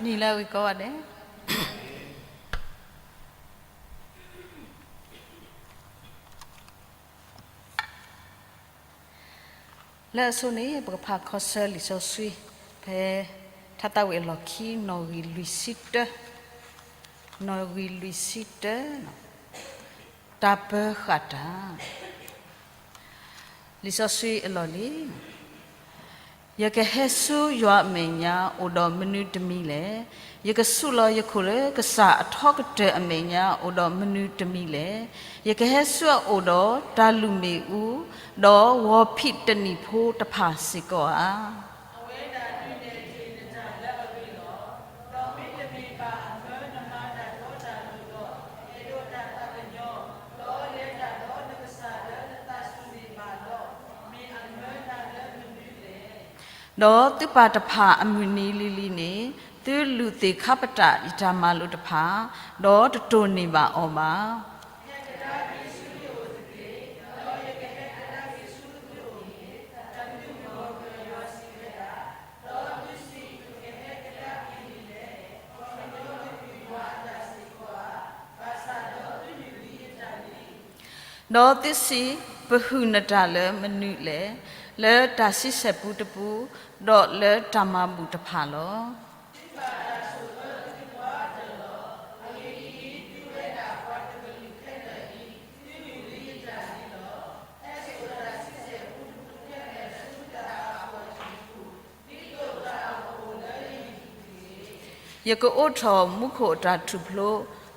နံၤလၢအဂ့ၤကိးဂၤဒဲး. လၢအဆိန့ၣ် ပကဖးခီဆၢလံာ်စီဆှံ ဖဲထါသးဝံၣ်အလီၢ်ခံ နီၣ်ဂံၢ်လွံၢ်ဆံတၢ, နီၣ်ဂံၢ်လွံၢ်ဆံတၢ, တၢ်ပၢဃာ်တၢ်. လံာ်စီဆှံအလီၢ်လံၤ ယကဟဲဆူယွၤအမဲာ်ညါ အိၣ်ဒီးမနုၤတမံၤလဲၣ်. ယကဆူးလီၤယခိၣ်လၢကစၢ်အထီကတၢၢ်အမဲာ်ညါ အိၣ်ဒီးမနုၤတမံၤလဲၣ်. ယကဟဲဆူအအိၣ်ဒီးတၢ်လုၢ်မ့ၣ်အူ, ဒီးဂီၤဖံးတနံၣ်ဖိတဖၣ်စ့ၢ်ကီးဧါ. ဒီးသုပၢ်တဖၣ်အမုၢ်နံၤလံၤလံၤန့ၣ် သုလူၤသ့ၣ်ခါပတာ်ယတၢ်မၤလိာ်တဖၣ်, ဒီးတတိၢ်န့ၢ်ဘၣ်အီၤဘၣ်. ဒီးသုစံး, ပဟုၣ်နတၢ်လၢမနုၤလဲၣ်, လၢတၢ်ဆံဆဲၣ်ပူတပူ, ဒီးလၢတၢ်မၤဘူၣ်တဖၣ်လီၤ. ယကအိးထီၣ်မူခိၣ်အတၢ်ထူၣ်ဖျိ,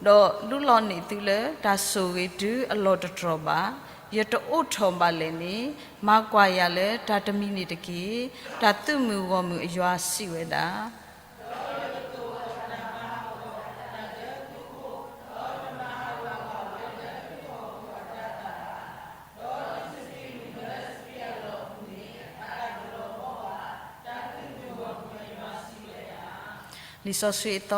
ဒီးလူလီၤန့ၢ်သုလၢတၢ်ဆိၣ်ဂ့ၤတုၤအလီၢ်တတြီၢ်ဘၣ်. ယတအိးထီၣ်ဘၣ်လဲၣ်န့ၣ်, မၤကွၢ်ယၤလၢတၢ်တမံၤန့ၣ်တက့ၢ်. တၢ်သုးမုၢ်ဂီၢ်မုၢ်အယွၤစံးဝဲဒၣ်. လံာ်စီဆှံအသ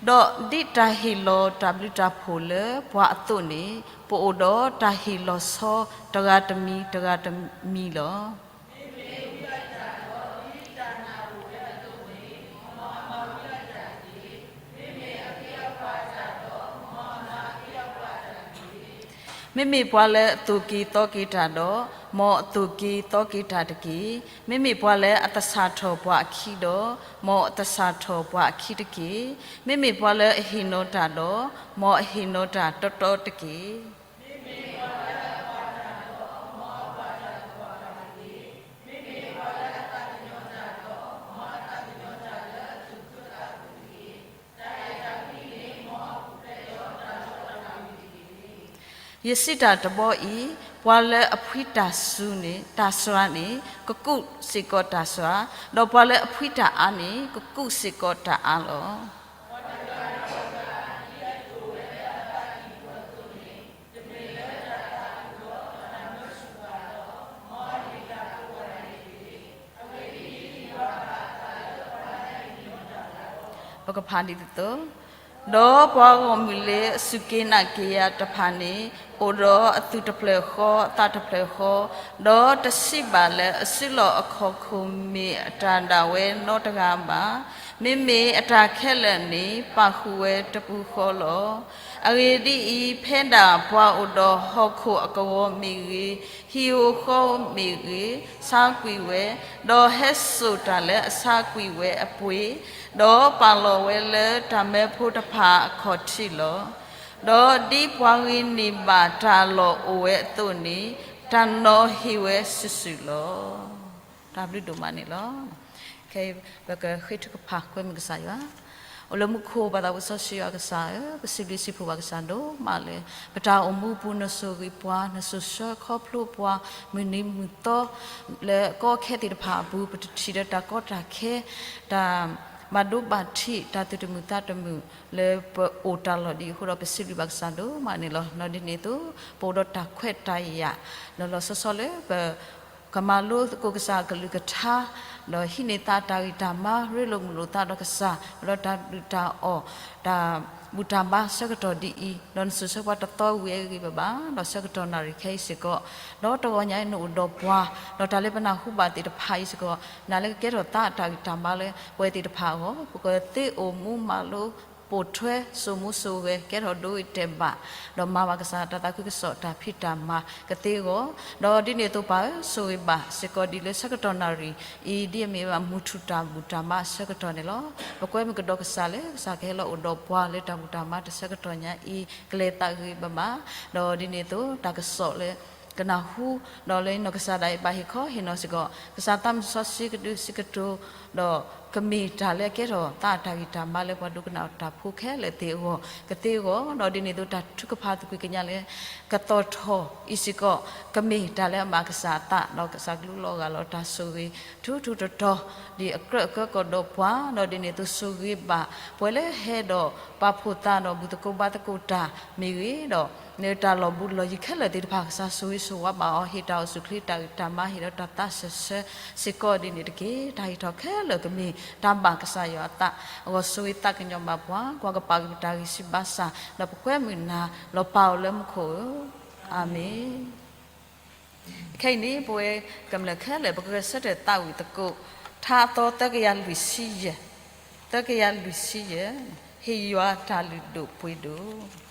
ီ, ဒီးဒ်တၢ်ဟ့ၣ်လီၤတၢ်ဘျုးတၢ်ဖှိၣ်လၢပှၤအသိးန့ၣ်, ပအိၣ်ဒီးတၢ်ဟ့ၣ်လီၤဆီတဂၤတမံၤတဂၤတမံၤလီၤ. မ့မ့ၢ်ပှၤလၢအသိၣ်က့ၤသီက့ၤတၢ်ဒီး, မ်အသိၣ်က့ၤသီက့ၤတၢ်တက့ၢ်. မ့မ့ၢ်ပှၤလၢအသဆၣ်ထီၣ်ပှၤအခံဒီး, မ်အသဆၣ်ထီၣ်ပှၤအခံတက့ၢ်. မ့မ့ၢ်ပှၤလၢအဟ့ၣ်နီၤတၢ်ဒီး, မ်အဟ့ၣ်နီၤတၢ်တီတီတက့ၢ်. ယစံးတၢ်တဘီအံၤ, ပှၤလၢအဖှံတၢ်စူၤန့ၣ်, တၢ်စှၤန့ၣ်, ကကူးစ့ၢ်ကီးတၢ်စှၤ, ဒီးပှၤလၢအဖှံတၢ်အါန့ၣ်, ကကူးစ့ၢ်ကီးတၢ်အါလီၤ. ပကဖးဒ်သိး, ဒီးပှၤဂီၢ်မုၢ်လၢအစူၢ်က့ၤနာ်က့ၤယၤတဖၣ်န့ၣ်, အိၣ်ဒီးအသူၣ်တဖျၢၣ်ဃီ, အသးတဖျၢၣ်ဃီ, ဒီးတစံးဘၣ်လၢအစုလီၢ်အခီၣ်ခိၣ်မ့ၢ်အတၢ်ဒၣ်ဝဲနီတဂၤဘၣ်. မ့မ့ၢ်အတၢ်ခဲလၢာ်န့ၣ် ပာ်ဃုာ်ဝဲတပူၤဃီလီၤ. အဂ့ၢ်ဒ်အံၤ, ဖဲဒၣ်ပှၤအိၣ်ဒီးဟီၣ်ခိၣ်အကဝီၤမ့ၢ်ဂ့ၤ, ဟံၣ်ဧိၤဃီဧိၤမ့ၢ်ဂ့ၤ, ဆါကွံာ်ဝဲ, ဒီးဟဲစိာ်တၢ်လၢအဆါကွံာ်ဝဲအပှ့ၤ, ဒီးပာ်လီၤဝဲလၢတၢ်မၢဖိတဖၣ်အခီၣ်ထံးလီၤ. ဒီးဒ်ပှၤဂ့ၤန့ၢ်ဘၣ်တၢ်လီၢ်အိၣ်ဝဲအသိးန့ၣ်, တၢ်နီၤဟ့ၣ်ဝဲစုာ်စုာ်လီၤ. တၢ်ဘျုးဒိၣ်မးန့ၣ်လီၤ. ခဲအံၤ ပကဃ့ထုကဖၣ်ကွဲမုာ်ကစၢ်ယွၤ. အိၣ်လၢမူခိၣ်ပၢ်သးဝံၣ်စီဆှံယွၤကစၢ်ဧၢ, ပစံးဘျုးစံးဖှိၣ်ဘၣ်ကစၢ်ဒိၣ်မးလၢ ပတၢ်အိၣ်မူအပူၤ နဆိၣ်ဂ့ၤပှၤ, နစိာ်ဆှၢခီဖျိပှၤ, မုၢ်နံၤမုၢ်သီ လၢကီခဲသ့ၣ်တဖၣ်အပူၤ ပတထံၣ်ဒီးတၢ်ကီတၢ်ခဲ, တၢ်ဘၣ်ဒိဘၣ်ထံး, တၢ်သူၣ်တမုာ်သးတမုာ် လၢပအိၣ်တၢ်လီၢ်ဒ်အံၤအဃိဒီး ပစံးဘျုးဘၣ်ကစၢ်ဒိၣ်မးန့ၣ်လီၤ. နီၢ်ဒ်န့ၣ်အသိး ပအိၣ်ဒီးတၢ်ခွဲးတၢ်ယာ် လီၤလီၤဆီဆီလၢပ ကမၤလိသကိးကစၢ်အကလုၢ်ကထါ, ဒီးဟံးန့ၢ်သးအတၢ်ဂံၢ်တၢ်ဘါ, ရ့လိာ်မုာ်လိာ်သးဒီးကစၢ်, ဒီးတၢ်ဒုၣ်တၢ်အီၣ်, တၢ်ဘူၣ်တၢ်ဘါဆၢကတီၢ်ဒ်အံၤ, ဒီးနစုဆၢပှၤတသီဝံၤအဂ့ၢ်ဘၣ်ဘၣ်, ဒီးဆၢကတီၢ်နၣ်ရံၣ်ခဲအံၤစ့ၢ်ကီး, ဒီးတဂီၤညါအံၤနအိၣ်ဒီးပှၤ, ဒီးတၢ်လၢပနၢ်ဟူဘၣ်သ့ၣ်တဖၣ်အံၤစ့ၢ်ကီး, နၤလၢကကဲထီၣ်သးအတၢ်ဂံၢ်တၢ်ဘါလၢပဝဲသ့ၣ်တဖၣ်အဂီၢ်, ပကသ့အိၣ်မူမၤလိ ပိာ်ထွဲစိာ်မူစိာ်ဂဲၤ ကဲထီၣ်ဒိဂ့ၤတဲာ်ဘၣ်, ဒီးမၤဘၣ်ကစၢ်တၢ်သးခုကစီၣ်တၢ်ဖံးတၢ်မၤကသ့အဂီၢ်, ဒီးဒ်န့ၣ်အသိးပၢ်ဧၢ, ဆိၣ်ဂ့ၤဘၣ်စ့ၢ်ကီးဒ်လၢဆၢကတီၢ်နၣ်ရံၣ်အံၤ ဒ်အမ့ၢ်ဘၣ်မုၢ်ထူၣ်တၢ်ဘူၣ်တၢ်ဘါအဆၢကတီၢ်န့ၣ်လီၤ. ပကွဲမုာ်ကဒီးကစၢ်လၢ ကစၢ်ကဟဲလီၤအိၣ်ဒီးပှၤလၢတၢ်ဘူၣ်တၢ်ဘါတဆၢကတီၢ်ညါအံၤ ကလဲၤသးဂ့ၤဘၣ်ဘၣ်, ဒီးဒ်န့ၣ်အသိးတၢ်ကစီၣ်လၢ ကနၢ်ဟူ, ဒီးလၢနီၢ်ကစၢ်ဒၣ်အံၤဘၣ်ဟ့ၣ်ခီဟ့ၣ်နီၤစ့ၢ်ကီး, ကစၢ်သးစီဆှံကဒုးစံးကတိၤ, ဒီးကမ့ၢ်တၢ်လၢအကဲထီၣ်သးအတၢ်ဂံၢ်တၢ်ဘါလၢပှၤဒိကနၣ်တၢ်ဖိခဲလၢာ်သ့ၣ်အဂီၢ်, ကသ့အဂီၢ်, ဒီးဒ်န့ၣ်အသိးတၢ်ထုကဖၣ်သကွံၢ်ကညးလၢ ကသီၣ်ထီၣ်အံၤစ့ၢ်ကီး, ကမ့ၢ်တၢ်လၢအမၤကစၢ်အသး, ဒီးကစၢ်ကလူးလီၤဂာ်လီၤတၢ်ဆိၣ်ဂ့ၤ ထူထူတီတီ, ဒ်အကြၢးအကၢကီၢ်ဒီးပှၤ, ဒီးဒ်န့ၣ်အသိးဆိၣ်ဂ့ၤဘၣ်, ပှၤလၢဟဲဒီးပာ်ဖှိၣ်သးဒီးဘူၣ်သကိးဘါသကိးတၢ်မ့ၢ်ဂ့ၤဒီး, လၢတၢ်လီၤဘူးလီၤယံၤခဲလၢာ်သ့ၣ်တဖၣ် ကစၢ်ဆိၣ်ဂ့ၤဆိၣ်ဝါဘၣ်အီၤ, ဟ့ၣ်တၢ်အိၣ်ဆူၣ်ချ့တၢ်ဂံၢ်တၢ်ဘါ ဟ့ၣ်ဒီးတၢ်သးစၢၢ်ဆၢစ့ၢ်ကီးဒ်န့ၣ်တက့ၢ်. တၢ်ဟ့ၣ်ထီၣ်ခဲလၢာ်ကမ့ၢ်တၢ်ဘၣ်ကစၢ်ယွၤအသး, အဂီၢ်ဆိၣ်ဂ့ၤသးကညီၤဘၣ်ပှၤ, ကွၢ်ကပာ်က့ၤပတၢ်ဂံၢ်ဆံးဘါစၢ်, ဒီးပကွဲမုာ်နၤလီၤပာ်အီၤလၢမူခိၣ်ဧၢ, အၤမ့ၣ်. ခဲအံၤန့ၣ် ပဝဲကမျၢၢ်ခဲလၢာ် ပကဂဲၤဆၢထၢၣ်သးဝံၣ်သကိး, ထါအသီသၢကယၤလွံၢ်ဆံယဲၢ်, သၢကယၤလွံၢ်ဆံယဲၢ်, ဟ့ၣ်ယွၤတၢ်လုၢ်ဒိၣ်ပှ့ၤဒိၣ်.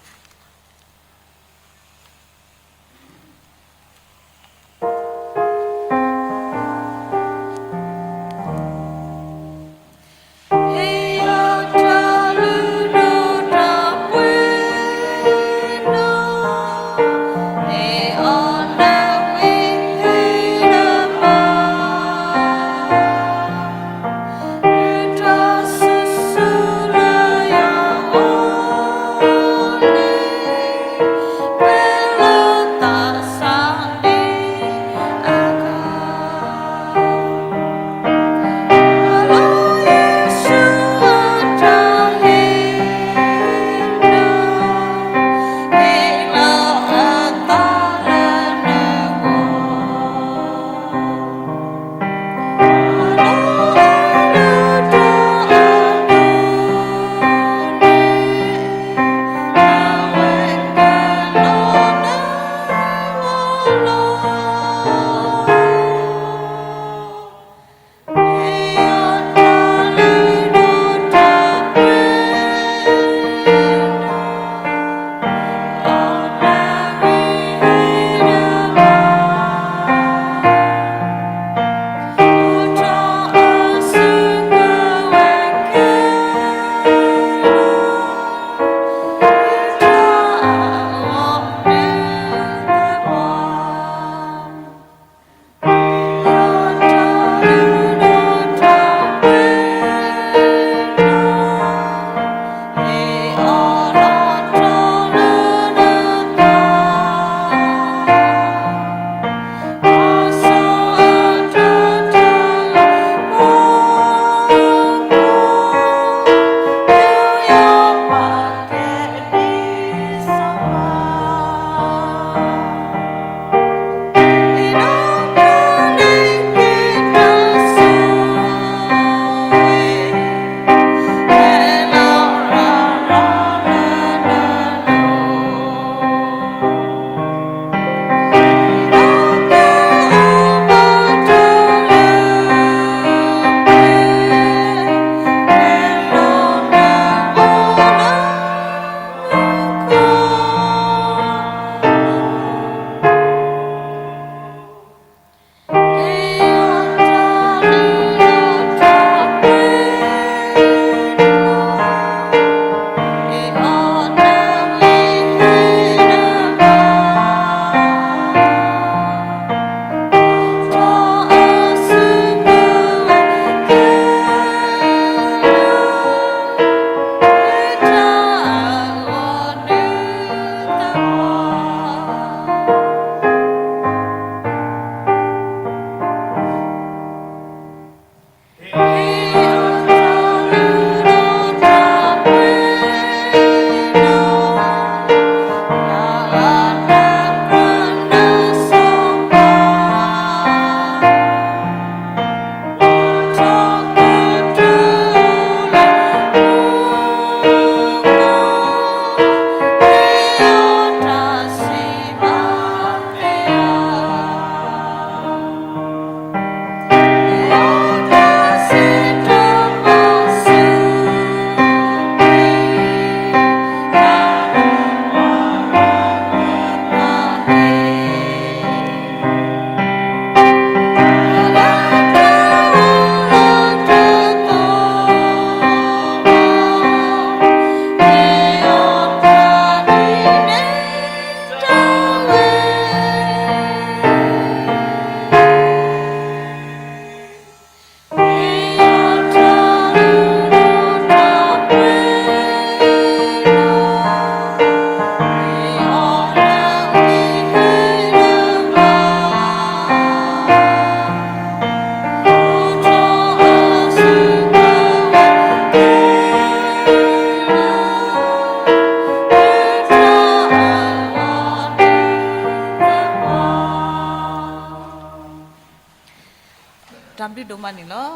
တၢ်ဘျုးဒိၣ်မးန့ၣ်လီၤ.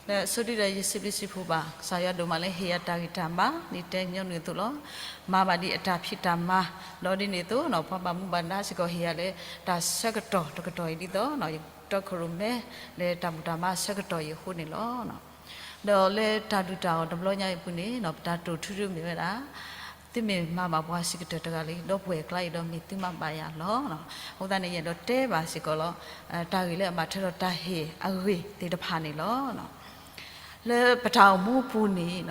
လၢအဆိဒုဒီးယစံးဘျုးစံးဖှိၣ်ဘၣ် ကစၢ်ယွၤဒိၣ်မးလၢဟ့ၣ်ယၤတၢ်ဂံၢ်တၢ်ဘါ ဒ်တဲညီနုၢ်အသိးလီၤ. မၤဘၣ်ဒ်အတၢ်ဖံးတၢ်မၤ ဒီးဒ်န့ၣ်အသိး ပှၤဘၣ်မူဘၣ်ဒါစ့ၢ်ကီးဟ့ၣ်ယၤလၢ တၢ်ဆၢကတီၢ်တကတီၢ်အံၤဒ်သိး ယတီခိၣ်ရိၣ်မဲ လၢတၢ်ဘူၣ်တၢ်ဘါဆၢကတီၢ်အံၤအဃိန့ၣ်လီၤ. ဒီးလၢတၢ်ဒုၣ်တၢ်အီၣ်တဘျီညါအံၤအပူၤန့ၣ် ပတၢ်တိာ်ထူဒုမ့ၢ်ဝဲဒၣ် သုမ့ၢ်မၤဘၣ်ပှၤစံးကတၢၢ်တဂၤလံ ဒီပုၢ်ဝဲၢ်အကျါအံၤဒီးမ့ၢ်သုမၤဘၣ်ယၤလီၤ. အဃိသတးန့ၣ် ယအဲၣ်ဒိးတဲဘၣ်စ့ၢ်ကီးလီၤ. တၢ်ဂ့ၢ်လၢအဘၣ်ထွဲဒီးတၢ်ဟ့ၣ်အဂ့ၢ်သ့ၣ်တဖၣ်န့ၣ်လီၤ. လၢပတၢ်အိၣ်မူအပူၤန့ၣ်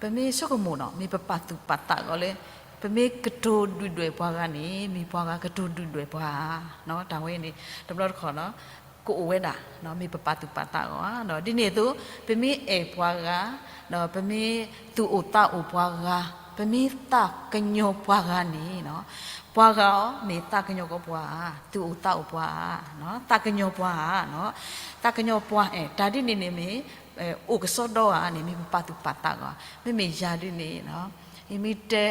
ပမ့ၢ်ဆိကမိၣ်နီၤ မ့ၢ်ပပာ်သူၣ်ပာ်သးအဂီၢ်လၢ ပမ့ၢ်ကတိၤဒုၣ်ဒွဲၣ်ပှၤဂၤန့ၣ် မ့ၢ်ပှၤဂၤကတိၤဒုၣ်ဒွဲၣ်ပှၤဧါ. တၢ်ဝဲန့ၣ် တဘျီတခီၣ်နီၤ ကအိၣ်ဝဲဒၣ် မ့ၢ်ပပာ်သူၣ်ပာ်သးအဂီၢ်ဧါ. ဒီးဒ်န့ၣ်အသိး ပမ့ၢ်အဲၣ်ပှၤဂၤ ဒီးပမ့ၢ်သူၣ်အိၣ်သးအိၣ်ပှၤဂၤ ပမ့ၢ်သးကညီၤပှၤဂၤန့ၣ် ပှၤဂၤအီၤမ့ၢ်သးကညီၤကီးပှၤဧါ, သူၣ်အိၣ်သးအိၣ်ပှၤဧါ, သးကညီၤပှၤဧါ, သးကညီၤပှၤ တၢ်ဒ်န့ၣ်န့ၣ်မ့ၢ် အိၣ်ကစီဒီဧါန့ၣ် မ့ၢ်ပပာ်သူၣ်ပာ်သးအဂီၢ်, မ့မ့ၢ်ယၤဒ်န့ၣ် ယမ့ၢ်တဲ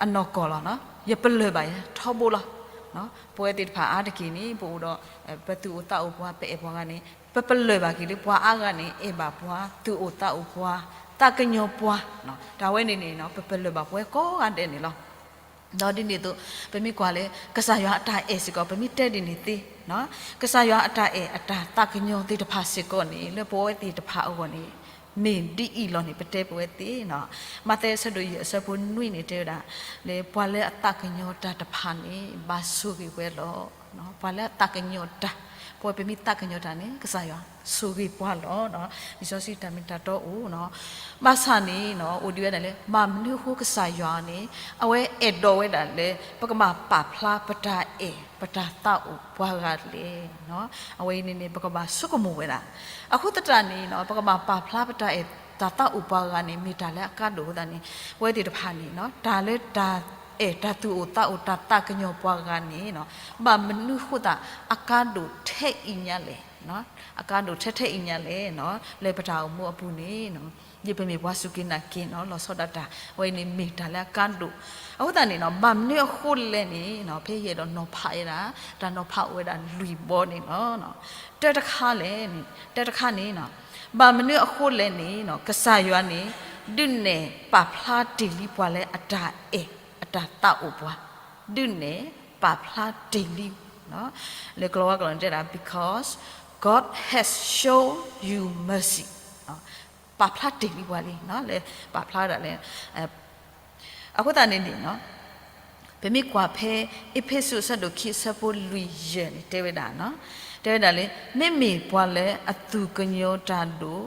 အနီၢ်ကီၢ်လီၤ, ယပလၢၢ်ဘၣ်ယၤထီဘိလီၤ. ပဝဲသ့ၣ်တဖၣ်အါတက့ၢ်န့ၣ် ပအိၣ်ဒီး ပသူၣ်အိၣ်သးအိၣ်ပှၤ ပအဲၣ်ပှၤဂၤန့ၣ် ပပလၢၢ်ဘၣ်က့ၤလၢပှၤအါဂၤန့ၣ် အဲၣ်ဘၣ်ပှၤ သူၣ်အိၣ်သးအိၣ်ပှၤ သးကညီၤပှၤ, တၢ်ဝဲန့ၣ်န့ၣ် ပပလၢၢ်ဘၣ်ပဝဲကိးဂၤဒဲးန့ၣ်လီၤ. ဒီးဒ်န့ၣ်အသိး ပမ့ၢ်ကွၢ်လၢ ကစၢ်ယွၤအတၢ်အဲၣ်စ့ၢ်ကီး ပမ့ၢ်တဲဒ်န့ၣ်သ့, ကစၢ်ယွၤအတၢ်အဲၣ်အတၢ်သးကညီၤသ့ၣ်တဖၣ်စ့ၢ်ကီးန့ၣ် လၢပဝဲသ့ၣ်တဖၣ်အဂီၢ်န့ၣ် မ့ၢ်ဒ်အံၤလီၤန့ၣ် ပတဲပဝဲသ့ၣ်နီၤ. မးသဲအဆၢဒိၣ်ယဲၢ်အဆၢဖိနွံန့ၣ် တဲဝဲဒၣ် လၢပှၤလၢအသးကညီၤတၢ်တဖၣ်န့ၣ် ဘၣ်ဆိၣ်ဂ့ၤဝဲလီၤ. ပှၤလၢအသးကညီၤတၢ်, ပဝဲပမ့ၢ်သးကညီၤတၢ်န့ၣ် ကစၢ်ယွၤဆိၣ်ဂ့ၤပှၤလီၤ. လံာ်စီဆှံတၢ်မ့ၢ်တၢ်တီအိၣ်နီၤ, ဘၣ်ဆၣ်န့ၣ်နီၤ အိၣ်ဒံးဝဲဒၣ်လၢ ဘၣ်မနုၤအဃိကစၢ်ယွၤန့ၣ် အဝဲအဲၣ်ဒိးဝဲဒၣ်လၢ ပကဘၣ်ပာ်ဖျါပတၢ်အဲၣ် ပတၢ်သးအိၣ်ပှၤဂၤလဲၣ်. အဝဲအံၤန့ၣ်န့ၣ် ပကဘၣ်ဆိကမိၣ်ဝဲဒၣ်. အဃိသတးန့ၣ်နီၤ ပကဘၣ်ပာ်ဖျါပတၢ်အဲၣ်တၢ်သးအိၣ်ပှၤဂၤန့ၣ် မ့ၢ်တၢ်လၢအကါဒိၣ်အဃိသတးန့ၣ် ပဝဲသ့ၣ်တဖၣ်န့ၣ်နီၤ တၢ်လၢတၢ်အဲၣ်တၢ်သူၣ်အိၣ်သးအိၣ်တၢ်သးကညီၤပှၤဂၤန့ၣ်နီၤ ဘၣ်မနုၤအဃိသတး အကါဒိၣ်ထဲအံၤညါလဲၣ်, အကါဒိၣ်ထဲထဲအံၤညါလဲၣ်နီၤ လၢပတၢ်အိၣ်မူအပူၤန့ၣ် ဒ်ပမ့ၢ်ပှၤစူၢ်က့ၤနာ်က့ၤနီၤ လီၤဆီဒၣ်တၢ် အဝဲအံၤန့ၣ်မ့ၢ်တၢ်လၢအကါဒိၣ်. အဃိသတးန့ၣ်နီၤ ဘၣ်မနုၤအဃိလဲၣ်န့ၣ်နီၤ ဖဲယအဲၣ်ဒိးနီၤဖးဝဲဒၣ် တၢ်နီၤဖးအိၣ်ဝဲဒၣ်လွံၢ်ဘီန့ၣ်လီၤ. တၢတခါလဲၣ်န့ၣ် တၢတခါန့ၣ်နီၤ ဘၣ်မနုၤအဃိလဲၣ်န့ၣ်နီၤ ကစၢ်ယွၤန့ၣ် ဒုးနဲၣ်ပာ်ဖျါတ့ၢ်လံပှၤလၢအတၢ်အဲၣ်အတၢ်သးအိၣ်ပှၤ, ဒုးနဲၣ်ပာ်ဖျါတ့ၢ်လံ လၢကလီၤဝါကျိာ်န့ၣ်တဲဒၣ် because God has shown you mercy ပာ်ဖျါတ့ၢ်လံပှၤလံ လၢပာ်ဖျါဒၣ်လဲၣ်. အဃိသတးန့ၣ်န့ၣ် ပမ့ၢ်ကွၢ်ဖဲ အ့းဖ့းစူးအဆၢဒိၣ်ခံအဆၢဖိလွံၢ်ယဲၢ်န့ၣ် တဲဝဲဒၣ် တဲဝဲဒၣ်လၢ မ့မ့ၢ်ပှၤလၢအသူၣ်ကညီၤတၢ်ဒိၣ်,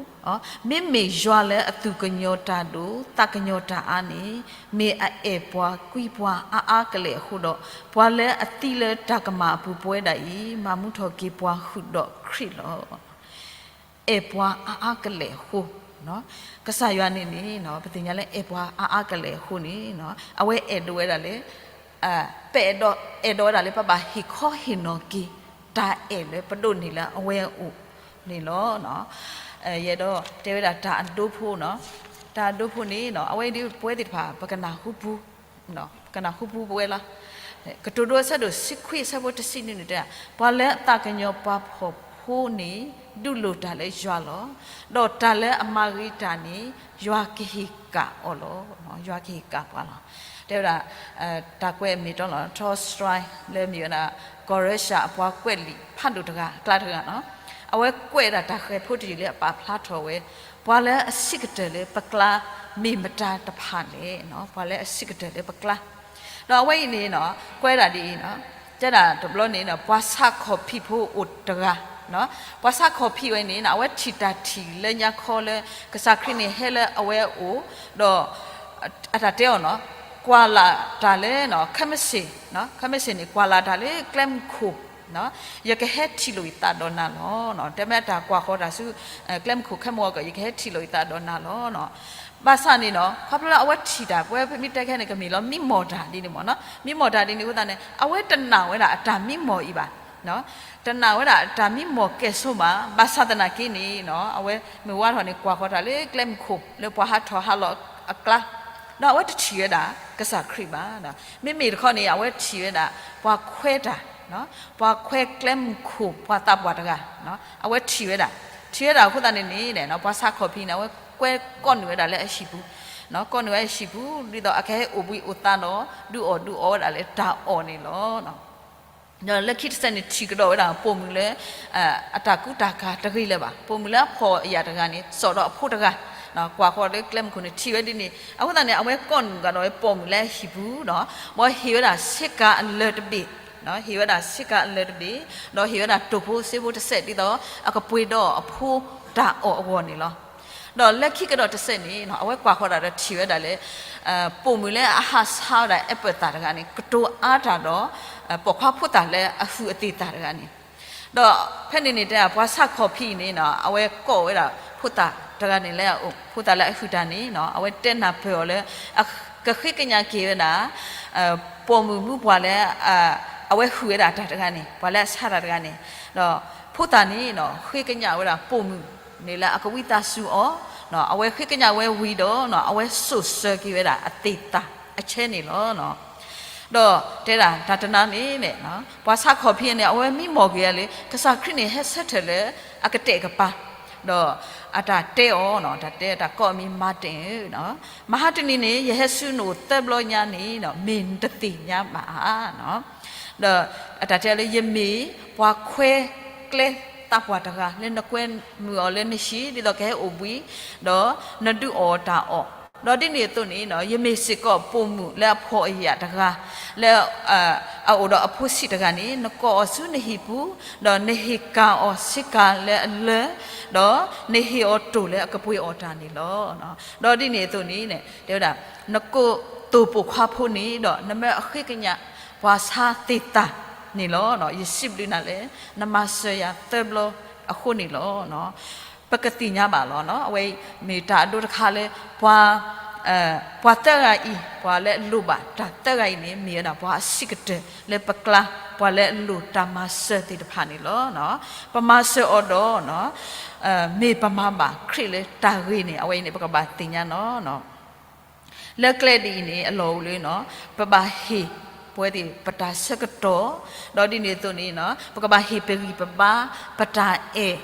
မ့မ့ၢ်ယွၤလၢအသူၣ်ကညီၤတၢ်ဒိၣ် သးကညီၤတၢ်အါန့ၣ် မ့ၢ်အအဲၣ်ပှၤကွံပှၤအါအါကလဲာ်အဃိဒီး ပှၤလၢအသံလၢတၢ်ကမၣ်အပူၤပဝဲဒၣ်အံၤ မၤမူထီၣ်က့ၤပှၤဃုာ်ဒီးခရံာ်လီၤ. အဲၣ်ပှၤအါအါကလဲာ်အဃိ, ကစၢ်ယွၤန့ၣ်န့ၣ် ပသ့ၣ်ညါလၢအဲၣ်ပှၤအါအါကလဲာ်အဃိန့ၣ် အဝဲအဲၣ်ဒိးဝဲဒၣ်လၢ ပအဲၣ်ဒိး အဲၣ်ဒိးဝဲဒၣ်လၢပဘၣ်ဟ့ၣ်ခီဟ့ၣ်နီၤက့ၤ တၢ်အဲၣ်လၢပဒိးန့ၢ်လၢအဝဲအအိၣ်န့ၣ်လီၤ. ယအဲၣ်ဒိးတဲဝဲဒၣ်တၢ်အဒိဖိနီၤ, တၢ်အဒိဖိန့ၣ် အဝဲဒ်ပဝဲသ့ၣ်တဖၣ် ပကနၢ်ဟူပူၤ ပကနၢ်ဟူပူၤပဝဲလီၤ. ကတိၤဒိအဆၢဒိၣ်တဆံခွံအဆၢဖိတဆံနွံန့ၣ်တဲ ပှၤလၢအသးကညီၤပှၤဖှီၣ်ဖိန့ၣ် ဒုးလိၢ်တၢ်လၢယွၤလီၤ. ဒီးတၢ်လၢအမၤဂ့ၤတၢ်န့ၣ် ယွၤကဟ့ၣ်ကၣ်အီၤလီၤ. ယွၤကဟ့ၣ်ကၣ်ပှၤလီၤ. တဲဝဲဒၣ် တၢ်ကွဲးအမ့ၢ်တီလီၤ Tolstoy လၢမ့ၢ်ဝဲဒၣ် ကီၢ်ရၢရှၢၣ်အပှၤကွဲးလံာ်ဖးဒိၣ်တဂၤ အကျါတဂၤနီၤ. အဝဲကွဲးဒၣ်တၢ်ဃဲၤဖိတယုၢ်လၢအပာ်ဖျါထီၣ်ဝဲ ပှၤလၢအဆံးကတၢၢ်လၢပကျါမ့ၢ်မတၤတဖၣ်လဲၣ်. ပှၤလၢအဆံးကတၢၢ်လၢပကျါ ဒီးအဝဲအံၤန့ၣ်နီၤ ကွဲးဒၣ်ဒ်အံၤနီၤ, တဲဒၣ်တဘျီန့ၣ်နီၤ ပှၤဆါခီၣ်ဖံးဖိအိၣ်တဂၤ, ပှၤဆါခီၣ်ဖံးဝဲန့ၣ်နီၤ အဝဲထံၣ်တၢ်ထံၣ်လၢညါခီလၢ ကစၢ်ခရံာ်န့ၣ်ဟဲလၢအဝဲအအိၣ်, ဒီးအတၢ်တဲအီၤနီၤ, ကွၢ်လၢ်တၢ်လၢ ခဲမုၢ်ဆ့ၣ်, ခဲမုၢ်ဆ့ၣ်န့ၣ် ကွၢ်လၢ်တၢ်လၢကျဲမုၢ်ခိၣ် ယကဟဲထံၣ်လိာ်ယသးဒီးနၤလီၤ. တဲမ့ၢ်တၢ်ကွၢ်ဃီၤတၢ်ဆူ ကျဲမုၢ်ခိၣ်ခဲမုၢ်အကီၢ် ယကဟဲထံၣ်လိာ်ယသးဒီးနၤလီၤ. ဘၣ်ဆၣ်န့ၣ်နီၤ ခီဖျိလၢအဝဲထံၣ်တၢ် ပဝဲပမ့ၢ်တဲခဲန့ၣ် ကမ့ၢ်လီၤမံမီၢ်တၢ်ဒ်န့ၣ်မ့ၢ်နီၤ, မံမီၢ်တၢ်ဒ်န့ၣ်အဃိသတးန့ၣ် အဝဲတနာ်ဝဲဒၣ်အတၢ်မံမီၢ်အံၤဘၣ်, တနာ်ဝဲဒၣ်အတၢ်မံမီၢ်ကဲၣ်ဆိးဘၣ်. ဘၣ်ဆၣ်သနာ်က့န့ၣ်နီၤ အဝဲမုၢ်ဝါထီၣ်န့ၣ် ကွၢ်ဃီၤတၢ်လၢကျဲမုၢ်ခိၣ်လၢပှၤဟးထီၣ်ဟးလီၤအကျါ, ဒီးအဝဲတထံၣ်ဝဲဒၣ်ကစၢ်ခရံာ်ဘၣ်. မ့မ့ၢ်တခီန့ၣ် အဝဲထံၣ်ဝဲဒၣ် ပှၤခွဲးတၢ်, ပှၤခွဲးကျဲမုၢ်ခိၣ် ပှၤသးပှၢ်တဂၤ, အဝဲထံၣ်ဝဲဒၣ်, ထံၣ်ဝဲဒၣ်အဃိသတးန့ၣ်န့ၣ် ပှၤဆါခီၣ်ဖံးန့ၣ် အဝဲကွဲးကိးနုာ်ဝဲဒၣ်လၢအဟံၣ်ပူၤ, ကိးနုာ်ဝဲအဟံၣ်ပူၤ ဒ်သိးအကဟဲအိၣ်ဘှံးအိၣ်သါဒီး ဒုးအီၣ်ဒုးအီဝဲဒၣ်လၢတၢ်အီၣ်န့ၣ်လီၤ. ဒီးလၢခံတစဲးန့ၣ် ထံၣ်ကဒီးဝဲဒၣ်ပိာ်မုၣ်လၢ အတၢ်ကူတၢ်ကၤတဂ့ၤလၢၤဘၣ်. ပိာ်မုၣ်လၢအဖှီၣ်အယာ်တဂၤန့ၣ် စိာ်ဒီးအဖိတဂၤ, ကွၢ်ဃီၤလၢကျဲမုၢ်ခိၣ်န့ၣ် ထံၣ်ဝဲဒ်န့ၣ် အဃိသတးန့ၣ် အဝဲကိးနုာ်ကဒီးဝဲပိာ်မုၣ်လၢအဟံၣ်ပူၤဒီး ဝဲဟ့ၣ်ဝဲဒၣ်ဆ့ကၤအလၢၢ်တဘ့ၣ်, ဟ့ၣ်ဝဲဒၣ်ဆ့ကၤအလၢၢ်တဘ့ၣ်, ဒီးဟ့ၣ်ဝဲဒၣ်တိၢ်ဖိစ့ဖိတစဲး ဒ်သိးအကပှ့ၤဒီးအဖိတၢ်အီၣ်အဂီၢ်န့ၣ်လီၤ. ဒီးလၢခံကဒီးတစဲးန့ၣ် အဝဲကွၢ်ဃီၤတၢ်ဒီးထံၣ်ဝဲဒၣ်လၢ ပိာ်မုၣ်လၢအဟးဆါဝဲဒၣ်အဲၣ်ပၢၣ်သၣ်တဂၤန့ၣ် ကတိၤအါတၢ်ဒီး ပိာ်ခွါဖိသၣ်လၢအဟုးအသ့ၣ်သၣ်တဂၤန့ၣ်, ဒီးဖဲန့ၣ်န့ၣ်တဲ ပှၤဆါခီၣ်ဖံးန့ၣ်နီၤ အဝဲကိးဝဲဒၣ်ဖိသၣ်တဂၤန့ၣ်လၢအအိၣ် ဖိသၣ်လၢအဟုးတၢ်န့ၣ်နီၤ အဝဲတဲနၢ်ပၢၢ်အီၤလၢ ကဃ့ကညးက့ၤဝဲဒၣ် ပိာ်မုၣ်မုၢ်ပှၢ်လၢ အဝဲဟုးဝဲဒၣ်တၢ်တဂၤန့ၣ် ပှၤလၢအဆါတၢ်တဂၤန့ၣ်, ဒီးဖိသၣ်န့ၣ်နီၤ ဃ့ကညးဝဲဒၣ်ပိာ်မုၣ်န့ၣ်လၢအကဝံသးစူၤအီၤ, အဝဲဃ့ကညးဝဲဝံၤဒီး အဝဲစိာ်စၢၤက့ၤဝဲဒၣ်အသ့ၣ်သၣ်အဆၢန့ၣ်လီၤ. ဒီးတဲဒၣ်တၢ်တနၤန့ၣ် ပှၤဆါခီၣ်ဖံးန့ၣ် အဝဲမံမီၢ်ကွံာ်ဝဲလၢ ကစၢ်ခရံာ်န့ၣ်ဟဲဆၢထၢၣ်လၢအကတဲာ်ကပၤ, ဒီးအတၢ်တဲအီၤ တၢ်တဲတၢ်ကိးအမံၤ Martin ဧၢ, မဟါတနံၤန့ၣ် ယဟဲဆူနအိၣ်သၢဘျီညါန့ၣ် မ့ၢ်နတသ့ၣ်ညါဘၣ်ဧါ. ဒီးအတၢ်တဲလၢ ယမ့ၢ်ပှၤခွဲးကျဲသးပှၢ်တဂၤ လၢနကွဲမုာ်အီၤလၢနဟံၣ် ဒ်သိးကဟဲအိၣ်ဘှံး, ဒီးနဒုးအီၣ်တၢ်အီၣ်, ဒီးဒ်န့ၣ်အသိးန့ၣ် ယမ့ၢ်စ့ၢ်ကီးပိာ်မုၣ်လၢအဖှီၣ်အယာ်တဂၤ လၢ အအိၣ်ဒီးအဖိဆံးတဂၤန့ၣ် နကိးအီၤဆူနဟံၣ်ပူၤ, ဒီးနဟ့ၣ်ကၣ်အီၤဆ့ကၤလၢအလၢၢ်, ဒီးနဟ့ၣ်အီၤတိၢ်လၢအကပှ့ၤအီၣ်တၢ်န့ၣ်လီၤ. ဒီးဒ်န့ၣ်အသိးန့ၣ် တဲဝဲဒၣ် နကိးတိၢ်ပိာ်ခွါဖိန့ၣ်ဒီး နမၢအဃ့ကညး ပှၤဆါသ့ၣ်သၣ်န့ၣ်လီၤ. ယစံးဘျုးနၤလၢ နမၤစၢၤယၤသၢဘျီအဃိန့ၣ်လီၤ. ပကသ့ၣ်ညါဘၣ်လီၤ. အဝဲအံၤမ့ၢ်တၢ်အဒိတခါလၢ ပှၤ ပှၤသၢဂၤအံၤ ပှၤလၢအလိၣ်ဘၣ်တၢ်သၢဂၤအံၤန့ၣ် မ့ၢ်ဝဲဒၣ်ပှၤအဆံးကတၢၢ်လၢပကျါ ပှၤလၢအလိၣ်တၢ်မၤစၢၤသ့ၣ်တဖၣ်န့ၣ်လီၤ. ပမၤစၢၤအီၤဒီး မ့ၢ်ပမၤဘၣ်ခရံာ်လၢတၢ်ဂ့ၤန့ၣ် အဝဲအံၤန့ၣ် ပကဘၣ်သ့ၣ်ညါလီၤ. လၢကျဲဒ်အံၤန့ၣ် အလီၢ်အိၣ်လၢ ပဘၣ်ဟ့ၣ် ပဝဲသ့ၣ်ပတၢ်ဆၢကတီၢ်, ဒီးဒ်န့ၣ်အသိးန့ၣ် ပကဘၣ်ဟ့ၣ်ပဂံၢ်ပဘါ ပတၢ်အဲၣ်,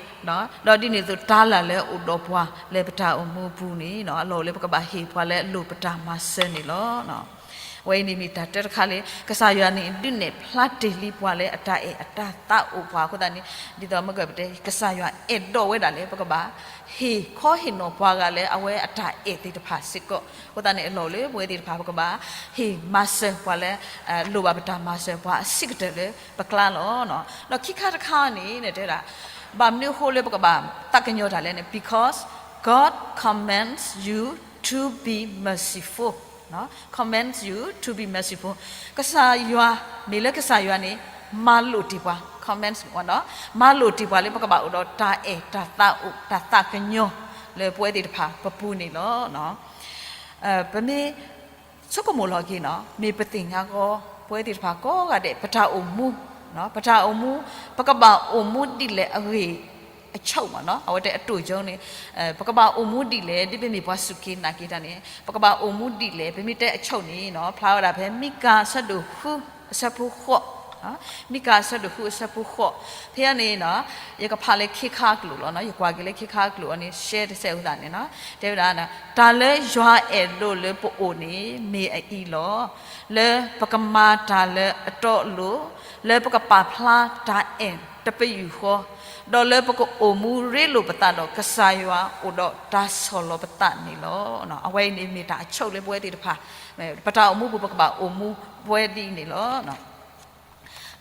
ဒီးဒ်န့ၣ်အသိးတၢ်လၢ်လၢအအိၣ်ဒီးပှၤလၢပတၢ်အိၣ်မူအပူၤန့ၣ် အလီၢ်အိၣ်လၢပကဘၣ်ဟ့ၣ်ပှၤလၢအလိၣ်ပတၢ်မၤစၢၤန့ၣ်လီၤ. အဝဲအံၤန့ၣ်မ့ၢ်တၢ်တၢတခါလၢ ကစၢ်ယွၤန့ၣ် ဒုးနဲၣ်ဖျါတ့ၢ်လံပှၤလၢအတၢ်အဲၣ်အတၢ်သးအိၣ်ပှၤအဃိသတးန့ၣ် ဒ်သိးမ့ၢ်ကပတဲ ကစၢ်ယွၤအဲၣ်ဒိးဝဲဒၣ်လၢ ပကဘၣ်ဟ့ၣ်ခီဟ့ၣ်နီၤပှၤဂၤလၢအဝဲအတၢ်အဲၣ်သ့ၣ်တဖၣ်စ့ၢ်ကီး, အဃိသတးန့ၣ် အလီၢ်အိၣ်လၢပဝဲသ့ၣ်တဖၣ် ပကဘၣ်ဟ့ၣ်မၤစၢၤပှၤလၢ လိၣ်ဘၣ်ပတၢ်မၤစၢၤ ပှၤအဆံးကတၢၢ်လၢပကျါလီၤ. ဒီးခံခါတခါန့ၣ် တဲဒၣ် ဘၣ်မနုၤအဃိလၢပကဘၣ်သးကညီၤတၢ်လဲၣ်န့ၣ် because God commands you to be merciful, commands you to be merciful. ကစၢ်ယွၤ မ့ၢ်လၢကစၢ်ယွၤန့ၣ် မၤလိာ်တ့ၢ်ပှၤ commands မၤလိာ်တ့ၢ်ပှၤလၢပကဘၣ်အိၣ်ဒီးတၢ်အဲၣ်တၢ်သးအိၣ် တၢ်သးကညီၤလၢပဝဲသ့ၣ်တဖၣ်ပပူၤန့ၣ်လီၤ. ပမ့ၢ်ဆိကမိၣ်လီၤက့ၤနီၤ မ့ၢ်ပသ့ၣ်ညါဃီ ပဝဲသ့ၣ်တဖၣ်ကိးဂၤဒဲး ပတၢ်အိၣ်မူ ပတၢ်အိၣ်မူ ပကဘၣ်အိၣ်မူဒ်လဲၣ်အဂ့ၢ်အဆိးမးနီၤ အဝဲတဲအတိၢ်ကၠိန့ၣ် ပကဘၣ်အိၣ်မူဒ်လဲၣ် ဒ်ပမ့ၢ်ပှၤစူၢ်က့ၤနာ်က့ၤတၢ်န့ၣ် ပကဘၣ်အိၣ်မူဒ်လဲၣ် ပမ့ၢ်တဲအဆိးန့ၣ်နီၤ ဖျါဝဲဒၣ်ဖဲမံကၤအဆၢဒိၣ်ဃု အဆၢဖိဃိး မံကၤအဆၢဒိၣ်ဃုအဆၢဖိဃိး, ဖဲအံၤန့ၣ် ယကဖးလၢခ့ခါအကျိာ်လီၤ, ယကွၢ်က့ၤလၢခ့ခါအကျိာ်အံၤန့ၣ် ရှဲတစဲးအဃိသတးန့ၣ် တဲဝဲဒၣ်, တၢ်လၢယွၤအဲၣ်ဒိးလၢပအိၣ်န့ၣ် မ့ၢ်အအံၤလီၤ. လၢပကမၤတၢ်လၢအတီအလိၤ, လၢပကပာ်ဖျါတၢ်အဲၣ်တပယူာ်ဃီ, ဒီးလၢပကအိၣ်မူရ့လိာ်ပသးဒီးကစၢ်ယွၤအိၣ်ဒီးတၢ်ဆီၣ်လီၤပသးန့ၣ်လီၤ. အဝဲအံၤန့ၣ်မ့ၢ်တၢ်အဆိကတၢၢ်လၢပဝဲသ့ၣ်တဖၣ်, ပတၢ်အိၣ်မူပူၤ ပကဘၣ်အိၣ်မူပဝဲဒ်အံၤန့ၣ်လီၤ.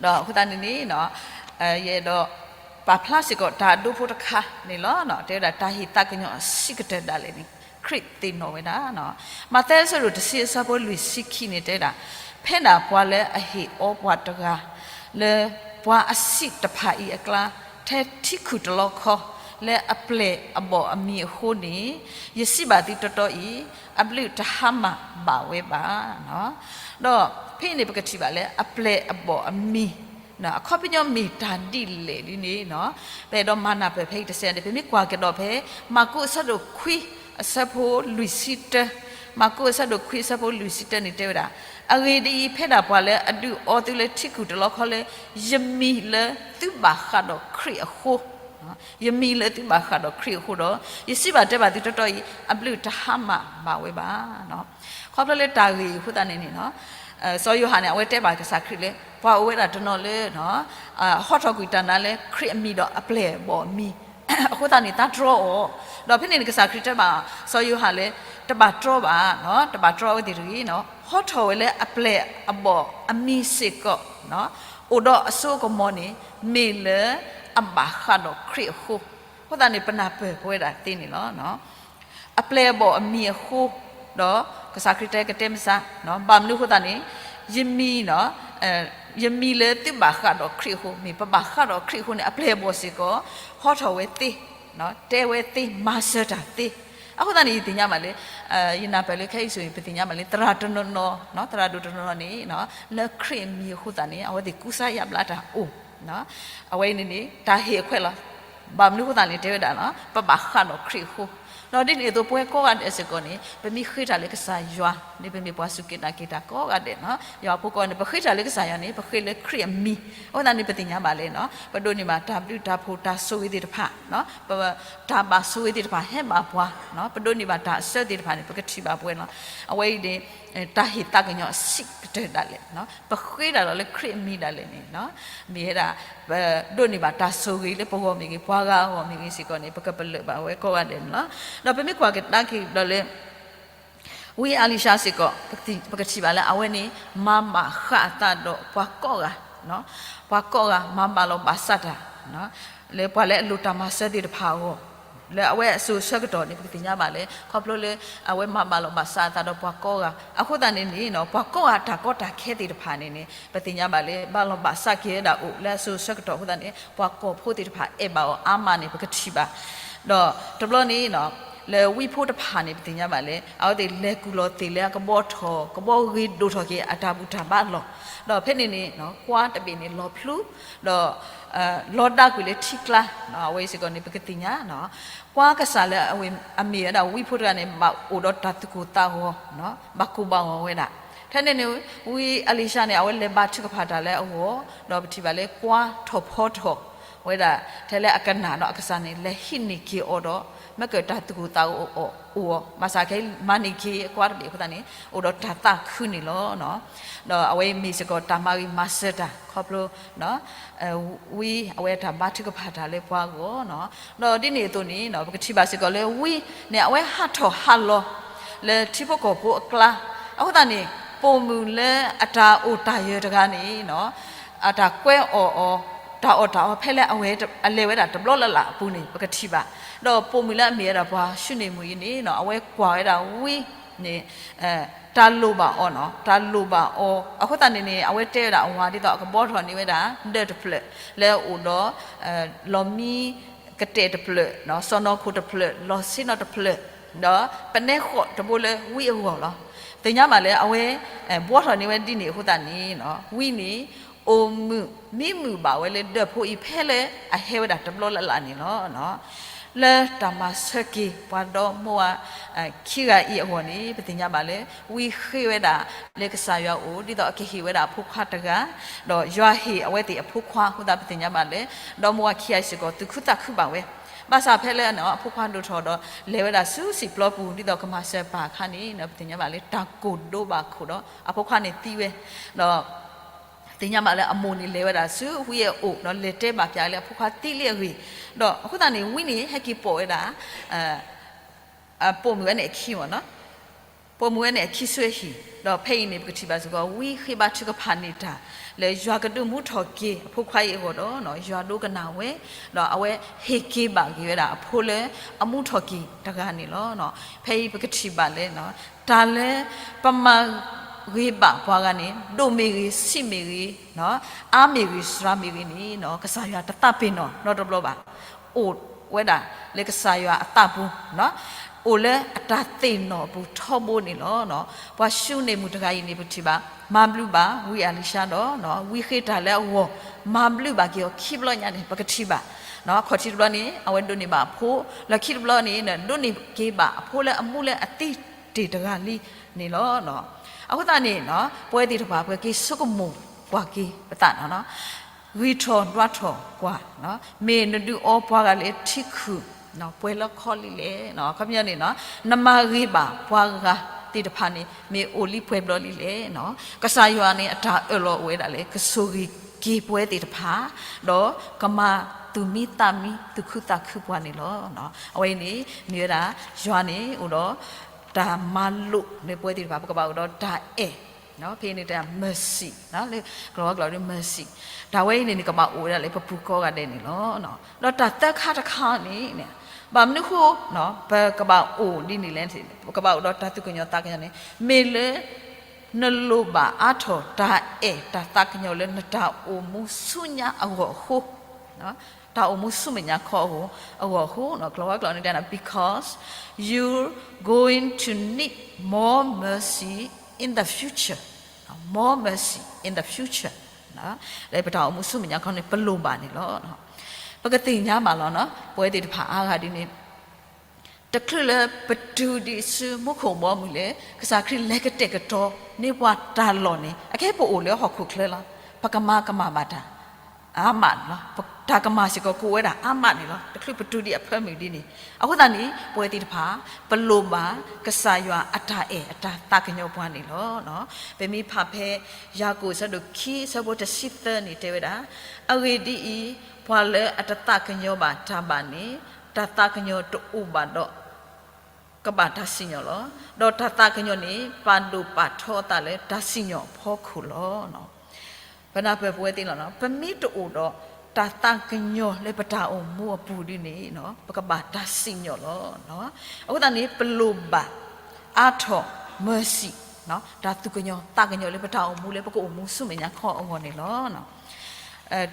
ဒီးအဃိသတးန့ၣ်န့ၣ် ယအဲၣ်ဒိးပာ်ဖျါစ့ၢ်ကီးတၢ်ဒိဖိတခါန့ၣ်လီၤ. တဲဝဲဒၣ်တၢ်ဟ့ၣ်သးကညီၤအဆံးကတၢၢ်ဒၣ်လဲာ်န့ၣ် ခရံာ်သ့ၣ်နီၣ်ဝဲဒၣ်. မးသဲအဆၢဒိၣ်တဆံအဆၢဖိလွံၢ်ဆံခံန့ၣ်တဲဝဲဒၣ်, ဖဲဒၣ်ပှၤလၢအဟ့ၣ်အီပှၤတဂၤ လၢပှၤအဆံးတဖၣ်အံၤအကျါ ထဲထံခုၣ်တလီခီ လၢအပျဲၢ်အဘီၣ်အမံၤအဃိန့ၣ်, ယစံးဘၣ်သုတီတီအံၤ, အဘျုးတဟါမၢ်ဘၣ်ဝဲဘၣ်. ဒီးဖဲအံၤန့ၣ် ပကထံၣ်ဘၣ်လၢ အပျဲၢ်အဘီၣ်အမံၤ အခီပညီမ့ၢ်တၢ်ဒ်လဲၣ်ဒ်န့ၣ်, ပအဲၣ်ဒိးမၤနၢ်ပၢၢ်ဖဲအံၤတစဲးန့ၣ် ပမ့ၢ်ကွၢ်ကဒီးဖဲ မၢ်ကူးအဆၢဒိၣ်ခွံ အဆၢဖိလွံၢ်ဆံတၢ, မၢ်ကူးအဆၢဒိၣ်ခွံအဆၢဖိလွံၢ်ဆံတၢန့ၣ်တဲဝဲဒၣ်, အဂ့ၢ်ဒ်အံၤ, ဖဲဒၣ်ပှၤလၢအဒုးအီသုလၢထံခုၣ်တလီခီလၢ ယမံၤလၢသုဘၣ်ဃးဒီးခရံာ်အဃိ ယမံၤလၢသုဘၣ်ဃးဒီးခရံာ်အဃိဒီး, ယစံးဘၣ်တဲဘၣ်သုတီတီအံၤ, အဘျုးတဟါမၢ်ဘၣ်ဝဲဘၣ်. ခီဖျိလၢတၢ်ဂ့ၢ်အဃိသတးန့ၣ်န့ၣ်, စီၤယိၤဟၣ်န့ၣ် အဝဲတဲဘၣ်ကစၢ်ခရံာ်လၢ ပှၤအိၣ်ဝဲဒၣ်တနီၤလၢ ဟီထီၣ်ကွံာ်တၢ်နါလၢခရံာ်အမံၤဒီးအပျဲၢ်အဘီၣ်အမံၤ, အဃိသတးန့ၣ် တၢ်တြီအီၤ, ဒီးဖဲန့ၣ်န့ၣ် ကစၢ်ခရံာ်တဲဘၣ်စီၤယိၤဟၣ်လၢ တဘၣ်တြီဘၣ်, တဘၣ်တြီအဝဲသ့ၣ်တဂ့ၤ, ဟီထီၣ်ဝဲလၢအပျဲၢ်အဘီၣ်အမံၤစ့ၢ်ကီး အိၣ်ဒီးအစိအကမီၤန့ၣ် မ့ၢ်လၢအဘၣ်ဃးဒီးခရံာ်အဃိ, အဃိသတးန့ၣ် ပနၢ်ပၢၢ်ပဝဲဒၣ်သ့န့ၣ်လီၤ. အပျဲၢ်အဘီၣ်အမံၤအဃိ, ဒီးကစၢ်ခရံာ်တဲကတဲမစး, ဘၣ်မနုၤအဃိသတးန့ၣ်, ယမံၤ ယမံၤလၢသုဘၣ်ဃးဒီးခရံာ်အဃိ, မ့ၢ်ပဘၣ်ဃးဒီးခရံာ်အဃိန့ၣ် အပျဲၢ်အဘီၣ်စ့ၢ်ကီး ဟီထီၣ်ဝဲသ့, တဲဝဲသ့, မၤစၢၤတၢ်သ့. အဃိသတးန့ၣ် ယသ့ၣ်ညါဘၣ်လၢ, ယနၢ်ပၢၢ်လၢခဲအံၤဆိၣ်ဂ့ၤ ပသ့ၣ်ညါဘၣ်လၢ သရၣ်တနီၤနီၤ, သရၣ်ဒိၣ်တနီၤနီၤန့ၣ် လၢခရံာ်အမံၤအဃိသတးန့ၣ် အဝဲသ့ၣ်ကူစါယါဘျါတၢ်အိၣ်, အဝဲအံၤန့ၣ်န့ၣ် တၢ်ဟ့ၣ်အခွဲးလီၤ. ဘၣ်မနုၤအဃိသတးန့ၣ် တဲဝဲဒၣ်လၢ ပဘၣ်ဃးဒီးခရံာ်အဃိ, ဒီးဒ်န့ၣ်အသိးပဝဲကိးဂၤဒဲးစ့ၢ်ကီးန့ၣ် ပမ့ၢ်ဃ့တၢ်လၢကစၢ်ယွၤန့ၣ် ပမ့ၢ်ပှၤစူၢ်က့ၤနာ်က့ၤတၢ်ကိးဂၤဒဲး, ယွၤဖိကိးဂၤန့ၣ် ပဃ့တၢ်လၢကစၢ်ယွၤန့ၣ် ပဃ့လၢခရံာ်အမံၤ, အဃိသတးန့ၣ် ပသ့ၣ်ညါဘၣ်လၢ ပဒိးန့ၢ်ဘၣ်တၢ်ဘျုးတၢ်ဖှိၣ်တၢ်ဆိၣ်ဂ့ၤသ့ၣ်တဖၣ်, တၢ်ဘၣ်ဆိၣ်ဂ့ၤသ့ၣ်တဖၣ်ဟဲဘၣ်ပှၤ, ပဒိးန့ၢ်ဘၣ်တၢ်အစၢသ့ၣ်တဖၣ်န့ၣ် ပကထံၣ်ဘၣ်ပဝဲလီၤ. အဝဲအံၤန့ၣ် တၢ်ဟ့ၣ်သးကညီၤအဆံးကတၢၢ်ဒၣ်လဲာ်, ပဃ့တၢ်ဒီးလၢခရံာ်အမံၤဒၣ်လဲာ်န့ၣ်, မ့ၢ်ဝဲဒၣ် ပဒိးန့ၢ်ဘၣ်တၢ်ဆိၣ်ဂ့ၤလၢပဂီၢ်မ့ၢ်ဂ့ၤ ပှၤဂၤအဂီၢ်မ့ၢ်ဂ့ၤစ့ၢ်ကီးန့ၣ် ပကပလၢၢ်ဘၣ်ဝဲကိးဂၤဒဲးန့ၣ်လီၤ. ဒီးပမ့ၢ်ကွၢ်ကဒါက့ၤဒီးလၢ ဝံအလံၤၡါစ့ၢ်ကီး ပကထံၣ်ဘၣ်လၢအဝဲန့ၣ် မၤဘၣ်ဃးအသးဒီးပှၤကိးဂၤ, ပှၤကိးဂၤမၤဘၣ်လီၤဘၣ်စးတၢ် လၢပှၤလၢအလိၣ်တၢ်မၤစၢၤသ့ၣ်တဖၣ်အဂီၢ်, လၢအဝဲအစိၤဆၢကတီၢ်န့ၣ် ပကသ့ၣ်ညါဘၣ်လၢ ခီဖျိလၢအဝဲမၤဘၣ်လီၤဘၣ်စးအသးဒီးပှၤကိးဂၤ, အဃိသတးန့ၣ်န့ၣ် ပှၤကိးဂၤတၢ်ကီတၢ်ခဲသ့ၣ်တဖၣ်န့ၣ်န့ၣ် ပသ့ၣ်ညါဘၣ်လၢ ဘၣ်လီၤဘၣ်စးက့ၤဝဲဒၣ်အိၣ်လၢအစိၤဆၢကတီၢ်အဃိသတးန့ၣ် ပှၤကီၢ်ဖိသ့ၣ်တဖၣ်အဲၣ်ဘၣ်အီၤအါမးန့ၣ် ပကထံၣ်ဘၣ် ဒီးတဘျီန့ၣ် လၢဝံဖိတဖၣ်န့ၣ် ပသ့ၣ်ညါဘၣ်လၢ အဝဲသ့ၣ်လဲၤကူၣ်လီၤသ့ၣ်လၢအကဘီထီၣ် ကဘီဂ့ၤဒိၣ်ထီၣ်က့ၤအတၢ်ဘူၣ်တၢ်ဘါလီၢ်, ဒီးဖဲန့ၣ်န့ၣ် ကွါတဘ့ၣ်န့ၣ်လီၤဖျူ, ဒီး လီၤဒါကွံာ်လၢထံကျါ, အဝဲအံၤစ့ၢ်ကီးန့ၣ် ပကသ့ၣ်ညါ ကွါကစၢ်လၢအမ့ၢ်ဝဲဒၣ်ဝံဖိတဂၤန့ၣ် ဘၣ်အိၣ်ဒီးတၢ်သူၣ်ကိၢ်သးဂီၤ, ဘၣ်ကိၢ်ဘၣ်ဂီၤဝဲဒၣ်. ထဲန့ၣ်န့ၣ် ဝံအလံၤၡါန့ၣ် အဝဲလဲၤဘါထုကဖၣ်တၢ်လၢအဂီၢ်, ဒီးပထံၣ်ဘၣ်လၢကွါထီၣ်ဖီထီၣ်ဝဲဒၣ် ထဲလၢအကနၣ်ဒီးအကစၢ်န့ၣ် လဲၤဟံးန့ၢ်က့ၤအီၤဒီး မ့ၢ်ကတၢ်သူၣ်ကိၢ်သးဂီၤအိၣ်အီၤ, ဘၣ်ဆၣ်ခဲအံၤမၤန့ၢ်က့ၤအကွါတဘ့ၣ်အဃိသတးန့ၣ် အိၣ်ဒီးတၢ်သးခုန့ၣ်လီၤ. ဒီးအဝဲမ့ၢ်စ့ၢ်ကီးတၢ်မၤဂ့ၤမၤစၢၤတၢ် ခီဖျိ ဝံအဝဲတၢ်ဘါထုကဖၣ်တၢ်လၢပှၤအဂီၢ်, ဒီးဒ်န့ၣ်အသိးန့ၣ် ပကထံၣ်ဘၣ်စ့ၢ်ကီးလၢဝံန့ၣ် အဝဲဟးထီၣ်ဟးလီၤ လၢထံဖိကီၢ်ဖိအကျါ, အဃိသတးန့ၣ် ပိာ်မုၣ်လၢအတၢ်အိၣ်တၢ်ယၢၤတဂၤန့ၣ် အတၢ်ကွဲအီၣ်အီၤ တၢ်အီၣ်တၢ်အီဖဲလၢအဝဲအလဲၤဝဲဒၣ်တဘျီလၢ်လၢ်အပူၤန့ၣ် ပကထံၣ်ဘၣ်. ဒီးပိာ်မုၣ်လၢအမ့ၢ်ဝဲဒၣ်ပှၤၡူနံၣ်မုၣ်အံၤန့ၣ် အဝဲကွၢ်ဝဲဒၣ်ဝံန့ၣ် တၢ်လိၣ်ဘၣ်အီၤ, တၢ်လိၣ်ဘၣ်အီၤ, အဃိသတးန့ၣ်န့ၣ် အဝဲတဲဝဲဒၣ်အဝၤဒ်သိးအကဘီထီၣ်န့ၢ်ဝဲဒၣ် ဒၢၣ်တဖျၢၣ် လၢအအိၣ်ဒီး လီၢ်မံကတဲာ်တဖျၢၣ်, စီၢ်နီၤခိၣ်တဖျၢၣ်, လီၢ်ဆ့ၣ်နီၤတဖျၢၣ်, ဒီးပနဲဃိးတဘိလၢဝံအဂီၢ်လီၤ. သ့ၣ်ညါဘၣ်လၢအဝဲ ဘှီထီၣ်န့ၢ်ဝဲဒ်န့ၣ်အဃိသတးန့ၣ် ဝံန့ၣ် အိၣ်မုာ်မံမုာ်ဘၣ်ဝဲလၢဒၢၣ်ဖိအံၤဖဲလၢအဟဲဝဲဒၣ်တဘျီလၢ်လၢ်န့ၣ်လီၤ. လၢတၢ်မၤဆၢက့ၤပှၤဒီမိၢ်ဝၤခံဂၤအံၤအဂီၢ်န့ၣ် ပသ့ၣ်ညါဘၣ်လၢ ဝံဃ့ဝဲဒၣ်လၢကစၢ်ယွၤအအိၣ် ဒ်သိးအကဟ့ၣ်ဝဲဒၣ်အဖိခွါတဂၤ, ဒီးယွၤဟ့ၣ်အဝဲသ့ၣ်အဖိခွါအဃိသတး ပသ့ၣ်ညါဘၣ်လၢ ဒီမိၢ်ဝၤခံဂၤအံၤစ့ၢ်ကီး သူၣ်ခုသးခုဘၣ်ဝဲ, ဘၣ်ဆၣ်ဖဲလၢအဖိခွါဒိၣ်ထီၣ်ဒီး လဲၤဝဲဒၣ်ဆူစံာ်ပျီပူၤ ဒ်သိးကမၤစၢၤပၢ်အခါန့ၣ် ပသ့ၣ်ညါဘၣ်လၢတၢ်ကိၢ်ဒိဘၣ်ခိၣ်ဒီး အဖိခွါန့ၣ်သံဝဲ, ဒီး သ့ၣ်ညါဘၣ်လၢအမိၢ်န့ၣ်လဲၤဝဲဒၣ်ဆူဝံအအိၣ် ဒီးလဲၤတဲဘၣ်ပၠးလၢအဖိခွါသံလံအဂ့ၢ်, ဒီးအဃိသတးန့ၣ် ဝံန့ၣ်ဟဲက့ၤပိာ်ဝဲဒၣ် ပိာ်မုၣ်ဝဲန့ၣ်အခံမ့ၢ်နီၤ, ပိာ်မုၣ်ဝဲန့ၣ်အခံဆူအဟံၣ်, ဒီးဖဲအံၤန့ၣ် ပကထံၣ်ဘၣ်စ့ၢ်ကီး ဝံဃ့ဘါထုကဖၣ်န့ၢ်တၢ် လၢယွၤကဒုးမူထီၣ်က့ၤအဖိခွါအံၤအဂီၢ်ဒီး ယွၤဒိကနၣ်ဝဲ, ဒီးအဝဲဟ့ၣ်က့ၤဘၣ်က့ၤဝဲဒၣ်အဖိလၢအမူထီၣ်က့ၤတဂၤန့ၣ်လီၤ. ဖဲအံၤပကထံၣ်ဘၣ်လၢ တၢ်လၢပမၤဂ့ၤဘၣ်ပှၤဂၤန့ၣ် ဒိၣ်မ့ၢ်ဂ့ၤ, ဆံးမ့ၢ်ဂ့ၤ, အါမ့ၢ်ဂ့ၤ, စှၤမ့ၢ်ဂ့ၤန့ၣ် ကစၢ်ယွၤတသးပ့ၤနီၣ်နီတဘျီဘၣ်. အိၣ်ဝဲဒၣ်လၢကစၢ်ယွၤအသးပူၤ, အိၣ်လၢအတၢ်သ့ၣ်နီၣ်အပူၤထီဘိန့ၣ်လီၤ. ပှၤၡူန့ၢ်မုၣ်တဂၤအံၤန့ၣ် ပထံၣ်ဘၣ် မၤဘျုးဘၣ်ဝံအလံၤၡါဒီး ဝံဃ့တၢ်လၢအဂီၢ် မၤဘျုးဘၣ်က့ၤအီၤခံဘျီညါန့ၣ် ပကထံၣ်ဘၣ် အခီၣ်ထံးတဘျီန့ၣ် အဝဲဒိးန့ၢ်ဘၣ်အဖိ, လၢခံတဘျီန့ၣ် ဒိးန့ၢ်က့ၤဘၣ်အဖိလၢအမူလၢအသံတ့ၢ်တဂၤလံန့ၣ်လီၤ. အဃိသတးန့ၣ် ပဝဲသ့ၣ်တဖၣ် ပက့ၤဆိကမိၣ်ကွၢ်က့ၤပသးနီၤ, ဂံၢ်ထီၣ်ဒွးထီၣ်ကွၢ်, မ့ၢ်နဒုးအီပှၤဂၤလၢထံခုၣ် ပှဲၤလၢခီလံလဲၣ်. အခီပညီန့ၣ် နမၤဂ့ၤဘၣ်ပှၤဂၤသ့ၣ်တဖၣ်န့ၣ် မ့ၢ်အိၣ်လံပှဲၤဘျီလံလဲၣ်. ကစၢ်ယွၤန့ၣ် အတၢ်အၢၣ်လီၤအိၣ်ဝဲဒၣ်လၢ ကဆိၣ်ဂ့ၤက့ၤပဝဲသ့ၣ်တဖၣ်, ဒီးကမၤသူၣ်မံသးမံ သူၣ်ခုသးခုပှၤန့ၣ်လီၤ. အဝဲအံၤန့ၣ် မ့ၢ်ဝဲဒၣ် ယွၤန့ၣ်အိၣ်ဒီး တၢ်မၤလိာ်လၢပဝဲသ့ၣ်တဖၣ် ပကဘၣ်အိၣ်ဒီးတၢ်အဲၣ်, ဖဲအံၤန့ၣ်တဲ mercy လၢကလီၤဝါကျိာ်ဒီး mercy, တၢ်ဝဲအံၤန့ၣ်န့ၣ် ကဘၣ်အိၣ်ဝဲဒၣ်လၢပပူၤကိးဂၤဒဲးန့ၣ်လီၤ. ဒီးတၢ်သၢခါတခါန့ၣ် ဘၣ်မနုၤဃိ ပကဘၣ်အိၣ်ဒ်န့ၣ်လဲၣ်, ပကဘၣ်အိၣ်ဒီးတၢ်သူၣ်ကညီၤသးကညီၤန့ၣ် မ့ၢ်လၢ နလိၣ်ဘၣ်အါထီၣ်တၢ်အဲၣ်တၢ်သးကညီၤလၢနတၢ်အိၣ်မူဆူညါအဂီၢ်အဃိ, တၢ်အိၣ်မူဆူမဲာ်ညါခီအဂီၢ်အဃိ, ကလီၤဝါကျိာ်န့ၣ်တဲ because you're going to need more mercy in the future, more mercy in the future, လၢပတၢ်အိၣ်မူဆူမဲာ်ညါခီန့ၣ် ပလိၣ်ဘၣ်န့ၣ်လီၤ. ပကသ့ၣ်ညါဘၣ်လီၤနီၤ ပဝဲသ့ၣ်တဖၣ်အါဂၤဒ်န့ၣ် တချုးလၢပတုၤဒံးဆူမူခိၣ်ဘီမုၢ်လၢ ကစၢ်ခရံာ်လဲၤကတဲာ်ကတီၤန့ၢ်ပှၤတၢ်လီၢ်န့ၣ် အခဲအံၤပအိၣ်လၢဟီၣ်ခိၣ်ချၢလီၤ. ပကမၤကမၣ်ဘၣ်တၢ် အါမးန့ၣ်လီၤ. တၢ်ကမၣ်စ့ၢ်ကီးကအိၣ်ဝဲဒၣ်အါမးန့ၣ်လီၤ. တချုးပတုၤဒံးအဖၢမုၢ်ဒ်န့ၣ် အဃိသတးန့ၣ် ပဝဲသ့ၣ်တဖၣ် ပလိၣ်ဘၣ်ကစၢ်ယွၤအတၢ်အဲၣ်အတၢ်သးကညီၤပှၤန့ၣ်လီၤ. ပမ့ၢ်ဖးဖဲ ယၤကိာ်အဆၢဒိၣ်ခံ အဆၢဖိတဆံသၢန့ၣ် တဲဝဲဒၣ်, အဂ့ၢ်ဒ်အံၤ, ပှၤလၢအတသးကညီၤဘၣ်တၢ်ဘၣ်န့ၣ် တၢ်သးကညီၤတအိၣ်ဘၣ်ဒီး ကဘၣ်တၢ်စံၣ်ညီၣ်လီၤ. ဒီးတၢ်သးကညီၤန့ၣ် ပာ်ဒိၣ်ပာ်ထီအသးလၢတၢ်စံၣ်ညီၣ်အဖီခိၣ်လီၤ. ပနၢ်ပၢၢ်ပဝဲသ့ၣ်လီၤနီၤ, ပမ့ၢ်တအိၣ်ဒီးတၢ်သးကညီၤလၢပတၢ်အိၣ်မူအပူၤဒ်န့ၣ် ပကဘၣ်တၢ်စံၣ်ညီၣ်လီၤ. အဃိသတးန့ၣ် ပလိၣ်ဘၣ်အါထီၣ် mercy, တၢ်သူၣ်ကညီၤသးကညီၤလၢပတၢ်အိၣ်မူလၢပကအိၣ်မူဆူမဲာ်ညါခီအဂီၢ်န့ၣ်လီၤ.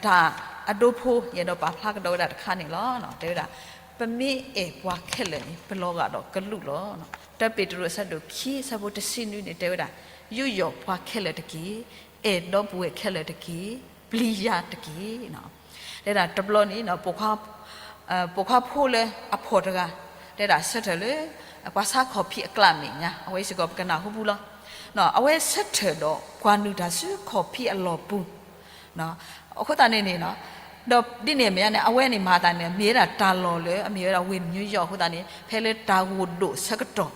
တၢ်အဒိဖိ ယအဲၣ်ဒိးပာ်ဖျါကဒီးဝဲဒၣ်တခါန့ၣ်လီၤ. တဲဝဲဒၣ်, ပမ့ၢ်အဲၣ်ပှၤခဲလၢာ်န့ၣ် ပလီၤဂာ်ဒီးကလူးလီၤ. တၢပ့းတရူးအဆၢဒိၣ်ခံ အဆၢဖိတဆံနွံန့ၣ် တဲဝဲဒၣ်, ယူးယီၣ်ပှၤခဲလၢာ်တက့ၢ်. အဲၣ်ဒီပုၢ်ဝဲၢ်ခဲလၢာ်တက့ၢ်. ပျံၤယၤတက့ၢ်. တဲဒၣ်တဘျီန့ၣ် ပိာ်ခွါဖိလၢအဖှီၣ်တဂၤ တဲဒၣ်ဆၢထၢၣ်လၢ ပှၤဆါခီၣ်ဖံးအကျးမဲာ်ညါ အဝဲစ့ၢ်ကီးပကနၢ်ဟူပူၤလီၤ. အဝဲဆၢထၢၣ်ဒီးကွၢ်နုာ်တၢ်ဆူခီၣ်ဖံးအလီၢ်ပူၤ အဃိသတးန့ၣ်န့ၣ် ဒီးဒ်န့ၣ်အမဲာ်ညါန့ၣ် အဝဲန့ၣ်မၤအသးန့ၣ် မ့ၢ်ဝဲဒၣ်တၢ်လီၢ်လၢအမ့ၢ်ဝဲဒၣ်ဝ့ၢ်နယူးယီၣ်အဃိသတးန့ၣ် ဖဲလၢတၢ်ဂိၢ်ဒိၣ်ဆၢကတီၢ်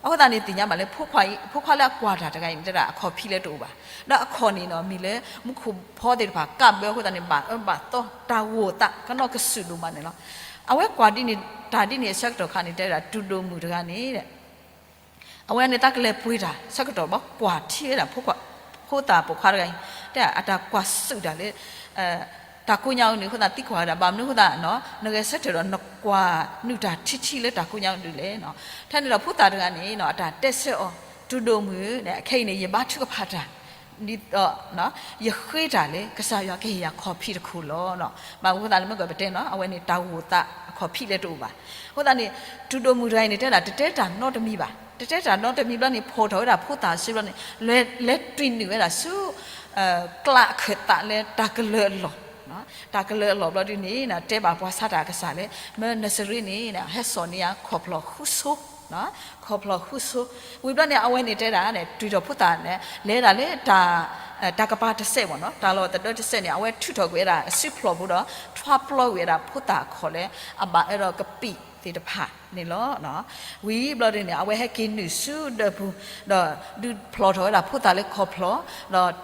အဃိသတးန့ၣ် သ့ၣ်ညါဘၣ်လၢဖိခွါအံၤ ဖိခွါလၢအကွၢ်တၢ်တဂၤအံၤန့ၣ် တဲဒၣ်အခီၣ်ဖံးလၢတအိၣ်ဘၣ်. ဒီးအခီၣ်န့ၣ်နီၤ မ့ၢ်လၢမူခိၣ်ဖီသ့ၣ်တဖၣ်ကးဘၢအဃိသတးန့ၣ် ဘၣ်အၢဘၣ်သီ တၢ်ဂိၢ်သးကနီၢ်ကစူၣ်ဒိၣ်မးန့ၣ်လီၤ. အဝဲကွၢ်ဒ်န့ၣ် တၢ်ဒ်န့ၣ်အဆၢကတီၢ်ခါန့ၣ် တဲဝဲဒၣ် တုၤဒိၣ်မုၢ်တဂၤန့ၣ် အဝဲန့ၣ်တၢ်ကလဲၤပှ့ၤတၢ်ဆၢကတီၢ်ဘၣ် ကွၢ်ထံဝဲဒၣ် ဖိသၣ်ပိာ်ခွါတဂၤအံၤ တဲအတၢ်ကွၢ်စူၣ်တၢ်လၢ တၢ်ကိးညါအုးန့ၣ်အဃိသတး သံကွၢ်ဝဲဒၣ် ဘၣ်မနုၤအဃိသတး နဂဲၤဆၢထၢၣ်ဒီးနကွၢ်နုာ်တၢ်ထံထံလၢတၢ်ကိးညါအုးဒ်လဲၣ်. ထဲန့ၣ်ဒီးဖိသၣ်တဂၤန့ၣ် အတၢ်တဲဆၢအီၤ တုၤဒိၣ်မုၢ်န့ၣ် အခဲအံၤန့ၣ် ယဘါထုကဖၣ်တၢ် ဒ်သိး ယဃ့တၢ်လၢကစၢ်ယွၤကဟ့ၣ်ယၤခီၣ်ဖံးတခိၣ်လီၤ. ဘၣ်မနုၤအဃိသတးလၢမ့ၢ်ကပတဲနီၤ အဝဲန့ၣ်တၢ်ဂိၢ်သးအခီၣ်ဖံးလၢတအိၣ်ဘၣ်. အဃိသတးန့ၣ် တုၤဒိၣ်မုၢ်တဂၤအံၤန့ၣ် တဲဒၣ်တတဲတၢ်နီတမံၤဘၣ်. တတဲတၢ်နီတမံၤဘျီန့ၣ် ဖီၣ်ထီၣ်ဝဲဒၣ်ဖိသၣ်စုဘျီန့ၣ် လဲၤတွံၢ်နုာ်ဝဲဒၣ်ဆူ ကျးအခၢၣ်သးလၢတၢ်ကလၢၤအလီၢ် တၢ်ကလၢၤအလီၢ်ဘျီဒုန့ၣ် တဲဘၣ်ပှၤဆါတၢ်အကစၢ်လၢ မၢနစရ့န့ၣ် ဟဲစိာ်န့ၢ်ယၤခီၣ်ဖျီၣ်ဃုဆိ, ခီၣ်ဖျီၣ်ဃုဆိ, ဝံၤဘျီန့ၣ် အဝဲန့ၣ်တဲဒၣ်န့ၣ် တွံၢ်ထီၣ်ဖိသၣ်န့ၣ် လဲၤဒၣ်လၢ တၢ်ကပၤတစဲးမ့ၢ်နီၤ တၢ်လီၢ်သဒၢတစဲးန့ၣ် အဝဲထုးထီၣ်ကွံာ်ဝဲဒၣ်အစုဖျီၣ်ဖိဒီး ထွါပျီကွံာ်ဝဲဒၣ်ဖိသၣ်အခီၣ်လၢ အဘၣ်အၢဒီးကပံာ်သ့ၣ်တဖၣ်န့ၣ်လီၤ. ဝံၤဘျီဒုန့ၣ် အဝဲဟဲက့ၤနုာ်ဆူဒၢးပူၤ, ဒီးဒုးဖျီၣ်ထီၣ်ဝဲဒၣ်ဖိသၣ်လၢခီၣ်ဖျီၣ်,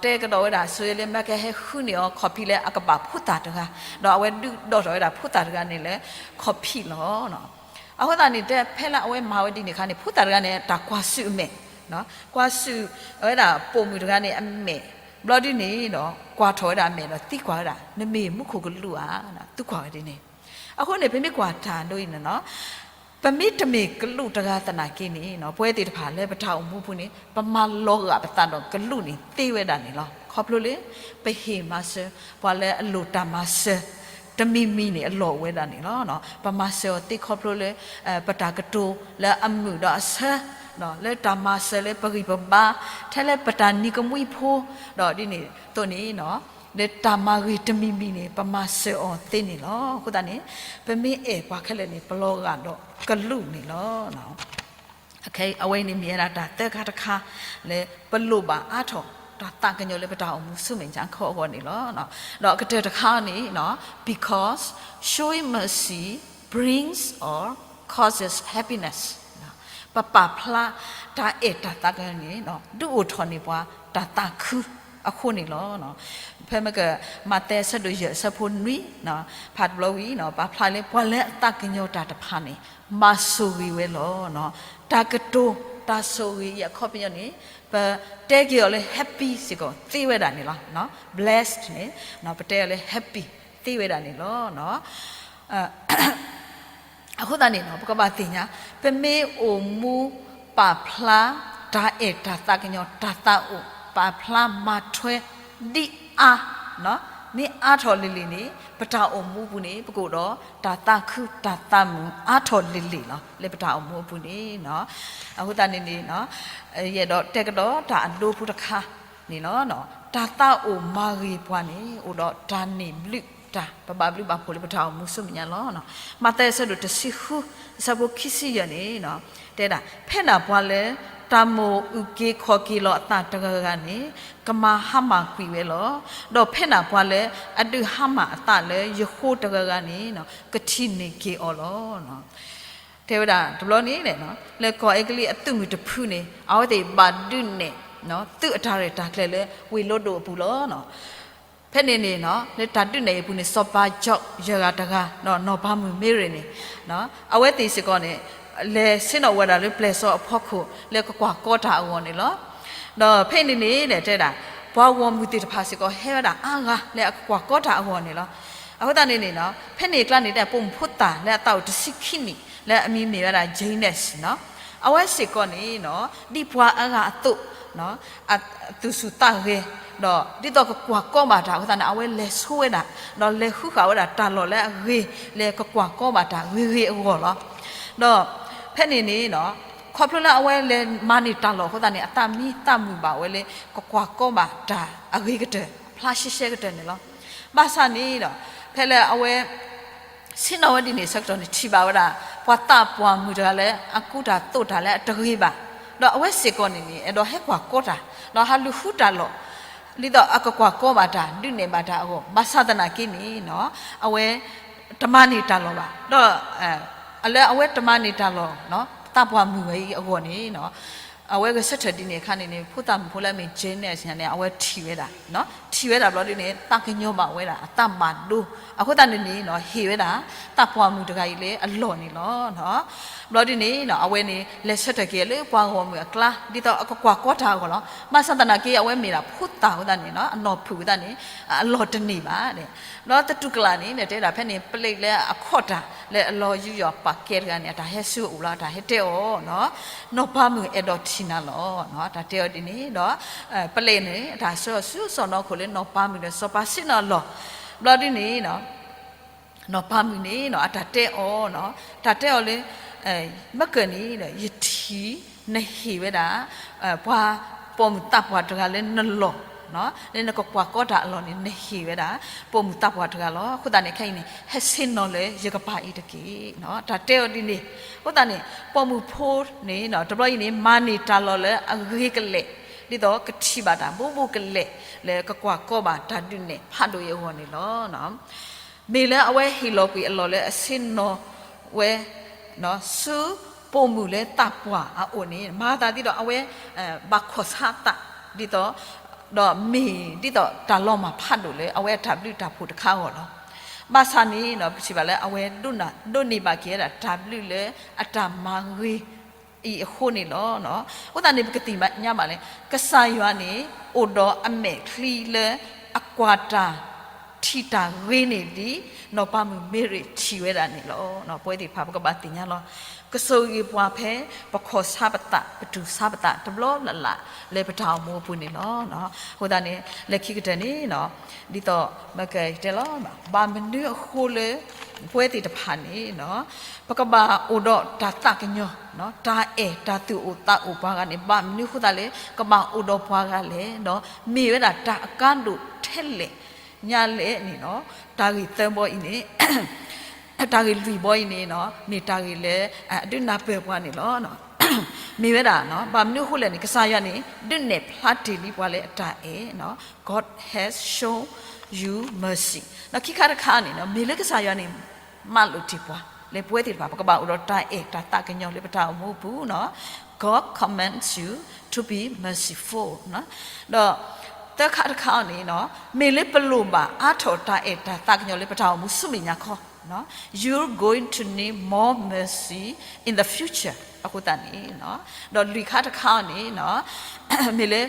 ဒီးတဲကဒီးဝဲဒၣ် ဆိလၢမ့ၢ်ကဟဲဃုန့ၢ်အီၤ ခီၣ်ဖံးလၢအကဘၣ်ဖိသၣ်တဂၤ, ဒီးအဝဲဒုးဒိးထီၣ်ဝဲဒၣ်ဖိသၣ်တဂၤန့ၣ်လၢ ခီၣ်ဖံးလီၤ. အဃိသတးန့ၣ် တဲဖဲလၢအဝဲမၤဝဲဒ်န့ၣ်အခါန့ၣ် ဖိသၣ်တဂၤန့ၣ် တၢ်ကွၢ်ဆူၣ်အမဲာ်, ကွၢ်ဆူၣ်ဝဲဒၣ်ပိာ်မုၣ်တဂၤန့ၣ်အမဲာ်, ဘျီဒုန့ၣ်ဒီး ကွၢ်ထီၣ်ဝဲဒၣ်အမဲာ်ဒီးသံကွၢ်ဝဲဒၣ် နမ့ၢ်မူခိၣ်ကလူးဧါ, သံကွၢ်ဝဲဒ်န့ၣ်. အဃိန့ၣ် ပမ့ၢ်ကွၢ်တၢ်ဒ်အံၤန့ၣ်နီၤ ပမ့ၢ်တမ့ၢ်ကလူးတဂၤသနာ်က့န့ၣ် ပဝဲသ့ၣ်တဖၣ်လၢပတၢ်အိၣ်မူပူၤန့ၣ် ပမၤလီၤဂာ်ပသးဒီးကလူးန့ၣ်သ့ဝဲဒၣ်န့ၣ်လီၤ. ခီဖျိလၢ ပဟ့ၣ်မၤစၢၤ ပှၤလၢအလိၣ်တၢ်မၤစၢၤ တမံၤမံၤန့ၣ်အလီၢ်အိၣ်ဝဲဒၣ်န့ၣ်လီၤ. ပမၤစၢၤအီၤသ့ခီဖျိလၢ ပတၢ်ကတိၤလၢအမုာ်ဒီးအဆၢ, လၢတၢ်မၤစၢၤလၢပဂံၢ်ပဘါ ထဲလၢပတၢ်နံၤကမှံဖိ, ဒီးဒ်န့ၣ်အသိးန့ၣ် လၢတၢ်မၤဂ့ၤတမံၤမံၤန့ၣ် ပမၤစၢၤအီၤသ့န့ၣ်လီၤ. အဃိသတးန့ၣ် ပမ့ၢ်အဲၣ်ပှၤခဲလၢာ်န့ၣ် ပလီၤဂာ်ဒီးကလူးန့ၣ်လီၤ. အဝဲအံၤန့ၣ်မ့ၢ်ဝဲဒၣ်တၢ်သၢခါတခါ လၢပလိၣ်ဘၣ်အါထီၣ်တၢ်သးကညီၤလၢပတၢ်အိၣ်မူဆူမဲာ်ညါခီအဂီၢ်န့ၣ်လီၤ. ဒီးအကတၢၢ်တခါန့ၣ် because showing mercy brings or causes happiness, ပပာ်ဖျါတၢ်အဲၣ်တၢ်သးကညီၤန့ၣ် ဒုးအိၣ်ထီၣ်န့ၢ်ပှၤတၢ်သးခုအဃိန့ၣ်လီၤ. ဖဲမ့ၢ်က မးသဲအဆၢဒိၣ်ယဲၢ်အဆၢဖိနွံ ဖးတဘျီဝံၤ ပာ်ဖျါလၢပှၤလၢအသးကညီၤတၢ်တဖၣ်န့ၣ် မၤဆိၣ်ဂ့ၤဝဲလီၤ. တၢ်ကတိၤတၢ်ဆိၣ်ဂ့ၤအံၤအခီပညီန့ၣ် ပတဲက့ၤအီၤလၢ happy စ့ၢ်ကီးသ့ဝဲဒၣ်န့ၣ်လီၤ. blessed န့ၣ် ပတဲအီၤလၢ happy သ့ဝဲဒၣ်န့ၣ်လီၤ. အဃိသတးန့ၣ် ပကဘၣ်သ့ၣ်ညါ ပမ့ၢ်အိၣ်မူပာ်ဖျါ တၢ်အဲၣ်တၢ်သးကညီၤ တၢ်သးအိၣ် ပာ်ဖျါမၤထွဲဒ်အါ မ့ၢ်အါထီၣ်လံၤလံၤန့ၣ် ပတၢ်အိၣ်မူပူၤန့ၣ် ပကအိၣ်ဒီးတၢ်သးခုတၢ်သးမုာ်အါထီၣ်လံၤလံၤလီၤ လၢပတၢ်အိၣ်မူအပူၤန့ၣ်. အဃိသတးန့ၣ်န့ၣ် ယအဲၣ်ဒိးတဲကဒီးတၢ်အဒိဖိတခါန့ၣ်လီၤ. တၢ်သးအိၣ်မၤဂ့ၤပှၤန့ၣ် အိၣ်ဒီးတၢ်န့ၢ်ဘျုးတၢ် ပဘၣ်ဘျုးဘၣ်ဖှိၣ်လၢပတၢ်အိၣ်မူဆူမဲာ်ညါလီၤ. မးသဲအဆၢဒိၣ်တဆံဃု အဆၢဖိခံဆံယဲၢ်န့ၣ် တဲဒၣ် ဖဲဒၣ်ပှၤလၢ တၢ်မိၣ်အုၣ်က့ၤခီၣ်က့ၤလီၤအသးတဂၤဂၤန့ၣ် ကမၤဟါမၢ်ကွံာ်ဝဲလီၤ. ဒီးဖဲဒၣ်ပှၤလၢ အဒုးဟါမၢ်အသးလၢယဃိတဂၤဂၤန့ၣ် ကထံၣ်န့ၢ်က့ၤအီၤလီၤ. တဲဝဲဒၣ်တဘျီန့ၣ် လၢကီၢ်အဲကလံးအသုးမုၢ်တဖုန့ၣ် အဝဲသ့ၣ်ဘၣ်ဒုးနဲၣ် သုးအတၢ်ရဲၣ်တၢ်ကျဲၤလၢဝ့ၢ်လိဒိၣ်အပူၤလီၤ. ဖဲန့ၣ်န့ၣ် လၢတၢ်ဒုးနဲၣ်အံၤအပူၤန့ၣ် စီၤပၤကၠီၣ်ယဲၢ်ဂၤတဂၤ ဒီးနီၢ်ပၤမုၣ်မ့ရ့န့ၣ် အဝဲသ့ၣ်စ့ၢ်ကီးန့ၣ် လဲၤဆ့ၣ်နီၤဝဲဒၣ်လၢပျဲၢ်စီအဖီခိၣ် လၢကကွၢ်ကီတၢ်အဂီၢ်န့ၣ်လီၤ. ဒီးဖဲန့ၣ်န့ၣ် တဲဒၣ် ပှၤဂီၢ်မုၢ်သ့ၣ်တဖၣ်စ့ၢ်ကီး ဟဲဝဲဒၣ်အါဂၤလၢအကကွၢ်ကီတၢ်အဂီၢ်န့ၣ်လီၤ. အဃိသတးန့ၣ်န့ၣ် ဖဲန့ၣ်အကျါန့ၣ် တဲပိာ်မုၣ်ဖိသၣ်လၢအသးအိၣ်တဆံခံနံၣ် လၢအမံၤမ့ၢ်ဝဲဒၣ် Janice န့ၣ် အဝဲစ့ၢ်ကီးန့ၣ် ဒ်ပှၤအါဂၤအသိး အသူၣ်ဆူၣ်သးဂဲၤ ဒီးဒ်သိးကကွၢ်ကီဘၣ်တၢ်အဃိသတးန့ၣ် အဝဲလဲၤဆိဝဲဒၣ် ဒီးလဲၤဃုဃာ်ဝဲဒၣ်တၢ်လီၢ်လၢအဂ့ၤ လၢကကွၢ်ကီဘၣ်တၢ်ဂ့ၤဂ့ၤအဂီၢ်လီၤ. ဒီးဖဲန့ၣ်န့ၣ် ခီဖျိလၢအဝဲလဲၤမၤန့ၢ်တၢ်လီၢ်အဃိသတးန့ၣ် အသးမံသးမုာ်ဘၣ်ဝဲလၢ ကကွၢ်ကီဘၣ်တၢ်အဂ့ၤကတၢၢ် အဖျါရှဲရှဲကတၢၢ်န့ၣ်လီၤ. ဘၣ်ဆၣ်န့ၣ်ဒီး ဖဲလၢအဝဲ ဆ့ၣ်နီၤဝဲဒ်န့ၣ်အဆၢကတီၢ်န့ၣ် ထံၣ်ဘၣ်ဝဲဒၣ် ပှၤသးပှၢ်မုၣ်တဂၤလၢ အကူတၢ်သိးတၢ်လၢအတဂ့ၤဘၣ်, ဒီးအဝဲစ့ၢ်ကီးန့ၣ်န့ၣ် အဲၣ်ဒိးဟဲကွၢ်ကီတၢ် ဒီးဟးလူၤဃုတၢ်လီၢ် ဒ်သိးအကကွၢ်ကီဘၣ်တၢ် ဒုးနဲၣ်ဘၣ်တၢ်အဂီၢ်, ဘၣ်ဆၣ်သနာ်က့န့ၣ် အဝဲတမၤန့ၢ်တၢ်လီၢ်ဘၣ်, ဒီး လၢအဝဲတမၤန့ၢ်တၢ်လီၢ် သးပှၢ်မုၣ်ဝဲအံၤအဂီၢ်န့ၣ် အဝဲဂဲၤဆၢထၢၣ်ဒ်န့ၣ်အခါန့ၣ်န့ၣ် ဖိသၣ်မုၣ်ဖိလၢအမ့ၢ် Janice န့ၣ် အဝဲထံၣ်ဝဲဒၣ်, ထံၣ်ဝဲဒၣ်ဘျီဒ်န့ၣ် သးကညီၤဘၣ်ဝဲဒၣ် အသးမၤဒိ အဃိသတးန့ၣ်န့ၣ် ဟ့ၣ်ဝဲဒၣ် သးပှၢ်မုၣ်တဂၤအံၤလၢအလီၢ်န့ၣ်လီၤ. ဘျီဒ်န့ၣ် အဝဲန့ၣ် လဲၤဆၢထၢၣ်က့ၤလၢပှၤဂီၢ်မုၢ်အကျါ ဒ်သိးအကကွၢ်ကီတၢ်အဂီၢ်လီၤ. ဘၣ်ဆၣ်သနာ်က့ အဝဲမ့ၢ်ဒၣ်ဖိသၣ်အဃိသတးန့ၣ် အနီၢ်ဖုၣ်အဃိသတးန့ၣ် အလီၢ်တန့ၢ်ဘၣ်. ဒီးသတူၢ်ကလာ်န့ၣ် တဲဒၣ်ဖဲန့ၣ် ပလံးလၢအခီၣ်တၢ်လၢအလီၤယူးယီၣ်ပာ်ကဲတဂၤန့ၣ် အတၢ်ဟဲဆူအအိၣ်လီၤ အတၢ်ဟဲတဲအီၤ နီၢ်ပၤမုၣ်အဲၣ်ဒိးထံၣ်နၤလီၤ. တၢ်တဲအီၤဒ်န့ၣ်ဒီး ပလံးန့ၣ် အတၢ်ဆှၢအီၤဆူစီၢ်နီၤခိၣ်လၢနီၢ်ပၤမုၣ်ဒီးစီၤပၤဆ့ၣ်နီၤအလီၢ် ဘျီဒ်န့ၣ် နီၢ်ပၤမုၣ်န့ၣ် အတၢ်တဲအီၤ တၢ်တဲအီၤလၢ မ့ၢ်ကၢၢ်န့ၣ် ယထံၣ်နဟ့ၣ်ဝဲဒၣ် ပှၤပိာ်မုၣ်သးပှၢ်တဂၤလၢနလီၢ် လၢနကကွၢ်ကီတၢ်အလီၢ်န့ၣ် နဟ့ၣ်ဝဲဒၣ် ပိာ်မုၣ်သးပှၢ်တဂၤလီၤ. အဃိသတးန့ၣ် ခဲအံၤန့ၣ် ဟဲဆ့ၣ်နီၤလၢယကပၤအံၤတက့ၢ်. တၢ်တဲအီၤဒ်န့ၣ်, အဃိသတးန့ၣ် ပိာ်မုၣ်ဖိန့ၣ် တဘျီအံၤန့ၣ် မၤန့ၢ်တၢ်လီၢ်လၢအဂ့ၤကလဲာ်, ဒ်သိးကထံၣ်ဘၣ်တၢ်ဘူးဘူးကလဲာ် လၢကကွၢ်ကီဘၣ်တၢ်ဒုးနဲၣ်ဖးဒိၣ်အံၤအဂီၢ်န့ၣ်လီၤ. မ့ၢ်လၢအဝဲဟ့ၣ်လီၤကွံာ်အလီၢ်လၢအဆ့ၣ်နီၤဝဲ ဆူပိာ်မုၣ်လၢသးပှၢ်အအိၣ်န့ၣ် မၤသးဒ်သိးအဝဲ ဘၣ်ခီၣ်ဆါအသး ဒ်သိး ဒီးမ့ၢ်ဒ်သိးတၢ်လီၤမၢ်ဖးဒိၣ်လၢအဝဲအတၢ်ဘျုးတၢ်ဖှိၣ်တခါအဂီၢ်လီၤ. ဘၣ်ဆၣ်န့ၣ် ပထံၣ်ဘၣ်လၢအဝဲဒိးန့ၢ်ဘၣ်က့ၤဝဲဒၣ်တၢ်ဘျုးလၢအတၢ်မၤဂ့ၤ အံၤအဃိန့ၣ်လီၤ. အဃိသတးန့ၣ် ပကသ့ၣ်ညါဘၣ်လၢ ကစၢ်ယွၤန့ၣ် အိၣ်ဒီးအမဲာ်ချံလၢအကွၢ်တၢ် ထံၣ်တၢ်ဂ့ၤန့ၢ်ဒံး နီၢ်ပၤမုၣ်မ့ရံထံၣ်ဝဲဒၣ်န့ၣ်လီၤ. ပဝဲသ့ၣ်တဖၣ် ပကဘၣ်သ့ၣ်ညါလီၤ. ကဆိၣ်ဂ့ၤပှၤဖဲ ပခီၣ်ဆါပသး ပတူၢ်ဆါပသး တဘျီလၢ်လၢ်လၢပတၢ်အိၣ်မူအပူၤန့ၣ်လီၤ. အဃိသတးန့ၣ် လၢခံကတၢၢ်န့ၣ် ဒ်သိးမကတဲလီၤ ဘၣ်မနုၤအဃိလၢ ပဝဲသ့ၣ်တဖၣ်န့ၣ် ပကဘၣ်အိၣ်ဒီးတၢ်သးကညီၤ တၢ်အဲၣ်တၢ်သူၣ်အိၣ်သးအိၣ်ပှၤဂၤန့ၣ် ဘၣ်မနုၤအဃိသတးလၢ ကဘၣ်အိၣ်ဒီးပှၤဂၤလဲၣ်, ဒီးမ့ၢ်ဝဲဒၣ်တၢ်အကါဒိၣ်ထဲလဲၣ်ညါလဲၣ်န့ၣ်လီၤ. တၢ်ဂ့ၢ်သၢဘီအံၤန့ၣ် တၢ်ဂ့ၢ်လွံၢ်ဘီအံၤန့ၣ် မ့ၢ်တၢ်ဂ့ၢ်လၢ အဒုးနၢ်ပၢၢ်ပှၤန့ၣ်လီၤ. မ့ၢ်ဝဲဒၣ် ဘၣ်မနုၤအဃိလဲၣ်န့ၣ် ကစၢ်ယွၤန့ၣ် ဒုးနဲၣ်ဖျါတ့ၢ်လံပှၤလၢအတၢ်အဲၣ်, God has shown you mercy. ဒီးခံခါတခါန့ၣ် မ့ၢ်လၢကစၢ်ယွၤန့ၣ် မၤလိာ်တ့ၢ်ပှၤ လၢပဝဲသ့ၣ်တဖၣ် ပကဘၣ်အိၣ်ဒီးတၢ်အဲၣ်တၢ်သးကညီၤလၢပတၢ်အိၣ်မူအပူၤန့ၣ် God commands you to be merciful. ဒီးသၢခါတခါန့ၣ် မ့ၢ်လၢပလိၣ်ဘၣ်အါထီၣ်တၢ်အဲၣ်တၢ်သးကညီၤလၢပတၢ်အိၣ်မူဆူမဲာ်ညါခီ you're going to need more mercy in the future အဃိသတးန့ၣ်, ဒီးလွံၢ်ခါတခါန့ၣ် မ့ၢ်လၢ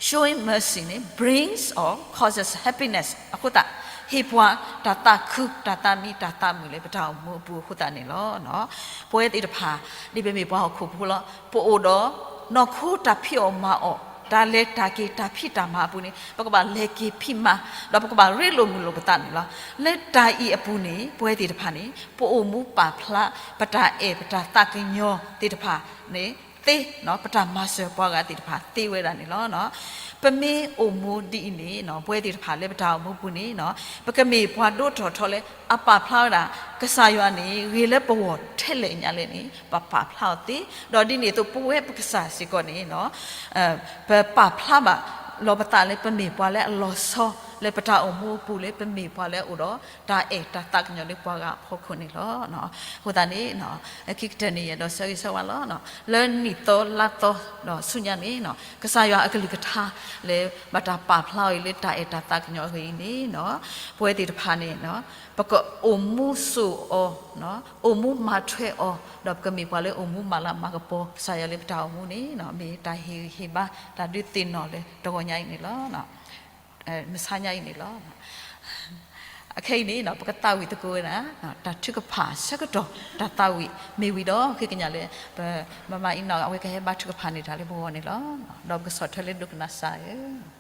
showing mercy န့ၣ် brings or causes happiness အဃိသတး ဟ့ၣ်ပှၤတၢ်သးခု တၢ်သးမံ တၢ်သးမုာ်လၢပတၢ်အိၣ်မူအပူၤအဃိသတးန့ၣ်လီၤ. ပဝဲသ့ၣ်တဖၣ် ဒ်ပမ့ၢ်ပှၤဟီၣ်ခိၣ်ဖိလီၤ ပအိၣ်ဒီး နီၢ်ခိတၢ်ဖံးအီၣ်မၤအီၣ် တၢ်လဲၤတၢ်က့ၤတၢ်ဖံးတၢ်မၤအပူၤန့ၣ် ပကဘၣ်လဲၤက့ၤဖံးမၤ ဒီးပကဘၣ်ရ့လိာ်မုာ်လိာ်ပသးန့ၣ်လီၤ. လၢတၢ်အံၤအပူၤန့ၣ် ပဝဲသ့ၣ်တဖၣ်န့ၣ် ပအိၣ်မူပာ်ဖျါ ပတၢ်အဲၣ်ပတၢ်သးကညီၤသ့ၣ်တဖၣ်န့ၣ် သ့ ပတၢ်မၤစၢၤပှၤဂၤသ့ၣ်တဖၣ်သ့ဝဲဒၣ်န့ၣ်လီၤ. ပမ့ၢ်အိၣ်မူဒ်အံၤန့ၣ် ပဝဲသ့ၣ်တဖၣ်လၢပတၢ်အိၣ်မူပူၤန့ၣ် ပကမ့ၢ်ပှၤဒိၣ်ထီၣ်ထီလၢအပာ်ဖျါဝဲဒၣ် ကစၢ်ယွၤန့ၣ် ဂ့ၤလၢပဂီၢ်ထဲလဲၣ်ညါလဲၣ်န့ၣ် ပပာ်ဖျါအီၤသ့, ဒီးဒ်န့ၣ်အသိးပဝဲပကစၢ်စ့ၢ်ကီးန့ၣ် ပပာ်ဖျါဘၣ်လီၤပသးလၢပမ့ၢ်ပှၤလၢအလီၤဆီ လၢပတၢ်အိၣ်မူအပူၤလၢပမ့ၢ်ပှၤလၢအအိၣ်ဒီး တၢ်အဲၣ်တၢ်သးကညီၤလၢပှၤဂၤအဖီခိၣ်န့ၣ်လီၤ. အဃိသတးန့ၣ် ခံကတၢၢ်န့ၣ် ယအဲၣ်ဒိးဆၢဂ့ၤဆၢဝါလီၤ. လၢနံၣ်သီလါသီဒီးဆူညါန့ၣ် ကစၢ်ယွၤအကလုၢ်ကထါလၢ ဘၣ်တၢ်ပာ်ဖျါအီၤအံၤလၢတၢ်အဲၣ်တၢ်သးကညီၤအဂ့ၢ်အံၤန့ၣ် ပဝဲသ့ၣ်တဖၣ်န့ၣ် ပကအိၣ်မူစိာ်အီၤ အိၣ်မူမၤထွဲအီၤ ဒီးပကမ့ၢ်ပှၤလၢအိၣ်မူမၤလၤမၤကပီၤ ကစၢ်ယွၤလၢပတၢ်အိၣ်မူန့ၣ် မ့ၢ်တၢ်ဟ့ၣ်ဂံၢ်ဟ့ၣ်ဘါ တၢ်ဒုးသ့ၣ်နီၣ်လၢတဂီၤညါအံၤန့ၣ်လီၤ. မုၢ်ဆါညါအံၤန့ၣ်လီၤ. အခဲအံၤန့ၣ် ပကသးဝံၣ်သကိးဝဲဒၣ် တၢ်ထုကဖၣ်ဆၢကတီၢ် တၢ်သးဝံၣ်မ့ၢ်ဝံၤဒီး ဃ့ကညးလၢ ပမၤမၤအံၤနီၢ် အဝဲကဟဲဘါထုကဖၣ်န့ၢ်တၢ်လၢပဂီၢ်န့ၣ်လီၤ. ဒီးပကဆီၣ်ထွဲလၢဒိကနၣ်စၢ်ဧၢ.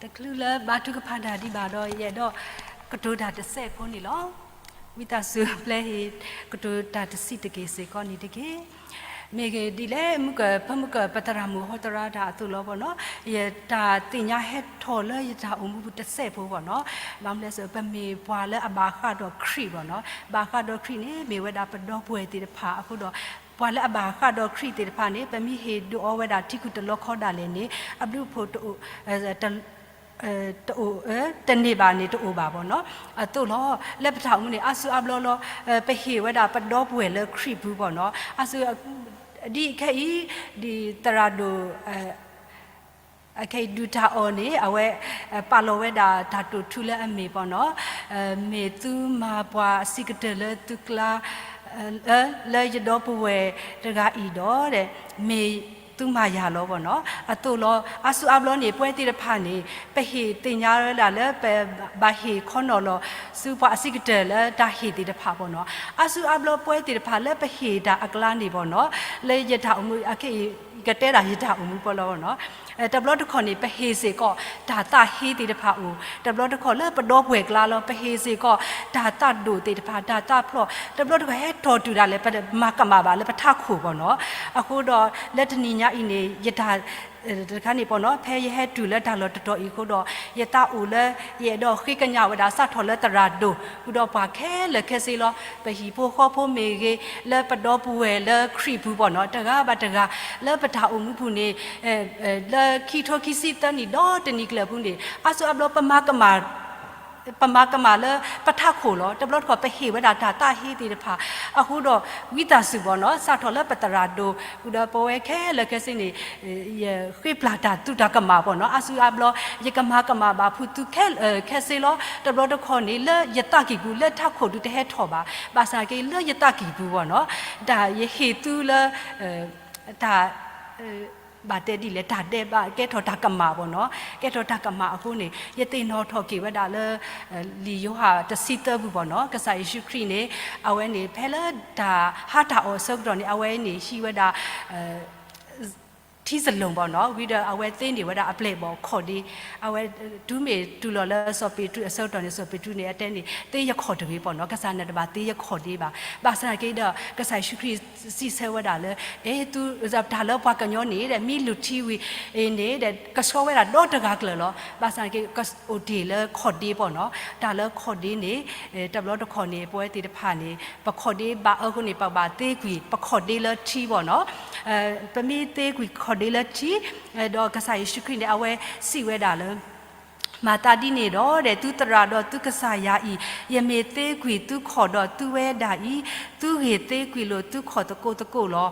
တချုးလၢဘါထုကဖၣ်တၢ်ဒံးဘၣ်ဒီး ယအဲၣ်ဒိးကတိၤတၢ်တစဲးဖိန့ၣ်လီၤ. ဝံသးစူၤပျဲဟ့ၣ်ကတိၤတၢ်တစဲးတက့ၢ်စ့ၢ်ကီးန့ၣ်တက့ၢ်. မ့ၢ်ဂ့ၤဒ်လဲၣ် မုၢ်ကၢၢ် ဖဲမုၢ်ကၢၢ် ပသရၣ်မုၣ်ဟီတရါတၢ်အသိးလီၤဘၣ်နီၤ, ယတၢ်သ့ၣ်ညါဟဲထီၣ်လၢယတၢ်အိၣ်မူပူၤတစဲးဖိဘၣ်နီၤ, ဘၣ်မနုၤလဲၣ် ပမ့ၢ်ပှၤလၢအဘၣ်ဃးဒီးခရံာ်ဘၣ်နီၤ, ဘၣ်ဃးဒီးခရံာ်န့ၣ် မ့ၢ်ဝဲဒၣ်ပဒီပုၢ်ဝဲၢ်သ့ၣ်တဖၣ်အဃိဒီး ပှၤလၢအဘၣ်ဃးဒီးခရံာ်သ့ၣ်တဖၣ်န့ၣ် ပမ့ၢ်ဟ့ၣ်ဒုးအီဝဲဒၣ်ထံခုၣ်တလီခီဒၣ်လဲာ်န့ၣ် အဘျုးအဖှိၣ်တအိၣ် တအိၣ် တန့ၢ်ဘၣ်န့ၣ်တအိၣ်ဘၣ်ဘၣ်နီၤ, အသိးလီၤ လၢပတၢ်အိၣ်မူန့ၣ် အါစုအါဘျီလီၤ, ပဟ့ၣ်ဝဲဒၣ်ပဒီပုၢ်ဝဲၢ်လၢခရံာ်ပူၤဘၣ်နီၤ, အါစု ဒ်ခဲအံၤ ဒ်သရၣ်ဒိၣ် အခဲအံၤဒုးတၢ်အီၣ်န့ၣ် အဝဲ ပာ်လီၤဝဲဒၣ်တၢ်တိာ်ထူလၢအမ့ၢ်ဘၣ်နီၤ, မ့ၢ်သုမၤပှၤအဆံးကတၢၢ်လၢသုကျါ လၢယဒီပုၢ်ဝဲၢ်တဂၤအံၤဒီး မ့ၢ်သုမၤယၤလီၤဘၣ်နီၤ, အသိးလီၤ အါစုအါဘျီန့ၣ် ပဝဲသ့ၣ်တဖၣ်န့ၣ် ပဟ့ၣ်သ့ၣ်ညါဝဲဒၣ်လၢပဘၣ်ဟ့ၣ်ခီနီၣ်လီၤ ဆူပှၤအဆံးကတၢၢ်လၢတၢ်ဟ့ၣ်သ့ၣ်တဖၣ်ဘၣ်နီၤ, အါစုအါဘျီပဝဲသ့ၣ်တဖၣ်လၢပဟ့ၣ်တၢ်အကျါန့ၣ်ဘၣ်နီၤ, လၢယတၢ်အိၣ်မူအခဲအံၤ ကတဲဒၣ်ယတၢ်အိၣ်မူပူၤလီၤဘၣ်နီၤ, တဘျီတခီၣ်န့ၣ် ပဟ့ၣ်စ့ၢ်ကီးတၢ်သးဟ့သ့ၣ်တဖၣ်အိၣ်, တဘျီတခီၣ်လၢပဒီပုၢ်ဝဲၢ်ကျါလီၤ ပဟ့ၣ်စ့ၢ်ကီး တၢ်သးဒိၣ်သ့ၣ်တဖၣ် တၢ်သးဖျိး တဘျီတခီၣ်ဟဲထီၣ်တုၤဒၣ်လဲာ် ပမၤကမၣ်ဘၣ်လၢပထးခိၣ်ဘၣ်နီၤ, အဃိဒီးလၢတနံၤညါအံၤန့ၣ် ယတၢ် တခါန့ၣ်ဘၣ်နီၤ ဖဲယဟဲတုၤလၢတၢ်လီၢ်တတီၤအံၤအဃိဒီး ယသးအိၣ်လၢ ယအဲၣ်ဒိးဃ့ကညးဝဲဒၣ်စးထီၣ်လၢသရၣ်ဒိၣ် ဃုာ်ဒီးပှၤခဲလၢာ်ခဲဆ့လီၤ, ပဟံၣ်ဖိဃီဖိမ့ၢ်ဂ့ၤ လၢပဒီပုၢ်ဝဲၢ်လၢခရံာ်ပူၤဘၣ်နီၤ, တဂၤဘၣ်တဂၤ လၢပတၢ်အိၣ်မူပူၤန့ၣ် လၢခံထိခံဆံသၢနံၣ်ဒီးတနံၤကျၢၤပူၤန့ၣ် အါစုအါဘျီပမၤကမၣ် ပမၤကမၣ်လၢပထးခိၣ်လီၤ, တဘျီတခီၣ်ပဟ့ၣ်ဝဲဒၣ်တၢ်သးဟ့သ့ၣ်တဖၣ်, အဃိဒီးဝံသးစူၤဘၣ်နီၤ စးထီၣ်လၢပသရၣ်ဒိၣ် ဃုာ်ဒီးပဝဲခဲလၢာ်ခဲဆ့န့ၣ် ယဃ့ပျၢ်တၢ်သုးတၢ်ကမၣ်ဘၣ်နီၤ, အါစုအါဘျီ ယကမၤကမၣ်ဘၣ်ဖုသုခဲလၢာ်ခဲဆ့လီၤ, တဘျီတခီၣ်န့ၣ် လၢယသးကံၢ်ပူၤ လၢထးခိၣ်ဒုးတဟဲထီၣ်ဘၣ်, ဘၣ်ဆၣ်က့လၢယသးကံၢ်ပူၤဘၣ်နီၤ, တၢ်ယဟ့ၣ်သုလၢ တၢ် ဘၣ်တဲဒ်လဲၣ် တၢ်ဒဲးဘး ကဲထီၣ်တၢ်ကမၣ်ဘၣ်နီၤ, ကဲထီၣ်တၢ်ကမၣ်အဃိန့ၣ် ယသ့ၣ်နီၣ်ထီၣ်က့ၤဝဲဒၣ်လၢ လံာ်ယိၤဟၣ်တဆံသၢပူၤဘၣ်နီၤ, ကစၢ်ယ့ၣ်ၡူးခရံာ်န့ၣ် အဝဲန့ၣ် ဖဲလၢတၢ်ဟးတၢ်အီၣ်အဆၢကတီၢ်န့ၣ် အဝဲန့ၣ်ဟံးဝဲဒၣ် ထံစလိၣ်ဘၣ်နီၤ, ဝံၤဒီးအဝဲသ့န့ၢ်ဝဲဒၣ်အပျဲၢ်အဘီၣ်ခီၣ်ဒ့, အဝဲတုၤမ့ၢ်တုၤလီၤလၢစီၤပ့းတရူးအဆၢကတီၢ်န့ၣ် စီၤပ့းတရူးန့ၣ် အတဲန့ၣ် သ့ယခီၣ်တဂ့ၤဘၣ်နီၤ, ကစၢ်နတဘၣ်သ့ယခီၣ်ဒ့ဘၣ်, ဘၣ်ဆၣ်က့ဒီး ကစၢ်ယ့ၣ်ၡူးခရံာ်စံးဆၢဝဲဒၣ်လၢ အဲ သု တၢ်လၢပှၤကညီန့ၣ် မ့ၢ်လုၢ်ထံဝံၤန့ၣ် ကဆှီဝဲဒၣ်ဒီတဂၤကျၢၤလီၤ, ဘၣ်ဆၣ်က့ ကအိၣ်တ့ၢ်လၢခီၣ်ဒ့ဘၣ်နီၤ, တၢ်လၢခီၣ်ဒ့န့ၣ် တဘျီတခီၣ်န့ၣ် ပဝဲသ့ၣ်တဖၣ်န့ၣ် ပခီၣ်ဒ့ဘၣ်အဃိန့ၣ် ပဘၣ်သ့ကွံာ် ပခီၣ်ဒ့လၢထံဘၣ်နီၤ, ပမ့ၢ်သ့ကွံာ်ခီၣ်ဒ့လၢထံ ဒီးကစၢ်ယ့ၣ်ၡူးခရံာ်န့ၣ် အဝဲစံးဝဲဒၣ်လၢ မၤသးဒ်န့ၣ်ဒီး သုသရၣ်ဒီးသုကစၢ်ယွၤအံၤ, ယမ့ၢ်သ့ကွံာ်သုခီၣ်ဒီးသုဝဲဒၣ်အံၤ, သုဂ့ၤသ့ကွံာ်လိာ်သုခီၣ်သကိးသကိးလီၤ.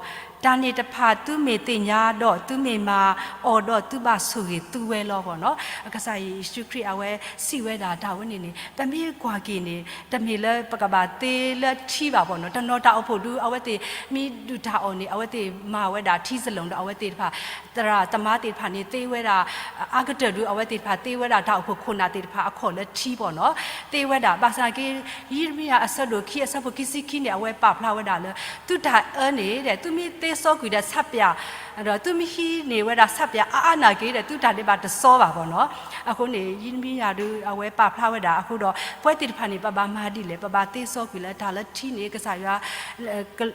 တၢ်န့ၣ်တဖၣ်သုမ့ၢ်သ့ၣ်ညါဒီးသုမ့ၢ်မၤအီၤဒီးသုဘၣ်ဆိၣ်ဂ့ၤသုဝဲလီၤဘၣ်နီၤ, ကစၢ်ယ့ၣ်ၡူးခရံာ်အဝဲစံးဝဲဒၣ်တၢ်ဝဲန့ၣ်န့ၣ် ပမ့ၢ်ကွၢ်က့ၤန့ၣ် တမ့ၢ်လၢပကဘၣ်သ့လၢထံဘၣ်ဘၣ်နီၤ, တနီၤတၢ်အိၣ်ဖှိၣ်ဒုး အဝဲသ့ၣ်မ့ၢ်ဒုးတၢ်အီၣ်န့ၣ် အဝဲသ့ၣ်မၤဝဲဒၣ်ထံစလိၣ်ဒီး အဝဲသ့ၣ်တဖၣ် သရၣ်သမါသ့ၣ်တဖၣ်န့ၣ် သ့ဝဲဒၣ် အါကတၢၢ်ဒုး အဝဲသ့ၣ်တဖၣ်သ့ဝဲဒၣ်တၢ်အိၣ်ဖှိၣ်ခိၣ်နၢ်သ့ၣ်တဖၣ်အခီၣ်လၢထံဘၣ်နီၤ, သ့ဝဲဒၣ် ဘၣ်ဆၣ်က့ ယံးရမံယၤအဆၢဒိၣ်ခံ အဆၢဖိခံဆံခံန့ၣ် အဝဲပာ်ဖျါဝဲဒၣ်လၢ သုတၢ်အၢန့ၣ် သုမ့ၢ်သ့စီကွံာ်ဒီးဆးပၠး ဒီးသုမ့ၢ်ဟံးန့ၢ်ဝဲဒၣ်ဆးပၠးအါအါနာ်က့ဒီး သုတၢ်ဒဲးဘးတစီဘၣ်ဘၣ်နီၤ, အဃိန့ၣ် ယံးရမံယၤဒုး အဝဲပာ်ဖျါဝဲဒၣ်အဃိဒီး ပဝဲသ့ၣ်တဖၣ်န့ၣ် ပဘၣ်မၤဒ်လဲၣ် ပဘၣ်သ့စီကွံာ်လၢတၢ်လၢထံန့ၣ် ကစၢ်ယွၤ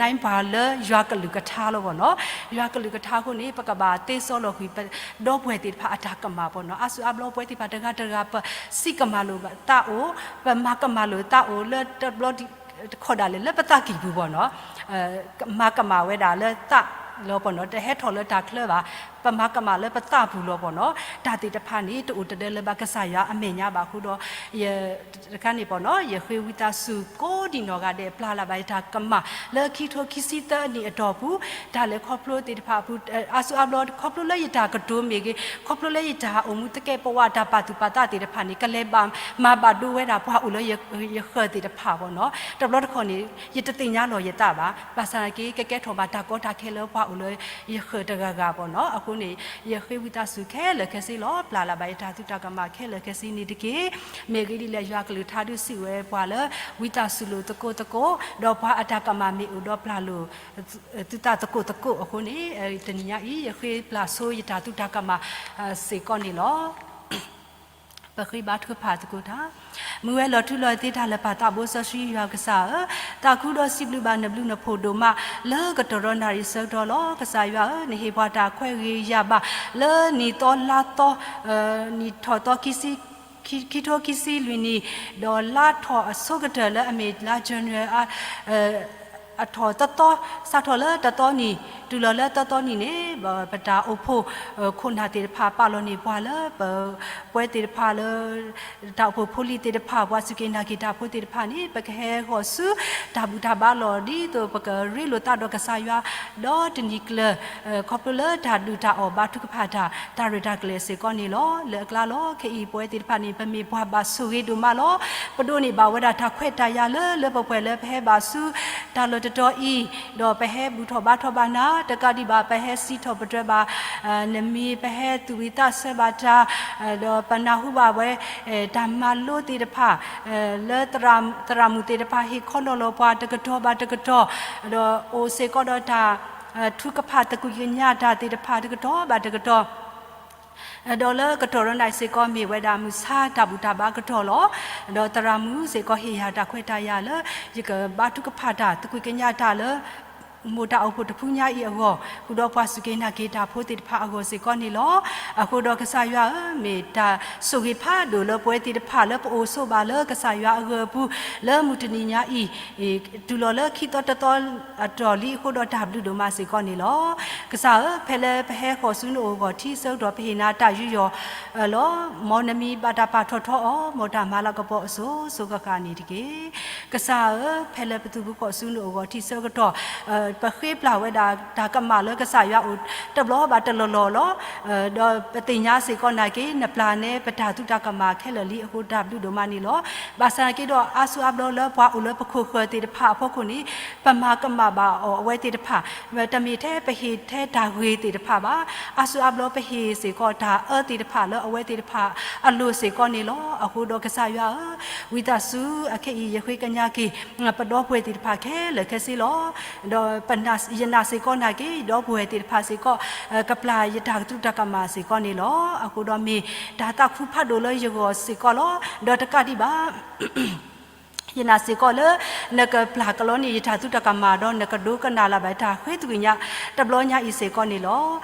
နၢ်ပှၤလၢယွၤကလုၢ်ကထါလီၤဘၣ်နီၤ, ယွၤကလုၢ်ကထါအဃိန့ၣ် ပကဘၣ်သ့စီလီၤကွံာ် ပဒီပုၢ်ဝဲၢ်သ့ၣ်တဖၣ်အတၢ်ကမၣ်ဘၣ်နီၤ, အါစုအါဘျီပဝဲသ့ၣ်တဖၣ်တဂၤတဂၤ ပစံးကမၣ်လိာ်သးအိၣ် ပမၤကမၣ်လိာ်သးအိၣ်လၢတဘျီတခီၣ်ဒၣ်လဲာ်လၢပသးကံၢ်ပူၤဘၣ်နီၤ, မၤကမၣ်ဝဲဒၣ်လၢသးလီၤဘၣ်နီၤ, တဟဲထီၣ်လၢတၢ်ချၢဘၣ်, ပမၤကမၣ်လၢပသးပူၤလီၤဘၣ်နီၤ, တၢ်သ့ၣ်တဖၣ်န့ၣ် တအိၣ်တဒၢလၢၤဘၣ်ကစၢ်ယွၤအမဲာ်ညါဘၣ်အဃိဒီး ယ တခါန့ၣ်ဘၣ်နီၤ ယဃ့ဝံသးစူၤကိးဒံနီၢ်ဂၤဒဲး ပျၢ်လၢ်ဘၣ်ယတၢ်ကမၣ် လၢခံထိခံဆံသၢအနံၣ်အတီၢ်ပူၤ တၢ်လဲၤခီဖျိသ့ၣ်တဖၣ်အပူၤ အါစုအါဘျီ ခီဖျိလၢယတၢ်ကတိၤမ့ၢ်ဂ့ၤ ခီဖျိလၢယတၢ်အိၣ်မူသကဲးပဝးတၢ်ပာ်သူၣ်ပာ်သးသ့ၣ်တဖၣ်န့ၣ် ကလဲၤဘၣ်မၤဘၣ်ဒိဝဲဒၣ်ပှၤအိၣ်လၢယဃၢၤသ့ၣ်တဖၣ်ဘၣ်နီၤ, တဘျီတခီၣ်န့ၣ် ယတသ့ၣ်ညါလီၤယသးဘၣ်, ဘၣ်ဆၣ်က့ ကကဲထီၣ်ဘၣ်တၢ်ကီတၢ်ခဲလၢပှၤအိၣ်လၢယဃၢၤတဂၤဂၤဘၣ်နီၤ, အဃိန့ၣ် ယဃ့ဝံသးစူၤခဲလၢာ်ခဲဆ့လီၤ, ပျၢ်လၢ်ဘၣ်ယတၢ်သုးတၢ်ကမၣ်ခဲလၢာ်ခဲဆ့န့ၣ်တက့ၢ်. မ့ၢ်ဂ့ၢ်ဒ်လဲၣ် ယွၤကလုၢ်ကထါဒုးစံးဝဲပှၤလၢ ဝံသးစူၤလိာ်သကိးသကိး, ဒီးပှၤအတၢ်ကမၣ်မ့ၢ်အိၣ်ဒီးပျၢ်လိာ် သုသးသကိးသကိးအဃိန့ၣ် တနံၤညါအံၤ ယဃ့ပျၢ်ဆိယတၢ်သုးတၢ်ကမၣ် စ့ၢ်ကီးန့ၣ်လီၤ. ပဃ့ဘါထုကဖၣ်သကိးတၢ်. မုၢ်ဝဲလီၤထူလီၤသ့တၢ်လၢပၢ်သးဘိစီဆှံယွၤကစၢ်ဧၢ, သးခုဒီးစံးဘျုးဘၣ်နဘျုးနဖှိၣ်ဒိၣ်မး လၢကတီၢ်ရီနၣ်ရံၣ်ဆၢကတီၢ်လီၤ. ကစၢ်ယွၤဧၢ, နဟ့ၣ်ပှၤတၢ်ခွဲးဂ့ၤယာ်ဘၣ် လၢနံၣ်သီလါသီ, နံၣ်ထီၣ်သီ ခံထိခံဆံလွံၢ်နံၣ်, ဒီးလါထီၣ်အဆိကတၢၢ်လၢအမ့ၢ်လါ January အထီၣ်သၢသီ, စးထီၣ်လၢတသီနံၤ တုၤလီၤလၢသၢသီနံၤန့ၣ် ပတၢ်အိၣ်ဖှိၣ်ခိၣ်နၢ်သ့ၣ်တဖၣ် ပာ်လီၤန့ၢ်ပှၤလၢ ပပှဲၤသ့ၣ်တဖၣ်လၢ တၢ်အိၣ်ဖှိၣ်ဖိလံၤသ့ၣ်တဖၣ် ပှၤစူၢ်က့ၤနာ်က့ၤတၢ်ဖိသ့ၣ်တဖၣ်န့ၣ် ပကဟဲဃီၤဆူတၢ်ဘူၣ်တၢ်ဘါလီၢ် ဒ်သိးပကရ့လိာ်သးဒီးကစၢ်ယွၤ ဒီးတနံၤကျၢၤ ခီဖျိလၢတၢ်ဒုၣ်တၢ်အီၣ်ဘါထုကဖၣ်တၢ် တၢ်ရဲၣ်တၢ်ကျဲၤစ့ၢ်ကီးန့ၣ်လီၤ. လၢအကျါလီၤ ခဲအံၤပဝဲသ့ၣ်တဖၣ်န့ၣ် ပမ့ၢ်ပှၤဘၣ်ဆိၣ်ဂ့ၤဒိၣ်မးလီၤ. ပဒိးန့ၢ်ဘၣ်ဝဲဒၣ်တၢ်ခွဲးတၢ်ယာ်လၢ လၢပှဲၤပှဲၤလၢပဟဲဘၣ်ဆူတၢ်လီၢ်တတီၤအံၤ, ဒီးပဟဲဘူၣ်ထီၣ်ဘါထီၣ်ဘၣ်နၤ, တကးဒံးဘၣ် ပဟဲစံးထီၣ်ပတြၢၤဘၣ် နမံၤ, ပဟဲသူၣ်ဝံၤသးဆၢဘၣ်တၢ်, ဒီးပနၢ်ဟူဘၣ်ဝဲ တၢ်မၤလိသ့ၣ်တဖၣ် လၢသရၣ်မုၣ်သ့ၣ်တဖၣ် ဟ့ၣ်ခီနီၤလီၤပှၤတကတီၢ်ဘၣ်တကတီၢ်, ဒီးအိၣ်စ့ၢ်ကီးဒီးတၢ် ထုကဖၣ်သကွံၢ်ကညးတၢ်သ့ၣ်တဖၣ်တကတီၢ်ဘၣ်တကတီၢ်, ဒီးလၢကတီၢ်ရီနၣ်ရံၣ်စ့ၢ်ကီး မ့ၢ်ဝဲဒၣ်မုၢ်ဆါတၢ်ဘူၣ်တၢ်ဘါကတီၢ်လီၤ. ဒီးသရၣ်မုၣ်စ့ၢ်ကီး ဟ့ၣ်ယၤတၢ်ခွဲးတၢ်ယာ်လၢ ယကဘါထုကဖၣ်တၢ် သကွံၢ်ကညးတၢ်လၢ မိၢ်တၢ်အိၣ်ဖှိၣ်တဖုညါအံၤအဂီၢ်, ဃုာ်ဒီးပှၤစူၢ်က့ၤနာ်က့ၤတၢ်ဖိသ့ၣ်တဖၣ်အဂီၢ်စ့ၢ်ကီးန့ၣ်လီၤ. အဃိဒီးကစၢ်ယွၤဧၢ, မ့ၢ်တၢ်ဆိၣ်ဂ့ၤဖးဒိၣ်လၢပဝဲသ့ၣ်တဖၣ်လၢပအိၣ်ဆိးဘၣ်လၢကစၢ်ယွၤအဂၢၢ်အပူၤ လၢမုၢ်တနံၤညါအံၤ တုၤလီၤလၢခံသီတသီအတီၢ်လံအဃိဒီး တၢ်ဘျုးဒိၣ်မးစ့ၢ်ကီးန့ၣ်လီၤ. ကစၢ်ဧၢ, ဖဲလၢပဟဲဃီၤဆူနအိၣ်အဂီၢ် ထံဆၢကတီၢ် ပဟ့ၣ်နၤတၢ်ယူးယီၣ်လီၤ. မ်နမံၤဘၣ်တၢ်ပာ်ထီၣ်ထီအီၤ, မ်တၢ်မၤလၤကပီၤအစိၤစိၤဃၣ်ဃၣ်န့ၣ်တက့ၢ်. ကစၢ်ဧၢ, ဖဲလၢပသုးဘူးဃီၤဆူနအိၣ်အဂီၢ် ထံဆၢကတီၢ် ပဃ့ပျၢ်ဝဲဒၣ်တၢ်ကမၣ်လၢကစၢ်ယွၤအိၣ်တဘျီဘၣ်တလီၢ်လီၢ်လီၤ. ဒီးပသ့ၣ်ညါစ့ၢ်ကီးနာ်က့ နပျၢ်နဲပတၢ်သုးတၢ်ကမၣ်ခဲလၢာ်လံအဃိ တၢ်ဘျုးဒိၣ်မးန့ၣ်လီၤ. ဘၣ်ဆၣ်နာ်က့ဒီး အါစုအါဘျီလၢပှၤအိၣ်လၢပခိၣ်ဃၢၤသ့ၣ်တဖၣ်အဖီခိၣ်န့ၣ် ပမၤကမၣ်ဘၣ်အီၤအဝဲသ့ၣ်တဖၣ် တမ့ၢ်ထဲပဟ့ၣ်ထဲတၢ်ဂ့ၤသ့ၣ်တဖၣ်ဘၣ်. အါစုအါဘျီပဟ့ၣ်စ့ၢ်ကီးတၢ်အၢသ့ၣ်တဖၣ်လၢအဝဲသ့ၣ်တဖၣ်အလိၤစ့ၢ်ကီးန့ၣ်လီၤ. အဃိဒီးကစၢ်ယွၤဧၢ, ဝံသးစူၤအခဲအံၤ ယဃ့ကညးက့ၤ ပဒီပုၢ်ဝဲၢ်သ့ၣ်တဖၣ်ခဲလၢာ်ခဲဆ့လီၤ. ဒီးယနာ်စ့ၢ်ကီးနာ်က့ ယဒီပုၢ်ဝဲၢ်သ့ၣ်တဖၣ်စ့ၢ်ကီး ကပျၢ်ယတၢ်သုးတၢ်ကမၣ်စ့ၢ်ကီးန့ၣ်လီၤ. အဃိဒီးမ့ၢ်တၢ်သးခုဖးဒိၣ်လၢယဂီၢ်စ့ၢ်ကီးလီၤ. ဒီးတကးဒံးဘၣ် ယနာ်စ့ၢ်ကီးလၢ နကပျၢ်ကလီန့ၢ်ယတၢ်သုးတၢ်ကမၣ်ဒီး နကဒိကနၣ်လၢၤဘၣ်တၢ်ဃ့သကွံာ်ညါတဘျီညါအံၤစ့ၢ်ကီးန့ၣ်လီၤ.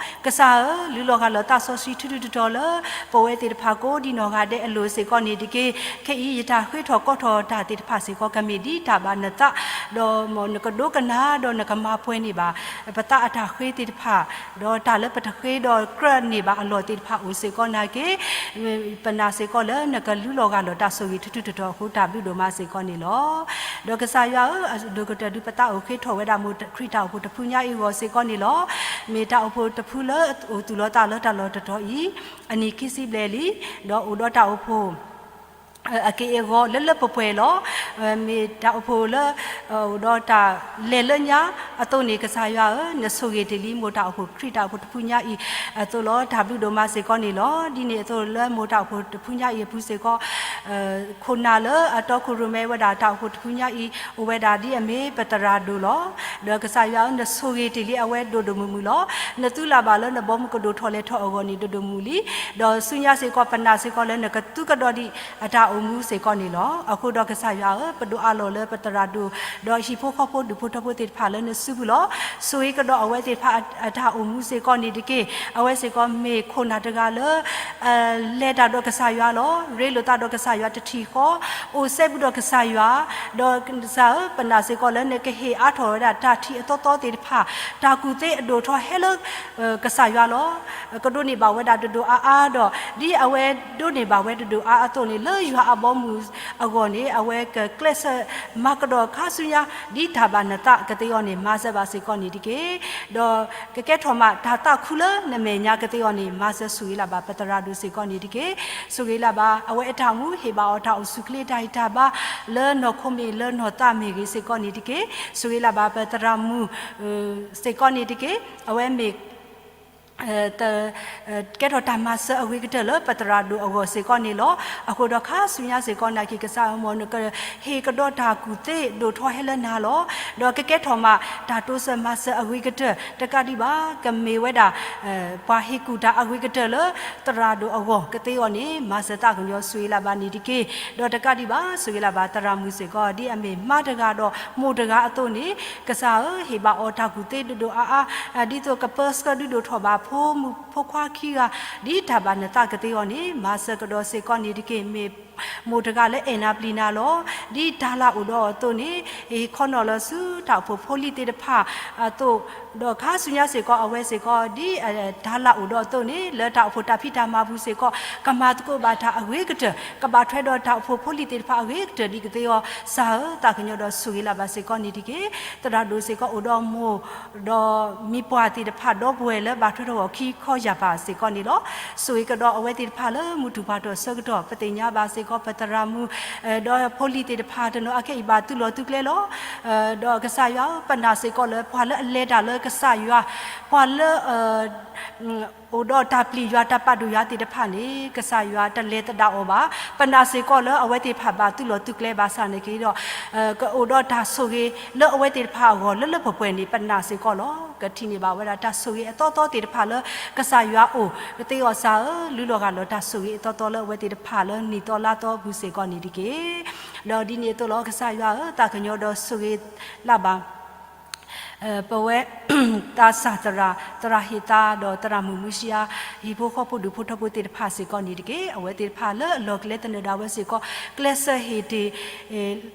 ကစၢ်ဧၢ, လုၢ်လီၤဂၢ်လီၤသးစီဆှံထူထူတီတီလၢ ပဝဲသ့ၣ်တဖၣ်ကိးဒံနီၢ်ဂၤဒဲးအလိၤစ့ၢ်ကီးန့ၣ်တက့ၢ်. ခဲအံၤ ယတၢ်ဃ့ထီၣ်ကိးထီၣ်တၢ်သ့ၣ်တဖၣ်စ့ၢ်ကီး ကမ့ၢ်ဒ်တၢ်ဘၣ်နသး, ဒီးမ်နကဒိကနၣ်ဒီးနကမၤပှဲၤန့ၢ်ဘၣ် ပသးအတၢ်ဃ့သ့ၣ်တဖၣ်, ဒီးတၢ်လၢပတဃ့ဒီးကြၢးန့ၢ်ဘၣ်အလီၢ်သ့ၣ်တဖၣ်အိၣ်စ့ၢ်ကီးနာ်က့ ပနာ်စ့ၢ်ကီးလၢနကလုၢ်လီၤဂၢ်လီၤတၢ်ဆိၣ်ဂ့ၤထူထူတီတီအဃိ တၢ်ဘျုးဒိၣ်မးစ့ၢ်ကီးန့ၣ်လီၤ. ဒီးကစၢ်ယွၤဧၢ, အဒိၣ်ကတၢၢ်ဒုးပသးအိၣ်ဃ့ထီၣ်ဝဲဒၣ်မိၢ်ခရံာ်တၢ်အိၣ်ဖှိၣ်တဖုညါအံၤအဂီၢ်စ့ၢ်ကီးန့ၣ်လီၤ. မ့ၢ်တၢ်အိၣ်ဖှိၣ်တဖုလၢအိၣ်သူၣ်လီၤသးလၢတၢ်လီၢ်တတီၤအံၤ အနံၣ်ခံဆံဘျဲၣ်လံ, ဒီးအိၣ်ဒီးတၢ်အိၣ်ဖှိၣ် အက့ၢ်အဂီၤလၢလၢပှဲၤပှဲၤလီၤ. မ့ၢ်တၢ်အိၣ်ဖှိၣ်လၢ အိၣ်ဒီးတၢ်လဲၤလၢညါအသိးန့ၣ် ကစၢ်ယွၤဧၢ, နဆိၣ်ဂ့ၤတ့ၢ်လံမိၢ်တၢ်အိၣ်ဖှိၣ်ခရံာ်တၢ်အိၣ်ဖှိၣ်တဖုညါအံၤအသိးလီၤ. တၢ်ဘျုးဒိၣ်မးစ့ၢ်ကီးန့ၣ်လီၤ. ဒ်န့ၣ်အသိးလၢမိၢ်တၢ်အိၣ်ဖှိၣ်တဖုညါအံၤအပူၤစ့ၢ်ကီး ခိၣ်နၢ်လၢအတီခိၣ်ရိၣ်မဲဝဲဒၣ်တၢ်အိၣ်ဖှိၣ်တဖုညါအံၤ အိၣ်ဝဲဒၣ်ဒ်အမ့ၢ်ပသရၣ်ဒိၣ်လီၤ. ဒီးကစၢ်ယွၤဧၢ, နဆိၣ်ဂ့ၤတ့ၢ်လံအဝဲဒိၣ်ဒိၣ်မုၢ်မုၢ်လီၤ. နသုလၢ်ဘၣ်လၢနဘီမုၢ်ကဒိၣ်ထီၣ်လဲၤထီၣ်အဂီၢ်န့ၣ် ဒိၣ်ဒိၣ်မုၢ်လံ. ဒီးဆူညါစ့ၢ်ကီး ပနာ်စ့ၢ်ကီးလၢနကသုကဒီးဒံးအတၢ်အိၣ်မူစ့ၢ်ကီးန့ၣ်လီၤ. အဃိဒီးကစၢ်ယွၤဧၢ, ပဒိးအးလီၤလၢပသရၣ်ဒိၣ် ဒီးဟံၣ်ဖိဃီဖိဒူၣ်ဖိထၢဖိသ့ၣ်တဖၣ်လၢနစုပူၤလီၤ. ဆိၣ်ဂ့ၤကဒီးအဝဲသ့ၣ်တဖၣ်အတၢ်အိၣ်မူစ့ၢ်ကီးန့ၣ်တက့ၢ်. အဝဲစ့ၢ်ကီးမ့ၢ်ခိၣ်နၢ်တဂၤလၢ လဲၤတၢ်ဒီးကစၢ်ယွၤလီၤ. ရ့လိာ်သးဒီးကစၢ်ယွၤတထံၣ်ဃီ, အိၣ်စဲဘူးဒီးကစၢ်ယွၤ, ဒီးကစၢ်ဧၢ, ပနာ်စ့ၢ်ကီးလၢနကဟ့ၣ်အါထီၣ်ဝဲဒၣ်တၢ်ထံၣ်အသီသီသ့ၣ်တဖၣ်, တၢ်ကူၣ်သ့အဒိၣ်ထီၣ်ဟဲလၢ ကစၢ်ယွၤလီၤ. ကဒိးန့ၢ်ဘၣ်ဝဲဒၣ်တဒိၣ်အါအါဒီး ဒ်အဝဲဒိးန့ၢ်ဘၣ်ဝဲတဒိၣ်အါအသိးန့ၣ် လၢယွၤအဘီအမုၢ်အဂီၢ်န့ၣ် အဝဲကကျဲးစၢးမၤကဒီးခါဆူညါ ဒ်တၢ်ဘၣ်နသးကသ့အီၤန့ၣ် မၤစၢၤဘၣ်စ့ၢ်ကီးန့ၣ်တက့ၢ်. ဒီးကကဲထီၣ်မးတၢ်သးခုလၢနမဲာ်ညါကသ့အီၤန့ၣ် မၤစၢၤဆိၣ်ဂ့ၤလၢ်ဘၣ်ပသရၣ်ဒိၣ်စ့ၢ်ကီးန့ၣ်တက့ၢ်. ဆိၣ်ဂ့ၤလၢ်ဘၣ် အဝဲအတၢ်အိၣ်မူ ဟ့ၣ်ဘၣ်အီၤတၢ်အိၣ်ဆူၣ်ချ့တၢ်ဂံၢ်တၢ်ဘါ လၢနီၢ်ခိမ့ၢ်လၢနီၢ်သးမ့ၢ်ဂ့ၤစ့ၢ်ကီးန့ၣ်တက့ၢ်. ဆိၣ်ဂ့ၤလၢ်ဘၣ်ပသရၣ်မုၣ် စ့ၢ်ကီးန့ၣ်တက့ၢ်. အဝဲမ့ၢ် ပ တ ကဲထီၣ်တၢ်မၤစၢၤအဂ့ၤကတၢၢ်လၢပသရၣ်ဒိၣ်အဂီၢ်စ့ၢ်ကီးန့ၣ်လီၤ. အဃိဒီးခါဆူညါစ့ၢ်ကီးနာ်က့ ကစၢ်ဧၢ မ်နကဟ့ၣ်ကဒီးတၢ်ကူၣ်သ့ဒိၣ်ထီၣ်ဟဲလၢနၤလီၤ. ဒီးကကဲထီၣ်မးတၢ်တိစၢၤမၤစၢၤအဂ့ၤကတၢၢ် တကးဒံးဘၣ် ကမ့ၢ်ဝဲဒၣ် ပှၤဟ့ၣ်ကူၣ်တၢ်အဂ့ၤကတၢၢ်လၢသရၣ်ဒိၣ်အဂီၢ်ကသ့အီၤန့ၣ် မၤစၢၤသးကညီၤဆိၣ်ဂ့ၤလၢ်ဘၣ်န့ၣ်တက့ၢ်. ဒီးတကးဒံးဘၣ် ဆိၣ်ဂ့ၤလၢ်ဘၣ်သရၣ်မုၣ်စ့ၢ်ကီး ဒ်အမ့ၢ်မါတဂၤဒီးမိၢ်တဂၤအသိးန့ၣ် ကစၢ်ဧၢ ဟ့ၣ်ဘၣ်အီၤတၢ်ကူၣ်သ့ဒိၣ်ဒိၣ်အါအါ ဒ်သိးကပၢဆှၢဒုးဒိၣ်ထီၣ်ဘၣ်ဖိမုၣ်ဖိခွါခံဂၤ ဒ်တၢ်ဘၣ်နသးကသ့အီၤန့ၣ် မၤစၢၤကဒီးစ့ၢ်ကီးန့ၣ်တက့ၢ်. မ့ၢ်မိၢ်တဂၤလၢအဲၣ်နၤပျံၤနၤလီၤ. ဒ်တၢ်လၢအိၣ်ဒီးအီၤအသိးန့ၣ် ဟ့ၣ်ခီနီၣ်လီၤဆူတၢ်အိၣ်ဖှိၣ်ဖိလံၤသ့ၣ်တဖၣ်အသိး ဒီးခါဆူညါစ့ၢ်ကီး အဝဲစ့ၢ်ကီး ဒ်တၢ်လၢအိၣ်ဒီးအသိးန့ၣ် လၢတၢ်အိၣ်ဖှိၣ်တၢ်ဖံးတၢ်မၤပူၤစ့ၢ်ကီး ကမၤသကိးဘၣ်တၢ်အဂ့ၤကတၢၢ် ကဘၣ်ထွဲဒီးတၢ်အိၣ်ဖှိၣ်ဖိလံၤသ့ၣ်တဖၣ်အဂ့ၤကတၢၢ်ဒ်ကသ့အီၤ ကစၢ်ဧၢ သးကညီၤဒီးဆိၣ်ဂ့ၤလၢ်ဘၣ်စ့ၢ်ကီးန့ၣ်တက့ၢ်. သရၣ်ဒိၣ်စ့ၢ်ကီးအိၣ်ဒီးမိၢ် ဒီးမံၤပှၢ်သ့ၣ်တဖၣ် ဒီပုၢ်ဝဲၢ်လၢဘၣ်ထွဲထီၣ်အီၤခံခီယၢ်ပၤစ့ၢ်ကီးန့ၣ်လီၤ. ဆိၣ်ဂ့ၤကဒီးအဝဲသ့ၣ်တဖၣ်လၢမုၢ်တူၢ်ပှၤတီၢ်ဆၢကတီၢ် ပသ့ၣ်ညါဘၣ်စ့ၢ်ကီး ပသရၣ်မုၣ် ဒီးဖိလံၤသ့ၣ်တဖၣ်တနီၤအခဲအံၤဘၣ်သုးလီၢ်သုးကျဲလီၤ. ဒီးကစၢ်ယွၤဧၢ ပနာ်စ့ၢ်ကီးလၢပှၤလၢအလဲၤတၢ်လၢကစၢ်ယွၤ ပှၤလၢ အိၣ်ဒီးတၢ်ပျံၤယွၤတၢ်ပာ်ဒိၣ်ယွၤသ့ၣ်တဖၣ်န့ၣ် ကစၢ်ယွၤတလဲၤသဒၣ်အီၤဘၣ်. ပနာ်စ့ၢ်ကီးလၢအဝဲသ့ၣ်တဖၣ်ဘၣ်သုးလီၢ်သုးကျဲဘၣ်ဆၣ်နာ်က့ဒီး ကအိၣ်ဒီးတၢ်ဆိၣ်ဂ့ၤလၢအဝဲသ့ၣ်တဖၣ်အဂီၢ်လၢလၢပှဲၤပှဲၤန့ၣ် ပနာ်စ့ၢ်ကီးလီၤ. ကထံၣ်န့ၢ်ဘၣ်ဝဲဒၣ်တၢ်ဆိၣ်ဂ့ၤအသီသီသ့ၣ်တဖၣ်လၢကစၢ်ယွၤအိၣ်ကသ့အီၤ ကစၢ်ဧၢ လုၢ်လီၤဂၢ်လီၤတၢ်ဆိၣ်ဂ့ၤအသီသီလၢအဝဲသ့ၣ်တဖၣ်လၢနံၣ်သီလါသီအပူၤစ့ၢ်ကီးန့ၣ်တက့ၢ်. ဒီးဒ်န့ၣ်အသိးလီၤ ကစၢ်ယွၤဧၢ သးကညီၤဒီးဆိၣ်ဂ့ၤလၢ်ဘၣ် ပဝဲ သးစၢ်သရၣ် သရၣ်ဟ့ၣ်သါ ဒီးသရၣ်မုၣ်မူၡံအါ ဟံၣ်ဖိဃီဖိဒူၣ်ဖိထၢဖိသ့ၣ်တဖၣ်စ့ၢ်ကီးန့ၣ်တက့ၢ်. အဝဲသ့ၣ်တဖၣ်လၢအလီၢ်ကျဲသနၢၣ်ဒၣ်ဝဲစ့ၢ်ကီး ကျဲးစၢးဟ့ၣ်တ့ၢ်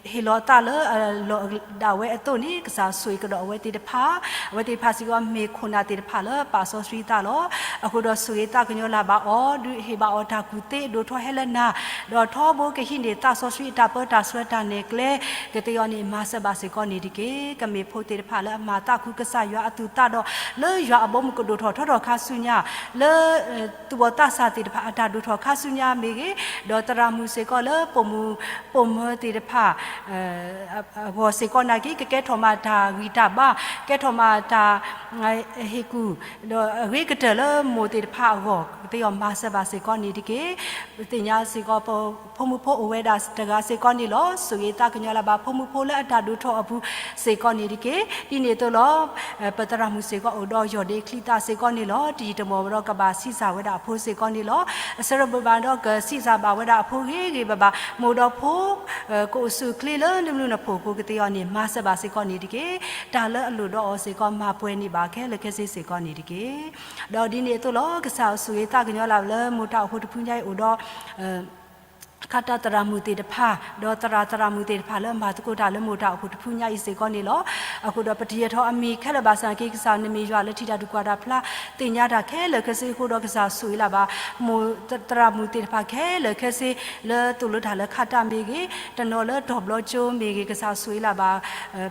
ဟ့ၣ်လီၤသးလၢအလီၢ်ဒၣ်ဝဲအသိးန့ၣ် ကစၢ်ဆိၣ်ဂ့ၤကဒီးအဝဲသ့ၣ်တဖၣ်. အဝဲသ့ၣ်တဖၣ်စ့ၢ်ကီးမ့ၢ်ခိၣ်နၢ်သ့ၣ်တဖၣ်လၢပာ်စီဆှံသးလီၤ. အဃိဒီးဆိၣ်ဂ့ၤသးကညီၤလၢ်ဘၣ်အီၤ ဒုးဟ့ၣ်ဘၣ်အီၤတၢ်ကူၣ်သ့ဒိၣ်ထီၣ်ဟဲလၢနၤ ဒီးထီဘိကဟံးန့ၢ်သးစီဆှံအတၢ်ပၢတၢ်ဆှၢတၢ်နဲၣ်ကျဲ ကသ့အီၤန့ၣ် မၤစၢၤဘၣ်စ့ၢ်ကီးန့ၣ်တက့ၢ်. ကမ့ၢ်ဖိသ့ၣ်တဖၣ်လၢအမၤသးခုကစၢ်ယွၤအသူၣ်သးဒီး လၢယွၤအဘီမုၢ်ကဒိၣ်ထီၣ်ထီထီၣ်ခါဆူညါ လၢ သူၣ်ဘီၣ်သးစၢ်သ့ၣ်တဖၣ်အတၢ်ဒိၣ်ထီၣ်ခါဆူညါမ့ၢ်ဂ့ၤ, ဒီးသရၣ်မုၣ်စ့ၢ်ကီးလၢပိာ်မုၣ်ပိာ်မၢၤသ့ၣ်တဖၣ် အဂီၢ်စ့ၢ်ကီးနာ်က့ ကကဲထီၣ်မးတၢ်ဂံၢ်တၢ်ဘါ, ကဲထီၣ်မးတၢ် ဟ့ၣ်ကူၣ် ဒီးအဂ့ၤကတၢၢ်လၢမိၢ်သ့ၣ်တဖၣ်အဂီၢ် ကသ့အီၤမၤစၢၤဘၣ်စ့ၢ်ကီးန့ၣ်တက့ၢ်. ပသ့ၣ်ညါစ့ၢ်ကီး ဖိမုၣ်ဖိအိၣ်ဝဲဒၣ်တဂၤစ့ၢ်ကီးန့ၣ်လီၤ. ဆိၣ်ဂ့ၤသးကညီၤလၢ်ဘၣ်ဖိမုၣ်ဖိလၢအတၢ်ဒိၣ်ထီၣ်အပူၤစ့ၢ်ကီးန့ၣ်တက့ၢ်. ဒ်န့ၣ်အသိးလီၤ ပသရၣ်မုၣ်စ့ၢ်ကီးအိၣ်ဒီးယီၢ်ဒ့ချံသၣ်စ့ၢ်ကီးန့ၣ်လီၤ. တယံာ်တမီၢ်ဝဲဒီးကဘၣ်ဆံးစၢ်ဝဲဒၣ်အဖိစ့ၢ်ကီးန့ၣ်လီၤ. အဆၢဒီးဘၣ်ဒီးကဆံးစၢ်ဘၣ်ဝဲဒၣ်အဖိဂ့ၤဂ့ၤဘၣ်ဘၣ်, မိၢ်ဒီးဖိ ကအိၣ်ဆူၣ်အိၣ်ချ့လၢနဘျုးနဖှိၣ်အဃိကသ့အီၤန့ၣ် မၤစၢၤဘၣ်စ့ၢ်ကီးန့ၣ်တက့ၢ်. တၢ်လၢအလိၣ်ဒီးအီၤစ့ၢ်ကီး မၤပှဲၤန့ၢ်ဘၣ်ခဲလၢာ်ခဲဆ့စ့ၢ်ကီးန့ၣ်တက့ၢ်. ဒီးဒ်န့ၣ်အသိးလီၤ ကစၢ်ဆိၣ်ဂ့ၤသးကညီၤလၢ်လၢမိၢ်တၢ်အိၣ်ဖှိၣ်တဖုညါအံၤအိၣ်ဒီး ခါတၢ်သရၣ်မုၣ်သ့ၣ်တဖၣ် ဒီးသရၣ်သရၣ်မုၣ်သ့ၣ်တဖၣ်လၢမၤသကိးတၢ်လၢမိၢ်တၢ်အိၣ်ဖှိၣ်တဖုညါအံၤစ့ၢ်ကီးန့ၣ်လီၤ. အဃိဒီးပတယၢၤထီၣ်အမံၤခဲလၢာ်ဘၣ်ဆၣ်နာ်က့ ကစၢ်နမ့ၢ်ယွၤလၢထံတၢ်ဒုးကွၢ်တၢ်ဖျါသ့ၣ်ညါတၢ်ခဲလၢာ်ခဲဆ့အဃိဒီး ကစၢ်ဆိၣ်ဂ့ၤလၢ်ဘၣ် မိၢ်သရၣ်မုၣ်သ့ၣ်တဖၣ်ခဲလၢာ်ခဲဆ့ လၢသိၣ်လိတၢ်လၢခါတၢ်မ့ၢ်ဂ့ၤ, တနီၤလၢတီၢ်ဘျီကၠိမ့ၢ်ဂ့ၤ, ကစၢ်ဆိၣ်ဂ့ၤလၢ်ဘၣ်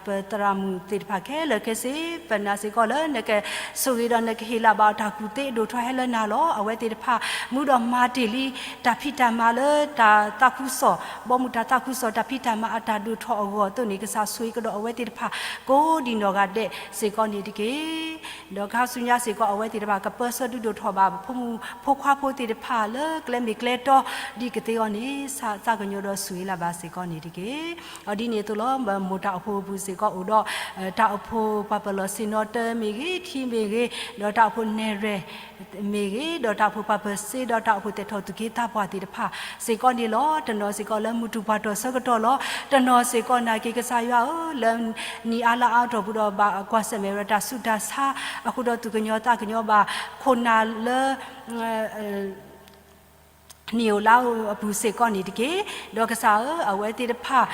ပသရၣ်မုၣ်သ့ၣ်တဖၣ်ခဲလၢာ်ခဲဆ့, ပနာ်စ့ၢ်ကီးလၢနကဆိၣ်ဂ့ၤဒီးနကဟ့ၣ်လၢ်ဘၣ်တၢ်ကူၣ်သ့ဒိၣ်ထီၣ်ဟဲလၢနၤလီၤ. အဝဲသ့ၣ်တဖၣ် မူဒီးမၤတ့ၢ်လံ တၢ်ဖံးတၢ်မၤလၢတၢ်သးခုကစီၣ်, ဘီမုၢ်တၢ်သးခုကစီၣ် တၢ်ဖံးတၢ်မၤအတၢ်ဒိၣ်ထီၣ်အဂီၢ်အသိးန့ၣ် ကစၢ်ဆိၣ်ဂ့ၤကဒီးအဝဲသ့ၣ်တဖၣ် ကိးဒံးနီၢ်ဂၤဒဲးစ့ၢ်ကီးန့ၣ်တက့ၢ်. ဒီးခါဆူညါစ့ၢ်ကီး အဝဲသ့ၣ်တဖၣ် ကပၢဆှၢဒုးဒိၣ်ထီၣ်ဘၣ် ဖိမုၣ်ဖိခွါဖိသ့ၣ်တဖၣ်လၢကျဲမ့ၢ်ကျဲတီဒ်ကသ့အီၤန့ၣ် သးကညီၤဒီးဆိၣ်ဂ့ၤလၢ်ဘၣ်စ့ၢ်ကီးန့ၣ်တက့ၢ်. ဒီးဒ်န့ၣ်အသိးလီၤ မိၢ်တၢ်အိၣ်ဖှိၣ်အပူၤစ့ၢ်ကီးအိၣ်ဒီး တၢ်အိၣ်ဖှိၣ်ပှၤပၢၤလီၢ်ဆ့ၣ်နီၤတၢမ့ၢ်ဂ့ၤ, ခံမ့ၢ်ဂ့ၤ, ဒီးတၢ်အိၣ်ဖှိၣ်နဲၣ်ရွဲၣ်မ့ၢ်ဂ့ၤ, ဒီးတၢ်အိၣ်ဖှိၣ်ပှၤပၢၤစ့ဒီးတၢ်အိၣ်ဖှိၣ်သဲးထီၣ်သူၣ်က့သးပှၢ်သ့ၣ်တဖၣ်စ့ၢ်ကီးန့ၣ်လီၤ. တနီၤစ့ၢ်ကီးလၢမုၢ်တူၢ်ပှၤတီၢ်ဆၢကတီၢ်လီၤ. တနီၤစ့ၢ်ကီးနာ်က့ ကစၢ်ယွၤဧၢ, လၢနံၣ်အါလါအါတီၢ်ပူၤဒီးဘၣ်ကွၢ်ဆၢၣ်မဲာ်ဝဲဒၣ်တၢ်ဆူးတၢ်ဆါအဃိဒီး သူၣ်ကညီၤသးကညီၤဘၣ် ခိၣ်နၢ်လၢ နံၣ်ဧိၤလါဧိၤအပူၤစ့ၢ်ကီးန့ၣ်တက့ၢ်. ဒီးကစၢ်ဧၢ, အဝဲသ့ၣ်တဖၣ်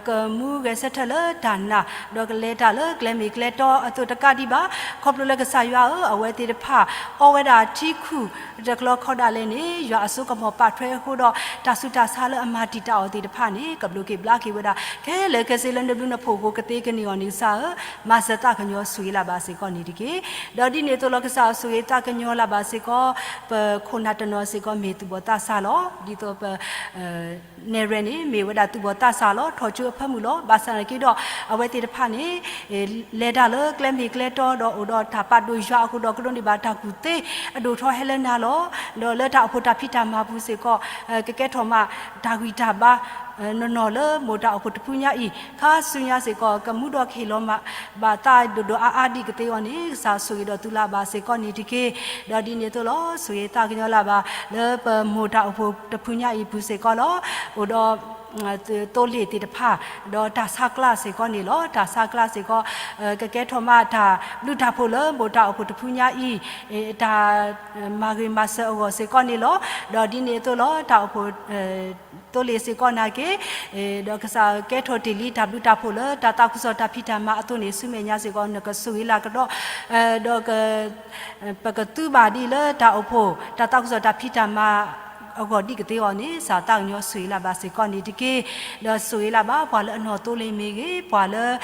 ကမူဂဲၤဆၢထၢၣ်လၢတၢ်နာ်, ဒီးကလဲၤတၢ်လၢကျဲမ့ၢ်ကျဲတီအသိးတကးဒံးဘၣ်. ခီဖျိလၢကစၢ်ယွၤဧၢ, အဝဲသ့ၣ်တဖၣ် အီဝဲဒၣ်ထံခုၣ်တကျီခီဒၣ်လဲာ်န့ၣ် ယွၤအစိကမီၤပာ်ထွဲအဃိဒီး တၢ်ဆူးတၢ်ဆါလၢအမၤတံာ်တာ်အီၤသ့ၣ်တဖၣ်န့ၣ် ကဘျိးက့ၤဘျါက့ၤဝဲဒၣ် ခဲလၢာ်ခဲဆ့လၢနဘျုးနဖှိၣ်အဃိ ကသ့ကန့ၢ်အီၤန့ၣ် ကစၢ်ဧၢ, မၤစၢၤသးကညီၤဆိၣ်ဂ့ၤလၢ်ဘၣ်စ့ၢ်ကီးန့ၣ်တက့ၢ်. ဒီးဒ်န့ၣ်အသိးလီၤ ကစၢ်ဆိၣ်ဂ့ၤသးကညီၤလၢ်ဘၣ်စ့ၢ်ကီး ပခိၣ်နၢ်တနီၤစ့ၢ်ကီး မ့ၢ်သူၣ်ဘီၣ်သးစၢ် လီၤ. ဒ်သိးပ နဲၣ်ရွဲၣ်န့ၣ် မ့ၢ်ဝဲဒၣ်သူၣ်ဘီၣ်သးစၢ်လီၤ, ထီၣ်ကၠိအဖၢမုၢ်လီၤ. ဘၣ်ဆၣ်သနာ်က့ဒီး အဝဲသ့ၣ်တဖၣ်န့ၣ် လဲၤတၢ်လၢကျဲမ့ၢ်ကျဲတီဒီး အိၣ်ဒီးတၢ်ပာ်ဒိၣ်ယွၤအဃိဒီး ကဒိးန့ၢ်ဘၣ်တၢ်ကူၣ်သ့အဒိၣ်ထီၣ်ဟဲလၢနၤလီၤ. ဒီးလၢတၢ်အိၣ်ဖှိၣ်တၢ်ဖံးတၢ်မၤပူၤစ့ၢ်ကီး ကကဲထီၣ်မးတၢ်ဂံၢ်တၢ်ဘါ နီၢ်နီၢ်လၢမိၢ်တၢ်အိၣ်ဖှိၣ်တဖုညါအံၤ ခါဆူညါစ့ၢ်ကီး ကမူဒီးကဟ့ၣ်လီၤမးဘၣ်သးဒိၣ်ဒိၣ်အါအါဒ်ကသ့အီၤန့ၣ် ကစၢ်ဆိၣ်ဂ့ၤဒီးသူလၢၤဘၣ်စ့ၢ်ကီးန့ၣ်တက့ၢ်. ဒီးဒ်န့ၣ်အသိးလီၤ ဆိၣ်ဂ့ၤသးကညီၤလၢၤဘၣ် လၢပမိၢ်တၢ်အိၣ်ဖှိၣ်တဖုညါအံၤပူၤစ့ၢ်ကီးလီၤ. အိၣ်ဒီး သိလ့ၣ်သ့ၣ်တဖၣ် ဒီးတၢ်ဆါကျါစ့ၢ်ကီးန့ၣ်လီၤ. တၢ်ဆါကျါစ့ၢ်ကီး ကကဲထီၣ်မးတၢ်ဘျုးတၢ်ဖှိၣ်လၢမိၢ်တၢ်အိၣ်ဖှိၣ်တဖုညါအံၤ တၢ်မၤဂ့ၤမၤစၢၤအဂီၢ်စ့ၢ်ကီးန့ၣ်လီၤ. ဒီးဒ်န့ၣ်အသိးလီၤ တၢ်အိၣ်ဖှိၣ် သိလ့ၣ်စ့ၢ်ကီးနာ်က့ ဒီးကစၢ်ကဲထီၣ်တ့ၢ်လံတၢ်ဘျုးတၢ်ဖှိၣ်လၢတၢ်သးခုကစီၣ်တၢ်ဖံးတၢ်မၤအသိးန့ၣ် ဆူမဲာ်ညါစ့ၢ်ကီး နကဆိၣ်ဂ့ၤလၢကဒီး ဒီး ပကသူဘၣ်ဒ်လၢတၢ်အိၣ်ဖှိၣ် တၢ်သးခုကစီၣ်တၢ်ဖံးတၢ်မၤအဂီၢ်ဒ်ကသ့အီၤန့ၣ် ကစၢ်သးကညီၤဆိၣ်ဂ့ၤလၢၤဘၣ်စ့ၢ်ကီးန့ၣ်တက့ၢ်. ဒီးဆိၣ်ဂ့ၤလၢၤဘၣ် ပှၤလၢအနီၢ်သိလ့ၣ်မ့ၢ်ဂ့ၤ ပှၤလၢ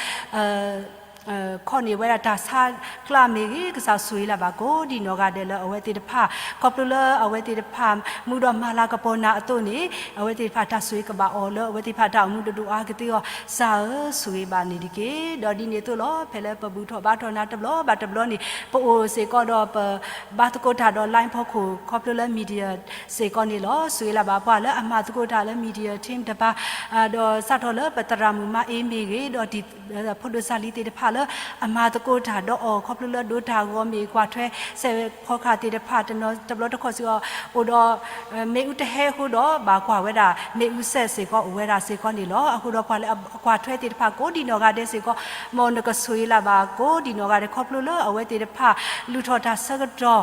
ခီၣ်န့ၢ်ဝဲဒၣ်တၢ်ဆါကျါမ့ၢ်ဂ့ၤ ကစၢ်ဆိၣ်ဂ့ၤလၢၤဘၣ်ကိးဒံနီၢ်ဂၤဒဲးလၢအဝဲသ့ၣ်တဖၣ် ခီဖျိလၢအဝဲသ့ၣ်တဖၣ် မူဒီးမၤလၤကပီၤနၤအသိးန့ၣ် အဝဲသ့ၣ်တဖၣ်တၢ်ဆိၣ်ဂ့ၤကဘၣ်အီၤလၢအဝဲသ့ၣ်တဖၣ်တၢ်အိၣ်မူတဒိၣ်အါကသ့အီၤ ကစၢ်ဧၢ ဆိၣ်ဂ့ၤဘၣ်န့ၣ်တက့ၢ်. ဒီးဒ်န့ၣ်အသိးလီၤ ဖဲလၢပဘူၣ်ထီၣ်ဘါထီၣ်နၤတဘျီဘၣ်တဘျီန့ၣ် ပအိၣ်စ့ၢ်ကီးဒီးပဘါသကိးတၢ်ဒီး line ဖီခိၣ် ခီဖျိလၢ media စ့ၢ်ကီးန့ၣ်လီၤ. ဆိၣ်ဂ့ၤလၢၤဘၣ်ပှၤလၢအမၤသကိးတၢ်လၢ media team တပၤ ဒီးစးထီၣ်လၢပသရၣ်မုၣ်မါအ့မ့ၢ်ဂ့ၤ ဒီး ဖိဒိၣ်စၢ်လံၤသ့ၣ်တဖၣ်လၢအမၤသကိးတၢ်ဒီးအီၤ ခီဖျိလၢဒိတၢ်ဂီၤမ့ၢ်ကွၢ်ထွဲ စဲးဖီကဟၣ်သ့ၣ်တဖၣ် တနီၤတဘျီတခီၣ်စ့ၢ်ကီး အိၣ်ဒီး မ့ၣ်အူတဟဲအဃိဒီး ဘၣ်ကွၢ်ဝဲဒၣ် မ့ၣ်အူစဲးစ့ၢ်ကီးအိၣ်ဝဲဒၣ်စ့ၢ်ကီးန့ၣ်လီၤ. အဃိဒီးပှၤလၢ ကွၢ်ထွဲသ့ၣ်တဖၣ်ကိးဒံနီၢ်ဂၤဒဲးစ့ၢ်ကီး မ်နကဆိၣ်ဂ့ၤလၢၤဘၣ်ကိးဒံနီၢ်ဂၤဒဲး ခီဖျိလၢအဝဲသ့ၣ်တဖၣ် လုၢ်ထီၣ်တၢ်ဆၢကတီၢ်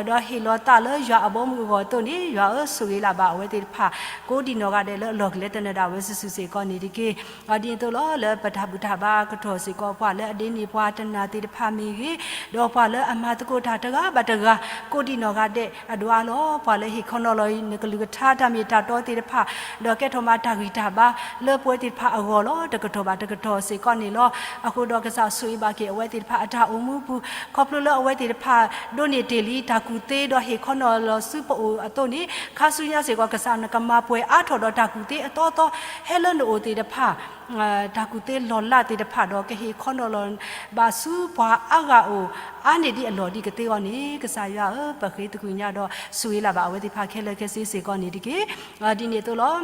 ဒီးဟ့ၣ်လီၤသးလၢယွၤအဘီအမုၢ်အဂီၢ်အသိးန့ၣ် ယွၤဧၢ ဆိၣ်ဂ့ၤလၢၤဘၣ်အဝဲသ့ၣ်တဖၣ် ကိးဒံနီၢ်ဂၤဒဲးလၢအလီၢ်ကလဲၤတနၢၤဒၣ်ဝဲစုာ်စုာ်စ့ၢ်ကီးန့ၣ်တက့ၢ်. ဒ်န့ၣ်အသိးလီၤ လၢပတၢ်ဘူၣ်တၢ်ဘါအကတီၢ်စ့ၢ်ကီး ပှၤလၢအဒ့န့ၢ်ပှၤတနၢ်သ့ၣ်တဖၣ်မ့ၢ်ဂ့ၤ ဒီးပှၤလၢအမၤသကိးတၢ်တဂၤဘၣ်တဂၤ ကိးဒံနီၢ်ဂၤဒဲး အဒိၣ်အါလီၤ. ပှၤလၢဟ့ၣ်ခီနီၤလီၤ နကလုၢ်ကထါတၢ်မ့ၢ်တၢ်တီသ့ၣ်တဖၣ် ဒီးကဲထီၣ်မးတၢ်ဂံၢ်တၢ်ဘါလၢပဝဲသ့ၣ်တဖၣ်အဂီၢ်လီၤ. တကတီၢ်ဘၣ်တကတီၢ်စ့ၢ်ကီးန့ၣ်လီၤ. အဃိဒီးကစၢ်ဆိၣ်ဂ့ၤဘၣ်က့ၤအဝဲသ့ၣ်တဖၣ်အတၢ်အိၣ်မူပူၤ ခီဖျိလၢအဝဲသ့ၣ်တဖၣ် ဒိးန့ၢ်တ့ၢ်လံတၢ်ကူၣ်သ့ဒီးဟ့ၣ်ခီနီၤလီၤဆူပအိၣ်အသိးန့ၣ် ခါဆူညါစ့ၢ်ကီး ကစၢ်နကမၤပှဲၤအါထီၣ်ဒီးတၢ်ကူၣ်သ့အသီသီ ဟဲလၢနအိၣ်သ့ၣ်တဖၣ် တၢ်ကူၣ်သ့လီၤလးသ့ၣ်တဖၣ်ဒီး ကဟ့ၣ်ခီနီၤလီၤဘၣ်ဆူပှၤအါဂၤအိၣ် အါန့ၢ်ဒံးအလီၢ်ဒ်ကသ့အီၤန့ၣ် ကစၢ်ယွၤဧၢ ပဃ့သကွံာ်ညါဒီး ဆိၣ်ဂ့ၤလၢၤဘၣ်အဝဲသ့ၣ်တဖၣ်ခဲလၢာ်ခဲဆ့စ့ၢ်ကီးန့ၣ်တက့ၢ်. ဒ်န့ၣ်အသိးလီၤ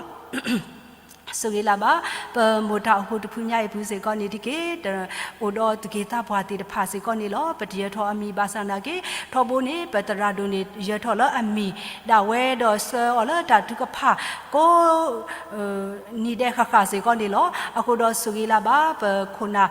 ဆိၣ်ဂ့ၤလၢၤဘၣ် ပမိၢ်တၢ်အိၣ်ဖှိၣ်တဖုညါအံၤပူၤစ့ၢ်ကီးန့ၣ်တက့ၢ်. အိၣ်ဒီးသူၣ်က့သးပှၢ်သ့ၣ်တဖၣ်စ့ၢ်ကီးန့ၣ်လီၤ. ပတယၢၤထီၣ်အမံၤဘၣ်ဆၣ်နာ်က့ ထီဘိန့ၣ် ပသရၣ်ဒိၣ်န့ၣ် ယၢၤထီၣ်လၢအမံၤဒၣ်ဝဲဒီးဆှၢအီၤလၢတၢ်ထုကဖၣ်ကိး နံၤဒဲးဃၣ်ဃၣ်စ့ၢ်ကီးန့ၣ်လီၤ. အဃိဒီးဆိၣ်ဂ့ၤလၢၤဘၣ် ပခိၣ်နၢ်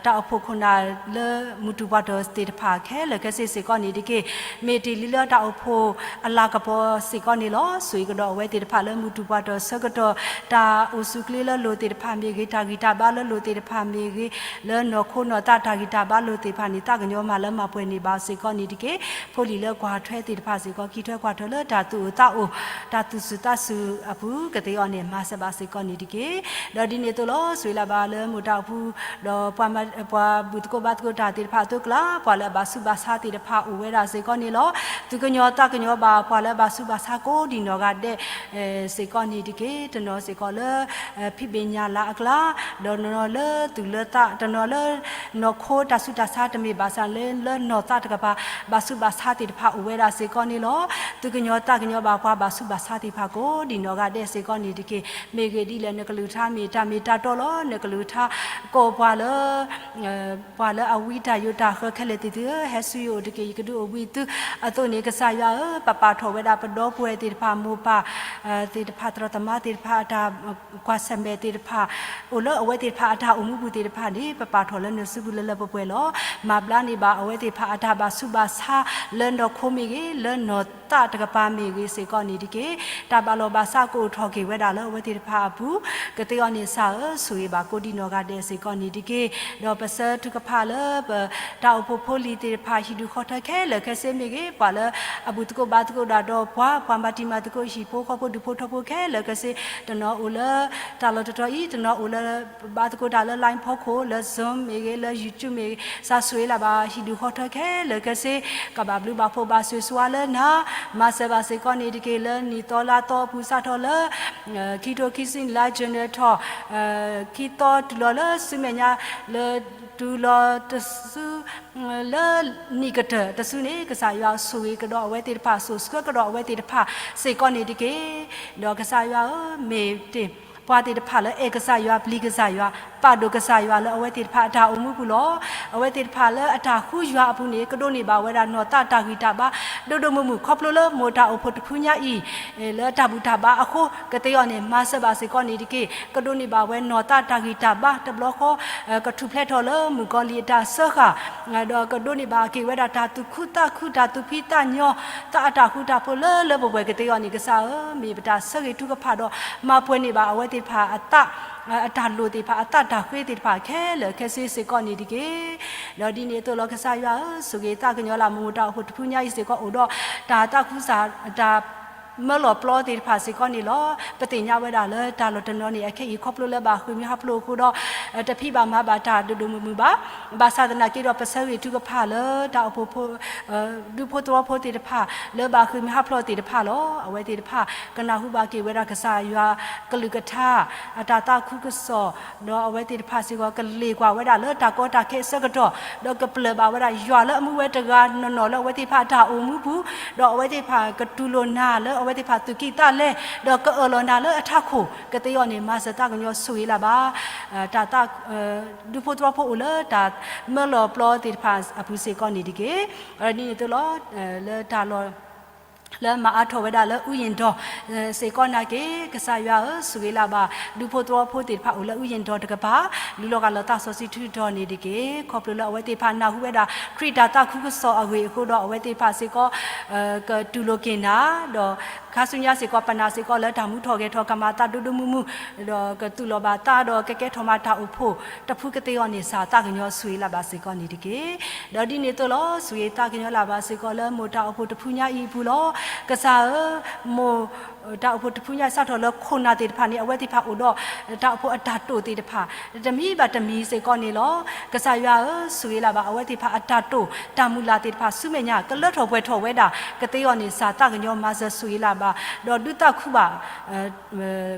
တၢ်အိၣ်ဖှိၣ်ခိၣ်နၢ်လၢမုၢ်တူၢ်ပှၤတီၢ်သ့ၣ်တဖၣ် ခဲလၢာ်ခဲဆ့စ့ၢ်ကီးန့ၣ်တက့ၢ်. မ့ၢ်တ့ၢ်လံလၢတၢ်အိၣ်ဖှိၣ်အလၤကပီၤစ့ၢ်ကီးန့ၣ်လီၤ. ဆိၣ်ဂ့ၤကဒီးအဝဲသ့ၣ်တဖၣ်လၢမုၢ်တူၢ်ပှၤတီၢ်ဆၢကတီၢ် တၢ်အိၣ်ဆူၣ်ချ့လၢလိၤသ့ၣ်တဖၣ်မ့ၢ်ဂ့ၤ တၢ်ဂံၢ်တၢ်ဘါလၢလိၤသ့ၣ်တဖၣ်မ့ၢ်ဂ့ၤ လၢနီၢ်ခိနီၢ်သးတၢ်ဂံၢ်တၢ်ဘါလိၤသ့ၣ်တဖၣ်န့ၣ် သးကညီၤမးလၢမၤပှဲၤန့ၢ်ဘၣ်စ့ၢ်ကီးန့ၣ်တက့ၢ်. ဖိလံၤလၢကွၢ်ထွဲသ့ၣ်တဖၣ်စ့ၢ်ကီး ကံၣ်ထွဲကွၢ်ထွဲလၢတၢ်သူၣ်အိၣ်သးအိၣ် တၢ်သူၣ်စူၤသးစူၤအပူၤကသ့အီၤန့ၣ် မၤစၢၤဘၣ်စ့ၢ်ကီးန့ၣ်တက့ၢ်. ဒီးဒ်န့ၣ်အသိးလီၤ ဆိၣ်ဂ့ၤလၢၤဘၣ်လၢမိၢ်တၢ်အိၣ်ဖှိၣ် ဒီးပှၤမၤ ပှၤဘူၣ်သကိးဘါသကိးတၢ်သ့ၣ်တဖၣ်အသိးကျါ ပှၤလၢအဘၣ်ဆူးဘၣ်ဆါသ့ၣ်တဖၣ်အိၣ်ဝဲဒၣ်စ့ၢ်ကီးန့ၣ်လီၤ. သူၣ်ကညီၤသးကညီၤဘၣ်ပှၤလၢအဘၣ်ဆူးဘၣ်ဆါကိးဒံးနီၢ်ဂၤဒဲး စ့ၢ်ကီးန့ၣ်တက့ၢ်. တနီၤစ့ၢ်ကီးလၢ ဖံးဘ့ၣ်ညၣ်လၤအကျါ ဒီးတနီၤလၢသူၣ်လၢသး တနီၤလၢ နီၢ်ခိတၢ်ဆူးတၢ်ဆါတမ့ၢ်ဘၣ်ဆၣ်လၢ လၢနီၢ်သးတကပၤ ဘၣ်ဆူးဘၣ်ဆါသ့ၣ်တဖၣ်အိၣ်ဝဲဒၣ်စ့ၢ်ကီးန့ၣ်လီၤ. သူၣ်ကညီၤသးကညီၤဘၣ်ပှၤဘၣ်ဆူးဘၣ်ဆါသ့ၣ်တဖၣ်ကိးဒံးနီၢ်ဂၤဒဲးစ့ၢ်ကီးန့ၣ်တက့ၢ်. မ့ၢ်ဂ့ၢ်ဒ်လဲၣ် နကလုၢ်ကထါမ့ၢ်တၢ်မ့ၢ်တၢ်တီလီၤ. နကလုၢ်ကထါကိးပှၤလၢ ပှၤလၢအဝံတၢ်ယိးတၢ်ဃၢခဲလၢာ်သ့ၣ်သုဧၢ, ဟဲဆူယအိၣ်တက့ၢ်, ယကဒုးအိၣ်ဘှံးသုအသိးန့ၣ် ကစၢ်ယွၤဧၢ, ပပာ်ထီၣ်ဝဲဒၣ်ပဒီပုၢ်ဝဲၢ်သ့ၣ်တဖၣ်, မိၢ်ပၢ်သ့ၣ်တဖၣ်, သရၣ်သမါသ့ၣ်တဖၣ်, အတၢ်ကွၢ်ဆၢၣ်မဲာ်သ့ၣ်တဖၣ်, အိၣ်လၢအဝဲသ့ၣ်တဖၣ်အတၢ်အိၣ်မူပူၤသ့ၣ်တဖၣ်န့ၣ် ပပာ်ထီၣ်လၢနစုပူၤလၢလၢပှဲၤပှဲၤလီၤ. မၤဘျါန့ၢ်ဘၣ်အဝဲသ့ၣ်တဖၣ်အတၢ်ဘၣ်ဆူးဘၣ်ဆါ လၢနီၢ်ခိမ့ၢ်ဂ့ၤ, လၢနီၢ်သးတကပၤမ့ၢ်ဂ့ၤစ့ၢ်ကီးန့ၣ်တက့ၢ်. တၢ်ဘၣ်လီၢ်ဘၣ်စးကအိၣ်ထီၣ်က့ၤဝဲဒၣ်လၢအဝဲသ့ၣ်တဖၣ်အပူၤ, ကသ့အီၤန့ၣ် ကစၢ်ဧၢ, ဆိၣ်ဂ့ၤဘၣ်ကိးဒံနီၢ်ဂၤဒဲးစ့ၢ်ကီးန့ၣ်တက့ၢ်. ဒီးပဆၢထုကဖၣ်လၢပတၢ်အိၣ်ဖှိၣ်ဖိလံၤသ့ၣ်တဖၣ် ဟံၣ်ဒူၣ်ဃီထၢခဲလၢာ်ခဲဆ့မ့ၢ်ဂ့ၤ, ပှၤလၢအဘူၣ်သကိးဘါသကိးဒၣ်ဒီးပှၤ, ပှၤမၤတံၤမၤသကိးဟံၣ်ဖိဃီဖိဒူၣ်ဖိထၢဖိခဲလၢာ်ခဲဆ့, တနီၤအိၣ်လၢ တၢ်လီၢ်တတီၤအံၤ တနီၤအိၣ်လၢ ဘါသကိးတၢ်လၢ line ဖီခိၣ် လၢ Zoom မ့ၢ်ဂ့ၤ လၢ YouTube မ့ၢ်ဂ့ၤ ကစၢ်ဆိၣ်ဂ့ၤလၢ်ဘၣ် ဟံၣ်ဒူၣ်ဃီထွဲခဲလၢာ်ခဲဆ့ ကဘၣ်ဘျုးဘၣ်ဖှိၣ်ဘၣ်ဆိၣ်ဂ့ၤဆိၣ်ဝါလၢနၤ မၤစၢၤဘၣ်စ့ၢ်ကီးန့ၣ်တက့ၢ် လၢနံၣ်သီလါသီအပူၤစးထီၣ်လၢ ခံထိခံဆံနံၣ်လါ January ထီၣ် ခံသီတုၤလီၤလၢဆူမဲာ်ညါ လၢတုၤလီၤတစု လၢနံၣ်ကတၢၢ်တစုန့ၣ် ကစၢ်ယွၤဆိၣ်ဂ့ၤကဒီးအဝဲသ့ၣ်တဖၣ် ဆိၣ်ဆှၢကဒီးအဝဲသ့ၣ်တဖၣ်စ့ၢ်ကီးန့ၣ်တက့ၢ်. ဒီးကစၢ်ယွၤဧၢ, မ့ၢ်တ့ၢ်ပှၤသ့ၣ်တဖၣ်လၢအဲၣ်ကစၢ်ယွၤ ပျံၤကစၢ်ယွၤ ပာ်ဒိၣ်ကစၢ်ယွၤလၢအဝဲသ့ၣ်တဖၣ်အတၢ်အိၣ်မူပူၤလီၤ. အဝဲသ့ၣ်တဖၣ်လၢအတၢ်ဃုယွၤအပူၤန့ၣ် ကဒိးန့ၢ်ဘၣ်ဝဲဒၣ်နီၢ်သးတၢ်ဂံၢ်တၢ်ဘါ ဒိၣ်ဒိၣ်မုၢ်မုၢ် ခီဖျိလၢမိၢ်တၢ်အိၣ်ဖှိၣ်တဖုညါအံၤ လၢတၢ်ဘူၣ်တၢ်ဘါအဃိ ကသ့အီၤန့ၣ် မၤစၢၤဘၣ်စ့ၢ်ကီးန့ၣ်တက့ၢ်. ကဒိးန့ၢ်ဘၣ်ဝဲနီၢ်သးတၢ်ဂံၢ်တၢ်ဘါတဘျီဃီ ကထူၣ်ဖျဲးထီၣ်လၢမုၣ်ကီၤလံၢ်အတၢ်စၢဃာ် ဒီးကဒိးန့ၢ်ဘၣ်က့ၤဝဲဒၣ်တၢ်သူၣ်ခုသးခု တၢ်သူၣ်ဖှံသးညီ သးအတၢ်ဃူတၢ်ဖိးလၢလၢပှဲၤပှဲၤကသ့အီၤန့ၣ် ကစၢ်ဧၢ, မ့ၢ်ပတၢ်ဆၢဂ့ၤထုကဖၣ်ဒီး မၤပှဲၤန့ၢ်ဘၣ်အဝဲသ့ၣ်တဖၣ်အသး အတၢ်လိၣ်သ့ၣ်တဖၣ် အသးတၢ်ဃ့သ့ၣ်တဖၣ်ခဲလၢာ်ခဲဆ့စ့ၢ်ကီးန့ၣ်တက့ၢ်. ဒီးဒ်န့ၣ်အသိးလီၤ ကစၢ်ယွၤဧၢ, ဆိၣ်ဂ့ၤသးကညီၤလၢ် မိၢ်တၢ်အိၣ်ဖှိၣ်တဖုညါအံၤစ့ၢ်ကီး အိၣ်ဒီးတၢ်သးခုစၢ် တၢ် မၢလီၤပျီသ့ၣ်တဖၣ်စ့ၢ်ကီးန့ၣ်လီၤ. ပသ့ၣ်ညါဝဲဒၣ်လၢတၢ်လီၢ်တနီၤန့ၣ် အခဲအံၤခီဖျိလၢဘၣ်ဃ့ၢ်မှံဟးဖျိးအဃိဒီး တဖံးဘၣ်မၤဘၣ်တၢ်ဒိၣ်ဒိၣ်မုၢ်မုၢ်ဘၣ်. ဘၣ်ဆၣ်သနာ်က့ဒီး ပဆၢဂ့ၤထုကဖၣ်လၢတၢ်အိၣ်ဖှိၣ်ဖိ ဒူဖိသဝီဖိသ့ၣ်တဖၣ် လၢဘၣ်ဃ့ၢ်မှံဟးဖျိးသ့ၣ်တဖၣ်လီၤ. အဝဲသ့ၣ်တဖၣ် ကနၢ်ဟူဘၣ်က့ၤဝဲဒၣ်ကစၢ်ယွၤကလုၢ်ကထါ အတၢ်သးခုကစီၣ် ဒီးအဝဲသ့ၣ်တဖၣ်စ့ၢ်ကီး ကလ့ၢ်ကွၢ်ဝဲဒၣ်လၢတၢ်ကီတၢ်ခဲအဆၢကတီၢ် ဒီးကပျၢၢ်ဘၣ်ဝဲဒၣ်ယွၤလၢအမူဝဲတဂၤနီၢ်နီၢ်လၢအဝဲသ့ၣ်တဖၣ်အတၢ်အိၣ်မူပူၤ ဒီးအဝဲသ့ၣ်တဖၣ်ကတူၢ်လိာ်နၤလၢအဝဲသ့ၣ်တဖၣ်သူၣ်ကံၢ်သးလဲ ဒီးကအၢၣ်လီၤနၤလၢအထးခိၣ် ကသ့အီၤန့ၣ် မၤစၢၤသးကညီၤဆိၣ်ဂ့ၤလၢ်ဘၣ် တၢ်သး ဒူဖိသဝီဖိအိၣ်လၢတၢ်မၢလီၤပျီသ့ၣ်တဖၣ်အပူၤစ့ၢ်ကီးန့ၣ်တက့ၢ်. ဒ်န့ၣ်အသိးလီၤ လၢတၢ်လီၢ် လၢမၤအါထီၣ်ဝဲဒၣ်လၢ အူယ့ၣ်ဒီး စ့ၢ်ကီးနာ်က့ ကစၢ်ယွၤဧၢ, ဆိၣ်ဂ့ၤလၢ်ဘၣ် ဒူဖိသဝီဖိသ့ၣ်တဖၣ်အိၣ်လၢအူယ့ၣ်ဒီးတကပၤ လူလီၤဂာ်လီၤသးစီဆှံထုကထီၣ်န့ၣ်တက့ၢ်. ခီဖျိလၢအဝဲသ့ၣ်တဖၣ်နၢ်ဟူဝဲဒၣ် ခရံာ်တၢ်သးခုကစီၣ်အဂ့ၢ်အဃိဒီး အဝဲသ့ၣ်တဖၣ်စ့ၢ်ကီး ကတူၢ်လိာ်က့ၤနၤ ဒီးခါဆူညါစ့ၢ်ကီး ပနာ်စ့ၢ်ကီးလၢတၢ်မူထီၣ်ဂဲၤထီၣ် ကမၤသးဒိၣ်ဒိၣ်မုၢ်မုၢ် ဒီးကသူၣ်လီၤဘၣ်သးဒီးကကဲထီၣ်မးတၢ်အိၣ်ဖှိၣ်တဖုကသ့အီၤန့ၣ် စၢ်သးကညီၤဆိၣ်ဂ့ၤလၢ်ဘၣ်စ့ၢ်ကီးန့ၣ်တက့ၢ်. ဒီးဒ်န့ၣ်အသိးလီၤ ဆိၣ်ဂ့ၤသးကညီၤလၢ်ဘၣ်စ့ၢ်ကီးလၢမိၢ်တၢ်အိၣ်ဖှိၣ်တဖုညါအံၤအပူၤလီၤ. ကစၢ်ဧၢ, မိၢ် တၢ်အိၣ်ဖှိၣ်တဖုညါစးထီၣ်လၢခိၣ်နၢ်သ့ၣ်တဖၣ်န့ၣ် အဝဲသ့ၣ်တဖၣ်အိၣ်ဒီး တၢ်အိၣ်ဖှိၣ်အတၢ်တိာ်သ့ၣ်တဖၣ် တမံၤဘၣ်တမံၤစ့ၢ်ကီးန့ၣ်လီၤ. ကစၢ်ယွၤဧၢ, ဆိၣ်ဂ့ၤလၢ်ဘၣ်အဝဲသ့ၣ်တဖၣ်အတၢ်တိာ် တၢ်မုၢ်လၢ်သ့ၣ်တဖၣ်ဆူမဲာ်ညါ ကလၢထီၣ်ပှဲၤထီၣ်ဝဲဒၣ် ကသ့အီၤန့ၣ် စၢ်သးကညီၤမၤစၢၤဆိၣ်ဂ့ၤလၢ်ဘၣ် ဒီးဒုးသးခုဘၣ်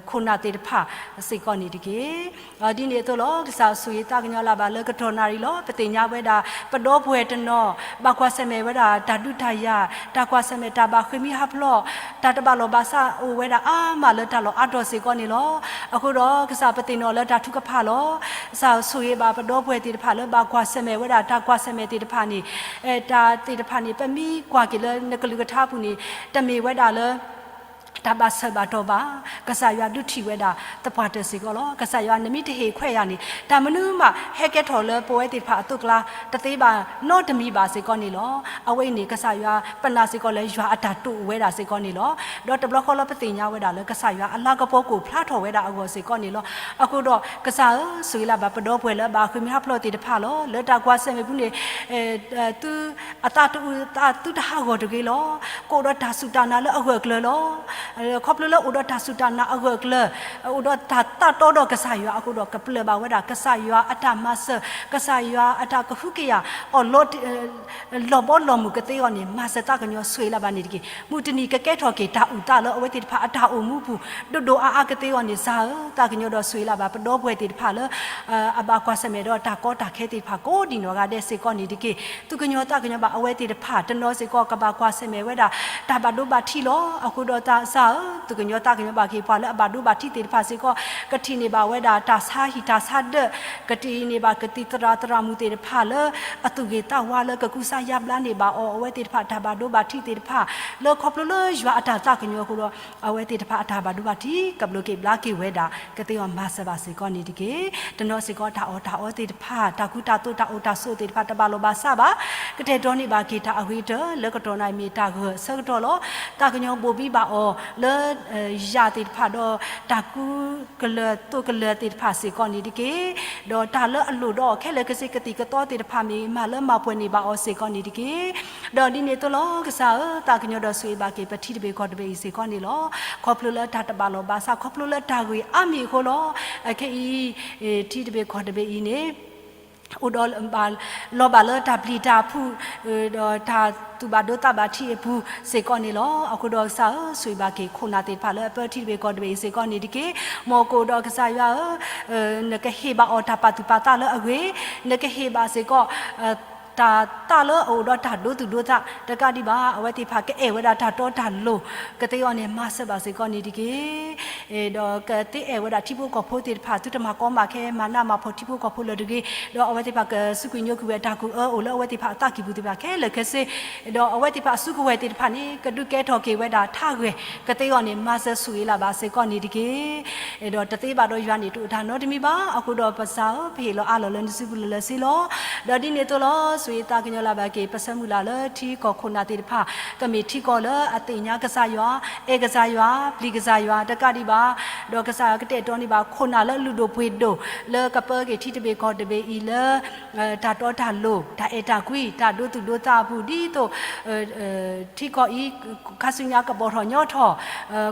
ခိၣ်နၢ်သ့ၣ်တဖၣ်စ့ၢ်ကီးန့ၣ်တက့ၢ်. ဒ်န့ၣ်အသိးလီၤ ကစၢ်ဆိၣ်ဂ့ၤသးကညီၤလၢ်ဘၣ်လၢကတီၢ်နၣ်ရံၣ်လီၤ. ပသ့ၣ်ညါဝဲဒၣ် ပဒီပုၢ်ဝဲၢ်တနီၤ ဘၣ်ကွၢ်ဆၢၣ်မဲာ်ဝဲဒၣ်တၢ်ဒုးတၢ်ယၤ တၢ်ကွၢ်ဆၢၣ်မဲာ်တၢ်ဘၣ်ဃ့ၢ်မှံဟးဖျိး တၢ်တဘၣ်လိာ်ဘၣ်စးအိၣ်ဝဲဒၣ်အါမးလၢတၢ်လီၢ်အါတီၢ်စ့ၢ်ကီးန့ၣ်လီၤ. အဃိဒီးကစၢ်ပသ့ၣ်နီၣ်လၢတၢ်ထုကဖၣ်လီၤ. ကစၢ်ဆိၣ်ဂ့ၤဘၣ်ပဒီပုၢ်ဝဲၢ်သ့ၣ်တဖၣ်လၢဘၣ်ကွၢ်ဆၢၣ်မဲာ်ဝဲဒၣ်တၢ်ကွၢ်ဆၢၣ်မဲာ်သ့ၣ်တဖၣ်န့ၣ် တၢ်သ့ၣ်တဖၣ်န့ၣ် ပမ့ၢ်ကွၢ်က့ၤလၢနကလုၢ်ကထါပူၤန့ၣ် တမ့ၢ်ဝဲဒၣ်လၢ တၢ်ဘၣ်ဆၢဘၣ်တီၢ်ဘၣ်. ကစၢ်ယွၤဒုးထံၣ်ဝဲဒၣ်သပှၢ်တၢၢ်စ့ၢ်ကီးလီၤ. ကစၢ်ယွၤနမ့ၢ်တဟ့ၣ်ခွဲးယၤန့ၣ် တၢ်မနုၤမးဟဲကဲထီၣ်လၢပဝဲသ့ၣ်တဖၣ်အသိးကျါ တသ့ဘၣ်နီတမံၤဘၣ်စ့ၢ်ကီးန့ၣ်လီၤ. အဝဲအံၤန့ၣ် ကစၢ်ယွၤပနာ်စ့ၢ်ကီးလၢယွၤအတၢ်တိာ်ဝဲဒၣ်စ့ၢ်ကီးန့ၣ်လီၤ. ဒီးတဘျီဃီလၢပသ့ၣ်ညါဝဲဒၣ်လၢ ကစၢ်ယွၤအလၤကပီၤကအိၣ်ဖျါထီၣ်ဝဲဒၣ်အဂီၢ်စ့ၢ်ကီးန့ၣ်လီၤ. အဃိဒီးကစၢ်ဧၢ, ဆိၣ်ဂ့ၤလၢ်ဘၣ်ပဒီပုၢ်ဝဲၢ်လၢအဘၣ်ဃ့ၢ်မှံဟးဖျိးသ့ၣ်တဖၣ်လီၤ. လၢတၢ်ကွၢ်ဆၢၣ်မဲာ်ပူၤန့ၣ် သု အသးတအုး အသးသုတဟးဂီၤတဂ့ၤလီၤ. ကအိၣ်ဒီးတၢ်စူၢ်တၢ်နာ်လၢအဂၢၢ်အကျၢၤလီၤ. ခီဖျိလၢအိၣ်ဒီးတၢ်စူၢ်တၢ်နာ်အဂၢၢ်အကျၢၤ အိၣ်ဒီးတၢ်သးတီဒီးကစၢ်ယွၤအဃိဒီး ကပျၢၢ်ဘၣ်ဝဲဒၣ် ကစၢ်ယွၤအတၢ်မၤစၢၤ ကစၢ်ယွၤအတၢ်ကဟုကယာ်အီၤ လီၤဘီလီၤမုၢ်ကသ့အီၤန့ၣ် မၤစၢၤသးကညီၤဆိၣ်ဂ့ၤလၢ်ဘၣ်န့ၣ်တက့ၢ်. မုၢ်တနံၤကကဲထီၣ်က့ၤတၢ်အုၣ်သးလၢအဝဲသ့ၣ်တဖၣ်အတၢ်အိၣ်မူပူၤ ဒိၣ်ဒိၣ်အါအါကသ့အီၤန့ၣ် ကစၢ်ဧၢ, သးကညီၤဒီးဆိၣ်ဂ့ၤလၢ်ဘၣ် ပဒီပုၢ်ဝဲၢ်သ့ၣ်တဖၣ်လၢ အဘၣ်ကွၢ်ဆၢၣ်မဲာ်ဒီးတၢ်ကီတၢ်ခဲသ့ၣ်တဖၣ် ကိးဒံးနီၢ်ဂၤဒဲးစ့ၢ်ကီးန့ၣ်တက့ၢ်. သူၣ်ကညီၤသးကညီၤဘၣ်အဝဲသ့ၣ်တဖၣ် တနီၤစ့ၢ်ကီး ကဘၣ်ကွၢ်ဆၢၣ်မဲာ်ဝဲဒၣ် တၢ်ဘၣ်ဒိဘၣ်ထံးလီၤ. အဃိဒီးကစၢ်ဧၢ, သူၣ်ကညီၤသးကညီၤဘၣ်က့ၤပှၤလၢအဘၣ်ဒိဘၣ်ထံးသ့ၣ်တဖၣ်စ့ၢ်ကီး ကထံၣ်န့ၢ်ဘၣ်ဝဲဒၣ်တၢ်ဆါဟံၣ်တၢ်ဆါဒၢး, ကထံၣ်န့ၢ်ဘၣ်ကသံၣ်သရၣ်သရၣ်မုၣ်သ့ၣ်တဖၣ်လၢ အသူၣ်ဂ့ၤသးဝါလၢကကူစါယါဘျါန့ၢ်ဘၣ်အီၤ အဝဲသ့ၣ်တဖၣ်တၢ်ဘၣ်ဒိဘၣ်ထံးသ့ၣ်တဖၣ် လၢခီဖျိလၢယွၤအတၢ်သးကညီၤအဃိဒီး အဝဲသ့ၣ်တဖၣ်အတၢ်ဘၣ်ဒိဘၣ်ထံး ကဘျိးက့ၤဘျါက့ၤဝဲဒၣ် ကသ့အီၤမၤစၢၤဘၣ်စ့ၢ်ကီးန့ၣ်တက့ၢ်. တနီၤစ့ၢ်ကီးတၢ်အီၣ်တၢ်အီသ့ၣ်တဖၣ် တၢ်ကူတၢ်သိးတၢ်အိၣ်တၢ်ဆိးသ့ၣ်တဖၣ် တဘၣ်လိာ်ဘၣ်စးဘၣ် ကတဲာ်ကတီၤန့ၢ်ဘၣ်က့ၤတၢ်အဂ့ၤကတၢၢ် လၢကတီၢ်နၣ်ရံၣ်မ့ၢ်တၢ်ဂၢၢ်အဆၢကတီၢ်လီၤ. သးကညီၤဘိၣ်ဘံဘၣ်အီၤ လၢ ယၤသ့ၣ်တဖၣ်ဒီး တၢ်ကူကလၢာ်သိးကလၢာ်သ့ၣ်တဖၣ်စ့ၢ်ကီးန့ၣ်တက့ၢ်. ဒီးတၢ်လၢအလိၣ်ဒီးအီၤခဲလၢာ်ခဲဆ့ ကသံၣ်ကသီသ့ၣ်တဖၣ်မ့ၢ် မၤလၢမၤပှဲၤန့ၢ်ဘၣ်အီၤစ့ၢ်ကီးန့ၣ်တက့ၢ်. ဒီးဒ်န့ၣ်အသိးလီၤ ကစၢ်ဧၢ, သးကညီၤဒီးဆိၣ်ဂ့ၤဘၣ်က့ၤ ပထံတဘ့ၣ်ကီၢ်တဘ့ၣ်အံၤစ့ၢ်ကီးန့ၣ်လီၤ. ခီဖျိလၢတၢ်တဘၣ်လိာ်ဘၣ်စး ခီဖျိလၢတၢ်ဂ့ၢ်အါမံၤအဃိလီၤ. အခဲအံၤ ထံတဘ့ၣ်ကီၢ်တဘ့ၣ်အံၤန့ၣ် အိၣ်ဒီး လီၤဘၣ်လၢတၢ်ပျံၤတၢ်ဖုး ဒီးတၢ်သူၣ်ဘၣ်ဒိသးဘၣ်ထံးအပူၤစ့ၢ်ကီးန့ၣ်လီၤ. အဃိဒီးကစၢ်ဧၢ, ဆိၣ်ဂ့ၤဘၣ်က့ၤခိၣ်နၢ်သ့ၣ်တဖၣ်လၢအပၢထံတဘ့ၣ်ကီၢ်တဘ့ၣ်အံၤစ့ၢ်ကီးန့ၣ်တက့ၢ်. မ်ကအိၣ်ဒီးကစၢ်ယွၤဧၢ, နကဟ့ၣ်ဘၣ်အီၤတၢ်ပာ်သူၣ်ပာ်သးလၢအဂ့ၤ, နကဟ့ၣ်ဘၣ်စ့ၢ်ကီး တၢ်သးလၢအအိၣ်ဒီးတၢ်ဒိသူၣ်ဒိသး တကးဒံးဘၣ် အဝဲသ့ၣ်တဖၣ်ကအဲၣ်ဝဲဒၣ်တၢ်တီတၢ်လိၤ ကသ့အီၤန့ၣ် မၤစၢၤဘၣ်စ့ၢ်ကီးန့ၣ်တက့ၢ်. ဒီးကသ့အဲၣ်ဝဲဒၣ်ထံဖိကီၢ်ဖိသ့ၣ်တဖၣ် သုတမၤကီမၤခဲ မၤနးမၤဖှီၣ်ထံဖိကီၢ်ဖိလၢၤတဂ့ၤ. ဒီးအဝဲသ့ၣ်တဖၣ်ကစူးကွံာ်ညိကွံာ်ဝဲတၢ်ကူၣ်အၢအိၣ်လၢအဝဲသ့ၣ်တဖၣ်အသးကံၢ်ပူၤသ့ၣ်တဖၣ်ခဲလၢာ်ခဲဆ့ ဒီးအဝဲသ့ၣ်တဖၣ်အစုကဝဲၤသ့ၣ်တဖၣ်န့ၣ် ကဒုးကဲထီၣ်က့ၤဝဲဒၣ်ထးဂဲၤ ကသ့အီၤန့ၣ် မၤစၢၤဆိၣ်ဂ့ၤလၢ်ဘၣ်စ့ၢ်ကီးန့ၣ်တက့ၢ်. ဒီးတသ့ဘၣ်ဒီးယွၤန့ၣ် တအိၣ်တၢ်နီတမံၤဘၣ်. အဃိဒီးပစၢ်ဧၢ, ပဟ့ၣ်လီၤအးလီၤလၢနစုပူၤလၢလၢဆ့လီၤ. ဒီးဒ်န့ၣ်အသိးလီၤ, ဆိၣ်ဂ့ၤသးကညီၤလၢ်ဘၣ်က့ၤ ပဆၢမုၢ်လၢ်လၢထံကီၢ်ခိၣ်နၢ်သ့ၣ်တဖၣ် ကမ့ၢ်ထံကီၢ်လၢအသ့ၣ်ညါကစၢ်ယွၤ, အဲၣ်ကစၢ်ယွၤ, ပျံၤကစၢ်ယွၤ တကးဒံးဘၣ်. ဒီးကစၢ်ယွၤကတဲာ်ကတီၤန့ၢ်ဘၣ်ခိၣ်နၢ်လၢအလုၢ်ဒိၣ်ပှ့ၤဒိၣ် လၢကပၢက့ၤထံတဘ့ၣ်ကီၢ်တဘ့ၣ်အံၤလၢ တၢ်တီတၢ်လိၤ, တၢ်အဲၣ်တၢ်ကွံ, တၢ်ဒိသူၣ်ဒိသးအပူၤ ဒ်သိး ထံကီၢ်အံၤ ခါဆူညါကဘီၣ်ထီၣ်ညီထီၣ်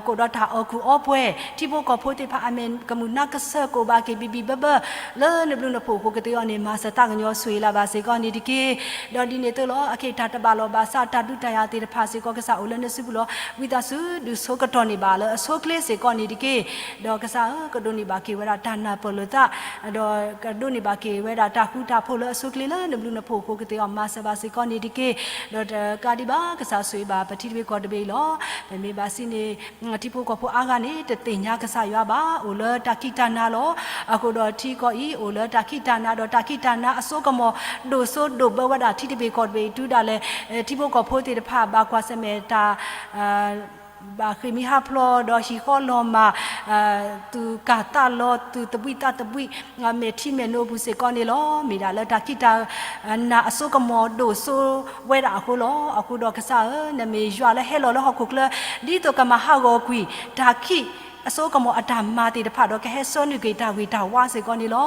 ကအိၣ်ဒီးတၢ်အီၣ်ကူၣ်အီပှဲၤ, ထံဖိကီၢ်ဖိသ့ၣ်တဖၣ်အမဲာ်ကမုာ်နါကစၢၢ် ကအိၣ်ဘၣ်က့ၤဘံၣ်ဘံၣ်ဘၢဘၢ လၢနဘျုးနဖှိၣ်အဃိ ကသ့အီၤန့ၣ် မၤစၢၤသးကညီၤဆိၣ်ဂ့ၤလၢ်ဘၣ်စ့ၢ်ကီးန့ၣ်တက့ၢ်. ဒီးဒ်န့ၣ်အသိးလီၤ, အခဲအံၤတၢ်တဘၣ်လိာ်ဘၣ်စး တၢ်ဒုးတၢ်ယၤသ့ၣ်တဖၣ်စ့ၢ်ကီး ကစၢ်အိၣ်လၢနစုပူၤလီၤ. ဝံသးစူၤဒုးဆိကတီၢ်န့ၢ်ဘၣ်လၢအဆိအချ့စ့ၢ်ကီးန့ၣ်တက့ၢ်. ဒီးကစၢ်ဧၢ, ကဒိးန့ၢ်ဘၣ်က့ၤဝဲဒၣ်တၢ်နၢ်ပၢၢ်လိာ်သး ဒီးကဒိးန့ၢ်ဘၣ်က့ၤဝဲဒၣ်တၢ်ဃူတၢ်ဖိးလၢအဆိအချ့လၢနဘျုးနဖှိၣ်အဃိ ကသ့အီၤမၤစၢၤဘၣ်စ့ၢ်ကီးန့ၣ်တက့ၢ်. ဒီးတကးဒံးဘၣ် ကစၢ်ဆိၣ်ဂ့ၤဘၣ်ပထံတဘ့ၣ်ကီၢ်တဘ့ၣ်အံၤလီၤ. ပမ့ၢ်ဘၣ်စံးန့ၣ် ထံဖိကီၢ်ဖိအါဂၤန့ၣ် တသ့ၣ်ညါကစၢ်ယွၤဘၣ်, အိၣ်လၢတၢ်ခံးတၢ်နၤလီၤ. အဃိဒီးထံကီၢ်အံၤ အိၣ်လၢတၢ်ခံးတၢ်နၤ ဒီးတၢ်ခံးတၢ်နၤအစိကမီၤ ဒိၣ်စိဒိၣ်ဘၢဝဲဒၣ်ထံတဘ့ၣ်ကီၢ်တဘ့ၣ်အံၤ တုၤဒၣ်လဲာ် ထံဖိကီၢ်ဖိသ့ၣ်တဖၣ် ဘၣ်ကွၢ်ဆၢၣ်မဲာ်တၢ် ဘၣ်ဃ့ၢ်မှံဟးဖျိး ဒီးဟံၣ်ဃီလီၤမၢ် သူၣ်ကၢ်သးလီၤ သူၣ်သဘှံးသးသဘှံး မဲာ်ထံမဲာ်နိအပူၤစ့ၢ်ကီးန့ၣ်လီၤ. မ့ၢ်ဒၣ်လၢတၢ်ခံးတၢ်နၤအစိကမီၤဒိၣ်စိဝဲဒၣ်အဃိလီၤ. အဃိဒီးကစၢ်ဧၢ, နမ့ၢ်ယွၤလၢဟဲလီၤလၢဟီၣ်ခိၣ်ချၢ ဒ်သိးကမၤဟးဂီၤကွံာ် တၢ်ခံးအစိကမီၤအတၢ်မၤသ့ၣ်တဖၣ်ဒီး ကဟဲဆှၢနုာ်က့ၤတၢ်ဂ့ၤတၢ်ဝါစ့ၢ်ကီးန့ၣ်လီၤ.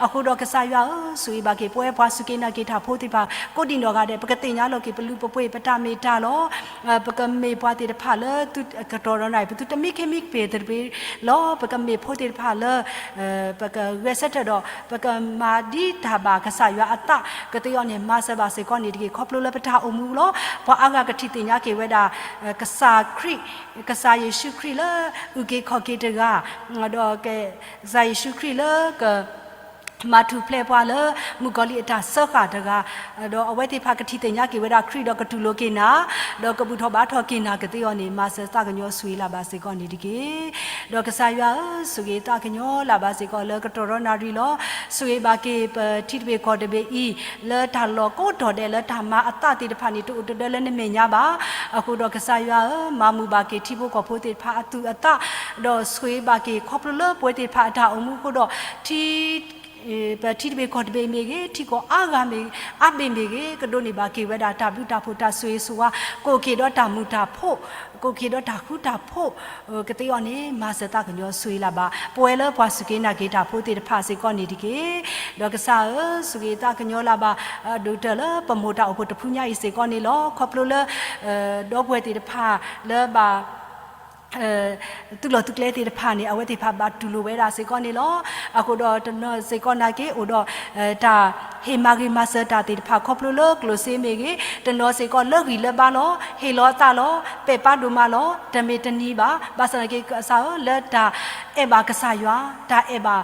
အဃိဒီးကစၢ်ယွၤဧၢ, ဆိၣ်ဂ့ၤဘၣ်က့ၤပဝဲပှၤစူၢ်က့ၤနာ်က့ၤတၢ်ဖိသ့ၣ်တဖၣ် ကိးဒံးနီၢ်ဂၤဒဲး ပကသ့ၣ်ညါလီၤက့ၤပလုၢ်ပပှ့ၤ ပတၢ်မ့ၢ်တၢ်လီၤ. ပကမ့ၢ်ပှၤသ့ၣ်တဖၣ်လၢသုကတီၢ်ဒီးနၤအံၤ ပသုတမံခ့မံကပ့ၤသဘ့ၣ်လီၤ. ပကမ့ၢ်ဖိသ့ၣ်တဖၣ်လၢ ပကဂဲၤဆၢထၢၣ်ဒီး ပကမၤဒ်တၢ်ဘၣ်ကစၢ်ယွၤအသး ကသ့အီၤန့ၣ် မၤစၢၤဘၣ်စ့ၢ်ကီးန့ၣ်တက့ၢ်. ခီဖျိလၢပတၢ်အိၣ်မူလီၤ. ပှၤအါဂၤကထံၣ်သ့ၣ်ညါက့ၤဝဲဒၣ် ကစၢ်ခရံာ်, ကစၢ်ယ့ၣ်ၡူးခရံာ်လၢအုၣ်က့ၤခီၣ်က့ၤတဂၤ, ဒီးကစၢ်ယ့ၣ်ၡူးခရံာ်လၢက မၤထူၣ်ဖျဲးပှၤလၢမုၣ်ကီၤလံၢ်အတၢ်စၢဃာ်တဂၤ, ဒီးအဝဲသ့ၣ်တဖၣ်ကထံၣ်သ့ၣ်ညါက့ၤဝဲဒၣ်ခရံာ်ဒီးကတူၢ်လိာ်က့ၤနၤ, ဒီးကဘူၣ်ထီၣ်ဘါထီၣ်က့ၤနၤကသ့အီၤန့ၣ် မၤစၢၤသးကညီၤဆိၣ်ဂ့ၤလၢ်ဘၣ်စ့ၢ်ကီးန့ၣ်တက့ၢ်. ဒီးကစၢ်ယွၤဧၢ, ဆိၣ်ဂ့ၤသးကညီၤလၢ်ဘၣ်စ့ၢ်ကီးလၢကတီၢ်ဒီးနၣ်ရံၣ်လီၤ. ဆိၣ်ဂ့ၤဘၣ်က့ၤပထံတဘ့ၣ်ကီၢ်တဘ့ၣ်အံၤ လၢတၢ်လီၢ်ကိးတီၢ်ဒဲးလၢတၢ်မၤအသးသ့ၣ်တဖၣ်န့ၣ် တအိၣ်တဒၢလၢနမဲာ်ညါဘၣ်. အဃိဒီးကစၢ်ယွၤဧၢ, မၤမုာ်ဘၣ်က့ၤထံဖိကီၢ်ဖိသ့ၣ်တဖၣ်အသူၣ်အသး, ဒီးဆိၣ်ဂ့ၤဘၣ်က့ၤခီဖျိလၢပဝဲသ့ၣ်တဖၣ်အတၢ်အိၣ်မူအဃိဒီး ထံ ပထံတဘ့ၣ်ကီၢ်တဘ့ၣ်မ့ၢ်ဂ့ၤ, ထံကီၢ်အါဂၤမ့ၢ် အါဘ့ၣ်မ့ၢ်ဂ့ၤ, ကဒိးန့ၢ်ဘၣ်က့ၤဝဲဒၣ်တၢ်ဘျုးတၢ်ဖှိၣ်တၢ်ဆိၣ်ဂ့ၤဆိၣ်ဝါ, ကအိၣ်က့ၤဒီးတၢ်မုာ်တၢ်ဖိး, ကအိၣ်က့ၤဒီးတၢ်ဃူတၢ်ဖိး, ကသ့အီၤန့ၣ် မၤစၢၤသးကညီၤဆိၣ်ဂ့ၤလၢ်ဘၣ် ပဝဲလၢပှၤစူၢ်က့ၤနာ်က့ၤတၢ်ဖိသ့ၣ်တဖၣ်စ့ၢ်ကီးန့ၣ်တက့ၢ်. ဒီးကစၢ်ဧၢ, ဆိၣ်ဂ့ၤသးကညီၤလၢ်ဘၣ် ဒိၣ်တၢၢ်လၢပမိၢ်တၢ်အိၣ်ဖှိၣ်တဖုညါအံၤစ့ၢ်ကီးန့ၣ်လီၤ. ခီဖျိလၢ ဒီပုၢ်ဝဲၢ်သ့ၣ်တဖၣ်လၢဘၣ် သုးလီၢ်သုးကျဲသ့ၣ်တဖၣ်န့ၣ် အဝဲသ့ၣ်တဖၣ်ဘၣ်တူၢ်လိာ်ဝဲဒၣ်စ့ၢ်ကီးန့ၣ်လီၤ. အဃိဒီးတနီၤစ့ၢ်ကီးနာ်က့ အိၣ်ဒီး တၢ်ဟ့ၣ်မၤဂ့ၤမၤစၢၤတၢ်သ့ၣ်တဖၣ် ခီဖျိလၢကျိၣ်စ့မ့ၢ်ဂ့ၤ, တနီၤစ့ၢ်ကီးလၢဂံၢ်လၢဘါလီၤ, ဟ့ၣ်လီၤအသးလီၤ, ပဲာ်ပာ်ဒိၣ်မးလီၤ, တမ့ၢ်တနံၤဘၣ်. ဘၣ်ဆၣ်သနာ်က့ ကစၢ်ဧၢ, လၢတၢ်အဲၣ်ဘၣ်ကစၢ်ယွၤ, တၢ်အဲၣ်ဘၣ်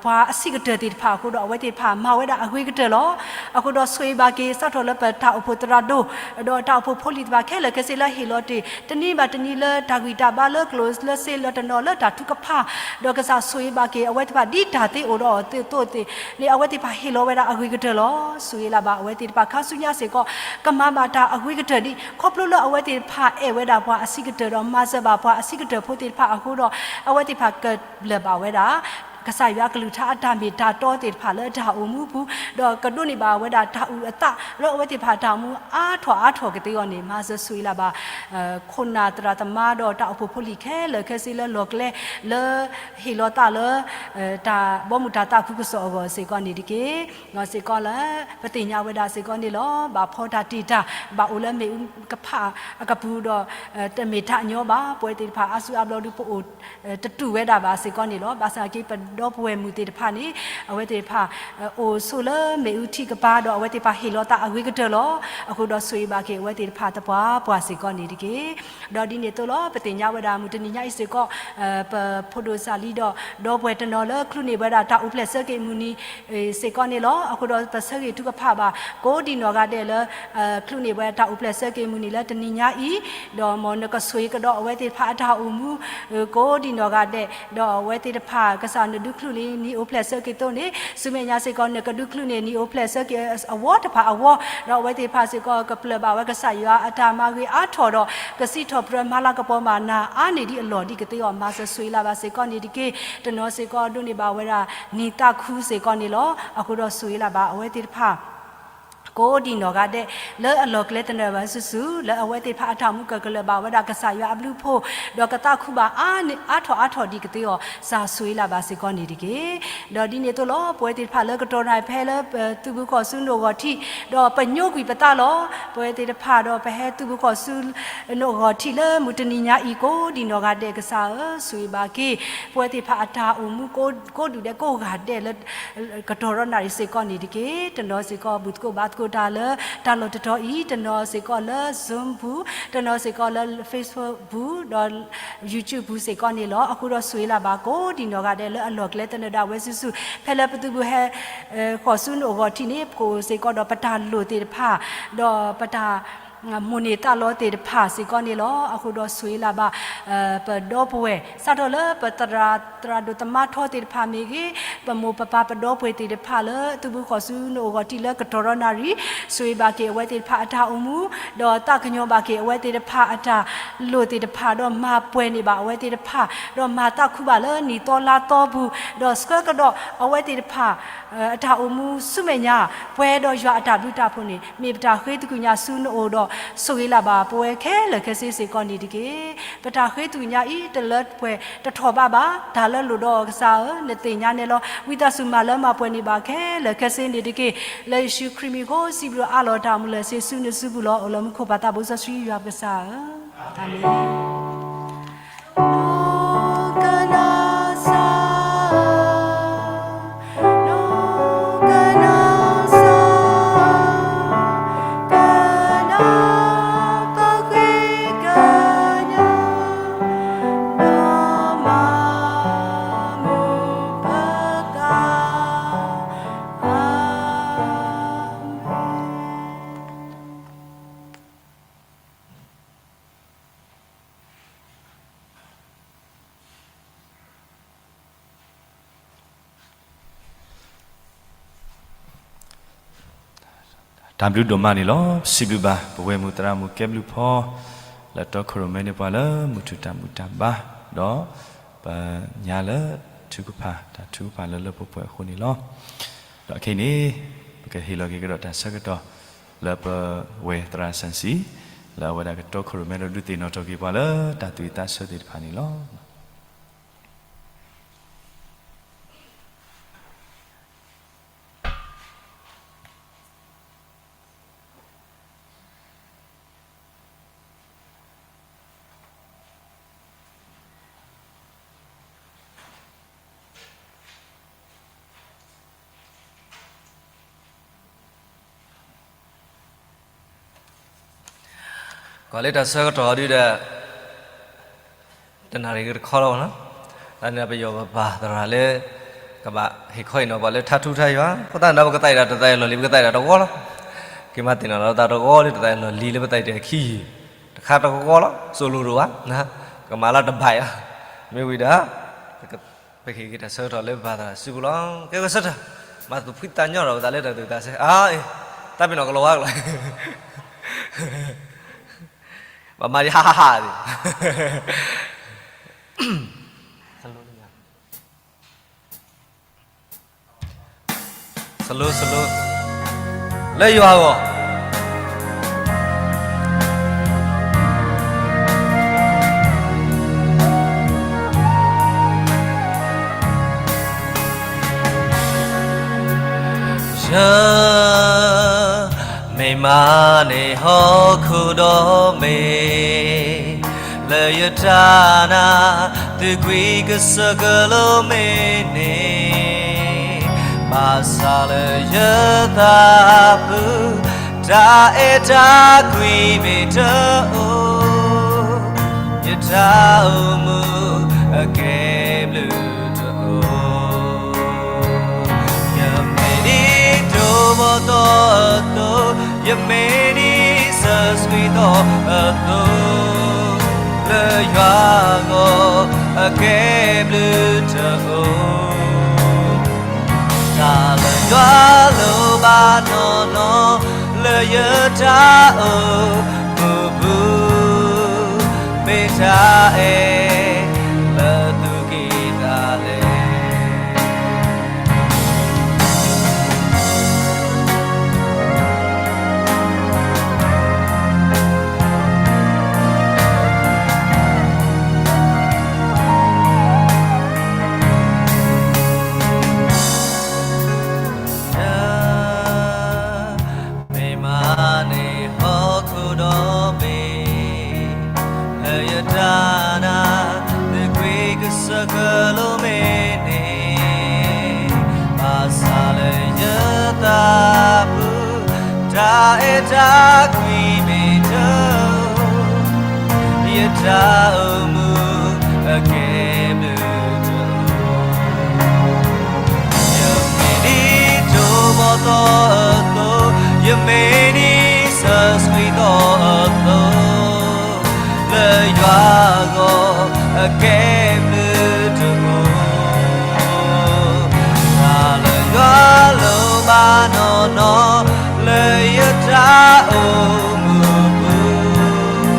ပှၤအဆံးကတၢၢ်သ့ၣ်တဖၣ်အဃိဒီး အဝဲသ့ၣ်တဖၣ်မၤဝဲဒၣ်အဂ့ၤကတၢၢ်လီၤ. အဃိဒီးဆိၣ်ဂ့ၤဘၣ်က့ၤ စးထီၣ်လၢပတၢ်အိၣ်ဖှိၣ်သရၣ်ဒိၣ် ဒီးတၢ်အိၣ်ဖှိၣ်ဖိလံၤသ့ၣ်တဖၣ်ခဲလၢာ်ခဲဆ့လၢဟ့ၣ်လီၤတ့ၢ် တနံၤဘၣ်တနံၤလၢတၢ်ဂံၢ်တၢ်ဘါလၢကျိၣ်လၢစ့လၢတနီၤလၢတၢ်ထုကဖၣ်, ဒီးကစၢ်ဆိၣ်ဂ့ၤဘၣ်က့ၤ အဝဲသ့ၣ်တဖၣ်ဒ်တၢ်သ့အိၣ်ဒီးအီၤသ့ၣ်အသိးန့ၣ် အဝဲသ့ၣ်တဖၣ်ဟ့ၣ်လီၤဝဲဒၣ်အဂ့ၤကတၢၢ်လီၤ. ဆိၣ်ဂ့ၤလၢ်ဘၣ်အဝဲသ့ၣ်တဖၣ်ခါဆူညါစ့ၢ်ကီး ကမၤဘၣ်တၢ်အဂ့ၤကတၢၢ်ဒ် ခီဖျိလၢအဝဲသ့ၣ်တဖၣ်အဲၣ်ဝဲဒၣ်ပှၤအဆံးကတၢၢ်ဒီးမၤစၢၤဘၣ်ပှၤအဆံးကတၢၢ်ဖိသ့ၣ်တဖၣ်အဃိဒီး အဝဲသ့ၣ်တဖၣ်ကလၢာ်ဘၣ်ဝဲဒၣ် ကစၢ်ယွၤကလုၢ်ကထါအတၢ်မ့ၢ်တၢ်တီသ့ၣ်တဖၣ်လၢတၢ်အိၣ်မူပူၤ, ဒီးကဒိးန့ၢ်ဘၣ်ဝဲဒၣ်တၢ်အုၣ်အသးလၢအဝဲသ့ၣ်တဖၣ်တၢ်အိၣ်မူအါထီၣ်အါထီၣ်ကသ့အဂီၢ်န့ၣ် မၤစၢၤဆိၣ်ဂ့ၤလၢ်ဘၣ် ခိၣ်နၢ်သရၣ်သမါဒီးတၢ်အိၣ်ဖှိၣ်ဖိလံၤခဲလၢာ်ခဲဆ့လၢလီၢ်ကျဲ လၢဟ့ၣ်လီၤသးလၢ တၢ်ဘီမုၢ်တၢ်သးခုကစီၣ်အဂီၢ်စ့ၢ်ကီးန့ၣ်တက့ၢ်. စ့ၢ်ကီးလၢ ပသ့ၣ်ညါဝဲဒၣ်စ့ၢ်ကီးန့ၣ်လီၤ. ဘၣ်ဖီတၢ်တ့ၢ်တၢ် ဘၣ်အိၣ်လၢမ့ၣ်အူကဖၣ်အကပူၤဒီး တမ့ၢ်တၢ်ညီဘၣ်. ပဝဲသ့ၣ်တဖၣ်အါစုအါဘျီဒုး ပအိၣ်တတူၢ်ဝဲဒၣ်ဘၣ်စ့ၢ်ကီးန့ၣ်လီၤ. ဘၣ်ဆၣ်က့ ပဒီပုၢ်ဝဲၢ်မုၣ်သ့ၣ်တဖၣ်န့ၣ် အဝဲသ့ၣ်တဖၣ် အိၣ်ဆိးလၢမ့ၣ်အူထံကပၤဒီး အဝဲသ့ၣ်တဖၣ်ဟ့ၣ်လီၤသးအဂ့ၤကတၢၢ်လီၤ. အဃိဒီးဆိၣ်ဂ့ၤဘၣ်က့ၤအဝဲသ့ၣ်တဖၣ်သပှၢ်ပှၢ်စ့ၢ်ကီးန့ၣ်တက့ၢ်. ဒီးဒ်န့ၣ်အသိးလီၤ ပသ့ၣ်ညါဝဲဒၣ်မုၢ်တနံၤညါအံၤစ့ၢ်ကီး ပဖိဒိၣ်စၢ်လံဒီး ဒီပုၢ်ဝဲၢ်တနီၤလၢ ချုးန့ၢ်ဝဲဒၣ်တၢ်အိၣ်ဖျဲၣ်ဆၢက့ၤမုၢ်နံၤ စ့ၢ်ကီးန့ၣ်လီၤ. အဃိဒီးပဆၢဂ့ၤထုကဖၣ်ဘၣ် ကိးဒံးနီၢ်ဂၤဒဲးလၢ ချုးန့ၢ်ဝဲတၢ်အိၣ်ဖျဲၣ်ဆၢက့ၤမုၢ်နံၤလၢတနံၤညါအံၤ, ဒီးမ်နကဆိၣ်ဂ့ၤကဒီးအဝဲသ့ၣ်တဖၣ်အတၢ်အိၣ်မူ ကိးဒံးနီၢ်ဂၤဒဲး, ဒီးအဝဲသ့ၣ်တဖၣ်ကစၢ်နဒုးချုးန့ၢ်နံၤအိၣ်ဖျဲၣ်ဆၢက့ၤသိးန့ၣ် ဆူမဲာ်ညါစ့ၢ်ကီး နကဒုးချုးန့ၢ်နံၤအိၣ်ဖျဲၣ်ဆၢက့ၤအဝီတဖၣ်အဂီၢ်, ဒီးအဝဲသ့ၣ်တဖၣ်စ့ၢ်ကီး ကပျၢၢ်ဘၣ်ဝဲကစၢ်ယွၤအတၢ်မၤဂ့ၤအါထီၣ်ဒီး ကစံးထီၣ်ပတြၢၤမၤလၤကပီၤမၤနၢၤအါန့ၢ်ဒံးအလီၢ်ဒ်ကသ့အီၤ မၤစၢၤဆိၣ်ဂ့ၤလၢ်ဘၣ်စ့ၢ်ကီးန့ၣ်တက့ၢ်. တနီၤစ့ၢ်ကီးဒိးန့ၢ်ဘၣ်ဝဲဒၣ် နံၤသးခုစ့ၢ်ကီးန့ၣ်လီၤ. အဃိဒီးဆိၣ်ဂ့ၤလၢ်ဘၣ်အဝဲသ့ၣ်တဖၣ် ကိးဒံးနီၢ်ဂၤဒဲး လၢအလီၢ်ကျဲသနၢၣ်ဘၣ်စုာ်စုာ် လၢအဝဲသ့ၣ်တဖၣ်အတၢ်အိၣ်မူကကလၢၤဘၣ်ဝဲဒၣ်ကစၢ်ယွၤအဘျုးအဖှိၣ်, ဒီးကသးခုဘၣ်အါန့ၢ်အါထီၣ်အါထီၣ်ဒ်ကသ့အီၤ စၢ်ဆိၣ်ဂ့ၤလၢ်ဘၣ်စ့ၢ်ကီးန့ၣ်တက့ၢ်. ဒီးဒ်န့ၣ်အသိးလီၤ ပဝဲသ့ၣ်တဖၣ်လၢကတီၢ်နၣ်ရံၣ်ဖဲလၢပသုးဘူးဃီၤဆူနအိၣ်ဂီၤထံး, ဒီးပညိကွံာ်ပသးလီၤ. ပဝဲသ့ၣ်တဖၣ်ဒီးပဟဲသုးဘူးဃီၤဆူ နအိၣ်ဂီၤထံးလၢမုၢ်တနံၤညါအံၤ ကိးဒံးနီၢ်ဂၤဒဲးကစၢ်ဧၢ, ဆိၣ်ဂ့ၤဘၣ်က့ၤ ပဝဲသ့ၣ်တဖၣ်အတၢ်အိၣ်မူကိးဒူၣ်ဒဲးကိးဂၤဒဲးလၢ ကတီၢ်ဒီးနၣ်ရံၣ်စ့ၢ်ကီးန့ၣ်တက့ၢ်. တနီၤစ့ၢ်ကီး ဘူၣ်သကိးဘါသကိးတၢ်လၢတၢ်လီၢ်တတီၤအံၤ, တနီၤစ့ၢ်ကီးလၢ Zoom ပူၤ, တနီၤစ့ၢ်ကီးလၢ Facebook ပူၤ, ဒီး YouTube ပူၤစ့ၢ်ကီးန့ၣ်လီၤ. အဃိဒီးဆိၣ်ဂ့ၤလၢ်ဘၣ်ကိးဒံးနီၢ်ဂၤဒဲး လၢအလီၢ်ကျဲသနၢၣ်ဒၣ်ဝဲစုာ်စုာ်, ဖဲလၢပသုးဘူးဟဲ ဃီၤဆူနအိၣ်ဂီၤထံးန့ၣ် ပကအိၣ်စ့ၢ်ကီးဒီးပတၢ်လိၣ်သ့ၣ်တဖၣ်, ဒီးပတၢ် မိၢ်န့ၢ်သးလီသ့ၣ်တဖၣ်စ့ၢ်ကီးန့ၣ်လီၤ. အဃိဒီးဆိၣ်ဂ့ၤလၢ်ဘၣ် ပဒီပုၢ်ဝဲၢ် စးထီၣ်လၢပသရၣ် သရၣ်ဒိၣ်သမါထီသ့ၣ်တဖၣ်မ့ၢ်ဂ့ၤ, ပမိၢ်ပပၢ်ပဒီပုၢ်ဝဲၢ်သ့ၣ်တဖၣ်လၢ သုးဘူးဃီၤဆူနအိၣ်ဂီၤထံးလၢကတီၢ်ဒီးနၣ်ရံၣ်, ဆိၣ်ဂ့ၤဘၣ်က့ၤအဝဲသ့ၣ်တဖၣ်အတၢ်အိၣ်မူ, ဒီးသးကညီၤဘၣ်က့ၤအဝဲသ့ၣ်တဖၣ်အတၢ်လိၣ်သ့ၣ်တဖၣ်, ဒီးမၤပှဲၤန့ၢ်ဘၣ်အဝဲသ့ၣ်တဖၣ်, ဒီးမၤသးခုဘၣ်လၢနံၣ်သီလါသီပူၤ, ဒီးဆှၢကဒီးအဝဲသ့ၣ်တဖၣ် အတၢ်အိၣ်မူဆူမဲာ်ညါ, ပှဲၤဒီးယွၤအတၢ်ဘျုးတၢ်ဖှိၣ်န့ၣ် မ့ၢ်ပတၢ်ဃ့သကွံၢ်ညါဆူနအိၣ်ဒီး ဆိၣ်ဂ့ၤလၢ်ဘၣ်ပဝဲခဲလၢာ်ခဲဆ့စ့ၢ်ကီးန့ၣ်တက့ၢ်. ပတၢ်ဃ့သကွံၢ်ညါအံၤ တလၢပှဲၤတထီၣ်ဘးဘၣ်, တၢ်လၢလိၣ်ဒီးကစၢ်ဧၢ, နသ့ၣ်ညါနဲလီၤ. ဝံသးစူၤမၤလၢမၤပှဲၤန့ၢ်ဘၣ်ခဲလၢာ်ခဲဆ့န့ၣ်တက့ၢ်. လၢယ့ၣ်ၡူးခရံာ်မံၤအဃိ စံးဘျုးအးလီၤတၢ်မုၢ်လၢ်ဆ့ဆူနစုပူၤလီၤ. အိၣ်လၢမူခိၣ်ပၢ်သးဘိစီဆှံယွၤပကစၢ်ဧၢ, အၤမ့ၣ်.တၢ်ဘျုးဒိၣ်မးန့ၣ်လီၤ. ပစံးဘျုးဘၣ် ပဝဲၢ်မုၢ်သရၣ်မုၣ်ကဲဘျုးဖီ လၢတီခိၣ်ရိၣ်မဲန့ၢ်ပှၤလၢမုၢ်ထူၣ်တၢ်ဘူၣ်တၢ်ဘါ, ဒီးပညါလၢထုကဖၣ် တၢ်ထုကဖၣ်လၢလၢပှဲၤပှဲၤအဃိန့ၣ်လီၤ. ဒီးခဲအံၤန့ၣ် ပကဟ့ၣ်လီၤက့ၤကဒီးတၢ်ဆၢကတီၢ် လၢပဝဲၢ်သရၣ်စၣ်စံ, လၢအဝဲဒၣ်ကတီခိၣ်ရိၣ်မဲဒီးဒုးသ့ၣ်နီၣ်ထီၣ်က့ၤပှၤလၢတၢ်သူၣ်ဝံၣ်သးဆၢသ့ၣ်တဖၣ်န့ၣ်လီၤ. ကွၢ်လၢတၢ်ဆၢကတီၢ်ဒုဒီး တနၣ်ရံၣ်ကတခီလီၤနီၤ, တၢ်န့ၣ်ပယီၤပပၢ်သရၣ်လၢ ကဘၣ်ဟ့ၣ်ခီဟ့ၣ်နီၤပှၤလၢထါထူထါယွၤ, အဃိသတးန့ၣ်ဒီး ပကသးအံၤဒီးတသးအံၤလီၢ်လံၤ ပကသးအံၤဒီးတဝီလီၤ. က့ၤမၤသ့ၣ်နီၣ်လီၤသးတဝီလၢတသးအံၤလီၢ်လံၤလၢပသးအံၤတခံယံၤ, တခါတဝီလီၤ, စိၢ်လိၤလိၤဘၣ်, ကမၤလၢတဘၣ်ယၤ, မ့ၢ်ဝံၤဒီး ပကဟ့ၣ်က့ၤတၢ်ဆၢကတီၢ်လၢပပၢ်သရၣ်စုပူၤလီၤ. ကဲဝဲဆၢထၢၣ်, မၤသူၣ်ဖှံသးညီထီၣ်ပသးလၢတၢ်သူၣ်သးဆၢ, အါအံၤ, တၢ်ပ့ၤနီၣ်ကလီၤဝါကလီၤ, ဘၣ်မၤဒံးဟးဟးဟးဒံး စလိ စလိ လၢယွၤအဂီၢ်. ယမ့ၢ်မးန့ၣ်ဟီၣ်ခိၣ်ဒီဘ့ၣ် လၢယတၢ်နာ် သုကွံာ်ကစၢၢ်ကလိမ့ၢ်န့ၣ်, ဘၣ်ဆၣ်လၢယသးပူၤ တၢ်အဲၣ်တၢ်ကွံမ့ၢ်တအိၣ်, ယတၢ်အိၣ်မူအကဲဘျုးတအိၣ်. ယမ့ၢ်ဒ်ဒိၣ်ဘီၣ်သီအသိး, ယမ့ၢ်ဒ်စီဆှံသီအသိး, လၢယွၤအဂီၢ် အကဲဘျုးတအိၣ်. တၢ်လၢယွၤလိၣ်ဘၣ်နီၢ်နီၢ် လၢယတၢ်အိၣ်မူပူၤ, မ့ၢ်တၢ်အဲၣ်လၢသူၣ်ကံၢ်သးလဲ. မ့ၢ်မးန့ၣ်ဟီၣ်ခိၣ်ဒီဘ့ၣ် လၢယတၢ်နာ် သုကွံာ်ကစၢၢ်ကလိမ့ၢ်န့ၣ်, ဘၣ်ဆၣ်လၢယသးပူၤ တၢ်အဲၣ်တၢ်ကွံမ့ၢ်တအိၣ်, ယတၢ်အိၣ်မူအကဲဘျုးတအိၣ်. ယမ့ၢ်ဒ်ဒိၣ်ဘီၣ်သီအသိး, ယမ့ၢ်ဒ်စီဆှံသီအသိး, လၢယွၤအဂီၢ် အကဲဘျုးတအိၣ်. တၢ်လၢယွၤလိၣ်ဘၣ်နီၢ်နီၢ် လၢယတၢ်အိၣ်မူပူၤ,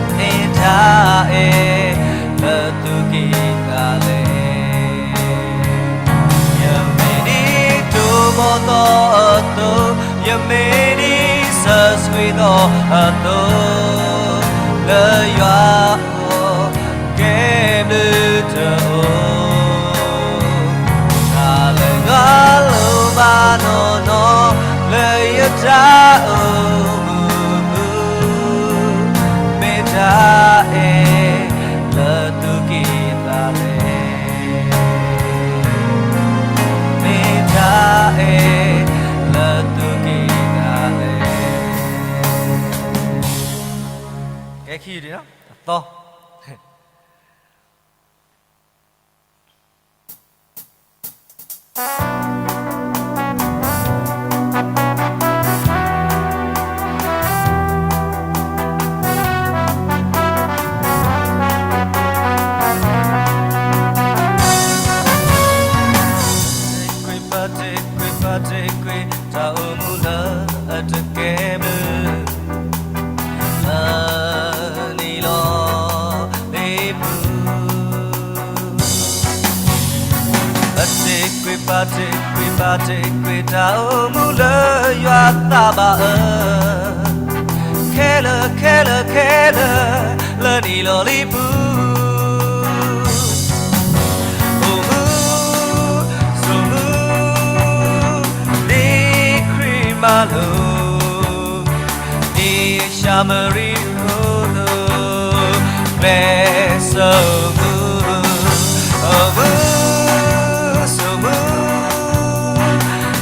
မ့ၢ်တၢ်အဲၣ်လၢသူၣ်ကံၢ်သးလဲ. ယမ့ၢ်ဒ်ဒိၣ်ဘီၣ်သီအသိး, ယမ့ၢ်ဒ်စီဆှံသီအသိး, လၢယွၤအဂီၢ် ကဲဘျုးတအိၣ်. တၢ်လၢယွၤလိၣ်ဘၣ်နီၢ်နီၢ် လၢယတၢ်အိၣ်မူပူၤ, မ့ၢ်တၢ်အဲၣ်လၢသူၣ်ကံၢ်သးလဲ. မ့ၢ်တၢ်အဲၣ်လၢသူၣ်ကံၢ်သးလဲ. ကဲခံဒံးနီၤ, အသီ. တၢ်အိၣ်မူလၢအတကဲဘျုး လၢနံၣ်လီၤလ့ပူၤ. အတ့ၢ်ကွံာ်ပာ်တ့ၢ်ကွံာ်ပာ်တ့ၢ်ကွံာ် တၢ်အိၣ်မူလၢယွၤသးဘၣ်အၢ, ခဲလၢာ်ခဲလၢာ်ခဲလၢာ် လၢနံၣ်လီၤလ့ပူၤ. အိၣ်မူ, စိာ်မူ, ဒ်ခရံာ်မၤလိာ်, ဒ်ၡၤမရံဖိသိး, ကျဲးစၢးမူ, အိၣ်မူ, စိာ်မူ,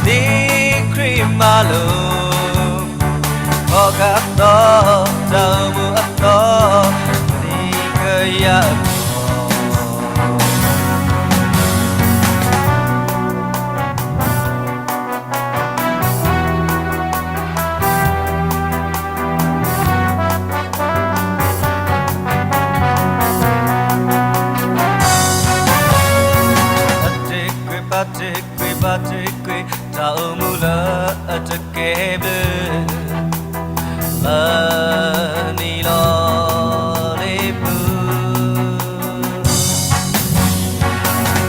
ဒ်ခရံာ်မၤလိာ်, ခီကသီ, တၢ်အိၣ်မူအသီ, ဒ်ကယၤအသီ. အတ့ၢ်ကွံာ်ပာ်တ့ၢ်ကွံာ်ပာ်တ့ၢ်ကွံာ် တၢ်အိၣ်မူလၢအတကဲဘျုး လၢနံၣ်လီၤလ့ပူ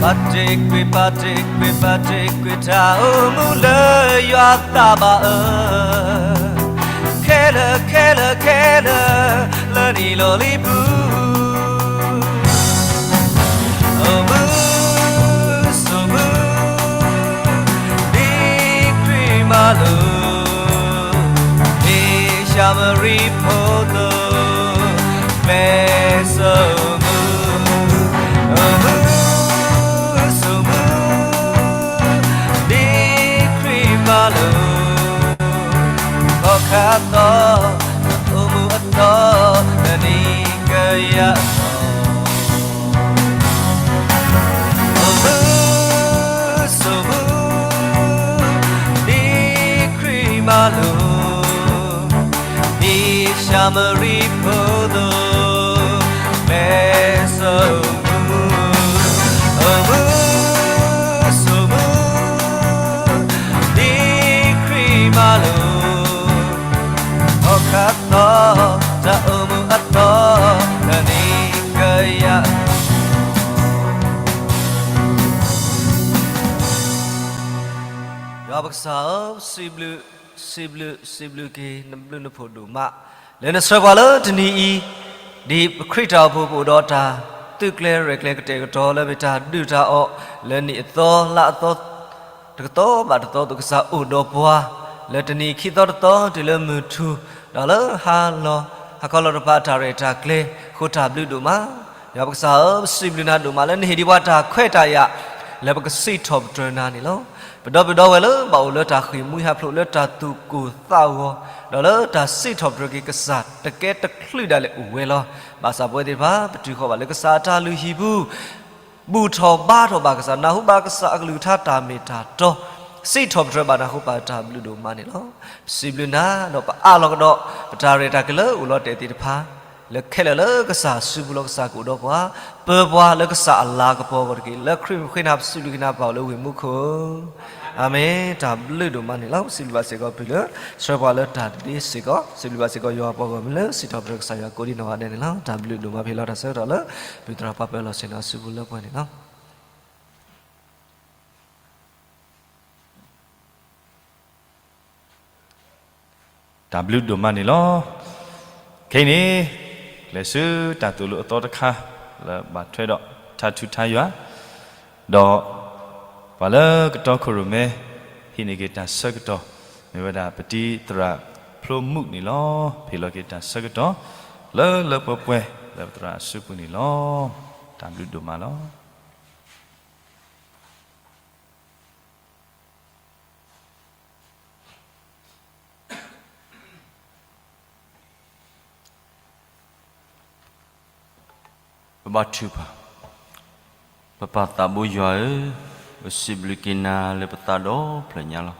ၤ. ပာ်တ့ၢ်ကွံာ် ပာ်တ့ၢ်ကွံာ် ပာ်တ့ၢ်ကွံာ်တၢ်အိၣ်မူလၢယွၤသးဘၣ်အၢ, ခဲလၢာ် ခဲလၢာ် ခဲလၢာ် လၢနံၣ်လီၤလံၤပူၤ, အိၣ်မူ ဆိးမူ ဒ်ခရံာ်မၤလိာ်, မ့ၢ်ၡၤမရံဖိသိ, မဲဆိးမူ အိၣ်မူ ဆိးမူ ဒ်ခရံာ်မၤလိာ်, ခီၣ်ခါသီ တၢ်အိၣ်မူအသီ တနံၤကယၤအသီ, အိၣ်မူ ဆိးမူ ဒ်ခရံာ်မၤလိာ်, မ့ၢ်ၡၤမရံဖိသိ, မဲဆိးမူ အိၣ်မူ ဆိးမူ ဒ်ခရံာ်မၤလိာ်, ခီၣ်ခါသီ တၢ်အိၣ်မူအသီ တနံၤကယၤ ယွၤပကစၢ်ဧၢ, စံးဘျုး စံးဘျုး စံးဘျုးက့ၤ နဘျုးနဖှိၣ်ဒိၣ်မး လၢနဆှၢပှၤလၢတနံၤအံၤ, ဒ်ပခရံာ်တၢ်အိၣ်ဖှိၣ်ပအိၣ်ဒီးတၢ် သုးကျဲရဲၣ်ကျဲၤကတဲာ်ကတီၤလၢမ့ၢ်တၢ်ဒုၣ်တၢ်အီၣ် လၢနံၣ်အသီလါအသီ တကသီဘၣ်တသီ သုးကစၢ်အိၣ်ဒီးပှၤ လၢတနံၤခံသီတသီတုၤလၢမုၢ်ထူၣ် ဒီးလၢဟါလီၤ ဟါခီလီၤတဖၣ်အတၢ်ရဲၣ်တၢ်ကျဲၤ အဃိတၢ်ဘျုးဒိၣ်မး, ယွၤပကစၢ်ဧၢ, ပစံးဘျုးနၤဒိၣ်မးလၢနဟ့ၣ်ဒံးပှၤတၢ်ခွဲးတၢ်ယာ် လၢပကစံးထီၣ်ပတြၢၤနၤန့ၣ်လီၤ. ပဒီပုၢ်ဝဲၢ်လၢဘၣ်အိၣ်လၢတၢ်ဃ့ၢ်မှံဟးဖျိးလၢတၢ်သူၣ်ကိၢ်သးဂီၤ ဒီးလၢတၢ်စံးထီၣ်ပတြၢၤက့ၤကစၢ်တကဲတချုးဒၣ်လဲာ်အိၣ်ဝဲလီၤ. ဘၣ်ဆၣ်ပဝဲသ့ၣ်တဖၣ် ပတုၤဃီၤဘၣ်လၢကစၢ်အတၢ်လုၢ်ဟံၣ်ပူၤ ဘူၣ်ထီၣ်ဘါထီၣ်ဘၣ်ကစၢ်, နၢ်ဟူဘၣ်ကစၢ်အကလုၢ်ကထါတၢ်မ့ၢ်တၢ်တီ, စံးထီၣ်ပတြၢၤဘၣ်နၢ်ဟူဘၣ်တၢ်ဘျုးဒိၣ်မးန့ၣ်လီၤ. ပစံးဘျုးနၤဒီးပအးလီၤကဒီး ပတၢ်ရဲၣ်တၢ်ကျဲၤလၢအိၣ်လီၤတဲာ်သ့ၣ်တဖၣ် လၢခဲလၢာ်လၢကစၢ်အစုပူၤလီၤ. ကစၢ်ကအိၣ်ဒီးပှၤ, ပၢပှၤလၢကစၢ်အလၤကပီၤအဂီၢ်တက့ၢ်. လၢခရံာ်မုၣ်ဃ့နၤပစံးဘျုးက့ၤနၤပၢ်အိၣ်လၢဝ့ၢ်မူခိၣ်ဧၢ, အၤမ့ၣ်. တၢ်ဘျုးဒိၣ်မးန့ၣ်လီၤ. ပစံးဘျုးဘၣ်စ့ၢ်ကီးပျုၤလၢ ဆှၢပှၤလၢတၢ်တဒ့စ့ၢ်ကီး, စံးဘျုးဘၣ်စ့ၢ်ကီးယွၤပှၤဂီၢ်မုၢ်လၢစံးထီၣ်ပတြၢၤကစၢ်ယွၤကိးဒံနီၢ်ဂၤဒဲးန့ၣ်လီၤ. တၢ်ဘျုးဒိၣ်မးဖဲလီၤတၢ်ဆၢကတီၢ်လၢ ပသရၣ်ပှၤပၢၤလီၢ်ဆ့ၣ်နီၤအစုပူၤလၢပှဲၤန့ၣ်လီၤ. တၢ်ဘျုးဒိၣ်မးန့ၣ်လီၤ. ခဲအံၤန့ၣ် လဲၤဆူတၢ်သိၣ်လိအသီတခါ လၢဘၣ်ထွဲဒီးထါထူထါယွၤ, ဒီးပှၤလၢကတီခိၣ်ရိၣ်မဲ ဟံးန့ၢ်က့ၤတၢ်ဆၢကတီၢ် မ့ၢ်ဝဲဒၣ်ပတံၤသရၣ်ဖျိမုၣ်န့ၣ်လီၤ. ဖ့ၣ်လီၤက့ၤတၢ်ဆၢကတီၢ် လၢလၢပှဲၤပှဲၤလၢပသရၣ်အစုပူၤန့ၣ်လီၤ. တၢ်ဘျုးဒိၣ်မးလီၤ. ပဘါထုကဖၣ်, ပပၢ်သးဘိယွၤဧၢ, ပစံးဘျုးက့ၤနၤလၢပသးဒီဖျၢၣ်ညါလီၤ.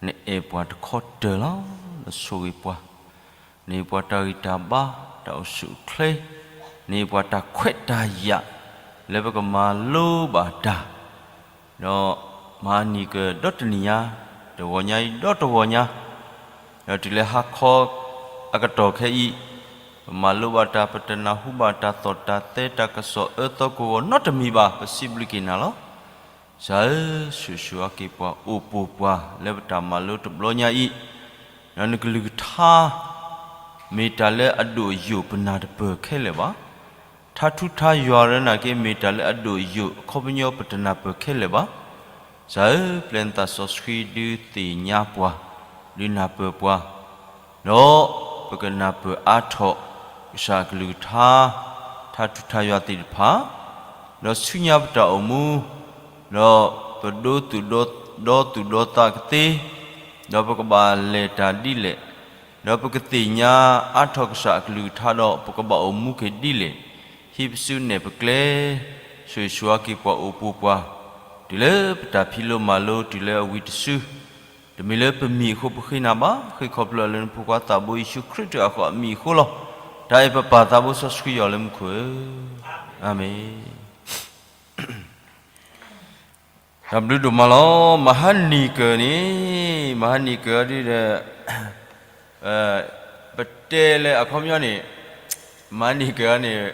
နအဲၣ်ပှၤတခီတၢၤလီၤ, နဆိၣ်ဂ့ၤပှၤ, နဟ့ၣ်ပှၤတၢ်ဂံၢ်တၢ်ဘါ, တၢ်အိၣ်ဆူၣ်အိၣ်ချ့, နဟ့ၣ်ပှၤတၢ်ခွဲးတၢ်ယာ် လၢပကမၤလိဘၣ်တၢ် ဒီးမၤနံၤကဒီတနံၤညါ, တဂီၤညါအံၤဒီတဂီၤညါ, ဒီးတုၤလၢဟါခီအကတီၢ်ခဲအံၤ, ပမၤလိဘၣ်တၢ် ပတနၢ်ဟူဘၣ်တၢ်သီၣ်တၢ်သဲ တၢ်ကစီၣ်အၢသီကဝီၤနီတမံၤဘၣ်, ပစံးဘျုးက့ၤနၤလီၤ. ကစၢ်ဧၢ, ဆိၣ်ဂ့ၤဆိၣ်ဝါက့ၤပှၤ အိၣ်ပိာ်ပှၤလၢပတၢ်မၤလိတဘျီညါအံၤ, ဒီးနကလုၢ်ကထါ မ့ၢ်တၢ်လၢအဒိၣ်အယိာ်ပနၢ်တပၢၢ်ခဲလၢာ်ဘၣ်. ထါထူထါယွၤရၢနာ်က့ မ့ၢ်တၢ်လၢအဒိၣ်အယိာ်အခီပညီပတနၢ်ပၢၢ်ခဲလၢာ်ဘၣ်. ကစၢ်ဧၢ, ပျဲနသးစီဆှံဒုးသ့ၣ်ညါပှၤ, ဒုးနၢ်ပၢၢ်ပှၤ, ဒီးပကနၢ်ပၢၢ်အါထီၣ် ကစၢ်အကလုၢ်ကထါ, ထါထူထါယွၤသ့ၣ်တဖၣ်, ဒီးဆူညါပတၢ်အိၣ်မူ, ဒီးပဒိသူၣ်ဒီသူၣ်ဒီသးကသ့, ဒီးပကဘၣ်လဲၤတၢ်ဒ်လဲၣ်, ဒီးပကသ့ၣ်ညါအါထီၣ်ကစၢ်အကလုၢ်ကထါဒီး ပကဘၣ်အိၣ်မူက့ၤဒ်လဲၣ်, ဟံးပစုနဲၣ်ပကျဲ, ဆိၣ်ဂ့ၤဆိၣ်ဝါက့ၤပှၤအိၣ်ပိာ်ပှၤ, တုၤလၢပတၢ်ဖံးလိမၤလိတုၤလၢအဝံၤတစု, တမ့ၢ်လၢပမံၤအဃိပဃ့နၤဘၣ်, ဃ့ခီဖျိလၢနဖိခွါသးဘိယ့ၣ်ၡူးခရံာ်တၢ်အဃိအမံၤအဃိလီၤ. တၢ်အဲၣ်ပပၢ်သးဘိစီဆှံယွၤလၢမူခိၣ်ဧၢ, အၤမ့ၣ်. တၢ်ဘျုးဒိၣ်မးလီၤ. မဟါနံၤကၢၤန့ၣ်, မဟါနံၤကၢၤဒ်ဒီး, ပတဲလၢအခီပညီန့ၣ်, မဟါနံၤကၢၤန့ၣ်,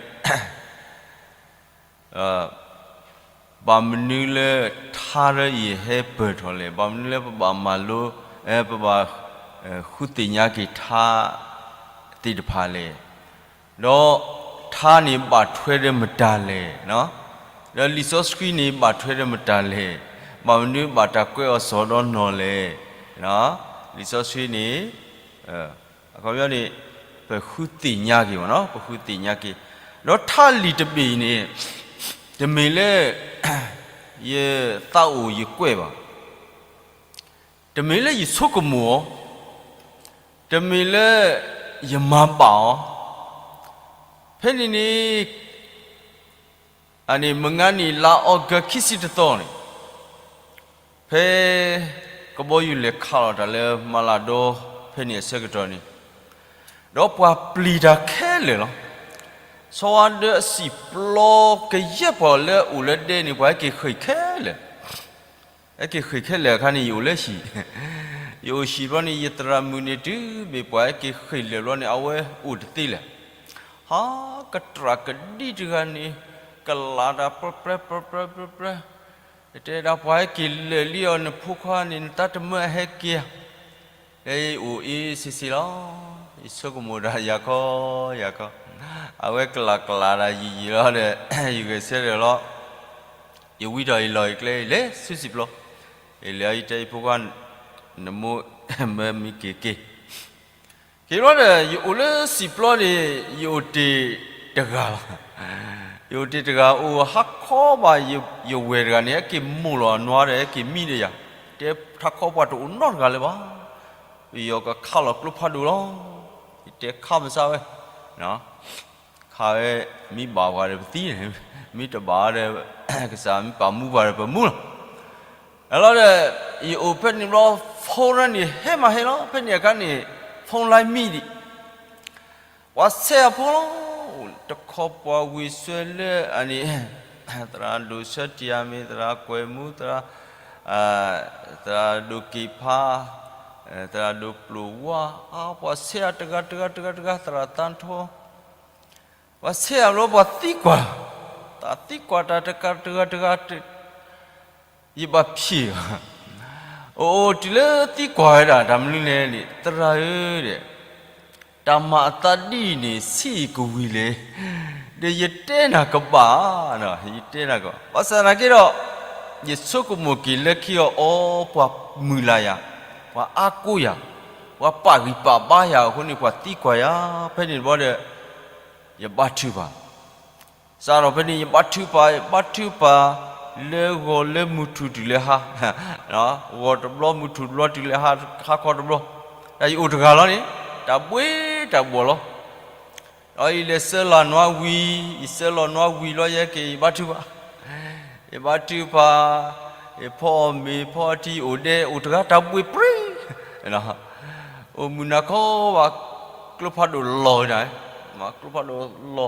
ဘၣ်မနုၤလၢထါရၢအံၤဟဲပၢၢ်ထီၣ်လဲၣ်, ဘၣ်မနုၤလၢပဘၣ်မၤလိ, ပဘၣ်ဃုသ့ၣ်ညါက့ၤထါသ့ၣ်တဖၣ်လဲၣ်, ဒီးထါန့ၣ်ဘၣ်ထွဲဒီးမတၤလဲၣ်, ဒီးလံာ်စီဆှံန့ၣ်ဘၣ်ထွဲဒီးမတၤလဲၣ်, ဘၣ်မနုၤဘၣ်တၢ်ကွဲးအီၤစီၤဒီးနီၢ်လဲၣ်, လံာ်စီဆှံန့ၣ် အခီပညီန့ၣ် ပဃုသ့ၣ်ညါက့ၤမ့ၢ်နီၤ, ပဃုသ့ၣ်ညါက့ၤ, ဒီးထါလံာ်တဘ့ၣ်အံၤန့ၣ် တမ့ၢ်လၢ ယသးအိၣ်ယကွဲးဘၣ်, တမ့ၢ်လၢယဆိကမိၣ်အီၤ, တမ့ၢ်လၢယမၤဘၣ်အီၤ, ဖဲန့ၣ်န့ၣ် အန့ၣ် မုၢ်ဂၤနံၣ်လါအီကူးခံဆံတသီန့ၣ်, ဖဲ ကဘီယူၤလဲၤခးလီၤတၢ်လၢမၤလၤဒီ ဖဲန့ၣ်အဆၢကတီၢ်န့ၣ်, ဒီးပှၤပျံၤတၢ်ခဲလၢာ်လီၤ. ဆီဝါဒၢအစံာ်ပျီကယဲၢ်ပှၤလၢအိၣ်လၢဒဲန့ၣ် ပှၤဟဲက့ၤဃ့ၢ်ခဲလၢာ်, ဟဲက့ၤဃ့ၢ်ခဲလၢာ်အခါန့ၣ် ယအိၣ်လၢဟံၣ်, ယအိၣ်ဟံၣ်ဘျီန့ၣ် ယသရၣ်မုၣ်န့ၣ်တုၤမ့ၢ်ပှၤဟဲက့ၤဃ့ၢ်လၢာ်ဘျီန့ၣ် အဝဲအိၣ်တသ့လၢၤ ဟါ, ကတြၢ်ကဒံတဂၤန့ၣ် ကလၤတၢ်ပြၢပြဲပြၢပြဲပြၢပြဲ, တဲဒၣ်ပှၤဟဲက့ၤလၢာ်လံအီၤ နဖိခွါန့ၣ် နတၢ်တမၢဟဲက့ၤဧါ, လၢယအိၣ်အ့စ့စ့လီၤ, ယဆိကမိၣ်ဒၣ်ယၤခီယၤခီ, အဝဲကလၤကလၤဒၣ်ယံာ်ယံာ်လီၤဒီး ယဂဲၤဆၢထၢၣ်လီၤ, ယဝံထီၣ်ယလီၢ်ယကျဲ ယလဲၤဆူစံာ်ပျီ, ယလဲၤအီၤယတဲယဖိခွါ, နမိၢ်မၢမံက့ၤက့ၤ က့ၤဘျီဒီး ယအိၣ်လၢစံာ်ပျီန့ၣ် ယအိၣ်တ့ၢ်တဂၤလီၤ. ယအိၣ်တ့ၢ်တဂၤ အိၣ်ဟါခီဘၣ် ယဝဲၢ်တဂၤန့ၣ် ဟဲက့ၤမိၢ်လီၤအနွါဒီး ဟဲက့ၤမံဒီးယၤ, တဲထးခီပှၤတအိၣ်နီတဂၤလၢၤဘၣ်, ပယီၤကခးလီၤကျိဖးဒိၣ်လီၤ, ယတဲခးမစါဝဲ ခးဝဲ, မ့ၢ်ဘၣ်ပှၤဒီးပသံန့ၣ်, မ့ၢ်တဘၣ်ဒီး ကစၢ်မ့ၢ်ပာ်မူပှၤဒီးပမူလီၤ. အလီၤဒီး ယအိၣ်ဖဲန့ၣ်ဘျီ phone န့ၣ်ဟဲမးဟဲလီၤ, ဖဲန့ၣ်အခါန့ၣ် phone line မံဒံး, ပှၤဆဲးအဖိလီၤ, တခီပှၤဝံၤဆှၢလၢအန့ၣ် သရၣ်ဒိၣ်ဆၢတံၢ်အမ့ၢ် သရၣ်ကွဲးမူ သရၣ်, သရၣ်ဒိၣ်က့ၤဖး, သရၣ်ဒိၣ်ပျိၢ်ဝါ, အါ ပှၤဆဲးအတဂၤတဂၤတဂၤတဂၤ သရၣ်သးထီ ပှၤဆဲးအဘျီပှၤသံကွၢ်, တၢ်သံကွၢ်တၢ်တဂၤတဂၤတဂၤ, ယဘၣ်ဖံးဘၣ်, အိၣ်အိၣ်တုၤလၢသံကွၢ်ဝဲဒၣ် တၢ်မနုၤလဲၣ်န့ၣ် သရၣ်ဧၢဒီး, တၢ်မၤအသးဒ်အံၤန့ၣ် ဆံးအံၤကဝံၤလဲၣ်, ဒီးယတဲနၤကဘၣ်, ယတဲနၤကဘၣ်, ဘၣ်ဆၣ်သနာ်က့ဒီး, ယဆိကမိၣ်က့ၤလၢခံအီၤ အီ ပှၤမုၢ်လၢ်ယၤ, ပှၤအါကိးယၤ, ပှၤပာ်ဂံၢ်ပာ်ဘါယၤအဃိန့ၣ် ပှၤသံကွၢ်ယၤ, ဖဲန့ၣ်တဘျီဒီး ယဘါထုကဖၣ်, စးထီၣ်ဖဲန့ၣ် ယဘါထုကဖၣ်, ယဘါထုကဖၣ် လၢဂီၤလၢမုၢ်ထူၣ်တုၤလၢဟါ, ဂီၤတဘျီမုၢ်ထူၣ်တဘျီတုၤလၢဟါ, ဟါခီတဘျီ, တၢ်ယအိၣ်တဂၤလီၤန့ၣ်, တၢ်ဘှ့တၢ်ဘှီၣ်လီၤ. ဒီးယလဲၤဆှၢလီၤနွါဝံၤ, ယဆှၢလီၤနွါဝံၤလီၤ ယဟဲက့ၤ ယဘါထုကဖၣ်, ယဘါထုကဖၣ်, ယဖီအီၣ်မ့ၤ ဖီအီထံ ယအိၣ်ဒဲ အိၣ်တဂၤ တၢ်ဘှ့ပြ့, အိၣ်မုၢ်နၤခီဘၣ်, ကျိဖးဒိၣ်လီၤဝဲဒၣ်, ကျိဖးဒိၣ်လီၤ,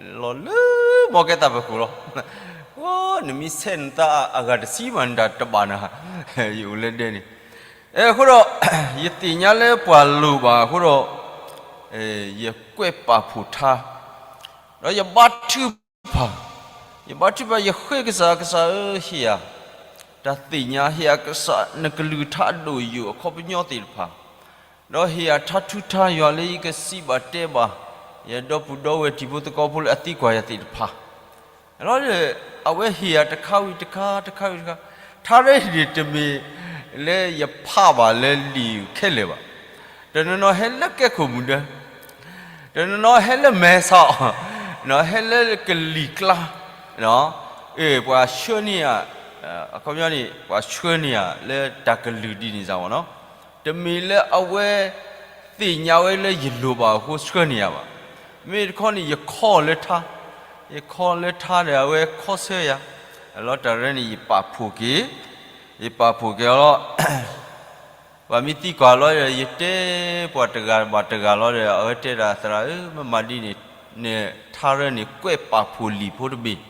လီၤလၢ မ်ကဲသးပ့ၤခိၣ်လီၤ. နမ့ၢ်ဆဲးနသးအဂၤတဆံမး နတၢ်တဘၣ်နၤ, ယအိၣ်လၢဒဲန့ၣ်, အဃိဒီး ယသ့ၣ်ညါလၢပှၤလိၣ်ဘၣ်အဃိဒီး ယကွဲးပာ်ဖှိၣ်ထါ, ဒီးယဘါထုကဖၣ်, ယဘါထုကဖၣ် ယဃ့ကစၢ်, ကစၢ်ဧၢ, ဟ့ၣ်ယၤတၢ်သ့ၣ်ညါ, ဟ့ၣ်ယၤကစၢ် နကလုၢ်ကထါအဒိၣ်အယိာ်အခီပညီသ့ၣ်တဖၣ်, ဒီးဟ့ၣ်ယၤထါထူထါယွၤလၢယကစံးဘၣ်တဲဘၣ် ယဒီပုၢ်ဒီဝဲၢ်တံၤဖိသကိးဖိလၢအသံကွၢ်ယၤသ့ၣ်တဖၣ်, လီၤဒီး အဝဲဟ့ၣ်ယၤတခါဝံၤတခါ တခါဝံၤတခါ, ထါရၢန့ၣ်တမ့ၢ်လၢယဖးဘၣ်လၢလံာ်ခဲလၢာ်ဘၣ်, တနီၤနီၤဟဲလၢကဲခိၣ်မုၢ်ဒၢ တနီၤနီၤဟဲလၢမဲာ်ဆှး, ဟဲလၢကလံၤကျါ, ပှၤဆှၢန့ၢ်ယၤ, အခီပညီန့ၣ် ပှၤဆှၢန့ၢ်ယၤလၢတၢ်ကလုၢ်ဒ်န့ၣ်စ့ၢ်ကီးနီၤ, တမ့ၢ်လၢအဝဲသ့ၣ်ညါဝဲလၢယလိၣ်ဘၣ်အဃိဆှၢန့ၢ်ယၤဘၣ်, မ့ၢ်တခီန့ၣ် ယခီလၢထါ, ယခီလၢထါဒီးအဝဲခီဆၢယၤ, အလီၤတၢ်ရၢန့ၣ် ယပာ်ဖှိၣ်က့ၤ, ယပာ်ဖှိၣ်က့ၤအီၤလီၤ ပှၤမ့ၢ်သံကွၢ်လီၤဒီး ယတဲပှၤတဂၤဘၣ်တဂၤလီၤဒီး အဝဲတဲဒၣ်သရၣ်ဧၢ မ့ၢ်မၤဒ်န့ၣ် နထါရၢန့ၣ် ကွဲးပာ်ဖှိၣ်လံာ်ဖိတဘ့ၣ်,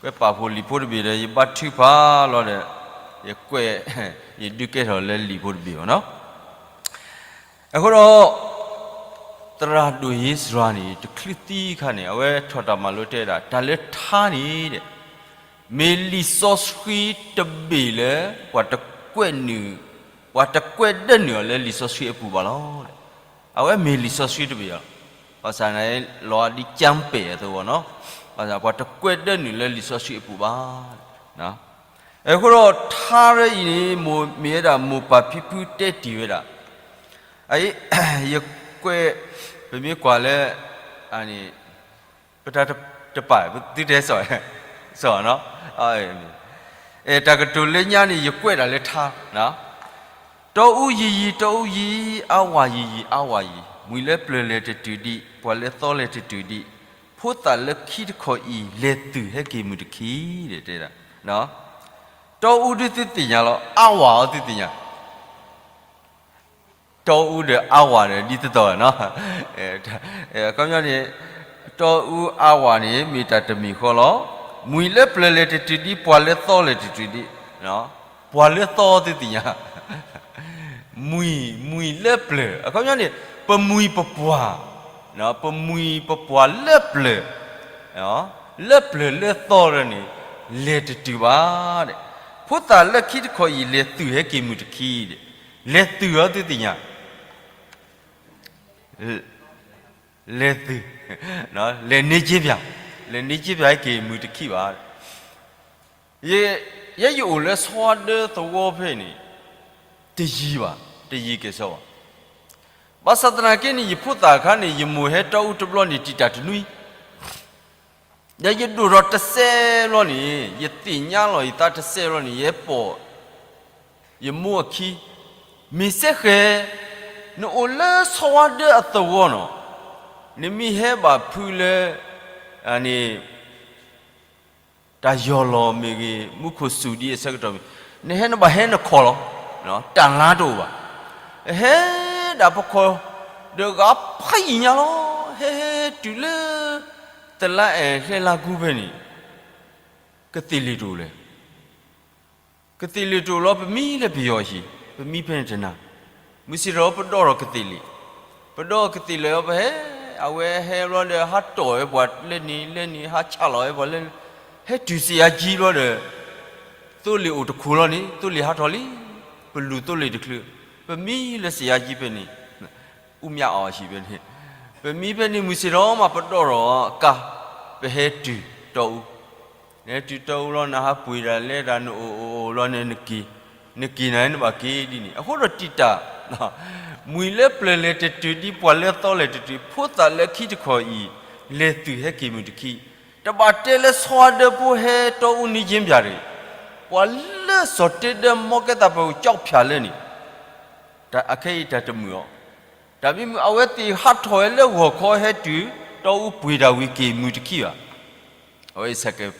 ကွဲးပာ်ဖှိၣ်လံာ်ဖိတဘ့ၣ်ဒီး ယဘါထုကဖၣ်လီၤဒီး ယကွဲး, ယဒုးကဲထီၣ်လၢလံာ်ဖိတဘ့ၣ်ဘၣ်နီၤ. အဃိဒီး သရၣ်ဒိၣ်ယ့စြၤန့ၣ် တချုးသံအခါန့ၣ် အဝဲထီၣ်တၢ်မၤလိတဲဒၣ် တၢ်လၢထါန့ၣ်ဒီး မ့ၢ်လံာ်စီဆှံတဘ့ၣ်လၢ ပှၤတကွဲးနုာ်, ပှၤတကွဲးဒၢနုာ်အီၤလၢလံာ်စီဆှံအပူၤဘၣ်လီၤ. အဝဲမ့ၢ်လံာ်စီဆှံတဘ့ၣ်လီၤ. ဘၣ်ဆၣ်န့ၣ် လီၤဒ်ကၠၢ်ပဲာ်အသဝီနီၤ, ဘၣ်ဆၣ်ပှၤတကွဲးဒၢနုာ်လၢလံာ်စီဆှံအပူၤဘၣ်. အဃိဒီးထါရၢအံၤန့ၣ် မ့ၢ်ဝဲဒၣ်မိၢ်ပၢ်ဖံဖုတဲတ့ၢ်ဝဲဒၣ်, အ, ယကွဲး, ပမ့ၢ်ကွၢ်လၢ ပတၢ်တပာ် သုတဲစီၤ, စီၤနီၤ, တၢ်ကတိၤလၢညါန့ၣ် ယကွဲးဒၣ်လၢထါ, တီအူယံာ်ယံာ် တီအူယံာ်, အါဝၤယံာ်ယံာ် အါဝၤယံာ်, မှံၤလၢပျၢၤလဲၤတတုၤဒံး, ပှၤလၢသီလဲၤတတုၤဒံး, ဖိသၣ်လၢခံတခီအံၤ လဲၤသုးဟဲက့ၤမုၢ်တခံ, တဲဒၣ်, တီအူဒုးသုသ့ၣ်ညါလီၤ, အါဝၤအီၤသုသ့ၣ်ညါ တီအူဒီးအါဝၤဒီးဒ်သိးသိးနီၤ, အခီပညီန့ၣ်, တီအူအါဝၤန့ၣ် မ့ၢ်တၢ်တမံၤဃီလီၤ. မှံၤလၢပျၢၤလဲၤတတုၤဒံး ပှၤလၢသီလဲၤတတုၤဒံး, ပှၤလၢသီသုသ့ၣ်ညါ, မှံၤ, မှံၤလၢပျၢၤ အခီပညီန့ၣ်, ပမှံၤပပှၢ်, ပမှံၤပပှၢ်လၢပျၢၤ, လၢပျၢၤလၢသီန့ၣ်, လဲၤတတုၤဘၣ်, ဖိသၣ်လၢခံတခီအံၤ လဲၤသုးဟဲက့ၤမုၢ်တခံဒီး, လဲၤသုးအီၤသုသ့ၣ်ညါ, လဲၤသုး, လဲၤန့ၢ်က့ပၠး, လဲၤန့ၢ်က့ပၠးဟဲက့ၤမုၢ်တခံဘၣ်. ယဲယအိၣ်လၢဆီဒၢသဝီဖဲန့ၣ်, တယံၤဘၣ်, တယံၤကဲၣ်ဆိးဘၣ်. ဘၣ်ဆၣ်သနာ်က့န့ၣ် ယဖိသၣ်အခါန့ၣ် ယမိၢ်ဟဲတီအူတဘျီန့ၣ် တံာ်တာ်တနွံ ဒီးယဒိၣ်ထီၣ်တစဲးဘျီန့ၣ်, ယသ့ၣ်ညါလီၤယသးတစဲးဘျီန့ၣ် ယဟဲပိာ်ယမိၢ်အခံ, မ့ၢ်စ့ၢ်ကီး, နအိၣ်လၢဆီဝါဒၢအသဝီနီၤ, နမ့ၢ်ဟဲဘၣ်ဖုလၢ န့ၣ် တၢ်ယီၢ်လီၤမ့ၢ်ဂ့ၤ, မူခိၣ်စူၣ်ဒ်အဆၢကတီၢ်မ့ၢ်, နဟဲနဘၣ်ဟဲနခီၣ်လီၤ, တၢ်လါတအိၣ်ဘၣ်. ဟဲဒၣ်ပခီၣ်, ဒီးဂၤဖးယံာ်ညါလီၤ, ဟဲဟဲတုၤလၢ သလါအဲၣ်ဟဲလါကူဖဲန့ၣ်, ကသ့ၣ်လ့ၣ်တအိၣ်လဲၣ်. ကသ့ၣ်လ့ၣ်တအိၣ်လီၤ, ပမံလၢပယီၤဟံၣ်, ပမံဖဲန့ၣ်တနၤ, မုၢ်ဆ့ၣ်ထီၣ်ပဒီၣ်ထီၣ်ကသ့ၣ်လ့ၣ်, ပဒီၣ်ကသ့ၣ်လ့ၣ်အီၤပဟဲ, အဝဲဟဲဘျီဒီး ဟးတီၢ်ဝဲပှၤလၢန့ၣ်လၢန့ၣ် ဟးဆးလီၤဝဲပှၤလၢန့ၣ်, ဟဲတုၤစ့ၣ်ယါကံဘျီဒီး, သိလ့ၣ်အိၣ်တခိၣ်လီၤန့ၣ် သိလ့ၣ်ဟးထီၣ်လံ, ပလူၤသိလ့ၣ်တချုး, ပမံလၢစ့ၣ်ယါကံဖဲန့ၣ် အူမၠးအီၤဟံၣ်ဖဲန့ၣ်, ပမံဖဲန့ၣ် မုၢ်ဆ့ၣ်ထီၣ်မးပဒီၣ်ထီၣ်ကါ, ပဟဲတုၤတီအူ, နဟဲတုၤတီအူလီၤ နဟးပှ့ၤဒၣ်လဲၤဒၣ်နအိၣ်အိၣ်လီၤန့ၣ်နက့ၤ, နက့ၤနၤနဘၣ်က့ၤဒ်န့ၣ်, အဃိဒီးတံာ်တာ်, မှံၤလၢပျၢၤလဲၤတတုၤဒံး ပှၤလၢသီလဲၤတတုၤ ဖိသၣ်လၢခံတခီအံၤ, လဲၤသုးဟဲက့ၤမုၢ်တခံ, တဘၣ်တဲလၢဆီဒၢဖိဟဲတီအူန့ၢ်က့ပၠးတဂ့ၤ, ပှၤလၢစီၤတ့ဒၢမီကဲသးပှၤကၠီဖၠးလဲၣ်န့ၣ်, အခဲအံၤတၢ်တမုာ်အီၤ, တၢ်မ့ၢ်မုာ်အဝဲသ့ၣ်ဟးထီၣ်ဝဲလၢဂီၤခီဟဲတုၤ, တီအူပှ့ၤတၢ်ဝံၤက့ၤမုၢ်တခံဘၣ်. အဝဲအံၤဆဲးကဲး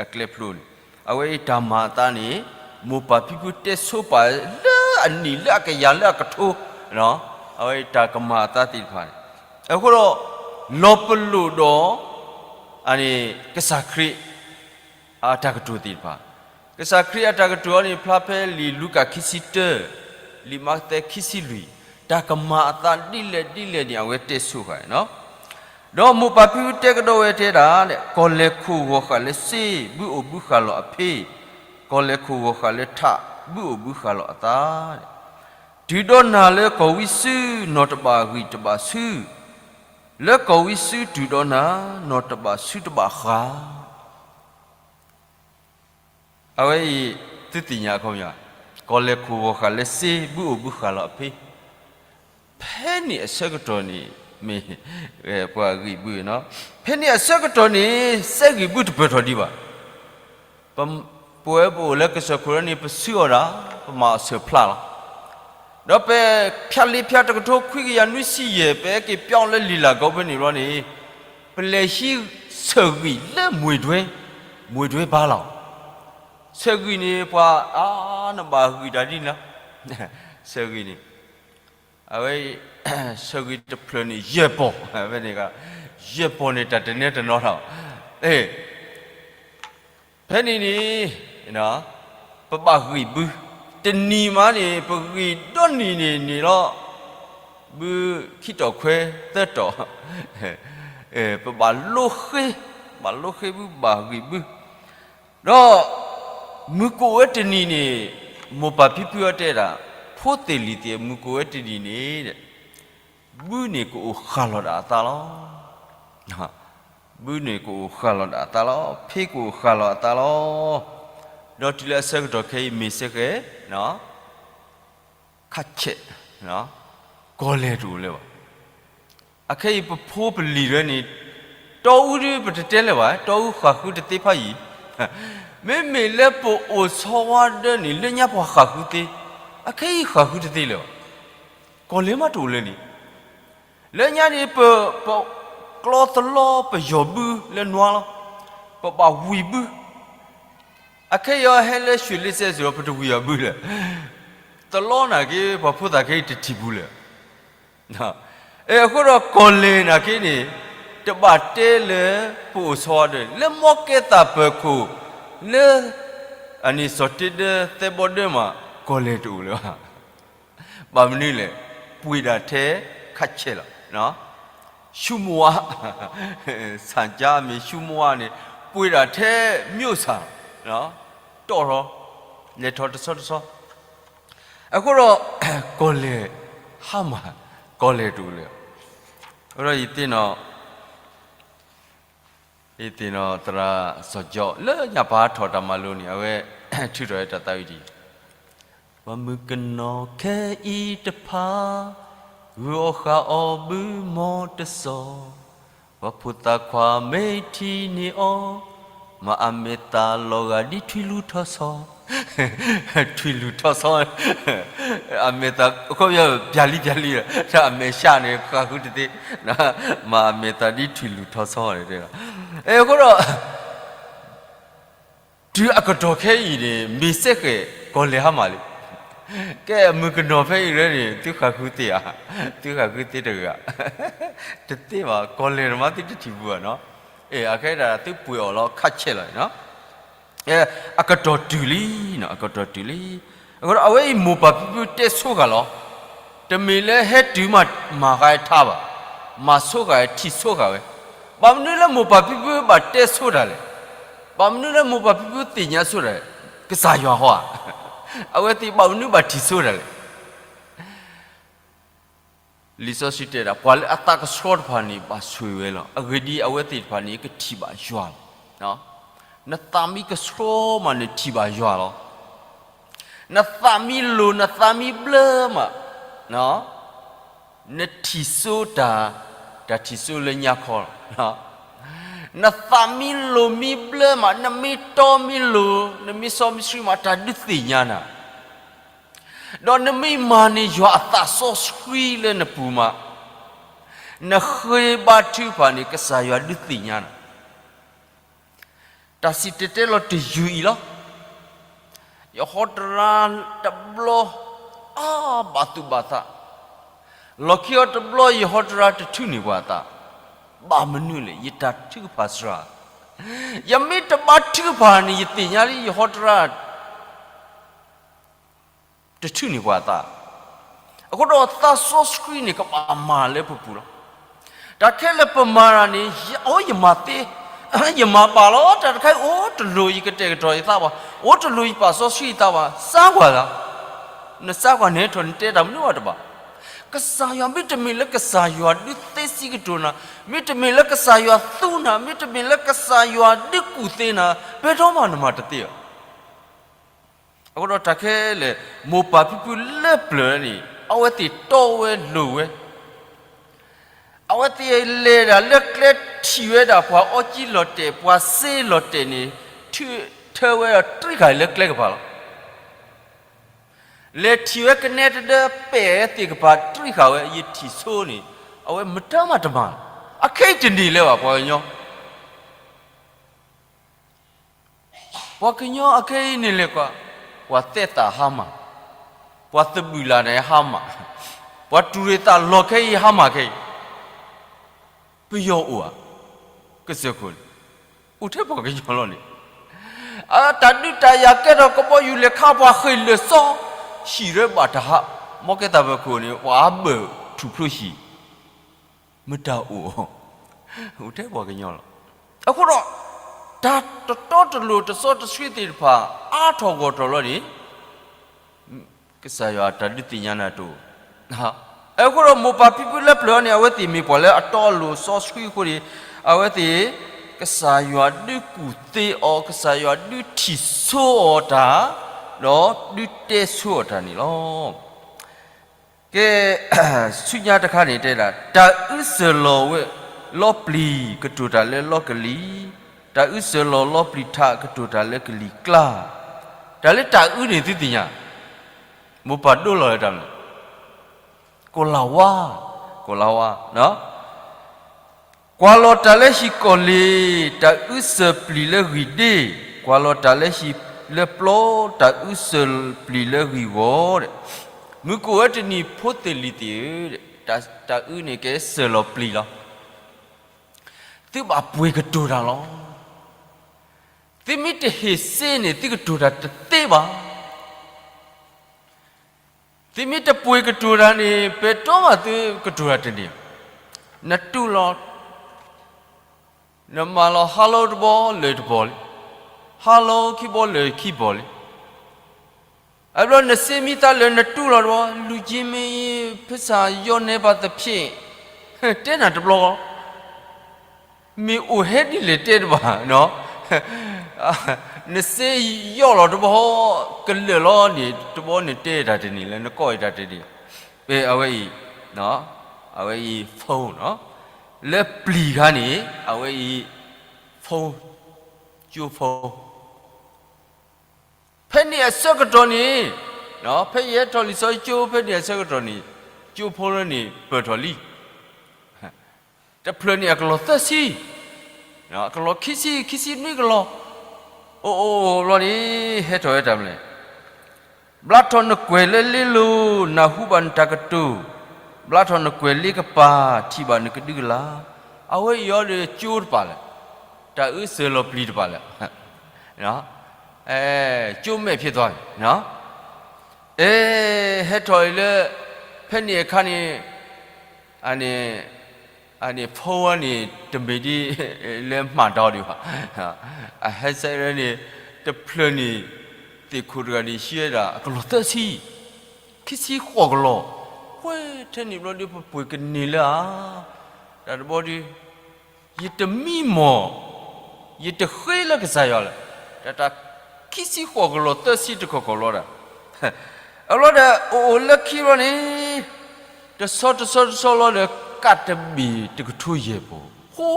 အကျဲဖျိန့ၣ်, အဝဲအံၤတၢ်မၤအသးန့ၣ်, မိၢ်ပၢ်ဖံဖုတဲဆိပာ်လၢအနံၣ်လၢအကယၤလၢအကထိ, အဝဲအံၤတၢ်ကမၤအသးသ့ၣ်တဖၣ်န့ၣ်, အဃိဒီး, လီၤပလိာ်ဒီး, န့ၣ်, ကစၢ်ခရံာ်, အတၢ်ကတိၤသ့ၣ်တဖၣ်, ကစၢ်ခရံာ်အတၢ်ကတိၤအီၤန့ၣ် ဖျါဖဲလံာ်လူၤကၣ်ခံဆံတၢ, လံာ်မးသဲခံဆံလွံၢ်, တၢ်ကမၤအသးဒ်လဲၣ်ဒ်လဲၣ်န့ၣ် အဝဲတဲဆိဃာ်န့ၣ်လီၤ. ဒီးမိၢ်ပၢ်ဖံဖုတဲကဒီးဝဲတဲဒၣ်, ကီၢ်လဲၢ်ခိၣ်ဂီၤဃာ်လၢစ့, ဘုအိၣ်ဘုဃၣ်လီၤအဖ့, ကီၢ်လဲၢ်ခိၣ်ဂီၤဃာ်လၢထး, ဘုအိၣ်ဘုဃၣ်လီၤအသး, တုၤဒီးနၤလၢကီၢ်ဝံစု, နီၢ်တဘၣ်ဂံၢ်တဘၣ်ဆူ, လၢကီၢ်ဝံစုတုၤဒီးနၤ, နီၢ်တဘၣ်ဆူတဘၣ်ဃာ် အဝဲအံၤ, သုသ့ၣ်ညါအခီပညီ, ကီၢ်လဲၢ်ခိၣ်ဂီၤဃာ်လၢစ့, ဘုအိၣ်ဘုဃၣ်လီၤအဖ့, ဖဲန့ၣ်အဆၢကတီၢ်န့ၣ်, မ့ၢ်, ပှၤဂံၢ်ဘုနီၤ, ဖဲန့ၣ်အဆၢကတီၢ်န့ၣ်, စဲဂံၢ်ဘုတပၢၢ်ထီၣ်ဒံးဘၣ်. ပဝဲပအိၣ်လၢကစၢၢ်ခိၣ်လၢန့ၣ် ပဆူအီၤဒၣ်, ပမၤအီၤဆၢဖျါလီၤ. ဒီးဖဲဖၠါလ့ဖၠါတကထိခွံကယၤနွံဆံယဲၢ် ပဟဲက့ၤပၠီလၢလံာ်လၤကီဖဲန့ၣ်ဘျီန့ၣ်, ပလဲၤဟံးဆၢၣ်ဂံၢ်လၢမွ့ၢ်တွဲ, မွ့ၢ်တွဲဘါလီၤ. ဆၢၣ်ဂံၢ်န့ၣ် ပှၤအါနဘၣ်ဂံၢ်တၢ်ဒ်န့ၣ်လီၤ. ဆၢၣ်ဂံၢ်န့ၣ်, အဝဲ, ဆၢၣ်ဂံၢ်တဖျၢၣ်န့ၣ် ယဲၢ်ပီၢ်, ဖဲန့ၣ်, ယဲၢ်ပီၢ်န့ၣ် တၢ်တနဲတနီၤထီၣ်, ဖဲန့ၣ်န့ၣ်, ပဘၣ်ဂံၢ်ဘု, တနံၤမးန့ၣ် ပဂံၢ်ဒီနံၤန့ၣ်န့ၣ်လီၤ, ဘုခံတီၢ်ခွဲသၢတီၢ်, ပဘၣ်လိဃ့, ဘၣ်လိဃ့ဘုဘၣ်ဂံၢ်ဘု, ဒီးမုၢ်ကအိၣ်ဝဲတနံၤန့ၣ်, မိၢ်ပၢ်ဖံဖုအီၤတဲဒၣ်, ဖိသ့ၣ်လံၤသ့ၣ်ဧၢ, မုၢ်ကအိၣ်ဝဲတနံၤန့ၣ်, ဘုန့ၣ်ကအိၣ်ဃၢ်လီၤဒၣ်အသးလီၤ. ဘုန့ၣ်ကအိၣ်ဃၢ်လီၤဒၣ်အသးလီၤ. ဖ့ကအိၣ်ဃၢ်လီၤအသးလီၤ. ဒီးတုၤလၢအဆၢကတီၢ်ခဲအံၤ မ့ၢ်စ့ၢ်ကီး ခးဆဲး, ကီၢ်လဲၢ်တအိၣ်လၢၤဘၣ်. အခဲအံၤပဖိပလံၤဒၢန့ၣ်, တီအူဒုပတတဲလၢၤဘၣ်, တီအူဃၣ်ဃုတသ့ဖးယံၤ, မ့မ့ၢ်လၢပအိၣ်ဆီဝါဒၢန့ၣ် လၢညါပှၤဃၣ်ဃုသ့, အခဲအံၤဃၣ်ဃုတသ့လၢၤဘၣ်. ကီၢ်လဲၢ်မးတအိၣ်လၢၤန့ၣ်, လၢညါန့ၣ်ပ, ပကျီသလီပယီၤဘုလၢနွါလီၤ, ပဘၣ်ဝံၤဘု အခဲအံၤအီၤဟဲလၢရွှေလင်းစဲစ့ၢ်ဒီး ပတဝံၤအီၤဘုလၢၤ, သလီနာ်က့ ပှၤဖိသၣ်ခဲအံၤတထံၣ်ဘုလၢၤ. အဃိဒီးကီၢ်လဲၢ်နာ်က့န့ၣ်, တဘၣ်တဲလၢပအိၣ်ဆီဒၢ, လၢမီၢ်ကဲသးပၢၤခိၣ်, လၢအန့ၣ်စီၤတ့ဒၢသဲဘီဒၢမး, ကီၢ်လဲၢ်တအိၣ်လၢၤဘၣ်. ဘၣ်မနုၤလဲၣ်, ပှ့ၤဒၣ်ထဲခးဆဲးလီၤ. ရှူမဝါ, ဆၣ်ကၠါမ့ၢ်ရှူမဝါန့ၣ်, ပှ့ၤဒၣ်ထဲမၠိၣ်ဆၣ်, တီၢ်ထီၣ်, လဲၤထီၣ်တဆီတဆီ, အဃိဒီး ကီၢ်လဲၢ်ဟါမၢ်, ကီၢ်လဲၢ်တအိၣ်လၢၤ. အဃိဒီးယသ့ၣ်နီၣ် ယသ့ၣ်နီၣ်သရၣ်စီၤကၠီ လၢညါပာ်ထီၣ်တၢ်မၤလိန့ၣ် အဝဲထုးထီၣ်ဝဲတၢ်သးဝံၣ်ဒ်အံၤ, ပှၤမုၣ်ကနီၤခဲအံၤတဖၣ်, ဂုာ်အီၣ်ဃာ်အီၣ်ဘုမီတစီၤ, ပှၤဖိသၣ်ခွါမ့ၢ်ထံၣ်န့ၢ်အီၤ, မၤအမဲာ်သၣ်လီၤဂာ်ဒ်ထွံၣ်လူၢ်ထီၣ်ဆီ, ထွံၣ်လူၢ်ထီၣ်ဆီ, အမဲာ်သၣ် အခီပညီ ပျးလံပျးလံ, တၢ်အမဲာ်ဆှးန့ၣ် ဃၣ်ဃုတသ့, မၤအမဲာ်သၣ်ဒ်ထွံၣ်လူၢ်ထီၣ်ဆီန့ၣ်, အဃိဒီး တုၤအကတီၢ်ခဲအံၤန့ၣ် မ့ၢ်စ့ၢ်ကီး ကီၢ်လဲၢ်ဟါမၢ်လံ. ကဲမုၣ်ကနီၤဖဲအံၤရၢန့ၣ် သုဃၣ်ဃုသ့ဧါ, သုဃၣ်ဃုသ့တဂၤ, တသ့ဘၣ်, ကီၢ်လဲၢ်တမၤသုတထံၣ်ဘၣ်နီၤ, အခဲဒၣ်သုပှ့ၤအီၤလီၤခးဆဲးလီၤနီၤ. အကတီၢ်တုၤလံနီၤ, အကတီၢ်တုၤလံ. အဃိဒီးအဝဲအံၤမိၢ်ပၢ်ဖံဖုတဲဆိဃာ်လီၤ. တမ့ၢ်လၢဟဲတုၤမးမၤဃာ်ထါဘၣ်, မၤဆိဃာ်ဝဲထံၣ်ဆိဃာ်ဝဲ, ဘၣ်မနုၤလၢမိၢ်ပၢ်ဖံဖုဘၣ်တဲဆိတၢ်လဲၣ်, ဘၣ်မနုၤလၢမိၢ်ပၢ်ဖံဖုသ့ၣ်ညါဆိတၢ်လဲၣ်, ကစၢ်ယွၤဟီဧါ, အဝဲသ့ၣ်ဘၣ်မနုၤဘၣ်ထံၣ်ဆိတၢ်လဲၣ်. လံာ်စီဆှံတဲဒၣ် ပှၤလၢအသးကဆှီတဖၣ်န့ၣ် ဘၣ်ဆိၣ်ဂ့ၤဝဲလီၤ. အဂ့ၢ်ဒ်အံၤ, အဝဲသ့ၣ်တဖၣ်န့ၣ် ကထံၣ်ဘၣ်ယွၤလီၤ. နသးမ့ၢ်ကဆှီမးန့ၣ် ထံၣ်ဘၣ်ယွၤလီၤ. နသးမ့ၢ်လိၤ နသးမ့ၢ်ဘျၢမး, နထံၣ်ဆိတၢ်, တၢ်ထံၣ်ဆိလၢညါခီလီၤ. နသးမ့ၢ်လိၤမ့ၢ်ဘျၢမး, နမ့ၢ်တီမ့ၢ်လိၤ, နမ့ၢ်စီမ့ၢ်ဆှံမး, တၢ်ဒုးသ့ၣ်ညါနၤ ဒီးနမ့ၢ်မၤန့ၢ်ယွၤအသးစီဆှံလၢနပူၤမး, နဃ့ဘါထုကဖၣ်န့ၣ် ကစၢ်ယွၤဒုးသ့ၣ်ညါနၤ. တၢ်စံၣ်တဲၤတဲလီၤတယုၢ်အံၤလီၤ. ယဟီတရါတဘျီ, အါဘၣ်သူၣ်ဘၣ်သး, လီၢ်ခံအီၤတဘျီ ယဟီတရါတထုးန့ၢ်ပှၤအသး, ဘၣ်မနုၤလဲၣ်, ယတၢ်ထုကဖၣ်စှၤ, ယမ့ၢ်တဘါထုကဖၣ်န့ၣ် ယသ့ၣ်ညါလံ ယဟီတရါ တထုးန့ၢ်ပှၤအသး. အဃိဒီးသးစီဆှံန့ၣ် ကဘၣ်မၤလၢပပူၤလီၤ. တၢ်ခဲလၢာ်ပမၤတၢ်န့ၣ်, အိ ယမၤသ့, ယမၤဘၣ်လီၤ, တၢ်တခါအံၤ အိ တလိၣ်ယကတဲာ်ကတီၤယသးဘၣ်, အိ တလိၣ်ယပာ်စီဆှံယသးဘၣ်, စါကွၢ်သး, နစါကွၢ်န့ၣ်ထီၣ် နတဲတၢ်မနုၤဘၣ်တဘၣ်. ကစၢ်ယွၤ မ့တမ့ၢ်လၢကစၢ်ယွၤဒုးသ့စံးကတိၤနၤ, မ့တမ့ၢ်လၢကစၢ်ယွၤသူနၤ, မ့တမ့ၢ်လၢကစၢ်ယွၤဒုးကူၣ်သ့နၤ, ပှဲၤထီၣ်မးနမၤတသ့ဘၣ်. အဃိဒီးတၢ်ခဲလၢာ် မိၢ်ပၢ်ဖံဖုလၢပျၢၤန့ၣ် အဝဲသ့ၣ်တီဝဲလိၤဝဲ, အဝဲသ့ၣ်လဲၤဒၣ်လၢကျဲထံၣ်ဝဲဒၣ်ပှၤအီကၠံလီၤတဲာ် ပှၤစ့လီၤတဲာ်န့ၣ် ထၢဝဲဒီးတြံဃာ်လၢကျဲကပၤလီၤ. လဲၤထံၣ်ဝဲကနဲတဒၢပဲာ်သ့ၣ်ကပၤတြံဃာ်ဝဲ ယထံၣ်ဆိန့ၣ် အဝဲမတၤမးတမၤလီၤ. အခဲအံၤတန့ၢ်လၢၤဘၣ် ပှၤကညီ ပှၤကညီအခဲအံၤန့ၣ်လဲၤကွၢ်, ပှၤသဲသးဟါမၢ်, ပှၤသဘုၣ်လၢ်န့ၣ်ဟါမၢ်, ပှၤတူၢ်ရ့ၣ်သးလီၤခဲအံၤဟါမၢ်ခဲအံၤ, ပယီၤအိၣ်ဧါ, ကစၢၢ်ခိၣ်န့ၣ်, အိၣ်ထဲပှၤကညီလီၤန့ၣ်, အတၢ်ဒုးတၢ်ယၤကဲထီၣ်ကဘီယူၤလဲၤခါပှၤဃ့ၢ်လၢာ်စီ, ဟံၣ်ရဲဘၣ်တၢ်ဟး, မီကဲသးပၢၤခိၣ်န့ၣ် ပှၤအဘၢၣ်ထူၣ်ဖျိဟံၣ် မတၤအိၣ်, အိၣ်ထဲပှၤကညီလီၤ. အဃိဒီး တၢ်တတီတလိၤတစီတဆှံသ့ၣ်တဖၣ် အါထီၣ်ဂီၢ်ထီၣ်လီၤန့ၣ် ကစၢ်ယွၤတၢ်ဒုးသ့ၣ်ညါနၤတအိၣ်. အဃိဒီးမိၢ်ပၢ်ဖံဖုလၢပျၢၤအံၤန့ၣ် အဝဲသ့ၣ်မ့ၢ်ပှၤလၢအတီအလိၤစီဆှံအဃိန့ၣ် အဝဲသ့ၣ် ကစၢ်ယွၤဒုးကူၣ်သ့အီၤ, ကစၢ်ယွၤဒုးထံၣ်ဆိအီၤတၢ်, ဒီးဒုးတဲဆိအီၤတၢ်န့ၣ်လီၤ. ကဲ, ဆူညါတခါန့ၣ်တဲဒၣ် တၢ်အုစၢၤလီၤဝဲလီပျံၤ ကတိၤတၢ်လၢလီကလံၤ, တၢ်အုစၢၤလီၤလီပျံၤထး ကတိၤတၢ်လၢကလံၤကျါ, တၢ်လၢတၢ်အုန့ၣ်သုသ့ၣ်ညါ, မိၢ်ပၢ်ဒိလီၤလၢတၢ်မနုၤလဲၣ်, ကိၣ်လၤဝါ, ကိၣ်လၤဝါ, ကွၢ်လီၤတၢ်လၢဟံၣ်ကီၢ်လ့ၤ, တၢ်အုစၢၤပျံၤလၢဂံၢ်ဒ့, ကွၢ်လီၤတၢ်လၢဟံၣ်လၢပျီ, တၢ်အုစၢၤပျံၤလၢဂံၢ်ဂီၤ, မုၢ်ကအိၣ်ဝဲတနံၤဖိသ့ၣ်လံၤသ့ၣ်ဧၢ, တၢ်အုန့ၣ်ကဲစၢၤလီၤပျံၤလီၤ. သုဘၣ်ပှ့ၤကတိၤတၢ်လီၤ. သုမ့ၢ်တဟ့ၣ်စ့န့ၣ် သုကတိၤတၢ်တသ့ဘၣ်. သုမ့ၢ်တပှ့ၤကတိၤတၢ်န့ၣ် ပတီၢ်မးသုကတိၤတၢ်တန့ၢ်ဘၣ်. နတူၢ်လီၤ, နမၤလီၤ hello တဘီလၢာ်တဘီလံ, hello ခံဘီလၢာ်ခံဘီလံ. အဘျီနစ့မံသးလၢာ် နတူၢ်လီၤတဘီ, လူကြီးမင်းကြီး ဖဲဆာယီၢ်နဲပာ်သဖြင့်, တဲနၤတဘျီဃီ မ့ၢ်အိၣ်ဟဲဒ်လဲၣ်တဲတဘၣ်, နစ့ယီၢ်လီၤတဘီ, ကလၢာ်လီၤန့ၣ် တဘီန့ၣ်တဲတၢ်တန့ၢ် လၢနကိးအံၤတၢ်တန့ၢ်, အဝဲအံၤ, အဝဲအံၤ phone နီၤ, လၢပျံၤခါန့ၣ် အဝဲအံၤ phone, ကၠိ phone ဖဲန့ၣ်အဆၢကတီၢ်န့ၣ်, ဖဲယဟဲထီၣ်လံာ်စီဆှံကၠိ ဖဲန့ၣ်အဆၢကတီၢ်န့ၣ်, ကၠိဖိလၢန့ၣ်ပၢၢ်ထီၣ်လံ. တဖျၢၣ်န့ၣ်အကလီၢ်သၢဆံ, အကလီၢ်ခံဆံ, ခံဆံနွံကလီၢ်, အိၣ်အိၣ်အိၣ်ဘျီန့ၣ် ဟဲထီၣ်ဝဲတၢ်မနုၤလဲၣ်. ဘျါထီၣ်နကွဲၢ်လၢလ့လိၤ, နၢ်ဟူဘၣ်နတၢ်ကတိၤ, ဘျါထီၣ်နကွဲၢ်လ့ကပၤ, ထံၣ်ဘၣ်နကဒုကလၤ, အဝဲအံၤအီၤဒီးကၠိတပၤလဲၣ်, တၢ်အုစၢၤလီၤပျံၤတပၤလဲၣ်. ကၠိမဲာ်ဖျိသီန့ၣ်, အဲ, ဟဲထီၣ်အံၤလၢ ဖဲန့ၣ်အခါန့ၣ်, အန့ၣ်, အန့ၣ် phone ဝဲန့ၣ် တမ့ၢ်ဒ်လၢမၤဒီဒံးဘၣ်. အ headset န့ၣ် တဖျၢၣ်န့ၣ် သ့ၣ်ခိၣ်တဂၤန့ၣ် ဟံးဝဲဒၣ်အကလီၢ်သၢဆံ, ခံဆံဃိးကလီၢ်, ဝဲထဲန့ၣ်ဘျီဒီးပပှ့ၤကန့ၢ်လၢအါ, တၢ်တဘီဒီး ယတမံမီၢ်, ယတဃ့လၢကစၢ်ယွၤလၢၤ, တၢ်တၢ်ခံဆံဃိးကလီၢ်သၢဆံတခီခီလီၤဒၣ်. အလီၤဒီး အိၣ်အိၣ်လၢခံလီၤန့ၣ်, တဆီတဆီတဆီလီၤဒီး ကးတဘ့ၣ်တကထိယဲၢ်ပီၤ, ဃိ,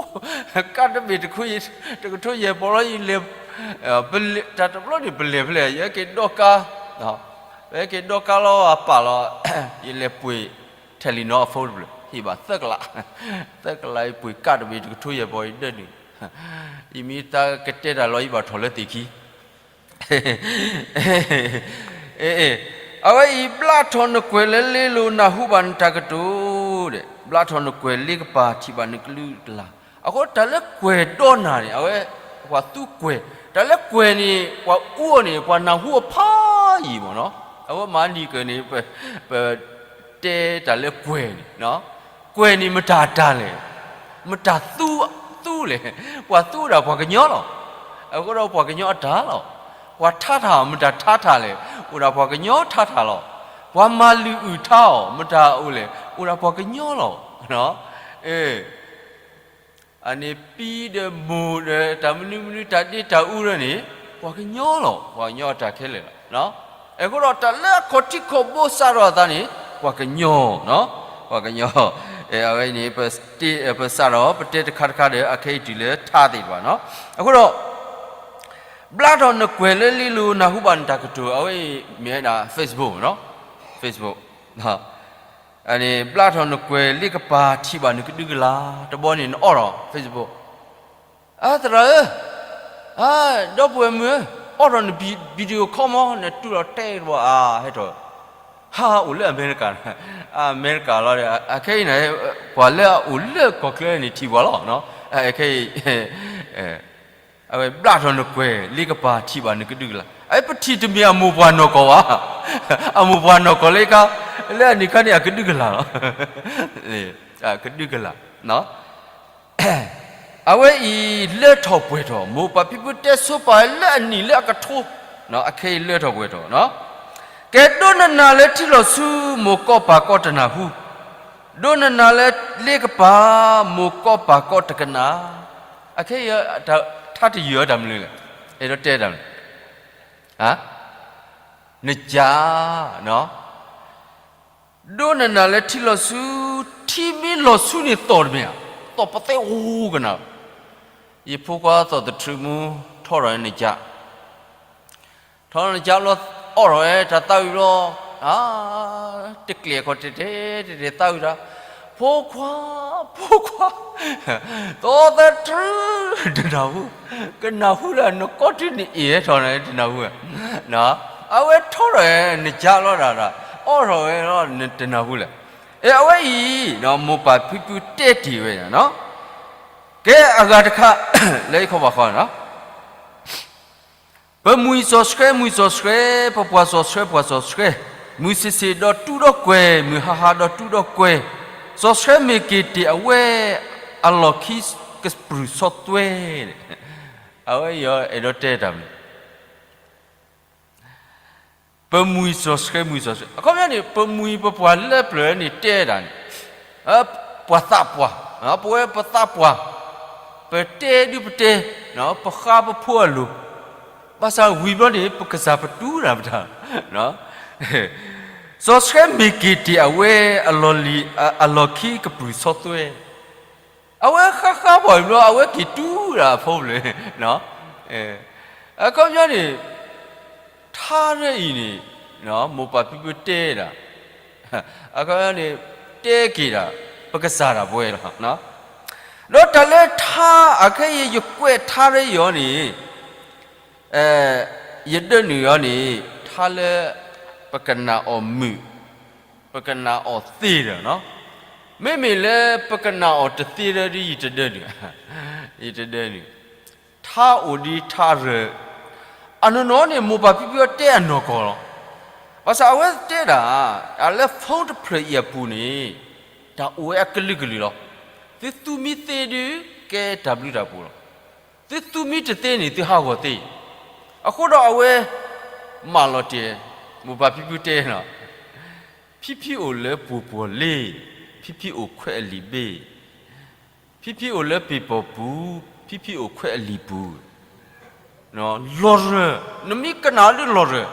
ကးတဘ့ၣ်တကထိ, တကထိယဲၢ်ပီၤလီၤ ယလဲၤ, တၢ်တဘျီန့ၣ် ပလဲၤဖဲလဲၣ် ယဟဲက့ၤဒီကါ, ပဟဲက့ၤဒီကါလီၤအပာ်လီၤ, ယလဲၤပှ့ၤ Telenor အ phone တဖျၢၣ် ဟ့ၣ်ဘၣ်သၢကလး, သၢကလးအံၤပှ့ၤကးတဘ့ၣ်တကထိယဲၢ်ပီၤအံၤဒၢနုာ်, ယမ့ၢ်သးကတဲတၢ်လီၤ ယဘၣ်ထီၣ်လၢသ့ၣ်ခံ အဝဲအံၤ ဘျါထီၣ်နကွဲၢ်လၢလ့လိၤ နၢ်ဟူဘၣ်နတၢ်ကတိၤ, ဘျါထီၣ်နကွဲၢ်လ့ကပၤ ထံၣ်ဘၣ်နကလုာ်ကလၤ, အဃိတၢ်လၢကွဲၢ်ဒီနၤန့ၣ် အဝဲ, ပှၤသူကွဲၢ်, တၢ်လၢကွဲၢ်န့ၣ် ပှၤအူအီၤန့ၣ် ပှၤနၢ်ဟူအဖးယံာ်မ့ၢ်နီၤ, အဝဲမၤနံၤကၢၢ်န့ၣ် ပ, ပတဲတၢ်လၢကွဲၢ်န့ၣ် ကွဲၢ်န့ၣ်မတၤတၢ်လဲၣ်, မတၤသူ, သူလဲၣ်, ပှၤသူအိၣ်ဒၣ်ပှၤကညီလီၤ, အဃိဒီးပှၤကညီအတၢ်လီၤ, ပှၤထါထၣ်မတၤထါထၣ်လဲၣ်, အိၣ်ဒၣ်ပှၤကညီထါထၣ်လီၤ, ပှၤမၤလုၢ်အုၣ်ထါအီၤ မတၤအိၣ်လဲၣ်, အိၣ်ဒၣ်ပှၤကညီလီၤ, အန့ၣ်ပံၤဒီးမိၢ်ဒီး တၢ်မနုၤမနုၤ တၢ်ဒ့တၢ်အူဒီးန့ၣ် ပှၤကညီလီၤ, ပှၤကညီအတၢ်ခဲလၢာ်လီၤ. အဃိဒီးတၢ်လၢအခီၣ်ထံးခီၣ်ဘိစးထီၣ်အသးန့ၣ် ပှၤကညီ, ပှၤကညီ, အဝဲန့ၣ် ပစးထီၣ် ပတဲတခါတခါဒီး အခဲအံၤတုၤလၢထါသ့ၣ်တဖၣ်နီၤ. အဃိဒီး ဘျါထီၣ်နကွဲၢ်လၢလ့လိၤ နၢ်ဟူဘၣ်နတၢ်ကတိၤ အဝဲအံၤမ့ၢ်ဝဲဒၣ် Facebook နီၤ, Facebook န့ၣ် ဘျါထီၣ်နကွဲၢ်လ့ကပၤ ထံၣ်ဘၣ်နကဒုကလၤ, တဘျီန့ၣ်နအိးထီၣ် Facebook, အသရၣ်ဧၢ, ဒီပုၢ်ဝဲၢ်မုၣ်ဧၢ, အိးထီၣ်န video call မး နတူၢ်လီၤတဲတဘျီ အဟဲထီၣ်, ဟးအိၣ်လၢအမဲရကၤ, အမဲရကၤလီၤဒီး အခဲအံၤန့ၣ် ပှၤလၢအအိၣ်လၢကီၢ်ချၢန့ၣ်ထံၣ်ပှၤလီၤ, အခဲအံၤ အဝဲဘျါထီၣ်နကွဲၢ်လ့ကပၤ ထံၣ်ဘၣ်နကဒုကလၤ, အပထံၣ်တမ့ၢ်အမိၢ်ပှၢ်နီၢ်ကီၢ်ဘၣ်, အမိၢ်ပှၢ်နီၢ်ကီၢ်လၢကါ, လၢအန့ၣ်ခါန့ၣ် အကဒုကလၤလီၤ, ကဒုကလၤ, အဝဲအံၤလၢထီၣ်ပှဲၤထီၣ်, မိၢ်ပၢ်ဖံဖုတဲဆိပာ်လၢအနံၣ်လၢအကထိ, အခဲအံၤလၢထီၣ်ပှဲၤထီၣ်, ကဲဒိးနနၤလၢထံလီၤဆူ မိၢ်ကီၢ်ပၢ်ကီၢ်တနၢ်ဟူ, ဒိးနနၤလၢလ့ကပၤ မိၢ်ကီၢ်ပၢ်ကီၢ်တကနၣ်, အခဲအံၤ ထါတယုၢ်အီၤတၢ်မနုၤလဲၣ်, အဲၣ်ဒိးတဲတၢ်မနုၤ, နကး ဒိးနနၤလၢထံလီၤဆူ, ထံမ့ၢ်လီၤဆူန့ၣ်သီၣ်တမ့ၢ်ဧါ, သီၣ်ပသဲအိၣ်ကနၣ်, ယဖိခွါသီၣ်သထြူးမူ ထီထီၣ်ဝဲနကး, ထီထီၣ်နကးဘျီ အီၣ်ထီၣ်ဝဲတၢ်သးဝံၣ်ဘျီ, တကျဲၤခီတဲာ်တဲာ်တဲာ်တဲာ်သးဝံၣ်တၢ်, ဖိခွါ, ဖိခွါ, သီၣ်သထြူး, တနၢ်ဟူ, ကနၢ်ဟူလၢနကိးတုၤနအ့ၣ်ဟဲထီၣ်န့ၣ် တနၢ်ဟူ, အဝဲထီထီၣ်ဝဲနကးလီၤဒၣ်, အီၣ်ထီၣ်ဝဲလီၤ တနၢ်ဟူလဲၣ်, အဲ အဝဲအံၤ မိၢ်ပၢ်ဖံဖုတဲတ့ၢ်ဝဲ, ကဲအဂၤတခါ လၢယခီပၤဃီန့ၣ် ပမှံၤစီၤဆှဲ မှံၤစီၤဆှဲ, ပပှၤစီၤဆှဲ ပှၤစီၤဆှဲ, မုၢ်ဆ့ၣ်ဆ့ၣ်ဒီးတူဒီးကွဲၤ, မုၢ်ဟါဟါဒီးတူဒီးကွဲၤ, စီၤဆှဲမ့ၢ်က့ၤတ့ၢ်အဝဲ အလီၢ်ခံကပြုၢ်ဆီသွဲ, အဝဲအံၤအဲၣ်ဒိးတဲတၢ်မနုၤ, ပမှံၤစီၤဆှဲ မှံၤစီၤဆှဲ, အခီပညီန့ၣ် ပမှံၤပပှၤလၢပျၢၤန့ၣ်တဲဒၣ်န့ၣ်, ပှၤသးပှၢ်, ပဝဲပသးပှၢ်, ပတဲဒုပတဲ, ပဃါပဖိအလိၤ, ဘၣ်ဆၣ်ဝံၤဘျီန့ၣ် ပကစၢ်ပတူၢ်တၢ်ပတၢ်, စီၤဆှဲမ့ၢ်က့ၤတ့ၢ်အဝဲ အလီၢ်ခံကပြုၢ်ဆီသွဲ အဝဲဃါဃါပှၤဘျီ အဝဲက့ၤတူၢ်တၢ်အဖိပျၢၤ, အခီပညီန့ၣ် ထါရၢအံၤန့ၣ် မိၢ်ပၢ်ဖံဖုတဲဒၣ်, အခီပညီန့ၣ် တဲက့ၤဒၣ် ပကစၢ်ဒၣ်ပဝဲလီၤ, ဒီးတၢ်လၢထါအခဲအံၤ ယကွဲးထါရၢအံၤအီၤန့ၣ် ယဒၢနုာ်အီၤန့ၣ် ထါလၢ ပကနၣ်အီၤမုာ်, ပကနၣ်အီၤသ့ဒီး, မ့မ့ၢ်လၢပကနၣ်အီၤတသ့ဒီး ယတဒၢနုာ်, ယတဒၢနုာ်, ထါအိၣ်ဒ်ထါရၢ, အနီၢ်နီၢ်န့ၣ် မိၢ်ပၢ်ဖံဖုတဲအနီၢ်ကီၢ်လီၤ, ဘၣ်ဆၣ်အဝဲတဲဒၣ် လၢ phone တဖျၢၣ်အံၤအပူၤန့ၣ် တၢ်အိၣ်ဝဲအကလုာ်ကလုာ်လီၤ, သုသူမံသ့ဒုး ကဲတၢ်ဘျုးတၢ်ဖှိၣ်လီၤ, သုသူမံတသ့န့ၣ် သုဟးဂီၤသ့, အဃိဒီးအဝဲ မၢလီၤတ့ၢ်, မိၢ်ပၢ်ဖံဖုတဲလီၤ, ဖံဖံအိၣ်လၢပှိၤပှီၤလ့, ဖံဖံအိၣ်ခွဲးအလံာ်ဘ့ၣ်, ဖံဖံအိၣ်လၢပ့ၤပီၤပူၤ, ဖံဖံအိၣ်ခွဲးအလံာ်ပူၤ, လီၤရၢၢ်, နမ့ၢ်ကနၣ်ဒုးလီၤရၢၢ်,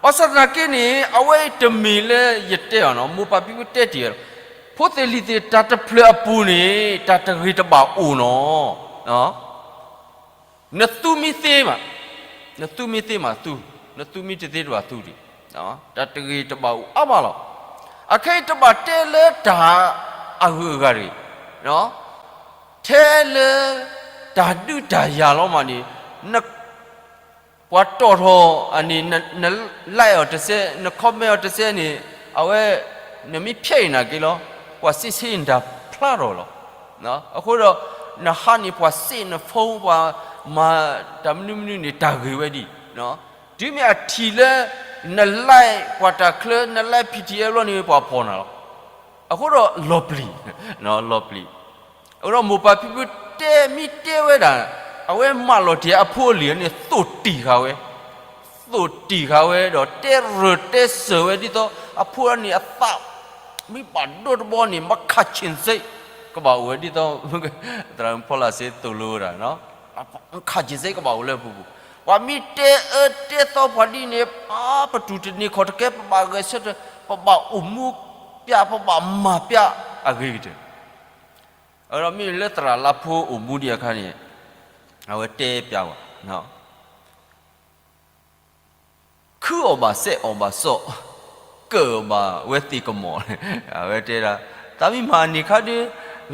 ဘၣ်ဆၣ်သနာ်က့န့ၣ် အဝဲအံၤတမ့ၢ်လၢယတဲအီၤနီၤ, မိၢ်ပၢ်ဖံဖုတဲတ့ၢ်လီၤ, ဖိသ့ၣ်လံၤသ့ၣ် တၢ်တဖျၢၣ်အပူၤန့ၣ် တၢ်တဂ့ၤတဘၣ်အိၣ်နီၤ နသူမံသ့မး, နသူမံသ့မးသူ, နသူမံတသ့တဘၣ်သူဒံး, တၢ်တဂ့ၤတဘၣ်အိၣ်အါမးလီၤ, အခဲအံၤတဘၣ်တဲလၢတၢ်အဂုၤအဂၤတဂ့ၤ, ထဲလၢ တၢ်ဒုးတၢ်ယၤလီၤမးန့ၣ်, န ပှၤတီၣ်ထီၣ်အန့ၣ် န like အီၤတစဲး, န comment အီၤတစဲးန့ၣ်, အဝဲ နမ့ၢ်ဖျဲးအံၤနာ်က့လီၤ, ပှၤစ့စ့နတၢ်ဖျါထီၣ်လီၤ. အဃိဒီး နဟါန့ၣ် ပှၤစ့န phone ပှၤမၤတၢ်မနုၤမနုၤန့ၣ် တၢ်ဂ့ၤဝဲဒၣ်, တုၤမ့ၢ်အထံၣ်လၢ န like ပှၤတၢ်ချၢ န like P T S ဘျီန့ၣ် ပှၤဖီၣ်နၤလီၤ. အဃိဒီးလီၤပျံၤ, လီၤပျံၤ အဃိဒီးမိၢ်ပၢ်ဖံဖုတဲမ့ၢ်တဲဝဲဒၣ်, အဝဲမၢလီၤတ့ၢ်အဖိအလံၤန့ၣ် သိၣ်တံၢ်ဃာ်ဝဲ, သိၣ်တံၢ်ဃာ်ဝဲဒီးတဲရၢၢ်တဲစၢၢ်ဝဲဒ်သိး အဖိန့ၣ်အသး မ့ၢ်ဘၣ်ဒိတဘီန့ၣ် မခးဆံၣ်စ့ ကဘၣ်အိၣ်ဝဲဒ်သိး သရၣ်ဖီလာ်စ့သိၣ်လိဝဲဒၣ်, မခးဆံၣ်စ့ကဘၣ်အိၣ်လၢအပူၤပူၤ, ပှၤမ့ၢ်တဲအၢတဲသီပှၤဒ်န့ၣ် ပပတူၢ်တန့ၢ်ခီၣ်တကဲ ပဘၣ်ဂဲၤဆၢထၢၣ် ပဘၣ်အိၣ်မူပျး ပဘၣ်မၤပျးအဂ့ၤကတၢၢ် အဒီးမ့ၢ်လၢသရၣ်လါဖိအိၣ်မူဒံးအခါန့ၣ် အဝဲတဲပျးဝဲ, ခုအီၣ်ဘၣ်စဲးအီၣ်ဘၣ်စီး, ကၢၣ်အီၣ်ဘၣ်ဝဲသ့ၣ်ကမီၤ, အဝဲတဲဒၣ်, သးမ့ၢ်မၤအန့ၣ်ခါဒီး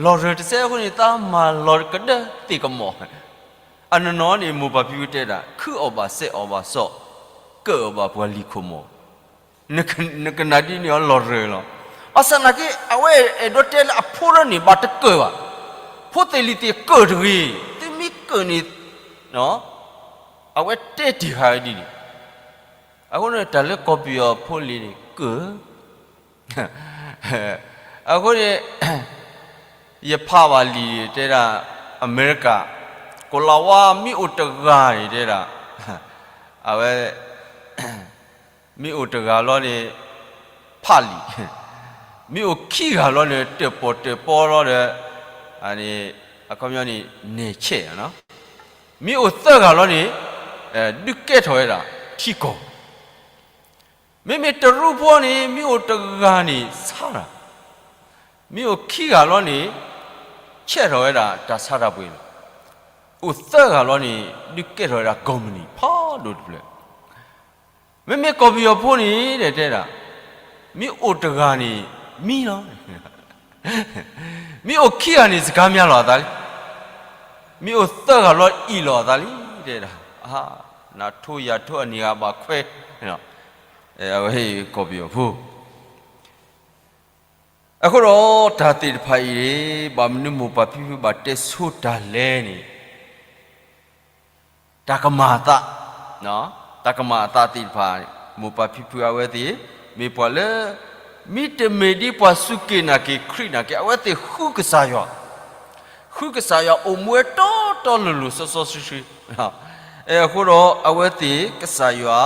လီၤရၢၢ်တစဲးအဃိန့ၣ် သးမၤလီၤကဒၢသ့ၣ်ကမီၤ, အနီၢ်နီၢ်န့ၣ် မိၢ်ပၢ်ဖံဖုတဲဒၣ် ခုအီၣ်ဘၣ်စဲးအီၣ်ဘၣ်စီး, ကၢၣ်အီၣ်ဘၣ်ပှၤလံၤခိၣ်မီၤ နကနၣ်ဒ်န့ၣ်အီၤလီၤရၢၢ်လီၤ. ဘၣ်ဆၣ်သနာ်က့ အဝဲအဲၣ်ဒိးတဲလၢအဖိလၢန့ၣ် ဘၣ်တကၢၣ်ဘၣ်. ဖိသ့ၣ်လံၤသ့ၣ်ကၢၣ်တဂ့ၤ, သုမ့ၢ်ကၢၣ်န့ၣ်, အဝဲတဲတ့ၢ်ဃာ်ဝဲဒ်န့ၣ်, အဃိန့ၣ် တၢ်လၢကီၢ်ပယီၤဖိလံၤန့ၣ်ကၢၣ် အဃိန့ၣ် ယဖးဘၣ်လံာ်တဲဒၣ်, အမဲရကၤ ကိၤလၤဝါ မ့ၢ်အိၣ်တဂၤန့ၣ်တဲဒၣ်, အဝဲ မ့ၢ်အိၣ်တဂၤလီၤန့ၣ် ဖးလံာ်, မ့ၢ်အိၣ်ခံဂၤလီၤန့ၣ် တၢၣ်ပီၣ်တၢၣ်ပီလီၤဒီး အခီပညီန့ၣ် နဲၣ်ဆဲး, မ့ၢ်အိၣ်သၢဂၤလီၤန့ၣ် ဒုးကဲထီၣ်ဝဲဒၣ်ထံကီၢ် မ့မ့ၢ်တရူးဖိန့ၣ် မ့ၢ်အိၣ်တဂၤန့ၣ်ဆါတၢ်, မ့ၢ်အိၣ်ခံဂၤလီၤန့ၣ် ဆဲးထီၣ်ဝဲဒၣ်တၢ်ဆါတၢ်ပှ့ၤလီၤ. အိၣ်သၢဂၤလီၤန့ၣ် ဒုးကဲထီၣ်ဝဲဒၣ်ကိးမုၢ်နံၤဖးဒိၣ်တဖျၢၣ်. မ့မ့ၢ်ကီၢ်ပယီၤဖိန့ၣ် တဲဒၣ် မ့ၢ်အိၣ်တဂၤန့ၣ်မံလီၤ, မ့ၢ်အိၣ်ခံဂၤန့ၣ် စကါမၠါလီၤအသးလံ, မ့ၢ်အိၣ်သၢဂၤလီၤအံၣ်လီၤအသးလံ တဲဒၣ်, နၤထိယၤထိအနံၣ်ဂၤဘၣ်ခွဲး, အဝဲကီၢ်ပယီၤဖိ အဃိဒီးတၢ်သ့ၣ်တဖၣ်အံၤ ဘၣ်မနုၤမိၢ်ပၢ်ဖံဖုဘၣ်တဲဆိတၢ်လဲၣ်န့ၣ် တၢ်ကမၣ်အသး, တၢ်ကမၣ်အသးသ့ၣ်တဖၣ် မိၢ်ပၢ်ဖံဖုအဝဲသ့ၣ် မ့ၢ်ပှၤလၢ မ့တမ့ၢ်ဒ်ပှၤစူၢ်က့ၤနာ်က့ၤခရံာ်နာ်က့ၤ အဝဲသ့ၣ်ဃုကစၢ်ယွၤ, ဃုကစၢ်ယွၤအိၣ်မူဝဲတီတီလိၤလိၤစီစီဆှံဆှံ အဃိဒီးအဝဲသ့ၣ်ကစၢ်ယွၤ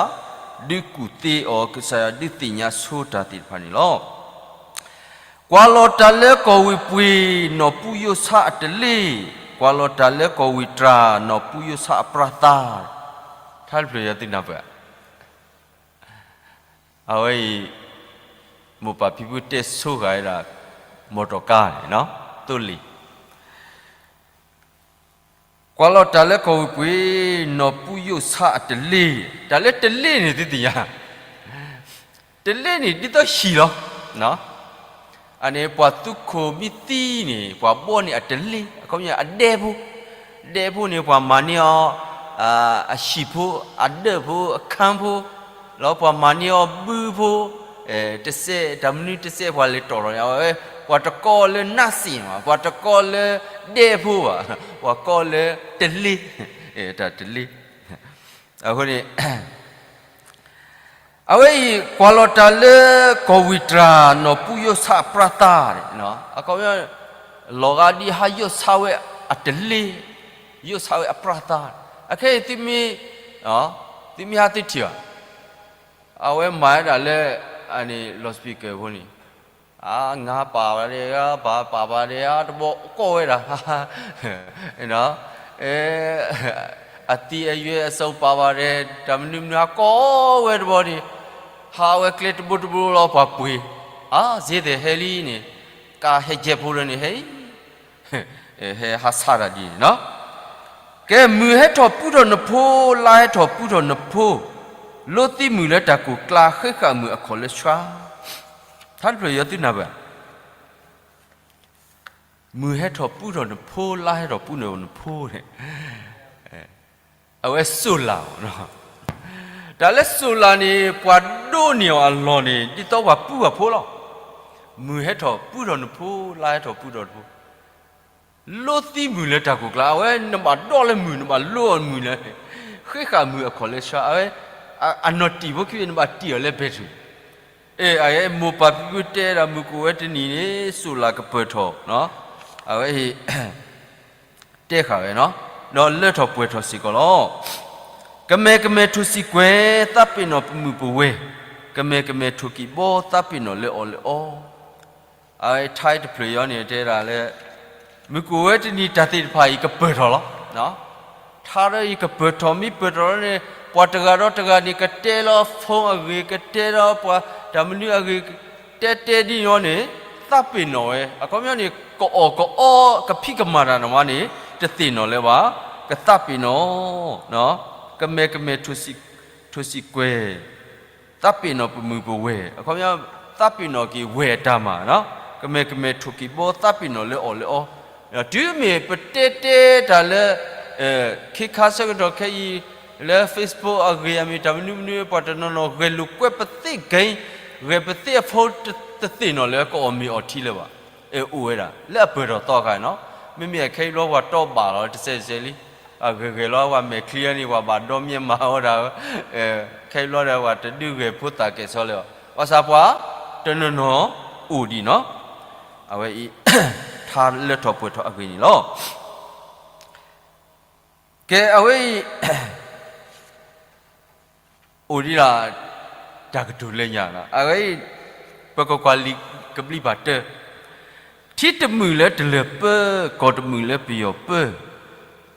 ဒုးကူၣ်သ့အီၤ ကစၢ်ယွၤဒုးသ့ၣ်ညါဆိတၢ်သ့ၣ်တဖၣ်န့ၣ်လီၤ. ကွၢ်လီၤတၢ်လၢကီၢ်ဝ့ၢ်ပှ့ၤ နီၢ်ပူၤယိၣ်ဆါအတလ့, ကွၢ်လီၤတၢ်လၢကီၢ်ဝ့ၢ်တြၢ် နီၢ်ပူၤယိၣ်ဆါအပြၢ်သး, ထါတဖျၢၣ်ယွၤသုနၢ်ပၢၢ် အဝဲအံၤ မိၢ်ပၢ်ဖံဖုတဲဆိဃာ်ဝဲဒၣ် မီၢ်တီၢ်ကါန့ၣ် သိလ့ၣ် ကွၢ်လီၤတၢ်လၢကီၢ်ဝ့ၢ်ပှ့ၤ နီၢ်ပူၤယိၣ်ဆါအတလ့, တၢ်လၢတလ့န့ၣ်သုသ့ၣ်ညါ, တလ့န့ၣ်ဒ်သိးဟံၣ်လီၤ. အန့ၣ်ပှၤသူခိၣ်မ့ၢ်သံန့ၣ် ပှၤဘီန့ၢ်အတလ့, အခီပညီအဒဲဖိ, ဒဲဖိန့ၣ် ပှၤမၤန့ၢ်အီၤ အဟံၣ်ဖိ, အဒၢးဖိ, အခၢၣ်ဖိ, လီၤပှၤမၤန့ၢ်အီၤဘုဖိ, တစဲး တၢ်မနုၤတစဲးပှၤလဲၤတီၢ်ထီၣ်န့ၣ် အဝဲ ပှၤတကိးလၢနးစ့ၣ်ဘၣ်, ပှၤတကိးလၢဒဲဖိဘၣ်, ပှၤကိးလၢတလ့, တၢ်တလ့, အဃိန့ၣ် အဝဲအံၤ ကွၢ်လီၤတၢ်လၢကီၢ်ဝ့ၢ်တြၢ် နီၢ်ပူၤယိၣ်ဆါအပြၢ်သးန့ၣ် အခီပညီ လီၤဂာ်ဒ်ဟးယိၣ်ဆါဝဲအတလ့, ယိၣ်ဆါဝဲအပြၢ်သး, အခဲအံၤသုမ့ၢ် သုမ့ၢ်ဟးသုထံၣ်ဘၣ်, အဝဲမၤဝဲဒၣ်လၢ အန့ၣ် loudspeaker ဖိန့ၣ် အငါပာ်ဘၣ်ဒဲး ပာ်ပာ်ဘၣ်ဒဲး တဘီကိးဝဲဒၣ် အသံအရွဲအစုံပာ်ဘၣ်ဒဲး တၢ်မနုၤမနုၤဟးကိးဝဲတဘီန့ၣ် ဟးဝဲကျဲတဘိတဘိလီၤ ပှၤပှ့ၤ အါ စ့သ့ၣ်ဟဲလံန့ၣ် ကးဟဲကဲးဖိလၢန့ၣ် ဟဲ ဟဲဟးဆါတၢ်ဒ်န့ၣ်လီၤ. ကဲ မုၢ်ဟဲထီၣ်ပူထီၣ်နဖိ, လါဟဲထီၣ်ပူထီၣ်နဖိ, လိသံမုၢ်လၢတၢ်ကိၢ်ကျါ ဃ့ဃာ်မုၢ်အခီၣ်လၢဆှါ, ထါတဖျၢၣ်ယွၤသုနၢ်ပၢၢ် မုၢ်ဟဲထီၣ်ပူထီၣ်နဖိ, လါဟဲထီၣ်ပူထီၣ်နဖိန့ၣ် အဝဲ solar မ့ၢ်နီၤ, တၢ်လၢ solar န့ၣ် ပှၤဒိးန့ၢ်အီၤအလီၢ်န့ၣ် ဒ်သိးပှၤပူၤပှၤဖိလီၤ. မုၢ်ဟဲထီၣ်ပူထီၣ်နဖိ, လါဟဲထီၣ်ပူထီၣ်နဖိ, လိသံမုၢ်လၢတၢ်ကိၢ်ကျါ, အဝဲနဘၣ်ဒိးလၢမုၢ်, နဘၣ်လိအီၤမုၢ်လၢ ဃ့ဃာ်မုၢ်အခီၣ်လၢဆှါ, အဝဲ အနီၢ်တံၢ်ဖိခံ နဘၣ်တံၢ်အီၤလၢ battery အ့ အဂ့ၢ် မိၢ်ပၢ်ဖံဖုတဲဒၣ် မုၢ်ကအိၣ်ဝဲတနံၤန့ၣ် solar ကပၢၢ်ထီၣ်, အဝဲ တဲဃာ်ဝဲ, ဒီးလၢထီၣ်ပှဲၤထီၣ်စ့ၢ်ကီးလီၤ. ကမဲာ်ကမဲာ်ထိၣ်စံၣ်ကွဲၤ သးပ့ၤနီၣ်ပမုၢ်ပဝဲၢ်, ကမဲာ်ကမဲာ်ထိၣ်ကံးဘီ သးပ့ၤနီၣ်လၢအီၣ်လၢအီ အဝဲထါတဖျၢၣ်အံၤန့ၣ် တဲဒၣ်လၢ မုၢ်ကအိၣ်ဝဲတနံၤတၢ်သ့ၣ်တဖၣ်အံၤကပၢၢ်ထီၣ်လီၤ. ထါဒီးအံၤကပၢၢ်ထီၣ် မ့ၢ်ပၢၢ်ထီၣ်လီၤန့ၣ် ပှၤတဂၤဒီးတဂၤန့ၣ် ကတဲလီၤ phone အဂ့ၢ် ကတဲလီၤပှၤတၢ်မနုၤအဂ့ၢ် တဲတဲဒ်န့ၣ်န့ၣ် သးပ့ၤနီၣ်ဝဲ အခီပညီန့ၣ် ကအီၣ်ကအီ ကဖံးကမၤတၢ်န့ၣ်ဝဲန့ၣ် တသ့ၣ်နီၣ်လၢၤဘၣ်, ကသးပ့ၤနီၣ် ကမဲာ်ကမဲာ် ထိၣ်စံၣ်ကွဲၤ သးပ့ၤနီၣ်ပမုၢ်ပဝဲၢ်, အခီပညီ သးပ့ၤနီၣ်က့ၤဝဲၢ်အတၢ်မၤ, ကမဲာ်ကမဲာ်ထိၣ်ကံးဘီ သးပ့ၤနီၣ်လၢအီၣ်လၢအီ, တုၤမ့ၢ်ပတဲတဲတၢ်လၢ ခ့ခါဆၢကတီၢ်ခဲအံၤ လၢ Facebook အဂ့ၢ် အမ့ၢ်တၢ်မနုၤမနုၤ ပှၤတနီၤနီၤ ဂဲၤလိာ်ကွဲပသ့ၣ်ကဲ, ဂဲၤပသ့ၣ်အဖိ တသ့ၣ်နီၣ်လၢကအီၣ်မ့ၤအီထံလၢၤဘၣ်, အိၣ်ဝဲဒၣ် လၢအပၢၢ်ထီၣ်သီခါနီၤ, မ့မ့ၢ်အခဲအံၤဘျီပှၤတီဘၣ်လီၤ တစဲးတစဲးလံ အဂဲၤဂဲၤလီၤ ပှၤမဲာ်ချံအံၤန့ၣ် ပှၤဘၣ်ဒီမၠဲးမၤဝဲဒၣ်, ခဲအံၤဘျီဒီး ပှၤတဒုးဂဲၤဖိသၣ်ကဲၣ်ဆိးလၢၤဘၣ်, ဘၣ်ဆၣ်ပှၤတနီၤနီၤအိၣ်ဒံးနီၤ, အဝဲအံၤ ထါလၢထီၣ်ပှဲၤထီၣ်အဂ့ၢ်န့ၣ်လီၤ. ကဲ အဝဲအံၤ အိၣ်ဒံးဒၣ် တၢ်ကတိၤလၢညါလီၤ. အဝဲအံၤ ပကကွၢ်လံာ်ကဘျံးပၤတၢ, ထံတမုာ်လၢတလၢၤပၢ, ကီၢ်တမုာ်လၢပယီၤပၢ,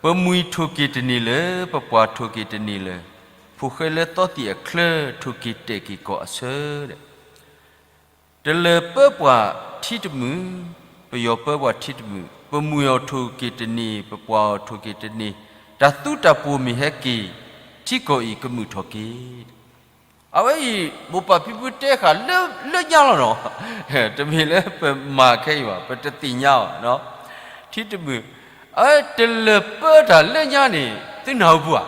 ပမှံၤထိၣ်က့ၤတန့ၢ်လၢၤ, ပပှၢ်ထိၣ်က့ၤတန့ၢ်လၢၤ, ဖိၣ်ဃဲလၢသီသံၣ်အချၢ, ထိၣ်က့ၤတဲာ်က့ၤကီၢ်အဆၢ တလၢၤပၢပှၤထံတမုာ်, ပယီၤပၢပှၤထံတမုာ်, ပမှံၤအီၤထိၣ်က့ၤတန့ၢ်, ပပှၢ်အီၤထိၣ်က့ၤတန့ၢ်, တၢ်သူတၢ်ပှိၤမ့ၢ်ဟဲက့ၤ, ထံကီၢ်အံၤကမုာ်ထီၣ်က့ၤ. အဝဲအံၤ မိၢ်ပၢ်ဖံဖုတဲဃာ်လၢညါလီၤနီၤ, တမ့ၢ်လၢပမၤခဲအံၤဘၣ်, ပတသ့ၣ်ညါဘၣ်, ထံတမုာ်, အဝဲတလၢၤပၢတၢ်လၢညါန့ၣ် သုနၢ်ဟူပှၤ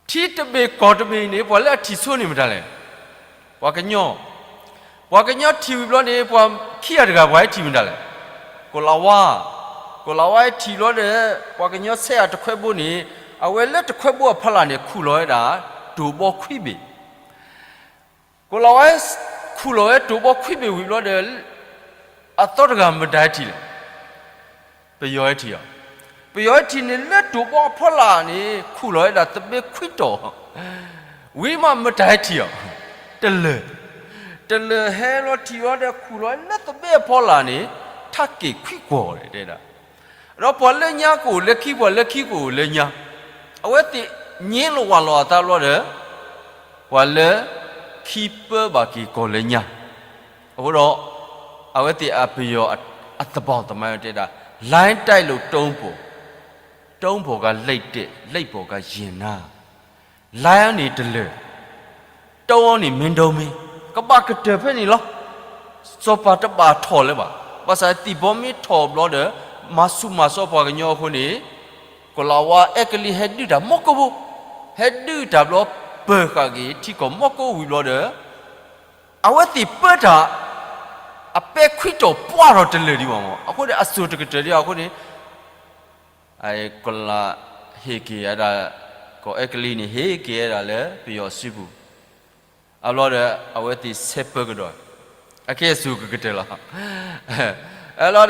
ထံတဘ့ၣ်ကီၢ်တဘ့ၣ်အံၤန့ၣ် ပှၤလၢအထံၣ်ဆိန့ၣ်မတၤလဲၣ်, ပှၤကညီ, ပှၤကညီထံၣ်ဝံၤဘျီန့ၣ် ပှၤခံဂၤတဂၤပှၤဟဲထံၣ်မတၤလဲၣ်, ကိၤလၤဝါ, ကိၤလၤဝါဟဲထံၣ်ဘျီဒီး ပှၤကညီဆဲးအတခွဲဘိန့ၣ် အဝဲလၢတခွဲဘိအဖီလာ်န့ၣ် ခူၣ်လီၤဝဲဒၣ် တိၢ်ဘီခွံဘ့ၣ် ကိၤလၤဝါဟဲခူၣ်လီၤဝဲတိၢ်ဘီခွံဘ့ၣ်ဝံၤဘျီဒီး အသီတဂၤမတၤဟဲထံၣ်လဲၣ်, ပယီၤဟဲထံၣ်အီၤ, ပယီၤဟဲထံၣ်န့ၣ်လၢတိၢ်ဘီအဖီလာ်န့ၣ် ခူၣ်လီၤဝဲဒၣ်သဘ့ခွံတီၤ, ဝံၤမးမတၤဟဲထံၣ်အီၤ, တလၢၤ, တလၢၤဟဲလီၤထံၣ်အီၤဒီးခူၣ်လီၤလၢသဘ့အဖီလာ်န့ၣ် ထးက့ၣ်ခွံကွီၢ်တဲဒၣ် ဒီးပှၤလၢညါကအိၣ်လၢခံ ပှၤလၢခံကအိၣ်လၢညါ, အဝဲသ့ၣ်ညံလိာ်ဝးလိာ်အသးဘျီဒီး ပှၤလၢခံပၢဘၣ်က့ၤကီၢ်လၢညါ, အဃိဒီး အဝဲသ့ၣ်အပယီၤအသဘီၣ်သမိုင်းတဲဒၣ် လိုင်းတိုက်လို့တုံးဖော်, တုံးဖော်ကလံာ်တဲာ်, လံာ်ဖော်ကယဉ်နါ, လိုင်းအီၤန့ၣ်တလၢၤ တုံးအီၤန့ၣ်မ့ၢ်ဒိမ့ၢ်, ကဘၣ်ကတၢၢ်ဖဲန့ၣ်လီၤ. စီၤပၤတဘၣ်ထီၣ်လၢၤဘၣ်. ဘၣ်ဆၣ်သံၣ်ဘီမ့ၢ်ထီၣ်ဘျီဒီး မၤဆူၣ်မၤစီပှၤကညီအဃိန့ၣ် ကိၤလၤဝါအဲကလံးဟဲဒုးတၢ်မီၢ်ကိၢ်ဘိ, ဟဲဒုးတၢ်ဘျီပၢၤဃာ်က့ၤထံကီၢ်မီၢ်ကိၢ်ဝံၤဘျီဒီး အဝဲသ့ၣ်ပၢတၢ် အပဲခွံတီၤပှၢ်ထီၣ်တလၢၤဒံးဘၣ်မး. အဃိန့ၣ် အစိၣ်တကတၢၢ်ဒံးအဃိန့ၣ် ကိၤလၤဟ့ၣ်က့ၤဝဲဒၣ် ကီၢ်အဲကလံးန့ၣ်ဟ့ၣ်က့ၤဝဲဒၣ်လၢပယီၤစုပူၤ, အဘျီဒီး အဝဲသ့ၣ်ဆဲးပၢကဒီး, အခဲအံၤစိၣ်ကကတၢၢ်လီၤ. အဘျီဒီး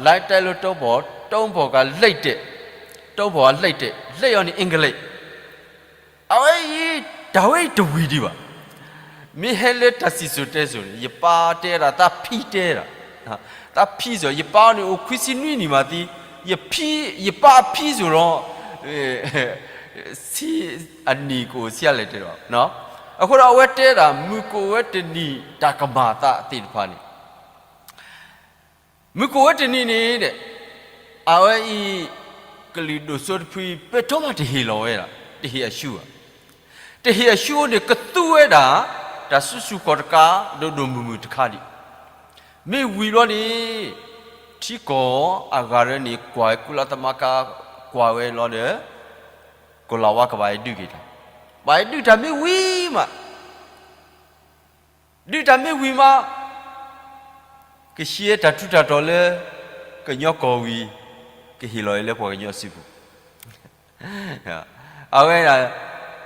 လိုင်းတိုက်လို့တုံးဖော်, တုံးဖော်ကလံာ်တဲာ်, တုံးဖော်ကလံာ်တဲာ်, လံာ်အီၤန့ၣ်အင်္ဂလိပ် အဝဲအံၤ တၢ်ဝဲအံၤတဝံၤဒံးဘၣ်. မ့ၢ်ဟဲလၢတၢ်စံၣ်စိၤတဲစိၤန့ၣ် ယပၢ်တဲဒၣ်သးဖံတဲဒၣ်, သးဖံစိၤ ယပၢ်အီၤန့ၣ်အိၣ်ခွံဆံနွံနံၣ်မးသံ, ယဖံ, ယပၢ်အဖံစိၤဒီး ဆံအနံၣ်ကအိၣ်ဆံးအါလဲၣ်တဲဒီး, အဃိဒီးအဝဲတဲဒၣ် မုၢ်ကအိၣ်ဝဲတနံၤတၢ်ကမၤအသးသ့ၣ်တဖၣ်န့ၣ် မုၢ်ကအိၣ်ဝဲတနံၤန့ၣ်ဒီး အဝဲအံၤ ကလုာ်ဒိၣ်စိတဖု ပဲထီၣ်မးတဟ့ၣ်လီၤဝဲဒၣ်, တဟ့ၣ်အရှုံးဘၣ်. တဟ့ၣ်အရှုံးအဃိန့ၣ် ကသူဝဲဒၣ် တၢ်စုဆူၣ်ခီၣ်တကး ဒိၣ်ဒိၣ်မုၢ်မုၢ်တခါဒံး. မ့ၢ်ဝံၤဘျီန့ၣ် ထံကီၢ်အဂၤရၢန့ၣ် ကွၢ်ဝဲ ကုလသမဂ္ဂ ကွၢ်ဝဲလီၤဒီး ကိၤလၤဝါကဘၣ်ဟဲဒုးက့ၤတၢ်, ဘၣ်ဟဲဒုးတၢ်မ့ၢ်ဝံၤမး ဒုးတၢ်မ့ၢ်ဝံၤမး ကဟံးတၢ်ထူးတၢ်တီၤလၢ ကညီကီၢ်ဝံၤ ကဟ့ၣ်လီၤအံၤလၢပှၤကညီစုပူၤ. အဝဲဒၣ်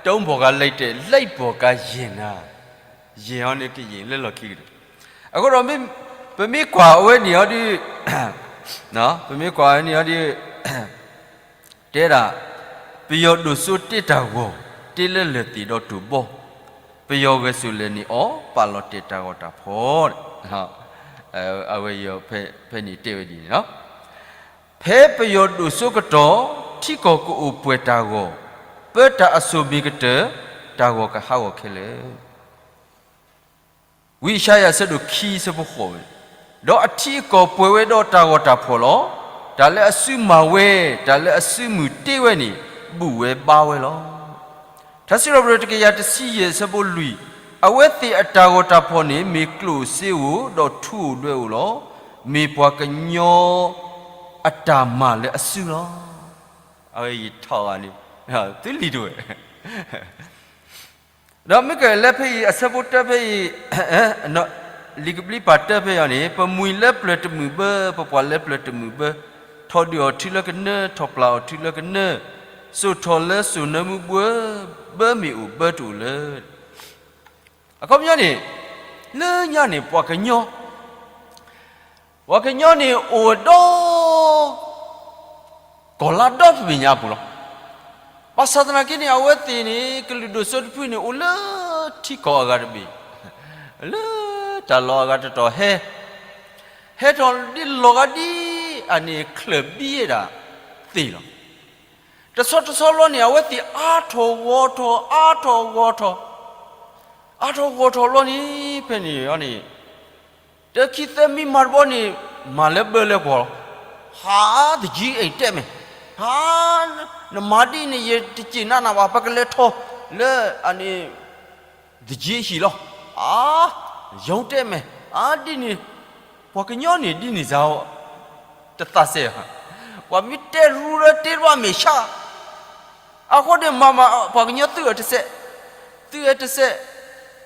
တုံးဖော်ကလံာ်တဲာ် လံာ်ဖော်ကယဉ်နါ, ယဉ်အီၤန့ၣ်ကယဉ်လၢလီၢ်ခံကတၢၢ်. အဃိဒီး ပမ့ၢ်ကွၢ်အဝဲန့ၣ်အီၤဒုး, ပမ့ၢ်ကွၢ်အဝဲန့ၣ်အီၤဒုး တဲဒၣ် ပယီၤဒိၣ်စိတ့တၢ်ဂီၤ တ့လၢလၢၢ်သ့ၣ်ဒီးတိၢ်ဘီ, ပယီၤဂဲၤဆူၣ်လဲၤန့ၢ်အီၤ ပာ်လီၤတဲာ်တၢ်ဂီၤတၢ်ဖီၣ်, အဝဲအံၤဖဲန့ၣ်တဲဝဲဒ်န့ၣ်လီၤ. ဖဲပယီၤဒိၣ်စိကတီၢ် ထံကီၢ်ကအိၣ်ပှဲၤတၢ်ဂီၤ, ပၢတၢ်အစိၣ်မ့ၢ်ကတၢၢ် တၢ်ဂီၤကဟးဂီၤခဲလၢာ်. ဝံယၡါယၤအဆၢဒိၣ်ခံဆၢဖိဃိးဝဲ, ဒီးအထံအကီၢ်ပှဲၤဝဲဒီးတၢ်ဂီၤတၢ်ဖီၣ်လီၤ. တၢ်လၢအစုမၤဝဲ, တၢ်လၢအစုမုၢ်တ့ဝဲန့ၣ် ဘူၣ်ဝဲဘါဝဲလီၤ. ထါစံးထီၣ်ပတြၢၤတကယၤတဆံယဲၢ်အဆၢဖိလွံၢ်, အဝဲသ့ၣ်အတၢ်ဂီၤတၢ်ဖီၣ်န့ၣ် မ့ၢ်ကျိၣ်စ့ဧိၤ, ဒီးထူဧိၤဒွဲဧိၤလီၤ. မ့ၢ်ပှၤကညီအတၢ်မၤလၢအစုလီၤ. အဝဲယထီၣ်ဂၤန့ၣ် သုလံၤတဝဲ ဒီးမ့ၢ်ကလဲၤဖဲအံၤ အဆၢဖိတၢဖဲအံၤ, လံာ်ကဘျံးပၤတၢဖဲအံၤန့ၣ် ပမှံၤလၢပျၢၤတမုာ်ဘၢ, ပပှၢ်လၢပျၢၤတမုာ်ဘၢ, ထီၣ်ဒုၣ်အီၤထုလၢကနၢ, ထီၣ်ပျၢ်အီၤထုလၢကနၢ, စိာ်ထီၣ်လၢစိာ်နၢမူဘှၢ, ဘၢမ့ၢ်အိၣ်ဘၢတအိၣ်လၢ အခီပညီန့ၣ် လၢညါန့ၣ် ပှၤကညီ, ပှၤကညီန့ၣ်အိၣ်ဒီး ကီၢ်လါဒီဘ့ၣ်ညါအပူၤလီၤ. ဘၣ်ဆၣ်သနာ်က့န့ၣ် အဝဲသ့ၣ်န့ၣ် ကလုာ်ဒိၣ်စိတဖုန့ၣ် အိၣ်လၢထံကီၢ်အဂၤတဘ့ၣ်, လၢတၢ်လီၢ်အဂၤတတီၤဟဲ, ဟဲထီၣ်ဒ်လီၤဂာ်ဒ်အန့ၣ် ချၢၣ်ဘံဒၣ်သ့ၣ်လီၤ. တဆီတဆီဘျီန့ၣ် အဝဲသ့ၣ်အါထီၣ်ဂီၤထီၣ် အါထီၣ်ဂီၤထီၣ်, အါထီၣ်ဂီၤထီၣ်ဘျီန့ၣ် ဖဲန့ၣ်န့ၣ် တၢခံသၢမံမၤတဘျီန့ၣ် မၤလၢဘၢလၢကွီၤလီၤ. ဟးသယံၤအဲၣ်တဲမဲာ်, ဟး, နမၤဒ်န့ၣ် ယတစ့ၢ်နးနးဘၣ် ပကလဲၤထီၣ်လၢအန့ၣ် သယံၤဟံၣ်လီၤ. အါ, ယီၤတဲမဲာ်, အါဒ်န့ၣ်, ပှၤကညီန့ၣ်ဒ်န့ၣ်စ့ၢ်, တသးစဲ, ပှၤမ့ၢ်တဲရူလၢတ့တဘၣ်မဲာ်ဆှး အဃိန့ၣ်မၤမၤ ပှၤကညီသုးအီၤတစဲး, သုးအီၤတစဲး,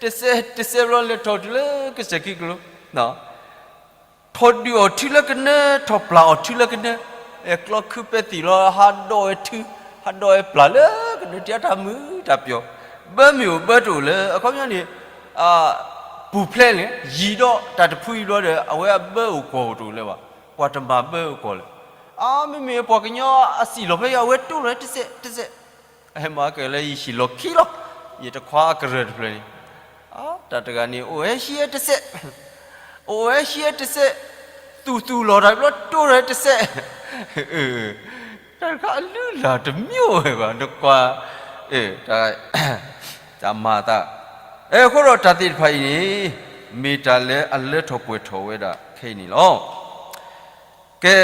တစဲးတစဲးဘျီလဲၤထီၣ်တုၤလၢကစၢၢ်ခံကလိ, ထီၣ်ဒုးအီၤထုလၢကနၢ, ထီၣ်ပျၢ်အီၤထုလၢကနၢ, ကျီခုပဲသံၣ်လီၤ ဟးဒီးဝဲထု, ဟးဒီးဝဲပျၢ်လၢကနၢ တၢ်မုာ်တၢ်ပျီၤ, ဘၢမ့ၢ်အိၣ်ဘၢတအိၣ်လၢ အခီပညီန့ၣ် ပူၤဖျဲးန့ၣ် ယံာ်ဒီးတၢ်တဖုအံၤဘျီဒီး အဝဲအဘၢအိၣ်ကွီၢ်အိၣ်တအိၣ်လၢၤဘၣ်, ပှၤတမၤဘၢအိၣ်ကွီၢ်လၢၤ, အါမ့မ့ၢ်ပှၤကညီအစံၣ်လီၤဖဲအံၤ အဝဲတိၢ်ရဲတစဲးတစဲး, ဟဲမၤကဲလၢယဟံၣ်လီၢ်ခံလီၤ, ယတခွါအကရၢၢ်တဖျၢၣ်န့ၣ်, တၢ်တဂၤန့ၣ် အိၣ်ဝဲဟံးဝဲတစဲး, အိၣ်ဝဲဟံးဝဲတစဲး, သူၣ်သူၣ်လီၤတၢ်ဘျီတိၢ်ရဲတစဲး, တၢ်တခါအလုၢ်အလၢ်တမံၤဝဲဘၣ် နကွၢ်, တၢ်မၤအသး, အဃိဒီးတၢ်သ့ၣ်တဖၣ်အံၤန့ၣ် မ့ၢ်တၢ်လၢအလၢထီၣ်ပှဲၤထီၣ်ဝဲဒၣ်ခဲအံၤန့ၣ်လီၤ. ကဲ,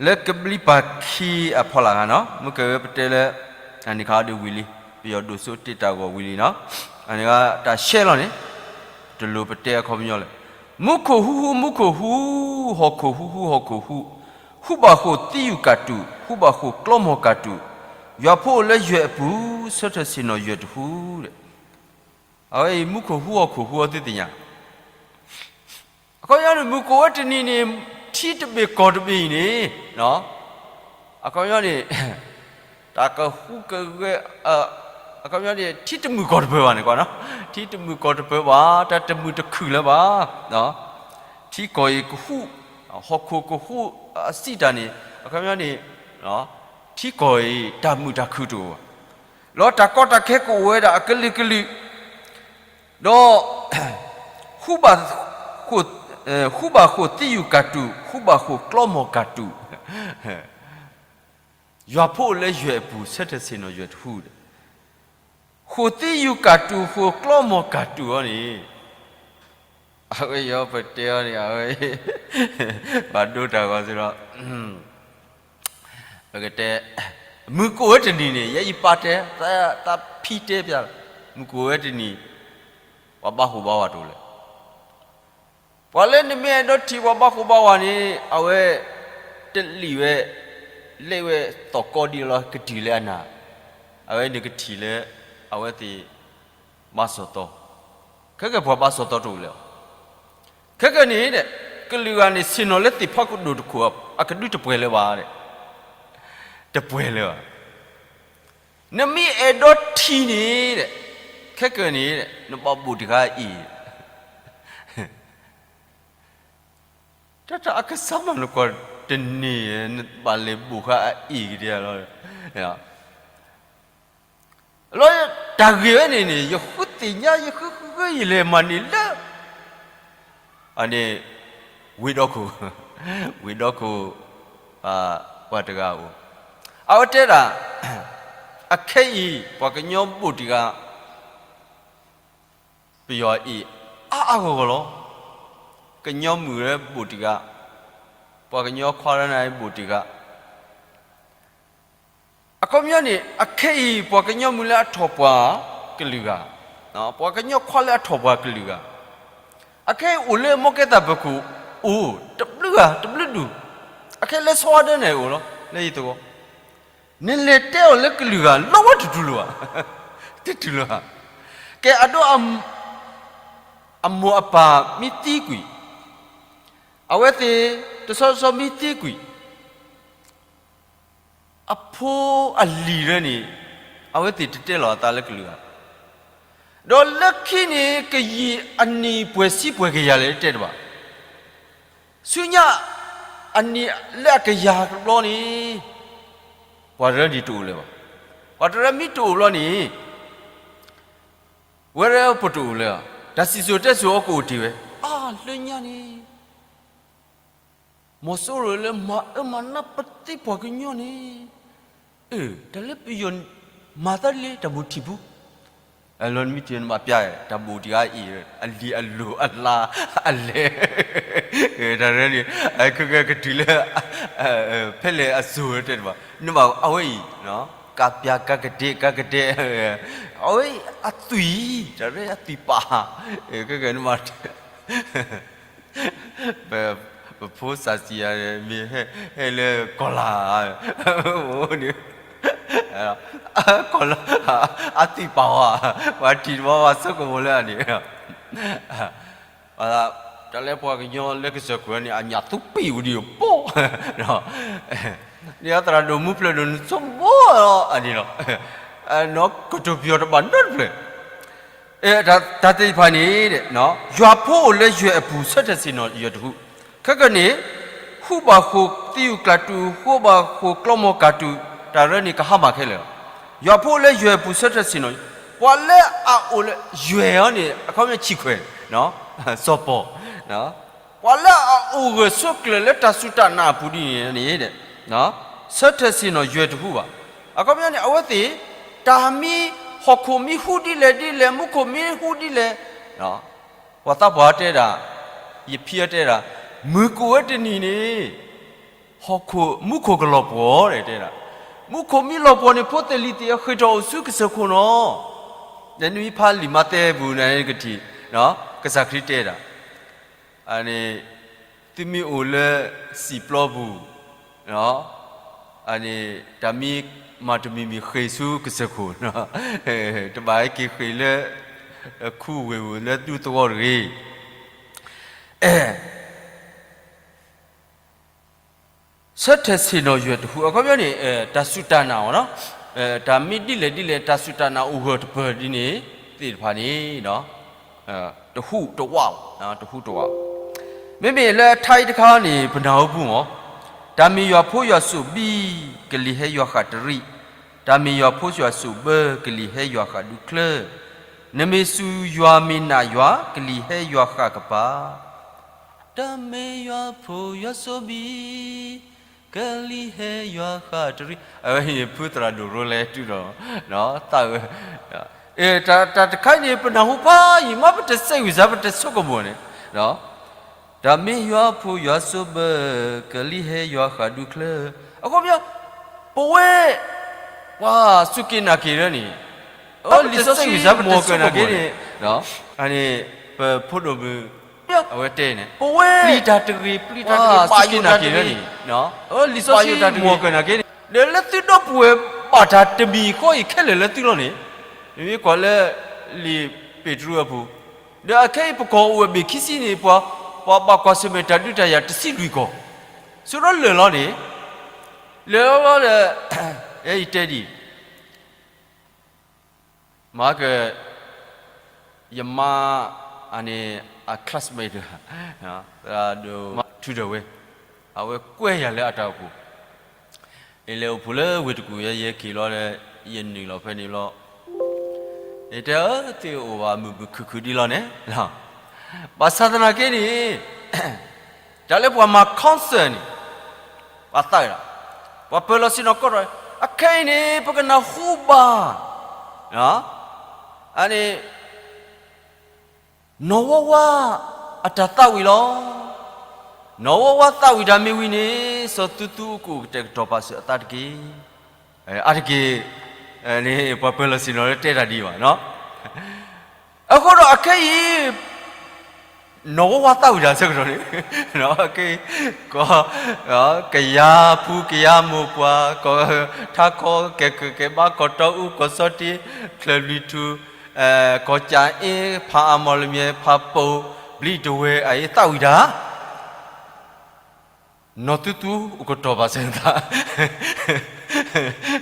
လၢကဘျံးပၤခံအဖီလာ်ဂၤနီၤ မုၢ်ကဝဲပတဲလၢ အန့ၣ်ခါအီၤဒ်ဝံၤလံ, ပယီၤဒိၣ်စိတ့ၢ်တၢ်ဂီၤဝံၤလံနီၤ, အန့ၣ်ဂၤတၢ်ရှဲလီၤန့ၣ်, တလိၣ်ပတဲအခီပညီလဲၣ်, မူခိၣ်ဟူးဟူးမူခိၣ်ဟူး, ဟီၣ်ခိၣ်ဟူးဟူးဟီၣ်ခိၣ်ဟူး, ဟူးဘၣ်ဃိၣ်သံယုၢ်ကၢ်တူာ်, ဟူးဘၣ်ဃိၣ်ကျီမီၢ်ကၢ်တူာ်, ယွၤဖိအိၣ်လၢယွဲၢ်အပူၤ, ဆၢထၢၣ်ဆ့ၣ်နီၤယွဲၢ်တဟူ, အဝဲအံၤမူခိၣ်ဟူးဟီၣ်ခိၣ်ဟူးအီၤသုသ့ၣ်ညါ အခီပညီန့ၣ် မုၢ်ကအိၣ်ဝဲတနံၤန့ၣ် ထံတဘ့ၣ်ကီၢ်တဘ့ၣ်အံၤန့ၣ်, အခီပညီန့ၣ် တၢ်ကဟူးကဂဲၤ, အခီပညီန့ၣ် ထံတမုာ်ကီၢ်တပၢၤဘၣ်န့ၣ်, ထံတမုာ်ကီၢ်တပၢၤဘၣ်, တၢ်တမုာ်တခုၣ်လၢၤဘၣ်, ထံကီၢ်အံၤကဟူး, ဟီၣ်ခိၣ်ကဟူး, အစံးတၢ်န့ၣ် အခီပညီန့ၣ် ထံကီၢ်အံၤ တၢ်မုာ်တၢ်ခုၣ်တအိၣ်ဘၣ်, ဒီးတၢ်ကီတၢ်ခဲကအိၣ်ဝဲဒၣ်အကလုာ်ကလုာ်, ဒီး ဟူးဘၣ်ဃိၣ်သံယုၢ်ကၢ်တူာ်, ဟူးဘၣ်ဃိၣ်ကျီမီၢ်ကၢ်တူာ်, ယွၤဖိအိၣ်လၢယွဲၢ်အပူၤ ဆၢထၢၣ်ဆ့ၣ်နီၤယွဲၢ်တဟူးဒီး, ဃိၣ်သံယုၢ်ကၢ်တူာ် ဃိၣ်ကျီမီၢ်ကၢ်တူာ်အီၤန့ၣ်, အဝဲယီၤပတဲအီၤန့ၣ် အဝဲ ဘၣ်ဒိတၢ်ဂီၤစ့ၢ်ဒီး ပကတဲ, မုၢ်ကအိၣ်ဝဲတနံၤန့ၣ် ယဲယပၢ်တဲ, သးဖံတဲပျၢ်, မုၢ်ကအိၣ်ဝဲတနံၤ ပှၤဘၣ်ဃိၣ်ဘၣ်ဝါတအိၣ်လၢၤ, ပှၤလၢနမ့ၢ်အဲၣ်ဒိးထံၣ်ပှၤဘၣ်ဃိၣ်ဘၣ်ဝါန့ၣ် အဝဲ တလံာ်ဝဲ, လဲၤဝဲသီၣ်ကီဒံးလီၤ ကတံၢ်လၢအနၢ်, အဝဲန့ၣ်ကထံၣ်လၢ အဝဲသ့ၣ် ဘၣ်စီၣ်သီ, ခဲကဲပှၤဘၣ်စီၣ်သီတအိၣ်လၢၤ, ခဲကဲန့ၣ် ကလုာ်ဂၤန့ၣ် ဆ့ၣ်နီၤလၢသ့ၣ်ဖီကဒိၣ်တခိၣ် အကဒုတပှဲၤလၢၤဘၣ်, တပှဲၤလၢၤဘၣ်, နမ့ၢ်အဲၣ်ဒိးထံၣ်န့ၣ်, ခဲကဲန့ၣ် နဘၣ်ဘိၣ်တဂၤအံၤ, တၢ်တၢ်အကစၢ်မၤနကွၢ်တန့ၢ် နဘၣ်လဲၤဘိၣ်ဃာ်အအံၤကဒဲလီၤ, လီၤတၢ်ဂ့ၢ်ဝဲန့ၣ်န့ၣ် ယဃုသ့ၣ်ညါ ယဃုဃုဃုယလဲၤမၤန့ၢ်လၢ အန့ၣ် ဝ့ၢ်ဒီခိၣ်, ဝ့ၢ်ဒီခိၣ်, ပှၤတဂၤအိၣ်, အဝဲတဲဒၣ်, အခဲအံၤ ပှၤကညီဘိၣ်တဂၤ ပယီၤအံၤ အါအါဂီၢ်ဂီၢ်လီၤ. ကညီမုၣ်လၢဘိၣ်တဂၤ, ပှၤကညီခွါလၢနဘိၣ်တဂၤ, အခီပညီန့ၣ် အခဲအံၤ ပှၤကညီမုၣ်လၢအထီၣ်ပှၤကလုာ်ဂၤ, ပှၤကညီခွါလၢအထီၣ်ပှၤကလုာ်ဂၤ, အခဲအံၤအိၣ်လၢမီကဲသးပၢၤခိၣ်, အိၣ်တဘျုးဂၤတဘျုးဒူၣ်, အခဲလၢဆီဝါဒၢန့ၣ်အိၣ်လီၤ လၢယသဝီ, နလဲၤတဲအီၤလၢကလုာ်ဂၤ လီၤဝဲတတုၤလၢၤဘၣ်, တတုၤလၢၤဘၣ်, ကဲအဒိ အမိၢ်အပၢ်မ့ၢ်သံကွံာ်, အဝဲသ့ၣ် တဆီဆီမ့ၢ်သံကွံာ် အဖိအလံၤလၢန့ၣ် အဝဲသ့ၣ်တတဲလီၤအသးလၢ ကလုာ်ဂၤ, ဒီးလၢခံန့ၣ် ကယံာ်အနံၣ်ပှဲၤဆံပှဲၤကယၤလဲၣ်တဲတဘၣ်, ဆူညါ အနံၣ်လၢအကယၤတဘျီန့ၣ် ပှၤတရၢန့ၣ်တအိၣ်လၢၤဘၣ်. ပှၤတရၢမ့ၢ်တအိၣ်ဘျီန့ၣ် ဝဲဒၣ်ပတအိၣ်လၢၤ. တၢ်စံၣ်စိၤတဲစိၤအကအိၣ်တ့ၢ်ဝဲ, အါ လၢညါန့ၣ် မီၤစိရိၤလၢမၤအၢမၤနးပသ့ပှၤကညီန့ၣ်, အၢ တၢ်လၢပယီၤမၤသးဒ်လဲၣ် တၢ်ဘိၣ်ထံၣ်ပူၤ, လီၤနမ့ၢ်ထံၣ်နဘၣ်ပျၢ် တၢ်ဘိၣ်တဂၤအံၤ အလံာ်အလိၤအလါအလဲၢ်, တၢ်ရၢန့ၣ် ကကတုၤလၢ ဖဲလဲၣ်အစိၤတဲတဘၣ် နဘၣ်အဝဲအံၤ ကးပျၢ်ကးကဒဲးကးကဒဲး, အဝဲအသွံၣ်, တၢ်ရၢအသွံၣ်ပာ်, ကကနဘၣ် ပဖိစၢ်စံၤယၤ မ့ၢ်ဟဲလၢကီၢ်လၢ် အိၣ်န့ၣ် ကီၢ်လၢ် အသွံၣ်ပာ်ဝဲ, ပှၤထံၣ်တဘျီဘၣ်ဆိကမိၣ်လၢအန့ၣ်, တၢ်လၢပှၤကညီလၢကစၢၢ်ခိၣ်န့ၣ် အညၣ်သူပံာ်ဝဲဒ်အပီၢ်, ဒ်သရၣ်ဒိၣ်မူဖျၢၣ်ဒိၣ်နဆိကမိၣ်လီၤအန့ၣ်လီၤ, နီၢ်ကတိၤပယီၤတဘၣ်နီတဖျၢၣ် တၢ်သ့ၣ်တဖၣ်န့ၣ် ယွၤဖိအိၣ်လၢယွဲၢ်အပူၤ ဆၢထၢၣ်ဆ့ၣ်နီၤယွဲၢ်တဟူ, ခဲကနံၣ်န့ၣ် ဟူးဘၣ်ဃိာ်သံယူၤကျးတူာ် ဟူးဘၣ်ဃိာ်ကျီမီၤကၢ်တူာ်, တၢ်ရၢန့ၣ်ကဟါမၢ်ခဲလၢာ်လီၤ. ယွၤဖိအိၣ်လၢယွဲၢ်အပူၤ ဆၢထၢၣ်ဆ့ၣ်နီၤ, ပှၤလၢအအိၣ်လၢယွဲၢ်အံၤန့ၣ် အခီပညီဆံခွဲး, စီၤပီၤ ပှၤလၢအအိၣ်ဂၢၢ်ဆိးကျၢၤလၢတၢ်စူၢ်တၢ်နာ်အပူၤဒ်န့ၣ်န့ၣ်, ဆၢထၢၣ်ဆ့ၣ်နီၤယွဲၢ်တဟူဘၣ်. အခီပညီန့ၣ် အဝဲသ့ၣ် တၢ်မ့ၢ်ဟီၣ်ခိၣ်မ့ၢ်ဟူးဒ်လဲၣ်ဒ်လဲၣ် မူခိၣ်မ့ၢ်ဟူးဒ်လဲၣ်, ပှၤသးပှၢ်တဲဒၣ်, ယဖံအတဲဒၣ်, မုၢ်ကအိၣ်ဝဲတနံၤန့ၣ် ဟီၣ်ခိၣ်မူခိၣ်ကလီၤပှီၢ်တဲဒၣ်, မူခိၣ်မ့ၢ်လီၤပှီၢ်န့ၣ် ဖိသ့ၣ်လံၤသ့ၣ်အဃ့ၢ်ထီၣ်အိၣ်ဆူကစၢၢ်ခိၣ်နီၤ, နမ့ၢ်ဖးလံာ်မးသဲပူၤန့ၣ်ကထံၣ်, ကစၢ်ခရံာ်တဲဒၣ် န့ၣ်, သုမ့ၢ်အိၣ်လၢစံာ်ပျီပူၤ, န့ၣ်, တၢ်မ့ၢ်မၤတမံၤမံၤဃ့ၢ်ဆူကစၢၢ်ခိၣ်, တဘၣ်ဟဲက့ၤဃ့ၢ်လၢ ခူဝ့ၢ်ပူၤလၢသုသဝီတဂ့ၤ. ဆၢထၢၣ်ဆ့ၣ်နီၤယွဲၢ်တဟူ အခီပညီန့ၣ် တၢ်စူၢ်တၢ်နာ်အီၤ, တၢ်မ့ၢ်ဒ်လဲၣ်ဒ်လဲၣ် တၢ်စူၢ်တၢ်နာ်အိၣ်ဂၢၢ်တပၢၢ်ဒ်န့ၣ်သ့ၣ်တဖၣ်န့ၣ် တဟူးတဝး, တဟူးတဝး. မ့မ့ၢ်လၢအထါအံၤတခါန့ၣ် ပနၢ်ဟူပူၤမး, တၢ်မ့ၢ်ယွၤဖိယွၤစိၣ်ဘံၣ် ကလံၤဟဲယွၤဃၣ်တရံး, တၢ်မ့ၢ်ယွၤဖိယွၤစိၣ်ဘၢ ကလံၤဟဲယွၤဃၣ်ဒူချၢ, နမ့ၢ်စူၢ်ယွၤမ့ၢ်နာ်ယွၤ ကလံၤဟဲယွၤဃၣ်ကပၤ တၢ်မ့ၢ်ယွၤဖိယွၤစိၣ်ဘံၣ် ကလံၤဟဲယွၤဃၣ်တရံး, အဝဲန့ၣ်ဖုသရၣ်ဒိၣ်ရိလဲၤတုၤဒီး သးဝဲ, တၢ်တခါအံၤန့ၣ် ပနၢ်ဟူဖးယံာ်မး ပတစဲးဝံၤစါ ပတဆိကမိၣ်န့ၣ်, တၢ်မ့ၢ်ယွၤဖိယွၤစိၣ်ဘၢ ကလံၤဟဲယွၤဃၣ်ဒူချၢ, အခီပညီ ပဝဲ ပှၤစူၢ်က့ၤနာ်က့ၤလၢန့ၣ် လံာ်စီဆှံမ့ၢ်ကနၣ်က့ၤန့ၣ်, န့ၣ် ပဖိဒိၣ်မုၣ် အဝဲတဲန့ၣ် ပဝဲ ပျံၤတၢ်တဂ့ၤ ပျံၤတၢ်တဂ့ၤ ပာ်ယိၣ်တၢ်တဂ့ၤန့ၣ်, လံာ်စီဆှံမ့ၢ်ကနၣ်က့ၤန့ၣ် ဒီးလၢသုဒီပုၢ်ဝဲၢ်ဘၣ်တၢ်တမံၤဃီအံၤခဲလၢာ်လၢသုလီၤန့ၣ်, မ့မ့ၢ်ကွၢ်လၢ လံာ်ပ့းတရူးအပူၤ, ဒီးအခဲအံၤပကီၢ်အိၣ်ဝဲဘ့ၣ်ခံဆံန့ၣ် ပှၤ ပှၤဘၣ်ကွၢ်ဆၢၣ်မဲာ်တၢ်ဒုးတၢ်ယၤတဆံလွံၢ်ကီၢ်, ဆိဒီးလၢာ်လီၤန့ၣ်, လၢာ်လီၤလၢ ယတဲဒ် မၤက ယမါ အန့ၣ် အ classmate တဂၤ ဒိၣ်မး ထုးထီၣ်ဝဲ, အဝဲကွဲယၤလၢအတၢ်အိၣ်ဖှိၣ်, ယလဲၤအိၣ်ဖှိၣ်လၢဝ့ၢ်တကူၣ် ယဲယဟဲက့ၤလီၤလၢ ယနုာ်လီၤဖဲန့ၣ်လီၤ, ယတဲအၢ သ့ၣ်အိၣ်ဘၣ်မုာ်မုာ်ခုၣ်ခုၣ်ဒ်လီၤန့ၣ်, ဘၣ်ဆၣ်သနာ်က့န့ၣ် တၢ်လၢပှၤမၤ concert န့ၣ် ပှၤသးဝံၣ်ဒၣ်, ပှၤပၢၤလီၢ်ဆ့ၣ်နီၤကီးထီၣ်, အခဲအံၤန့ၣ် ပကနၢ်ဟူဘၣ်, အန့ၣ် နီၢ်ဝါဝါ အတၢ်သးဝံၣ်လီၤ. နီၢ်ဝါဝါသးဝံၣ်တၢ်မ့ၢ်ဝံၤန့ၣ် စီၤသူသူကအိၣ်ကတဲာ်ကတီၤပာ်စၢၤအသးတက့ၢ်. အါတက့ၢ် န့ၣ် ပှၤပၢၤလီၢ်ဆ့ၣ်နီၤလၢတဲတၢ်ဒ်အံၤဘၣ်. အဃိဒီးအခဲအံၤ နီၢ်ဝါဝါသးဝံၣ်တၢ်ဆၢကတီၢ်န့ၣ် က ကယၤဖူ ကယၤမိၢ်ပှၢ် ကီၢ်ထးခီ ကဲကဘါ ကီၢ်တီအူ ကီၢ်စီတ့ ချၢၣ်လွံၢ်ထူၣ် ကီၢ်ကၠၣ်အ့ ဖးအမီၢ်လမၠဲ ဖးပိာ် ဘျံးတဝဲ အအံၤသးဝံၣ်တၢ် နီၢ်သူသူ အိၣ်ကတီၤပာ်စၢၤသး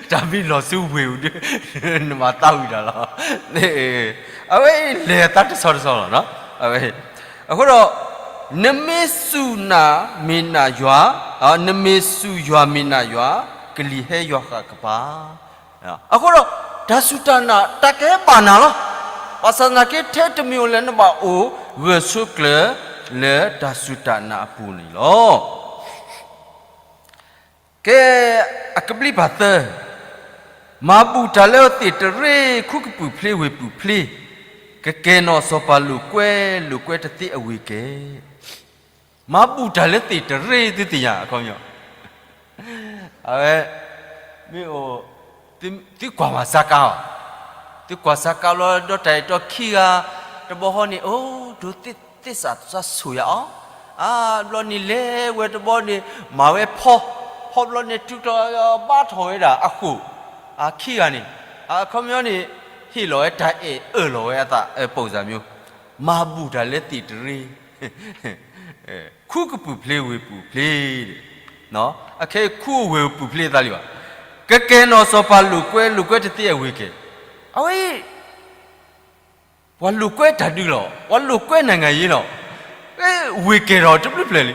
တၢ်မ့ၢ်လီၤဆူဝ့ၢ်အူဒု နဘၣ်သးဝံၣ်တၢ်လီၤ. အဝဲအံၤလဲၤသးတဆီတဆီလီၤ. အဃိဒီး နမ့ၢ်စူၢ်နာ်မ့ၢ်နာ်ယွၤ, နမ့ၢ်စူၢ်ယွၤမ့ၢ်နာ်ယွၤ, ကလံၤဟဲယွၤဃၣ်ကပၤ. အဃိဒီး တၢ်စူၢ်တၢ်နာ် တၢ်ကဟဲဘၣ်နၤလီၤ. ဘၣ်ဆၣ်သနာ်က့ ထဲတမံၤအိၣ်လဲၣ် နဘၣ်အိၣ်ဂၢၢ်ဆိးကျၢၤ လၢတၢ်စူၢ်တၢ်နာ်အပူၤန့ၣ်လီၤ. ကဲ, အကဘျံးပၤသၢ, မၤဘူၣ်တၢ်လၢသ့ၣ်တရ့ၣ် ခူကပုာ်ဖျ့ဝ့ၢ်ပူၤဖျ့, ကကဲၤနီၣ်စီၤပၤလိာ်ကွဲ လိာ်ကွဲတသ့အဝ့ၢ်ကဲ. မၤဘူၣ်တၢ်လၢသ့ၣ်တရ့ၣ် သုသ့ၣ်ညါ, အခီပညီ, အဝဲ, မ့ၢ်အိၣ်, သုကွၢ်မးစါကါအီၤ, သုကွၢ်စါကါလီၤ ဒီးတၢ်အဲၣ်တီခံဂၤ, တဘီဃီန့ၣ် အိၣ်ဒိးသ့ၣ်သ့ၣ်စးစါဆိၣ်ယၤအီၤ, အါဘျီန့ၣ်လဲၤဝဲတဘီန့ၣ် မၤဝဲဖီ, ဖီဘျီန့ၣ် တုၤကျီဘါထီၣ်ဝဲဒၣ်အဃိာ်, အခံဂၤန့ၣ်, အခီပညီန့ၣ်, ဟ့ၣ်လီၤဝဲတၢ်အဲၣ်အၢၣ်လီၤဝဲအသး ပိာ်စၢ်မျိုး, မၤဘူၣ်တၢ်လၢသ့ၣ်တရ့ၣ် ခူကပုာ်ဖျ့ဝ့ၢ်ပူၤဖျ့, အခဲအံၤခူအဝ့ၢ်ပူၤဖျ့သးလံဘၣ်, ကကဲၤနီၣ်စီၤပၤလိာ်ကွဲ လိာ်ကွဲတသ့အဝ့ၢ်ကဲ, အဝဲအံၤ ပှၤလိာ်ကွဲတၢ်ဒုးလီၤ, ပှၤလိာ်ကွဲနံၣ်ဂၤယ့လီၤ, ဝ့ၢ်ကဲၤထီၣ်တဘျုးဖျၢၣ်လံ,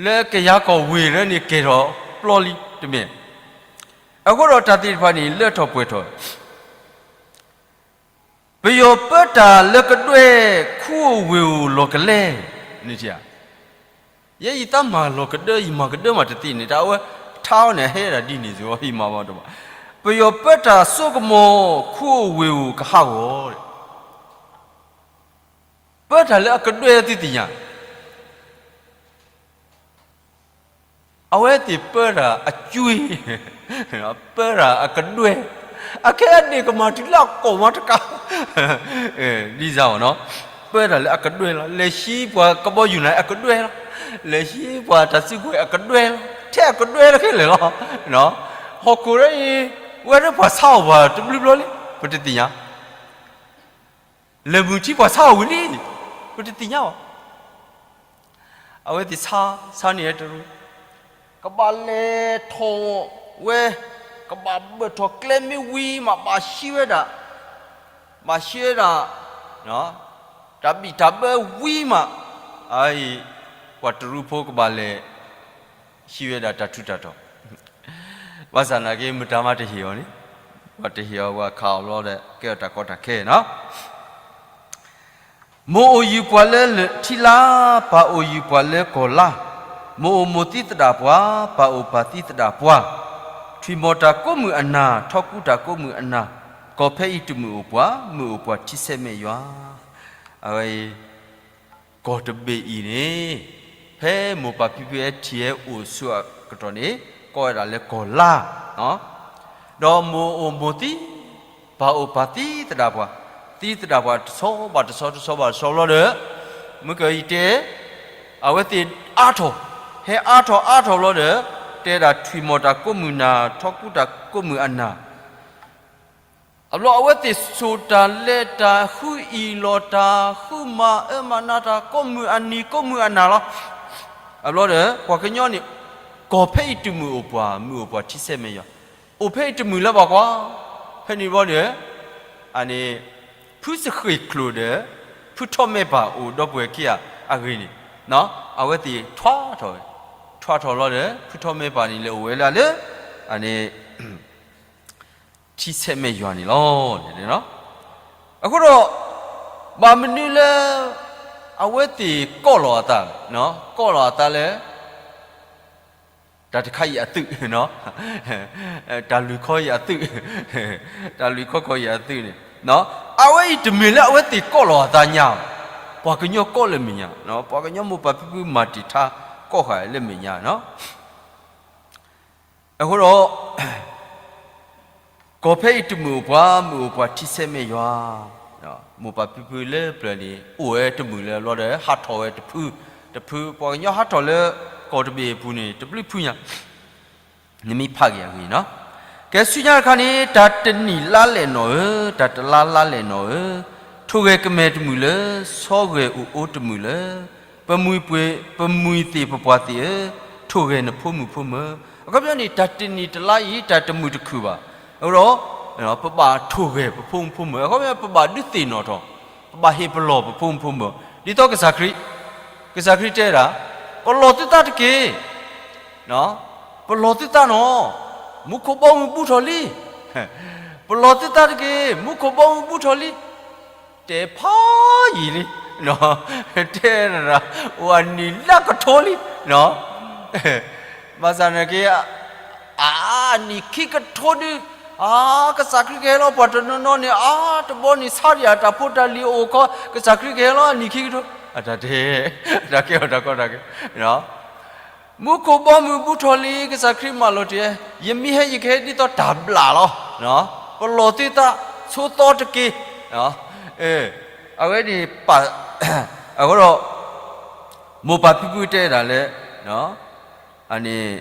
လၢကယၤကီၢ်ဝ့ၢ်လၢန့ၣ်ကဲၤထီၣ်ပျီလံတမ့ၢ်, အဃိဒီးတၢ်သ့ၣ်တဖၣ်န့ၣ် လၢထီၣ်ပှဲၤထီၣ် ပယီၤပၢတၢ်လၢကဒွဲၣ် ခူဧိၤဝ့ၢ်ဧိၤလီၤကလဲ, န့ၣ်, ယဲယသးမၤလီၤကဒၢ ယမၤကဒၢမးတသ့န့ၣ် တၢ်အဝဲထါအီၤန့ၣ် အဟဲဒၣ်ဒ်န့ၣ်စ့ၢ်ကီး ယမၤဘၣ်တဘၣ်, ပယီၤပၢတၢ်စိကမီၤ ခူဧိၤဝ့ၢ်ဧိၤကဟးဂီၤ, ပၢတၢ်လၢအကဒွဲၣ်သုသ့ၣ်ညါ အဝဲသ့ၣ်ပၢတၢ်အကွံ, ပၢတၢ်အကဒွဲၣ်, အခဲအံၤန့ၣ်ကမၤတုၤလၢအကီၢ်မးတကး, ဒ်စါအီၤနီၤ, ပၢတၢ်လၢအကဒွဲၣ်လီၤ, လဲၤဟံးပှၤကဘီယူၤနၤအကဒွဲၣ်လီၤ, လဲၤဟံးပှၤတၢ်စုကဝဲၤအကဒွဲၣ်လီၤ, ထဲအကဒွဲၣ်လၢခဲလၢာ်လီၤ, ဟီၣ်ခိၣ်ရၢအံၤ, ဝဲဒၣ်ပှၤဆါအီၣ်ပှၤတဘျုးဘျီလံ, ပတသ့ၣ်ညါ လဲၤမုၢ်ထံပှၤဆါအီၣ်ဝံၤလံ, ပတသ့ၣ်ညါဘၣ်, အဝဲသ့ၣ်ဆါ, ဆါန့ၢ်ဝဲတရူး, ကဘၣ်လဲၤထီၣ်ဝဲ, ကဘၣ်ဘၢၣ်ထီၣ်ကျဲမ့ၢ်ဝံၤမး ဘၣ်ဟံးဝဲဒၣ်, ဘၣ်ဟံးဝဲဒၣ်, တၢ်ဘံၣ်တၢ်ဘၢဝံၤမး, အအံၤ, ပှၤတရူးဖိကဘၣ်လဲၤ ဟံးဝဲဒၣ်တၢ်ထူးတၢ်တီၤ, ဘၣ်ဆၣ်နာ်က့ မတၤမးတဟ့ၣ်အီၤန့ၣ်, ပှၤတဟ့ၣ်အီၤ ပှၤခးအီၤဘျီဒီး ကဲအီၤတၢ်ကီတၢ်ခဲနီၤ, မိၢ်အိၣ်ယုၢ်ပှၤလၢထံလါ, ပၢ်အိၣ်ယုၢ်ပှၤလၢကီၢ်လါ, မိၢ်အိၣ်မိၢ်သံသဒၣ်ပှၤ, ပၢ်အိၣ်ပၢ်သံသဒၣ်ပှၤ, ထွံၣ်မီၢ်တၢ်ကိးမုၢ်အနၢ်, ထီကူတၢ်ကိးမုၢ်အနၢ်, ကီၢ်ဖဲအံၤတမုာ်အိၣ်ပှၤ, မုာ်အိၣ်ပှၤထံဆဲးမဲာ်ယွၤ, အဝဲအံၤ ကီၢ်တဘ့ၣ်အံၤန့ၣ်, ဖဲမိၢ်ပၢ်ဖံဖုဟဲထံၣ်ဟဲအိၣ်ဆူအကတီၢ်န့ၣ်, ကိးဝဲဒၣ်လၢကီၢ်လါ, ဒီးမိၢ်အိၣ်မိၢ်သံ, ပၢ်အိၣ်ပၢ်သံသဒၣ်ပှၤ, သံသဒၣ်ပှၤတဆီဘၣ်တဆီ တဆီဘၣ်တဆီဘျီဒီး, မုၢ်ကယံၤတဲ, အဝဲသ့ၣ်အါထီၣ်, ဟဲအါထီၣ်အါထီၣ်ဘျီဒီး, တဲဒၣ်ထွံၣ်မီၢ်တၢ်ကိးမုၢ်နၢ် ထီကူတၢ်ကိးမုၢ်အနၢ် အဘျီအဝဲသ့ၣ်ဆိၣ်တၢ်လဲၤတၢ် ဃုအံၣ်လီၤတၢ် ဃုမၤအၢမၤနးတၢ် ကိးမုၢ်အနံၤကိးမုၢ်အနၢ်လီၤ. အဘျီဒီး ပှၤကညီန့ၣ် ကီၢ်ဖဲအံၤတမုာ်အိၣ်ပှၤ မုာ်အိၣ်ပှၤထံဆဲးမဲာ်ယွၤ, အိၣ်ဖဲအံၤတမုာ်လၢၤဘၣ်ကွၢ်, ဖဲန့ၣ်ဘျီဒီး အန့ၣ် ဖုစဃ့ၢ်ချိၣ်ဒီး ဖုထီၣ်မဲပၢ်အိၣ်ဒီပုၢ်ဝဲၢ်ခံဂၤအဂ့ၢ်န့ၣ် အဝဲသ့ၣ်ထွါထီၣ်ဝဲ, ထွါထီၣ်လီၤဒီး ဖုထီၣ်မဲပၢ်န့ၣ်လဲၤအိၣ်ဝဲလၢအလၢ အန့ၣ် ထံဆဲးမဲာ်ယွၤန့ၣ်လီၤ. အဃိဒီး ဘၣ်မနုၤလၢ အဝဲသ့ၣ်ကိးလီၤအသး, ကိးလီၤအသးလၢ တၢ်တခါအံၤအသုး, တၢ်လုၢ်ခီအံၤအသုး, တၢ်လုၢ်ခီကီၢ်အံၤအသုးန့ၣ်, အဝဲအံၤတမ့ၢ်လၢအဝဲသ့ၣ်ကိးလီၤအသးညါ, ပှၤကညီကိးလၢမဲာ်ညါ, ပှၤကညီမိၢ်ပၢ်ဖံဖုမၤတ့ၢ်ထါကိးဃာ်လၢမဲာ်ညါ အဃိဒီး ကီၢ်ဖဲအံၤတမုာ်အိၣ်ပှၤ မုာ်အိၣ်ပှၤထံဆဲးမဲာ်ယွၤ, မိၢ်ပၢ်ဖံဖုလၢပျၢၤန့ၣ် အိၣ်ဝဲတမုာ်လၢၤဘျီဒီး ဟးထီၣ်ဝဲတဖု, တဖု ပှၤကညီဟးထီၣ်လၢကီၢ်တဘ့ၣ်အပူၤန့ၣ် တဘျုးဖုညါ, နမ့ၢ်ဖးက့ၤအဂ့ၢ်နီၤ, ကဲဆူညါတခါန့ၣ် တၢ်တနံၣ်လါလဲၣ်နီၣ်ဧၢ, တၢ်တလါလါလဲၣ်နီၣ်ဧၢ, ထိၣ်ဂဲၤကမဲာ်တမုာ်လၢၤ, ဆီဂဲၤအိၣ်အိတမုာ်လၢၤ, ပမှံၤသ့ၣ်ပပှၢ်သ့ၣ်ဧၢ, ထိၣ်ဂဲၤနဖိမုၣ်ဖိမၢၤ, အခီပညီန့ၣ် တၢ်တနံၣ်တလါအံၤ တၢ်တမုာ်တခုၣ်ဘၣ်, အဃိဒီး ပဘၣ်ထိၣ်ဂဲၤပဖိမုၣ်ဖိမၢၤ, အခီပညီ ပဘၣ်ဒုးသ့ၣ်နီၣ်ထီၣ် ဘၣ်ဟ့ၣ်ပလီၢ်ပဖိမုၣ်ဖိမုၣ်, ဒ်သိးကစၢ်ခရံာ်, ကစၢ်ခရံာ်တဲဒၣ်, ပလီၢ်သုသးတက့ၢ်, ပလီၢ်သုသးနီၢ်, မူခိၣ်ဘီမုၢ်ဘူးထီၣ်လံ, ပလီၢ်သုသးတက့ၢ်, မူခိၣ်ဘီမုၢ်ဘူးထီၣ်လံ, တဲဖးယံာ်လံ, တဲဒၣ်, အိၣ်အနံၣ်လၢကထိလံ, ဘၣ်ဆၣ်န့ၣ်က့ အါ, အနံၣ်ခံကထိဒု, အါ, ကစၢ်ခရံာ်ကဟဲလီၤပှၤတနီၤနီၤန့ၣ် အါ, တဘျီန့ၣ် ဆါဒံးအတၢ်ဖိတၢ်လံၤအိၣ်ခီ, ကစၢ်ခရံာ်ကဟဲလီၤအနံၣ်ခံကထိ, အတၢ်တဲ, တၢ်ကဲအီၤတၢ်ကီတၢ်ခဲ, မူခိၣ်ဘီမုၢ်ဘူးထီၣ်လံ ကစၢ်ခရံာ်မၢလီၤတ့ၢ်, ယမ့ၢ်ဟဲယကဟဲဒ်သိးတၢ်ဘျၣ်လီၤ, ပလီၢ်သုသး, ဆိသီတက့ၢ်, အဝဲန့ၣ်, အဃိဒီး, မိၢ်ပၢ်ဖံဖုတဲဒၣ်လၢ, အန့ၣ်,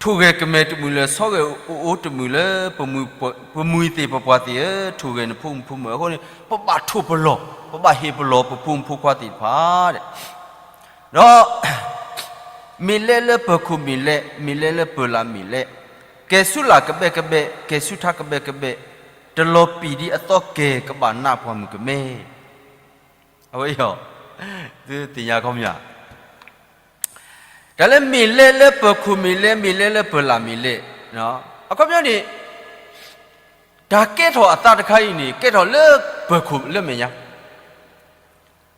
ထိၣ်ဂဲၤကမဲာ်တမုာ်လၢၤ ဆီဂဲၤအိၣ်အိၣ်တမုာ်လၢၤ, ပမှံၤသ့ၣ်ပပှၢ်သ့ၣ်ဧၢ, ထိၣ်ဂဲၤနဖိမုၣ်ဖိမုၣ်အဃိန့ၣ် ပဘၣ်ထိၣ်ပလီၢ်, ပဘၣ်ဟ့ၣ်ပလီၢ်ပဖိမုၣ်ဖိခွါသ့ၣ်တဖၣ်, ဒီး မ့ၢ်လဲလၢပၢၤခိၣ်မ့ၢ်လဲ, မ့ၢ်လဲလၢပၢၤလးမ့ၢ်လဲ, ကဲၤဆူလၢ်ကဘဲကဘဲ, ကဲၤဆူထးကဘဲကဘဲ, တလီၤပံာ်ဒံးအသီကဲၤ ကဘၣ်နးပှၤမုၣ်ကမဲ, အဝဲအံၤ, သုသ့ၣ်ညါခီပညီ, တၢ်လၢမ့ၢ်လဲလၢပၢၤခိၣ်မ့ၢ်လဲ, မ့ၢ်လဲလၢပၢၤလးမ့ၢ်လဲ, အခီပညီန့ၣ်, တၢ်ကဲထီၣ်အသးတခါအံၤန့ၣ် ကဲထီၣ်လၢပၢၤခိၣ်လၢမဲာ်ညါ,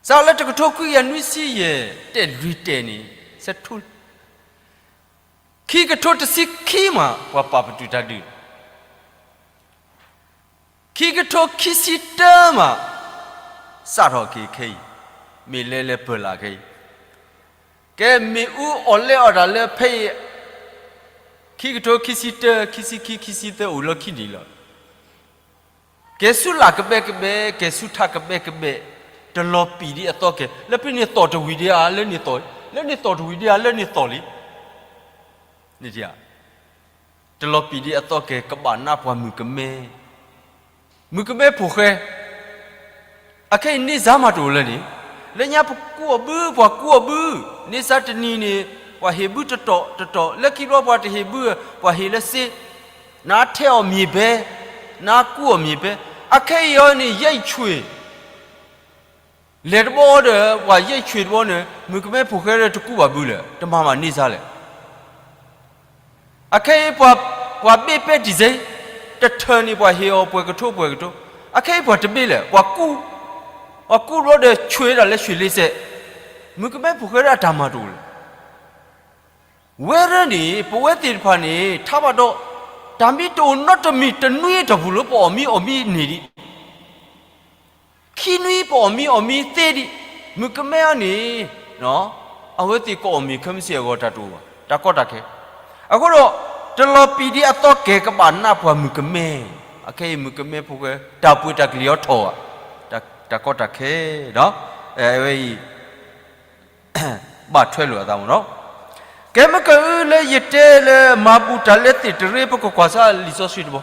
စးလၢတကထိခွံကယၤနွံဆံယဲၢ် တဲလွံၢ်တဲာ်န့ၣ်, ဆဲထူ, ခံကထိတဆံခံမး ပှၤပာ်ပတုာ်တၢ်ဒုး ခံကထိခံဆံတၢမး, စးထီၣ်က့ၤခဲအံၤ, မ့ၢ်လဲလၢပၢၤလးခဲအံၤ, ကဲမ့ၣ်အူအီၣ်လဲအီၣ်တၢ်လၢဖဲအံၤ, ခံကထိခံဆံတၢ ခံဆံခံ ခံဆံသၢအိၣ်လီၢ်ခံန့ၣ်လီၤ, ကဲၤဆူလၢ်ကဘဲကဘဲ ကဲၤဆူထးကဘဲကဘဲ, တလီၤပံာ်ဒံးအသီကဲၤ လၢဖဲန့ၣ်သီၣ်တဝံၤဒံးဧါ လၢန့ၣ်သီၣ်, လၢန့ၣ်သီၣ်တဝံၤဒံးဧါ လၢန့ၣ်သီၣ်လံ, န့ၣ် တလီၤပံာ်ဒံးအသီကဲၤ ကဘၣ်နးပှၤမုၣ်ကမဲ, မုၣ်ကမဲဖိၣ်ဃဲ, အခဲအံၤန့ၢ်စါမးတအိၣ်လၢၤန့ၣ်, လၢညါပကူအီၤဘု ပှၤကူအီၤဘု, န့ၢ်စါတနံၤန့ၣ်, ပှၤဟ့ၣ်ဘုတတီၤတတီၤ, လၢခံဘျီပှၤတဟ့ၣ်ဘု, ပှၤဟ့ၣ်လၢစ့, နါထဲအီၤမ့ၢ်ဘဲ, နါကူအီၤမ့ၢ်ဘဲ, အခဲအံၤအီၤန့ၣ် ယဲၢ်ဆှ့ၣ် လဲၤတဘျီဒီး ပှၤယဲၢ်ဆှ့ၣ်တဘျီန့ၣ် မုၣ်ကမဲဖိၣ်ဃဲဒီးတကူဘၣ်ဘုလဲၣ်, တမၤဘၣ်န့ၢ်စါလဲၣ်. အခဲအံၤ ပှၤဘ့ၣ်ပဲတံၢ်စ့, တထၢၣ်န့ၣ် ပှၤဟ့ၣ်အီၤပှဲၤကထိပှဲၤကထိ, အခဲအံၤပှၤတဘ့ၣ်လဲၣ်, ပှၤကူ, ပှၤကူဘျီဒီးဆှ့ၣ်ဒၣ်လၢဆှ့ၣ်လ့စဲး, မုၣ်ကမဲဖိၣ်ဃဲဒီးအတၢ်မၤတအိၣ်လဲၣ်. ဝဲဒၣ်န့ၣ် ပဝဲသ့ၣ်တဖၣ်န့ၣ် ထါဘၣ်ဒီး တၢ်မ့ၢ်တအိၣ်နီတမံၤ တနွံအတီၢ်ပူၤလၢပအီၣ်မံအီၣ်မံန့ၣ်ဒံး ခံနွံပအီၣ်မံအီၣ်မံသ့ဒံး, မုၣ်ကမဲအံၤန့ၣ် အဝဲသ့ၣ်ကအီၣ်မ့ၤခဲမုၢ်ဆ့ၣ်အဂီၢ်တၢ်တအိၣ်ဘၣ်, တၢ်ကီတၢ်ခဲ. အဃိဒီး တလီၤပံာ်ဒံးအသီကဲၤကဘၣ်နးပှၤမုၣ်ကမဲ, အခဲအံၤမုၣ်ကမဲဖိၣ်ဃဲ တၢ်ပှ့ၤတၢ်ကလံၤအီထီၣ်ဧါ, တၢ်ကီတၢ်ခဲဒီး အဝဲအံၤ ဘၣ်ထွဲလိာ်အသးမ့ၢ်နီၤ. ကဲမ့ၢ်ကအုလၢယတဲလၢမၤဘူၣ်တၢ်လၢသ့ၣ်တရ့ ပကကွၢ်စၢ်လံာ်စီဆှံတဘီ,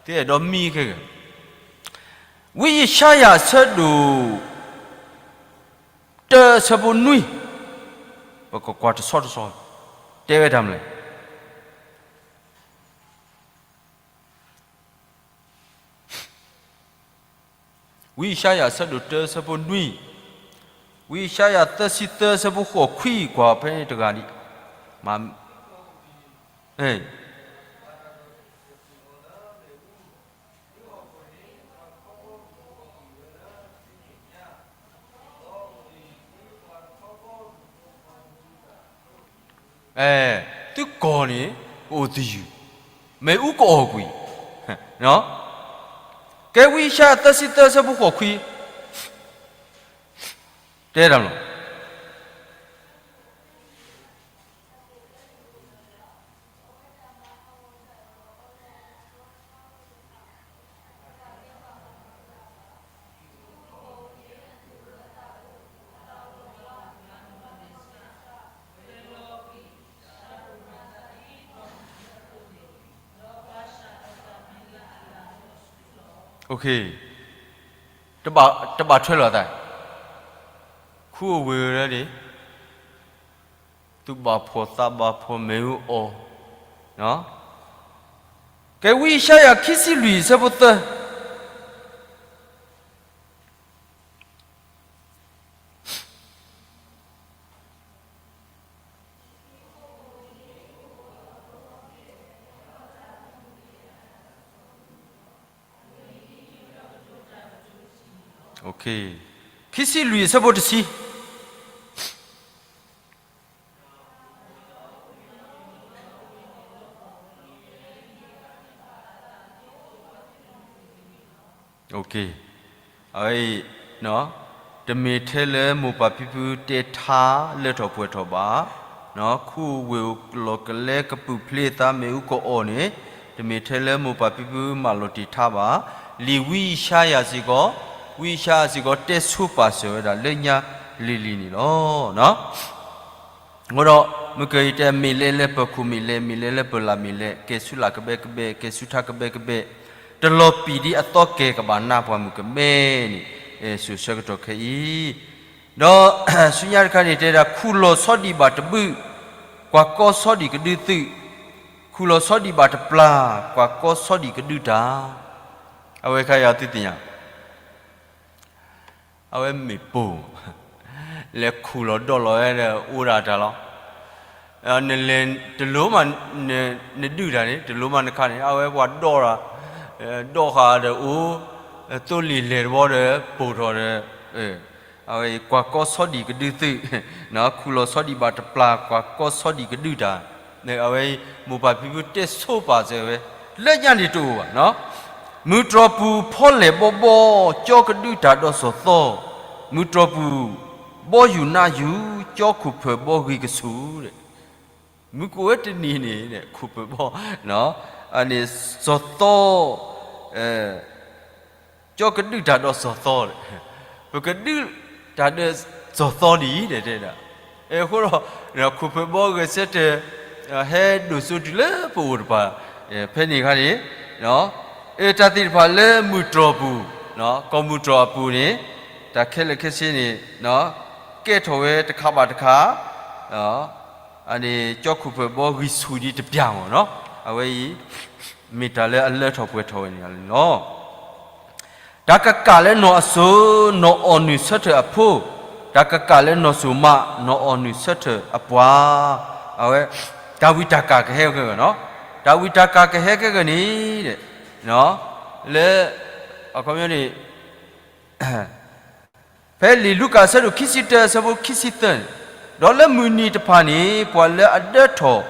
သ့အဲၣ်ဒိးမံခဲဂ့ၤ, ဝံယၡါယၤအဆၢဒိၣ် တၢအဆၢဖိနွံ, ပကကွၢ်တဆီတဆီ, တဲဝဲတၢ်မနုၤလဲၣ်. ဝံယၡါယၤအဆၢဒိၣ်တၢအဆၢဖိနွံ, ဝံယၡါယၤသၢဆံသၢအဆၢဖိဃိးခွံ ကွၢ်ဖဲန့ၣ်တဂၤဒံး, မ့ၢ် အဲ, သုကီၢ်န့ၣ် ကအိၣ်သယုၢ်, မ့ၣ်အူကအီၣ်ကွံာ်, ကဲဝံယၡါယၤသၢဆံသၢအဆၢဖိဃိးခွံ, တဲတၢ်မနုၤလဲၣ်. တဘၣ်ထွဲလိာ်သး, ခူအဝ့ၢ်ဝဲဒၣ်န့ၣ် သူၣ်ဘၣ်ဖှီၣ်သးဘၣ်ဖှီၣ်မ့ၣ်အူအီၣ်, ကဲဝံယၡါယၤခံဆံလွံၢ်အဆၢဖိသၢ, ခံဆံလွံၢ်အဆၢဖိတဆံ အဝဲအံၤ တမ့ၢ်ထဲလၢမိၢ်ပၢ်ဖံဖုတဲထါလၢထီၣ်ပှဲၤထီၣ်ဘၣ်, ခူၣ်ဝ့ၢ်လီၤကလဲကပုာ်ဖျ့သးမ့ၣ်အူကအီၣ်န့ၣ် တမ့ၢ်ထဲလၢမိၢ်ပၢ်ဖံဖုမၤလီၤတ့ၢ်ထါဘၣ်. လံာ်ဝံယၡါယၤစ့ၢ်ကီး, ဝံယၡါယၤစ့ၢ်ကီးတဲဆိပာ်စၢၤဝဲဒၣ်လၢညါလံၤလံၤန့ၣ်လီၤ. အဃိဒီး မုၢ်ကၢအံၤတဲ မ့ၢ်လဲၤလၢပၢၤခိၣ်မ့ၢ်လဲၤ, မ့ၢ်လဲၤလၢပၢၤလၢ်မ့ၢ်လဲၤ, ကဲဆူလၢ်ကဘဲကဘဲ, ကဲဆူထါကဘဲကဘဲ, တလီၤပံာ်ဒ်အသီကဲၤကဘၣ်နါပှၤမုၣ်ကမဲန့ၣ် စိၤဆၢကတီၢ်ခဲအံၤ, ဒီးဆူညါတခါန့ၣ် တဲဒၣ် ခူၣ်လီၤဆီဒံးဘၣ်တဘုၣ်, ကွၢ်ကီဆီဒံးကဒုသုး, ခူၣ်လီၤဆီဒံးဘၣ်တပျၢ်, ကွၢ်ကီဆီဒံးကဒုတၢ်, အဝဲခါအံၤသုသ့ၣ်ညါ အဝဲမ့ၢ်ပိၢ်, လဲၤခူၣ်လီၤဒီးလီၤဝဲဒီး အိၣ်ဒၣ်တၢ်လီၤ. နလဲၤတလိၤမး နဒုၣ်တၢ်န့ၣ် တလိၤမးနခါန့ၣ် အဝဲပှၤဒီးတၢ်, ဒီးဃာ်ဒီးအိၣ်, သိလ့ၣ်လဲၤတဘီဒီး ပိၢ်ထီၣ်ဒီး, အဝဲကွၢ်ကီဆီဒံးကဒုသုး, ခူၣ်လီၤဆီဒံးဘၣ်တပျၢ် ကွၢ်ကီဆီဒံးကဒုတၢ်, အဝဲမိၢ်ပၢ်ဖံဖုတဲဆိပာ်စၢၤဝဲ, လၢညါန့ၣ်တအိၣ်ဘၣ် မုၢ်တြီၢ်ပူၤဖီလဲၣ်ဘီဘီ, ကၠီကဒုတၢ်ဒီးစီၤသီ, မုၢ်တြီၢ်ပူၤ, ဘီယူၤနးယူၤ, ကၠီခိၣ်ဖၢၣ်ဘီဂံၢ်ကဆူၣ်, မုၢ်ကအိၣ်ဝဲတနံၤန့ၣ် ခိၣ်ဖၢၣ်ဘီ, အန့ၣ်စီၤသီ ကၠီကဒုၣ်တၢ်ဒီးစီၤသီ, ပကဒုၣ်တၢ်ဒီးစီၤသီဒ်အံၤ တဲဒၣ်, အဃိဒီး ခိၣ်ဖၢၣ်ဘီဂဲၤဆၢထၢၣ် ဟဲဒိၣ်စိတုၤလၢပအိၣ်တပၤ, ဖဲန့ၣ်အခါန့ၣ်, တၢ်သ့ၣ်တဖၣ်လၢမုၢ်တြီၢ်ပူၤ, ကီၢ်မုၢ်တြီၢ်အပူၤန့ၣ်, တၢ်ခဲလၢာ်ခဲဆ့န့ၣ်, ကဲထီၣ်ဝဲတခါဘၣ်တခါ, အန့ၣ် ကၠီခိၣ်ဖၢၣ်ဘီဂံၢ်ဆူၣ်ဒံးတပျၢ်မ့ၢ်နီၤ, အဝဲအံၤ မ့ၢ်တၢ်လၢအလၢထီၣ်ပှဲၤထီၣ်ဝဲန့ၣ်လီၤ. တၢ်ကကၣ်လၢနီၢ်အစိၤ နီၢ်အီၣ်နုၢ်ဆၢထၢၣ်အဖိ, တၢ်ကကၣ်လၢနီၢ်စိၤမး နီၢ်အီၣ်နုၢ်ဆၢထၢၣ်အပှၤ, အဝဲ တၢ်ဝံၣ်တၢ်ကၣ်ကဟဲခဲဂီၤနီၤ, တၢ်ဝံၣ်တၢ်ကၣ်ကဟဲခဲဂီၤန့ၣ်, လၢ အခီပညီန့ၣ် ဖဲလံာ်လူၤကၣ်အဆၢဒိၣ်ခံဆံတၢ အဆၢဖိခံဆံသၢန့ၣ်, ဒီးလၢမုၢ်နံၤတဖၣ်န့ၣ် ပှၤလၢအဒၢထီၣ်,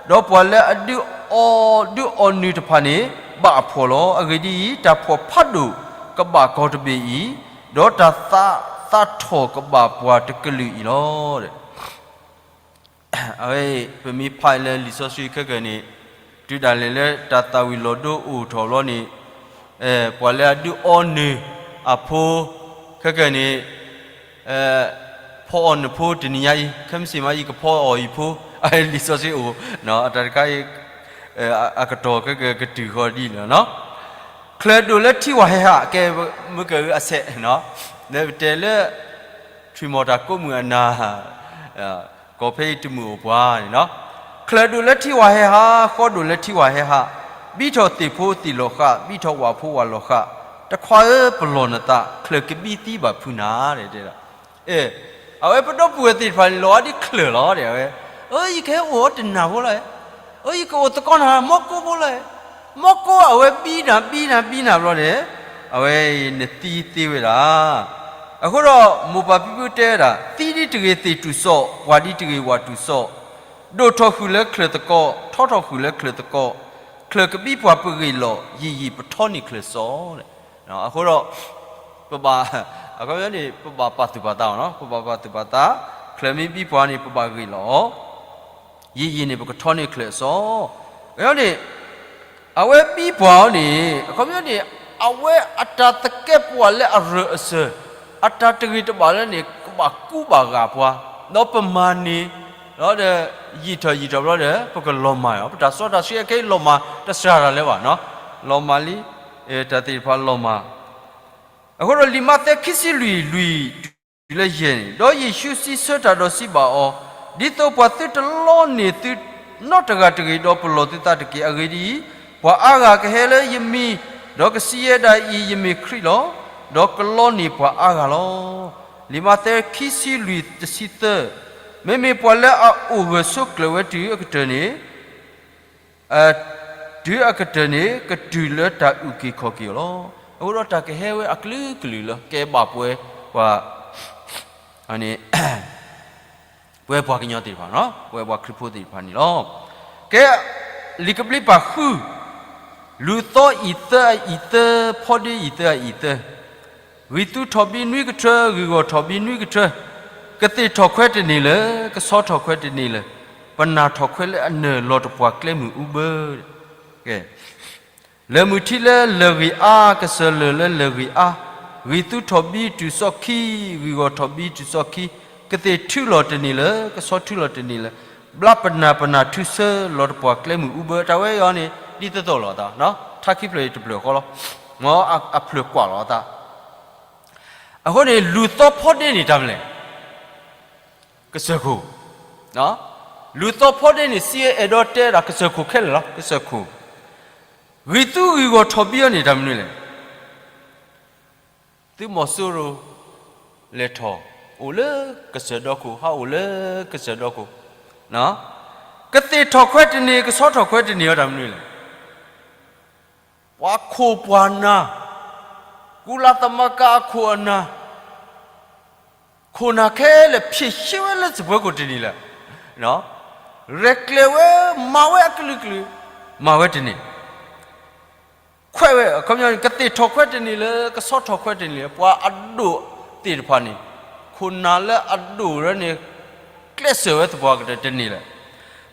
ဒီးပှၤလၢအဒုးအီ, ဒုးအီနုၢ်တဖၣ်န့ၣ် ဘၣ်အဖှီၣ်လီၤ. အဂ့ၢ်ဒ်အံၤ, တၢ်ဖှီၣ်ဖးဒိၣ်ကဘၣ်ကီၢ်တဘ့ၣ်အံၤ, ဒီးတၢ်သး, သးထီၣ်ကဘၣ်ပှၤတကလုာ်အံၤလီၤ. အဝဲ ပမ့ၢ်ဖးလၢလံာ်စီဆှံခဲကၢန့ၣ်, တုၤဒၣ်လဲာ်လၢတၢ်သၣ်ဝံၤလီၤဒိအိၣ်ထီၣ်ဘျီန့ၣ်, ပှၤလၢအဒုးအီနုၢ်အဖိ, ခဲကၢန့ၣ်, ဖီအီၣ်နဖိတနံၤညါအံၤ, ခဲမုၢ်ဆ့ၣ်မးယကဖီအီၣ်ယဖိ, လံာ်စီဆှံအိၣ်, အတၢ်တခါအံၤ, အကတီၢ်ခဲကၢကတုၤဃီဒ်န့ၣ်လီၤ. ချၢၣ်ဒိၣ်လၢထံဝၢ်ဟဲဟး, ကဲမုၢ်ကၢအဆဲး, လၢပတဲလၢ ထွံၣ်မီၢ်တၢ်ကိးမုၢ်အနၤ, ကီၢ်ဖဲအံၤတမုာ်အိၣ်ပှၤန့ၣ်လီၤ. ချၢၣ်ဒိၣ်လၢထံဝၢ်ဟဲဟး, ဃီဒိၣ်လၢထံဝၢ်ဟဲဟး, ဘံထီၣ်သ့ၣ်ဖိသ့ၣ်လီၤဃာ်, ဘံထီၣ်ဝၣ်ဖိဝၣ်လီၤဃာ်, တခွါဧၢပလီၢ်နသး, ချၢၣ်ကဘံသံဘၣ်ဖုးနၤ, တဲဒၣ်. အဝဲပဒီပုၢ်ဝဲၢ်သ့ၣ်တဖၣ်န့ၣ် လီၤအါဒ်ချၢၣ်လီၤ, တဲဝဲ, အၢ ယကဟဲအိၣ်အီၤတနၢ်ဖိလီၤ, အၢ ယကအိၣ်သကိးနၤ မီကိဖိလီၤ, မီကိအဝဲဘံနၤ ဘံနၤ ဘံနၤဘျီန့ၣ်, အဝဲအံၤနသံသ့ဝဲဒၣ်. အဃိဒီးမိၢ်ပၢ်ဖံဖုတဲဝဲဒၣ်, သံဒ်တဂ့ၤသ့ၣ်တူၢ်စီၣ်, ပှၤဒ်တဂ့ၤဝၣ်တူၢ်စီၣ်, ဒိၣ်ထီၣ်ဃုာ်လၢချၢၣ်သကိး, ထီထီၣ်ဃုာ်လၢချၢၣ်သကိး, ချၢၣ်ကဘံပှၤပဂ့ၢ်လီၤ, ယံာ်ယံာ်ပထီန့ၢ်ချၢၣ်စီ, အဃိဒီး ပဘၣ်, အခီပညီန့ၣ် ပဘၣ်ပာ်သူၣ်ပာ်သးအီၤနီၤ, ပဘၣ်ပာ်သူၣ်ပာ်သး, ချၢၣ်မ့ၢ်ဘံပှၤန့ၣ် ပဘၣ်ဂ့ၢ်လီၤအီၤ, ယံာ်ယံာ်န့ၣ် ပကထီန့ၢ်ချၢၣ်အစီ, အခီပညီန့ၣ်, အဝဲဘံပှၤအီၤန့ၣ် အခီပညီန့ၣ် အဝဲအတၢ်သကဲးပဝးလၢအရၢၢ်အစၢၤ, အတၢ်တဂ့ၤတဘၣ်လၢန့ၣ် ကဘၣ်ကူဘၣ်ဂာ်ပှၤ, ဒီးပမၤန့ၢ်, ဒီးယံာ်ထီၣ်ယံာ်ထီၣ်ဘျီဒီး ပကလီၤမၢ်အီၤ, ပတၢ်စီတၢ်ဆှံအခဲအံၤလီၤမၢ်တစှၤတၢ်လၢၤဘၣ်နီၤ, လီၤမၢ်လံ, တၢ်သ့ၣ်တဖၣ်လီၤမၢ် အဃိဒီးလံာ်မးသဲခံဆံလွံၢ်လွံၢ်တုၤလၢယဲၢ်န့ၣ်, ဒီးယ့ၣ်ၡူးစံးဆၢတၢ်ဒီးစံးဘၣ်အီၤ, ဒ်သိးပှၤသုတလီန့ၢ်သုနီတဂၤတဂ့ၤ, ဒီးပလီၢ်သုသးတက့ၢ်. အဂ့ၢ်ဒ်အံၤ, ပှၤအါဂၤကဟဲလၢယမံၤ, ဒီးကစံးယဲဒၣ်အံၤ, ယမ့ၢ်ခရံာ်လီၤ, ဒီးကလီန့ၢ်ပှၤအါဂၤလီၤ. လံာ်မးသဲခံဆံလွံၢ်တဆံသၢ, မ့မ့ၢ်ပှၤလၢအအိၣ်ဂၢၢ်ဆိးကျၢၤဝဲတုၤအကတၢၢ်န့ၣ် တုၤအကတၢၢ်န့ၣ် ကတုၤလၢတၢ်အုၣ်က့ၤခီၣ်က့ၤအီၤလီၤ. အဃိဒီးတၢ်ကဟဲဝဲအကလုာ်ကလုာ်လၢ ကဲဘၣ်ပဝဲပှၤ န့ၣ် ပဝဲပှၤကညီသ့ၣ်တဖၣ်, ပဝဲပှၤခရံာ်ဖိသ့ၣ်တဖၣ်န့ၣ်လီၤ. ကဲ, လံာ်ကဘျံးပၤဃု, လူၤသီအံၤသၢအံၤသၢ, ဖီဒ့အံၤသၢအံၤသၢ, ဂံၢ်သူထီၣ်ဘံနွံကထၢ, ဂံၢ်ဂီၤထီၣ်ဘံနွံကထၢ, ကသ့ၣ်ထီၣ်ခွဲးတန့ၢ်လၢၤ, ကဆီထီၣ်ခွဲးတန့ၢ်လၢၤ, ပနၢ်ထီၣ်ခွဲးလၢအနၢၤလီၤတပှာ်ကျဲမုၢ်အူဘၢ. ကဲ လၢမုၢ်ထံလၢလၢၢ်ဂံၢ်အါ, ကစၢၢ်လၢာ်လၢလၢၢ်ဂံၢ်အါ, ဂံၢ်သူထီၣ်ဘံတုၤစီခံ, ဂံၢ်ဂီၤထီၣ်ဘံတုၤစီခံ, ကသ့ၣ်ထုးလီၤတန့ၢ်လၢၤ, ကဆီထုးလီၤတန့ၢ်လၢၤ, ဘျါပနၢ်ပနၢ်ထုးဆၢလီၤတပှာ်ကျဲမုၢ်အူဘၢ, တၢ်ဝဲအံၤန့ၣ် ဒ်သိးသိးလီၤအသး, ထါခံဖျၢၣ်အံၤတဖျၢၣ်ဃီလီၤ, မ်အဖျၢၣ်ကွၢ်လီၤအသး. အဃိန့ၣ် လူၤသီဖီဒ့န့ၣ်တၢ်မနုၤလဲၣ်, ကစၢၢ်ခိၣ်, လူၤသီဖီဒ့န့ၣ် စံးအဲၣ်ဒိးတဲဒၣ်ကစၢၢ်ခိၣ်ခဲလၢာ်လီၤ, ကစၢၢ်ခိၣ်, ဂံၢ်သူဂံၢ်ဂီၤထီၣ်ဘံအီၤန့ၣ်တၢ်မနုၤလဲၣ်, သုးမီၤစိရိၤ လဲၤထီၣ်အိၣ်လၢကစၢၢ်ဒီခိၣ်, ဟးအိၣ်လၢကစၢၢ်ဒီခိၣ်, ကသ့ၣ်ထီၣ်ခွဲးတန့ၢ်, ကဆီထီၣ်ခွဲးတန့ၢ်အီၤတၢ်မနုၤလဲၣ်, ပှၤခိၣ်ပှၤနၢ်, ကုလသမဂ္ဂအခိၣ်အနၢ်, ခိၣ်နၢ်ခဲလၢာ် ဖြေရှင်းဝဲလၢစပွဲခိၣ်တန့ၢ်လၢၤ, ရဲၣ်ကျဲၤဝဲ, မၤဝဲအကလုာ်ကလုာ်, မၤဝဲတန့ၢ်, ခွဲးဝဲ, အခီပညီန့ၣ် ကသ့ၣ်ထီၣ်ခွဲးတန့ၢ်လၢၤ, ကဆီထီၣ်ခွဲးတန့ၢ်လၢၤ, ပှၤအဒိၣ်သ့ၣ်တဖၣ်န့ၣ်, ခိၣ်နၢ်လၢအဒိၣ်လၢန့ၣ် ကျဲးစၢးဝဲသပှၢ်ကတၢၢ်တန့ၢ်လၢၤ,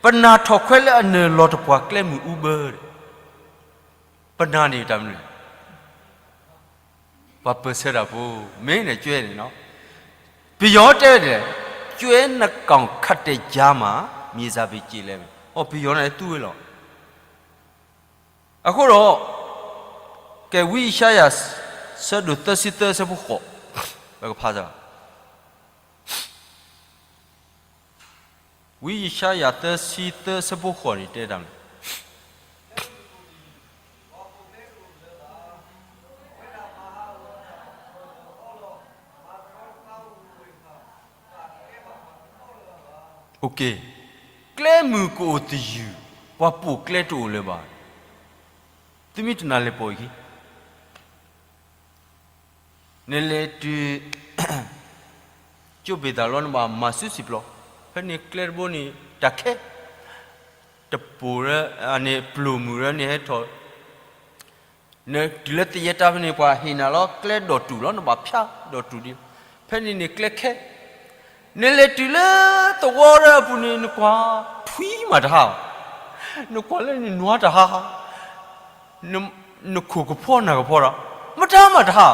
ပနၢ်ထီၣ်ခွဲးလၢအနၢၤလီၤတပှာ်ကျဲမုၢ်အူဘၢ, ပနၢ်န့ၣ်တၢ်မနုၤလဲၣ်, ပှၤပၢၢ်ဆၢတၢ်ဖိ, မ့ၢ်န့ၣ်ကွဲန့ၣ်လီၤ, ပယီၤတဲဝဲဒ်လဲၣ်, ကွဲနကောင်ခတ်တဲ့ကြားမှာ မြေစာပေ ကျေလဲမယ်, အီၤ ပယီၤန့ၣ်သူဝဲလီၤ. အဃိဒီး, ကဲ ဝံယၡါယၤ ဆၢဒိၣ်သၢဆံသၢ ဆၢဖိဃိး, ပကဖးစၢ်, ဝံယၡါယၤ သၢဆံသၢ ဆၢဖိဃိးန့ၣ် တဲတၢ်မနုၤလဲၣ်. ကျဲမုၢ်ကအိၣ်သယုၢ်, ပှၤပိာ်ကျဲတအိၣ်လၢၤဘၣ်. သုမ့ၢ်တနာ်လဲၤပိာ်အံၤခံ, နလဲၤတုၤ ကၠိဘ့ၣ်သၣ်လီၤ နဘၣ်မၤစုစံာ်ပျီ, ဖဲန့ၣ်ကျဲတဘိန့ၣ် တၢ်ခဲ, တပိာ်, န့ၣ်ပျိၢ်မုၢ်ရၢန့ၣ်ဟဲထီၣ် နတုၤလၢသယဲၢ်တၢ်ဖဲန့ၣ် ပှၤဟ့ၣ်နၤလီၤ ကျဲဒီးတူၢ်လီၤ နဘၣ်ဖၠါဒီးတူၢ်ဒံး, ဖဲန့ၣ်န့ၣ်ကျဲခဲ, နလဲၤတုၤလၢသဝီရၢအပူၤန့ၣ် နကွၢ်ထွံၣ်မးတဟါ, နကွၢ်လၢနနွါတဟါ, နခိၣ်ကဖီနၢ်ကဖီဒီး မတၤမးတဟါ,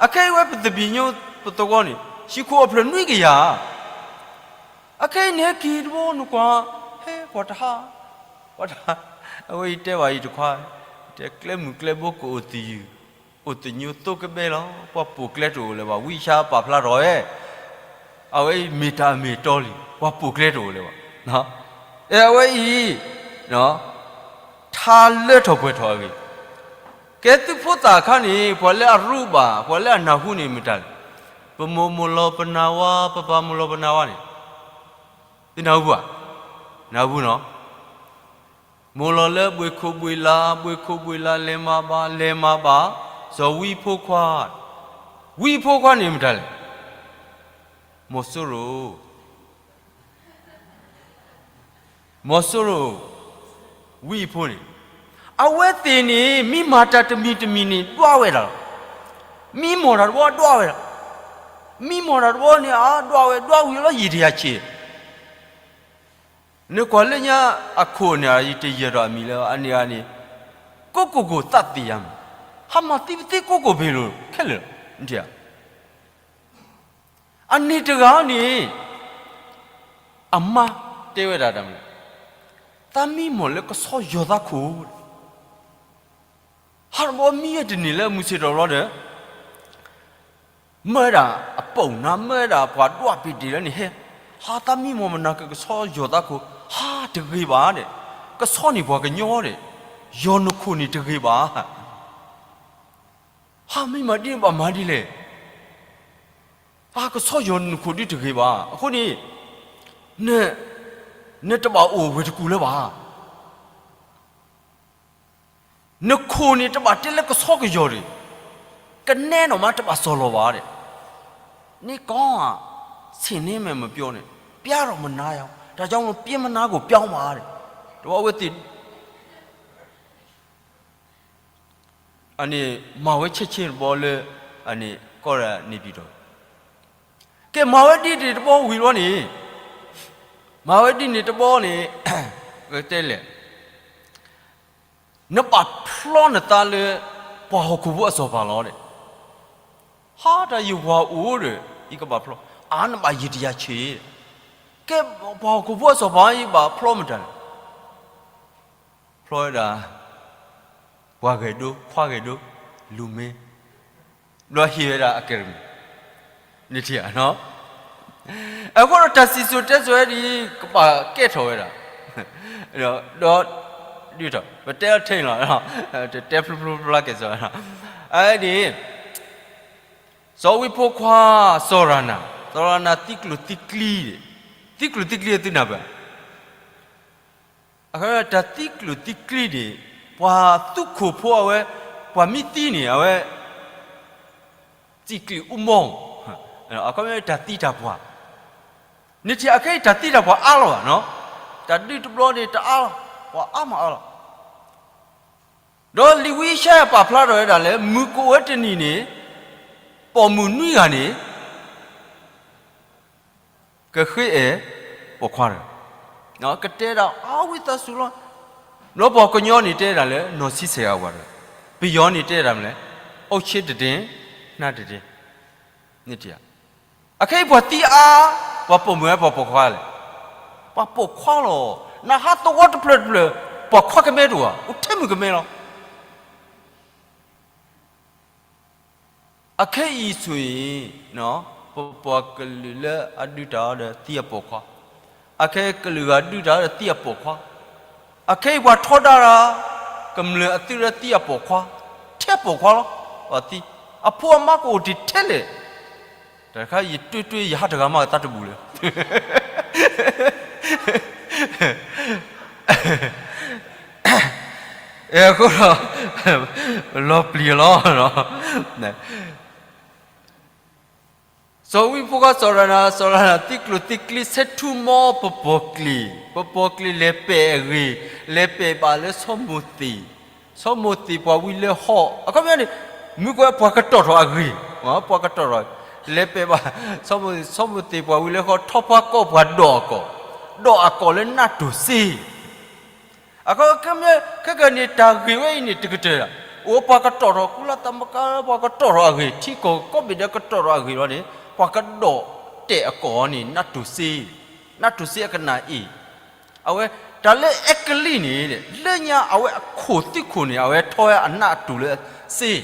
အခဲအံၤဝဲပသဘံၣ်ညိပသဝီန့ၣ် ဟံၣ်ခိၣ်အဖျၢၣ်နွံကယၤ အခဲအံၤန့ၣ်ဟဲက့ၤတဘိ နကွၢ်, ဟဲပှၤတဟါ, ပှၤတဟါ, အဝဲအံၤတဲဘၣ်အံၤတခွါ, တဲကျဲမုၢ်ကျဲဘိကအိၣ်သယုၢ်, အိၣ်သညိသိကဘဲလီၤ, ပှၤပိာ်ကျဲတအိၣ်လၢၤဘၣ်, ဝံယၡါယၤပာ်ဖျါထီၣ်ဝဲ, အဝဲအံၤမ့ၢ်တၢ်အမ့ၢ်အတီလံ, ပှၤပိာ်ကျဲတအိၣ်လၢၤဘၣ်, အဲ အဝဲအံၤ ထါလၢထီၣ်ပှဲၤထီၣ်အဂ့ၢ်, ကဲသုးဖိသၣ်အခါန့ၣ် ပှၤလၢအရူးဘၣ် ပှၤလၢအနၢ်ဟူန့ၣ်မတၤလဲၣ်, ပမိၢ်မိၢ်လီၤပနၢ်ဝါ, ပပၢ်မိၢ်လီၤပနၢ်ဝါန့ၣ်, သုနၢ်ဟူဧါ, နၢ်ဟူနီၤ, မိၢ်လီၤလၢဘှ့ၣ်ခိၣ်ဘှ့ၣ်လါ, ဘှ့ၣ်ခိၣ်ဘှ့ၣ်လါလဲၤမၤဘၣ်, လဲၤမၤဘၣ်, စီၤဝံဖိခွါ, ဝံဖိခွါန့ၣ်မတၤလဲၣ်, မီၤစိရိၤ မီၤစိရိၤ, ဝံအဖိန့ၣ်, အဝဲသ့ၣ်န့ၣ် မ့ၢ်မၤတၢ်တမံၤတမံၤန့ၣ် ဒွးဝဲဒၣ်လီၤ. မံမီၢ်တၢ်တဘျီဒွးဝဲဒၣ်, မံမီၢ်တၢ်တဘျီန့ၣ် အဒွးဝဲ ဒွးဝံၤလီၤယံာ်တယၤဆံး. နကွၢ်လၢညါအခိၣ်န့ၣ် ယတယၢၤထီၣ်အမံၤလၢအန့ၣ်ဂၤန့ၣ်, ကိးကိၢ်ကိၢ်သးသ့ၣ်ယၤမး, ဟးမၤသံပသ့ကိးကိၢ်ပ့ၤလိာ်ခဲလၢာ်, အန့ၣ်တဂၤန့ၣ် အမါတဲဝဲဒၣ်တၢ်မနုၤလဲၣ်, သးမံမီၢ်လၢကဆီယီၤသးခိၣ်, ဟးတဘျီမံဝဲတန့ၢ်လၢမုၢ်ဆ့ၣ်ထီၣ်ဘျီဒီး မၢဝဲဒၣ်အပိာ်နၤ မၢဝဲဒၣ်ပှၤဒွးပ့ၤတ့ၢ်လၢန့ၣ်ဟဲ, ဟးသးမံမီၢ်မနၤကကဆီယီၤသးခိၣ်, ဟးတဂ့ၤဘၣ်ဒီး, ကဆီန့ၣ်ပှၤကညီဒီး, ယီၤနခိၣ်န့ၣ်တဂ့ၤဘၣ်. ဟးမ့ၢ်မၤဒ်န့ၣ်ဘၣ်မၤဒ်လဲၣ်. အကဆီယီၤနခိၣ်ဒ်တဂ့ၤဘၣ်. အဃိန့ၣ် နတဘၣ်အိၣ်ဝ့ၢ်တကူၣ်လၢၤဘၣ်. နခိၣ်န့ၣ်တဘၣ်တဲလၢကဆီကယီၤတဂ့ၤ. ကနဲနီၢ်မး တဘၣ်စီၤလီၤဘၣ်ဒဲး, นี่ก็ เสียงนี้มันไม่ပြောเนี่ย ပြောတော့မနားရဘူး ဒါကြောင့်မလို့ ပြောမနားကို ပြောင်းပါတဲ့ တဘၣ်ဝဲသ့ၣ် အန့ၣ် မၤဝဲဆဲးဆဲးတဘီလၢ အန့ၣ် ကီၢ်ရၢန့ၣ်ပံၤဒီး ကဲ မၤဝဲဒ်န့ၣ်တဘီဝံၤလီၤန့ၣ်, မၤဝဲဒ်န့ၣ်တဘီန့ၣ် ကတဲလဲၣ်, နဘၣ်ဖျီနသးလၢ ပှၤဟီၣ်ခိၣ်ဖိအစီၤပၤလီၤဒဲး, ဟါ တၢ်ယဝၤအိၣ်ဒီး ယကဘၣ်ဖျီ, အါ နဘၣ်ယံာ်တယၤဆံး, ကဲ ပှၤဟီၣ်ခိၣ်ဖိအစီၤပၤ ယဘၣ်ဖျီမတၤလဲၣ် ဖျီဝဲဒၣ် ပှၤဂဲၤဒိ ခွါဂဲၤဒိ လူမ့ၢ် ဘျီဟ့ၣ်ဝဲဒၣ်အကဲရမံၤ န့ၣ်ထံၣ်ဧါနီၤ, အဃိဒီးတၢ်စံၣ်စိၤတဲစိၤဝဲဒ်အံၤ ကဘၣ်ကဲထီၣ်ဝဲဒၣ်, ဒီး ဒ်ထီၣ် ပတဲအီၤထဲအံၤလီၤ, တတဲဖျိဖျိဖျါကဲၣ်ဆိးန့ၣ်, စီၤဝံဖိခွါ စီၤရနၤ, စီၤရနၤသံကျိၣ်သံကျံ, သံကျိၣ်သံကျံအသုနၢ်ပၢၢ် အဃိတၢ်သံကျိၣ်သံကျံန့ၣ် ပှၤသူခိၣ်ဖိအဝဲ ပှၤမ့ၢ်သံန့ၣ် အဝဲ သံကျိၣ်အူမီၢ်, အခီပညီတၢ်သံတၢ်ပှၢ်, န့ၣ်ထံၣ်အခဲအံၤတၢ်သံတၢ်ပှၢ်အါလီၤဘၣ်နီၤ, တၢ်ဒုးတဘျီန့ၣ်တအါလီၤ, ပှၤအါမးအါလီၤ, ဒီးလံာ်ဝံယၡါယၤပာ်ဖျါထီၣ်ဝဲဒၣ်လၢ မုၢ်ကအိၣ်ဝဲတနံၤန့ၣ် ပိာ်မုၣ်နွံဂၤန့ၣ် ကဃ့အဲၣ်ပိာ်ခွါတဂၤ, ကတဲဒၣ်အဝံသးစူၤလီၤ, ဒီးပှၤကညီန့ၣ်တဲဒၣ်လၢ နီၢ်ဆံဆဲးအဝၤတဂၤ, ပယီၤန့ၣ်တဲဒၣ်မနုၤလဲၣ်, အိၣ်ဆ့တဒ့, နၢ်တဒ့, န့ၣ်ထံၣ်ဧါ, အခဲအံၤပှၤသံအါ, ပှၤပိာ်မုၣ်ဧါ ပှၤပိာ်ခွါလဲၣ်, ပှၤပိာ်ခွါလီၤ, နဟးသဝီတဖျၢၣ်တဖျၢၣ်, ပှၤခွါကမဲတအိၣ်ဧါ, အိၣ်ထဲမုၣ်ကမဲလီၤ. အခဲအံၤဆိၣ်အံၤ, ပပှၤကလုာ်လၢအဒုးတၢ်အီၤဒီးသံအပိာ်ခွါ, အခဲကလုာ်ဂၤဒုးတၢ်အီၤဒီးသံအပိာ်ခွါ, အခဲအံၤပှၤထီဒါတၢ်, ကမျၢၢ်အသုးဒီးသံအပိာ်ခွါ, ထဲပိာ်ခွါလီၤ, ပှၤသံ, အဖိအမါကအိၣ်တ့ၢ်ထဲလဲၣ်, တၢ်တခါယတွ့တွ့ယဟးတဂၤမး သးတဘူၣ်လၢ အဃိဒီး လီၤပျံၤလီၤ, စီၤဝံဖိခွါစီၤရနၤ, စီၤရနၤသံကျိၣ်သံကျံ ဆဲးထူမီပပီၢ်ကျ့ၤ, ပပီၢ်ကျ့ၤလဲၤပဲာ်အဂ့ၢ်, လဲၤပဲာ်ဘၣ်လၢစီၤမိၤသ့း, စီၤမိၤသ့းပှၤဝံလၢဟီၣ်, အခီပညီန့ၣ် မုၢ်ကဝဲပှၤကတီၢ်ထီၣ်အဂ့ၢ်, ပှၤကတီၢ်ထီၣ်, လဲၤပဲာ်ဘၣ်, စီၤမိၤသ့းပှၤဝံလၢဟီၣ် ထီၣ်ပှၤကီၢ်ပှၤဒီးအကီၢ်, ဒီးအကီၢ်လၢနးတိၢ်စ့ အခီပညီ ခဲကနံၣ်တၢ်ဂ့ၢ်ဝဲအံၤန့ၣ် တကတၢၢ်, အိၣ်ပှၤကတီၢ်ထီၣ် ကုလသမဂ္ဂ ပှၤကတီၢ်ထီၣ်အဂ့ၢ်, ထံကီၢ်ကိးဘ့ၣ်ဒဲးကတီၢ်ထီၣ်အဂ့ၢ်လီၤန့ၣ် ပှၤကဒီးတဲာ်အကီၢ်န့ၣ် နးတိၢ်စ့, နးတိၢ်စ့အကနၣ်အ့ၣ်, အဝဲ တၢ်လၢအဲကလံးန့ၣ် လၢညါအဝဲအခိၣ်သံခိၣ်န့ၣ် အဝဲထီဝဲအနးအတိၢ်လၢစ့,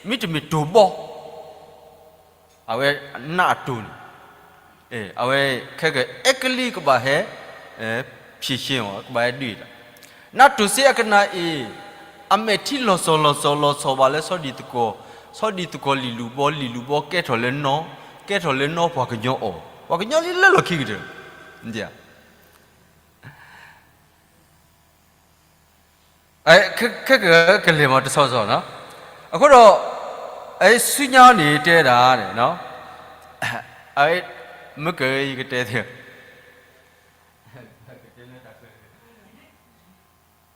မ့တမ့ၢ်တိၢ်ဘီ အဝဲနးအတိၢ်န့ၣ်, အဝဲ ခဲက အဲကလံးကဘၣ်ဟဲ ဖြေရှင်းအီၤ ကဘၣ်ဟဲဒုးတၢ်, နးတိၢ်စ့အကနၣ်အ့ၣ်, အမဲာ်ထံလီၤစီၤလီၤစီၤလီၤစီၤဘၣ်လၢစီၤဒံၣ်သကိး, စီၤဒံၣ်သကိးလံာ်လူၤဘီ, လံာ်လူၤဘီကဲထီၣ်လၢနီၢ်, ကဲထီၣ်လၢနီၢ်ပှၤကညီအီၤ, ပှၤကညီလံလၢလီၢ်ခံကတၢၢ် ခဲက ကလဲၤမၤတဆီဆီနီၤ, အဃိဒီး အစုညါန့ၣ်တဲဒၣ်န့ၣ်, မ့ၢ်ကယကတဲသ့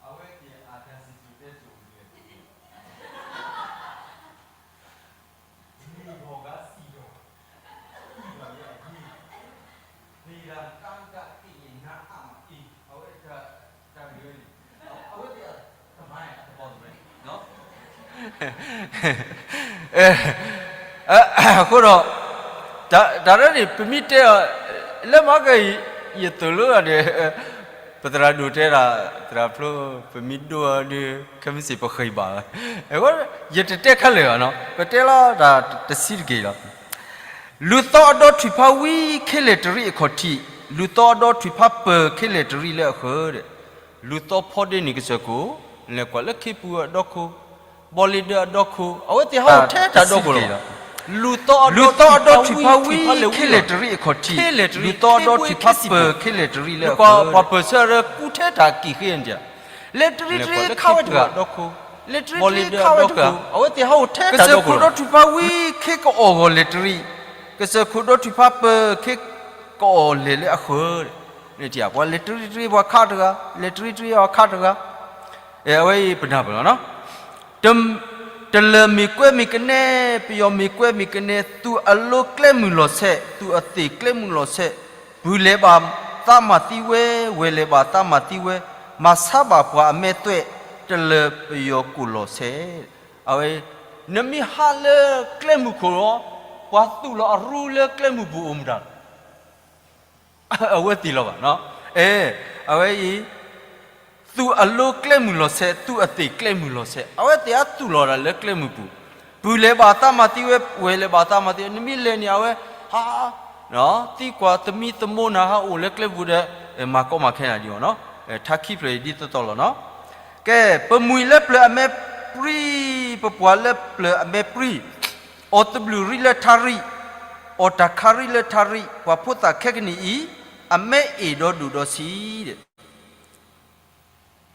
အဝဲသ့ၣ်အတၢ်စံၣ်စိၤတဲစိၤ မုၢ်ဂီၤဂၤစံၣ်ဒီး အံၣ်ဘၣ်ယဲအယ့ၢ်, သ့ၣ်ဒၣ်တၢ်ကသ့ၣ်ညါအါမးအံၤ အဝဲတၢ်ဂ့ၢ်န့ၣ် အဝဲသ့ၣ်အတမၤအတဘီတမၤ အဃိဒီး တၢ်ရဲၣ်န့ၣ် ပမ့ၢ်တဲအီၤ လၢမၤက ယသိၣ်လိန့ၣ် ပသရၣ်ဒိၣ်တဲဒၣ် သရၣ်ဖျိ ပမ့ၢ်ဒိၣ်အီၤဒီး ခဲမုၢ်ဆ့ၣ်ပဃ့ဘၣ်လီၤ. အဃိ ယတတဲခဲလၢာ်ဘၣ်နီၤ ပတဲလီၤတၢ်တဆံးတက့ၢ်လီၤ. လူၤသီအဒီထွံၣ်ဖးဝံၤ ခဲလၢာ်တရံးအခီၣ်ထံး, လူၤသီအဒီထွံၣ်ဖးပၢၢ် ခဲလၢာ်တရံးလၢအဃၢၤဒီး, လူၤသီဖီဒ့နံၣ်ကစၢၢ်ခိၣ်, လဲၤကွၢ်လၢခ့ပူၤအဒီခိၣ်, ဘီလ့ဒၢအဒီခိၣ်, အဝဲသ့ၣ်ဟးအိၣ်ထဲတၢ်ဒီခိၣ်လီၤ. လူၤသီအဒီထွံၣ်ဖးဝံၤ ခဲလၢာ်တရံးအခီၣ်ထံး, လူၤသီအဒီထွံၣ်ဖးပၢၢ် ခဲလၢာ်တရံးလၢအဃၢၤ, ပှၤပၢၢ်ဆၢဒီးကူထဲတၢ်ကံၢ်ဃ့န့ၣ်, လဲၤတရံးတရံးခးဝဲတဂၤဒီခိၣ် လံာ်တရံးတရံးခးဝဲတခိၣ်, အဝဲသ့ၣ်ဟးအိၣ်ထဲတၢ်ဒီခိၣ်လီၤ. ကစၢၢ်ခိၣ်ဒီထုကဖၣ်ဝံၤခ့ကအီၣ်ဂီၤလံာ်တရံး, ကစၢၢ်ခိၣ်ဒီထုကဖၣ်ပၢၢ်ခ့ကအီၣ်လဲၤလၢအဃၢၤ, ပှၤလံာ်တရံးတရံးပှၤခးတဂၤ, လံာ်တရံးတရံးပှၤခးတဂၤ, အဝဲအံၤပနၢ်ပၢၢ်လီၤနီၤ. တလၢၢ်မ့ၢ်ကွဲမ့ၢ်ကနဲ, ပယီၤမ့ၢ်ကွဲမ့ၢ်ကနဲ, သူၣ်အလိကျဲမုၢ်လီၤဆဲး, သူၣ်အသ့ၣ်ကျဲမုၢ်လီၤဆဲး, ပုၢ်လဲၤဘၣ်သးမၤသံဝဲ, ဝဲၢ်လဲၤဘၣ်သးမၤသံဝဲ, မၤဆါဘၣ်ပှၤအမဲာ်သွဲၣ်, တလၢၢ်ပယီၤကိၣ်လီၤဆဲး, အဝဲ နမ့ၢ်ဟးလၢကျဲမုၢ်ခိၣ်လီၤ, ပှၤသူၣ်လီၤအရူလၢကျဲမုၢ်ပူၤအိၣ်မတၤ အဝဲသ့ၣ်လီၤဘၣ်. အဲ, အဝဲအံၤ, သူၣ်အလိကျဲမုၢ်လီၤဆဲး, သူၣ်အသ့ၣ်ကျဲမုၢ်လီၤဆဲး, အဝဲသ့ၣ်အသူၣ်လီၤဒၣ်လၢကျဲမုၢ်ပူၤ, ပုၢ်လဲၤဘၣ်သးမၤသံဝဲ, ဝဲၢ်လဲၤဘၣ်သးမၤသံဝဲ, နမ့ၢ်လဲၤန့ၣ် အဝဲ, ဟး, သံကွၢ်သမံသမိးနၤ ဟးအိၣ်လၢကျဲပူၤဒီး, မၤကီမၤခဲနၤဒံးအီၤနီၤ, ထါခံဖျၢၣ်အံၤဒ်သိးသိးလီၤနီၤ. ကဲ, ပမှံၤလၢပျၢၤအမဲပြံ, ပပှၢ်လၢပျၢၤအမဲပြံ, အီၣ်သဘျုးရံၣ်လၢထါရံၣ်, အီၣ်တၢ်ခါရံၣ်လၢထါရံၣ်, ပှၤဖိသၣ်ခဲကနံၣ်အံၤ, အမဲအ့ၣ်ဒီးဒိၣ်ဒီးဆံး,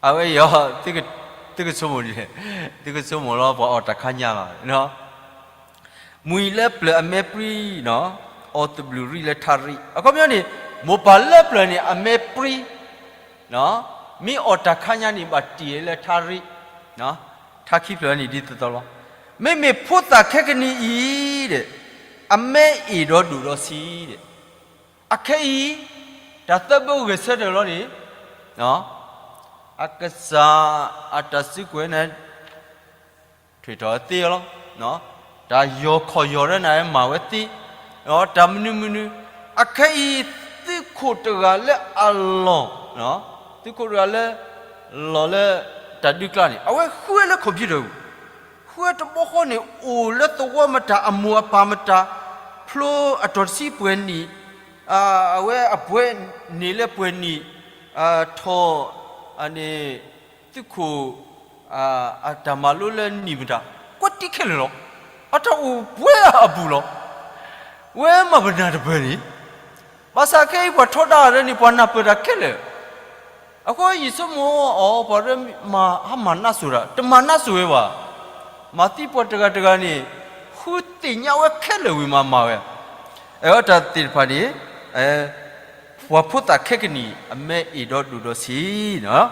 အဝဲအံၤ, သုကဆိကမိၣ်ဒ်လဲၣ်, သုကဆိကမိၣ်လီၤ ပှၤအီၣ်တၢ်ခါညါလီၤ. မှံၤလၢပျၢၤအမဲပြံ, အီၣ်သဘျုးရံၣ်လၢထါရံၣ်, အခီပညီန့ၣ်, မိၢ်ပၢ်လၢပျၢၤန့ၣ် အမဲပြံ မ့ၢ်အီၣ်တၢ်ခါညါန့ၣ် ဘၣ်တံၢ်လၢထါရံၣ်, ထါခံဖျၢၣ်န့ၣ်ဒ်သိးသိးလီၤ. မ့မ့ၢ်ဖိသၣ်ခဲကနံၣ်အံၤဒီး, အမဲအ့ၣ်ဒီးဒိၣ်ဒီးဆံးဒီး, အခဲအံၤ, တၢ်သၢဘိဂဲၤဆၢထၢၣ်လီၤန့ၣ်, အကစၢ်အတၢ်စုကဝဲၤန့ၣ် ထွဲထီၣ်သ့လီၤ. တၢ်ယီၤခီၣ်ယီၤလၢနၤမၤဝဲသ့, တၢ်မနုၤမနုၤ, အခဲအံၤ, သုးခိၣ်တဂၤလၢအလီၢ်, သုးခိၣ်တဂၤလၢ, လီၢ်လၢ, တၢ်ဒုးကျါန့ၣ် အဝဲဃုဝဲလၢ computer ပူၤ, ဃုဝဲတဘျီဃီန့ၣ် အိၣ်လၢသဝီမတၤ အမိၢ်အပၢ်မတၤ, ဖျိအတီၤတဆံပှဲၤနံၣ်, အဝဲအပှဲၤနံၣ်လၢပှဲၤနံၣ်, ထီၣ်, န့ၣ်, သုးခိၣ် အတၢ်မၤလိလၢနံၣ်မတၤ, ကွဲးတံၢ်ခဲလၢာ်လီၤ. အတၢ်အိၣ်ပှဲၤအပူၤလီၤ. ဝဲမၤပနၢ်တပၢၢ်န့ၣ်, ဘၣ်ဆၣ်ခဲအံၤပှၤထီဒါတၢ်န့ၣ် ပှၤနၢ်ပၢၢ်တၢ်ခဲလၢာ်. အဃိယဆိကမိၣ်အီၤ ပှၤမၤဟးမၤနးစိၤတၢ်, တမၤနးစိၤဝဲဘၣ်. မၤသံပှၤတဂၤတဂၤန့ၣ်, ဃုသ့ၣ်ညါဝဲခဲလၢာ်ဝံၤမးမၤဝဲ. အဲၣ်ဒိးတၢ်သ့ၣ်တဖၣ်န့ၣ်, ပှၤဖိသၣ်ခဲကနံၣ် အမဲအ့ၣ်ဒီးဒိၣ်ဒီးဆံး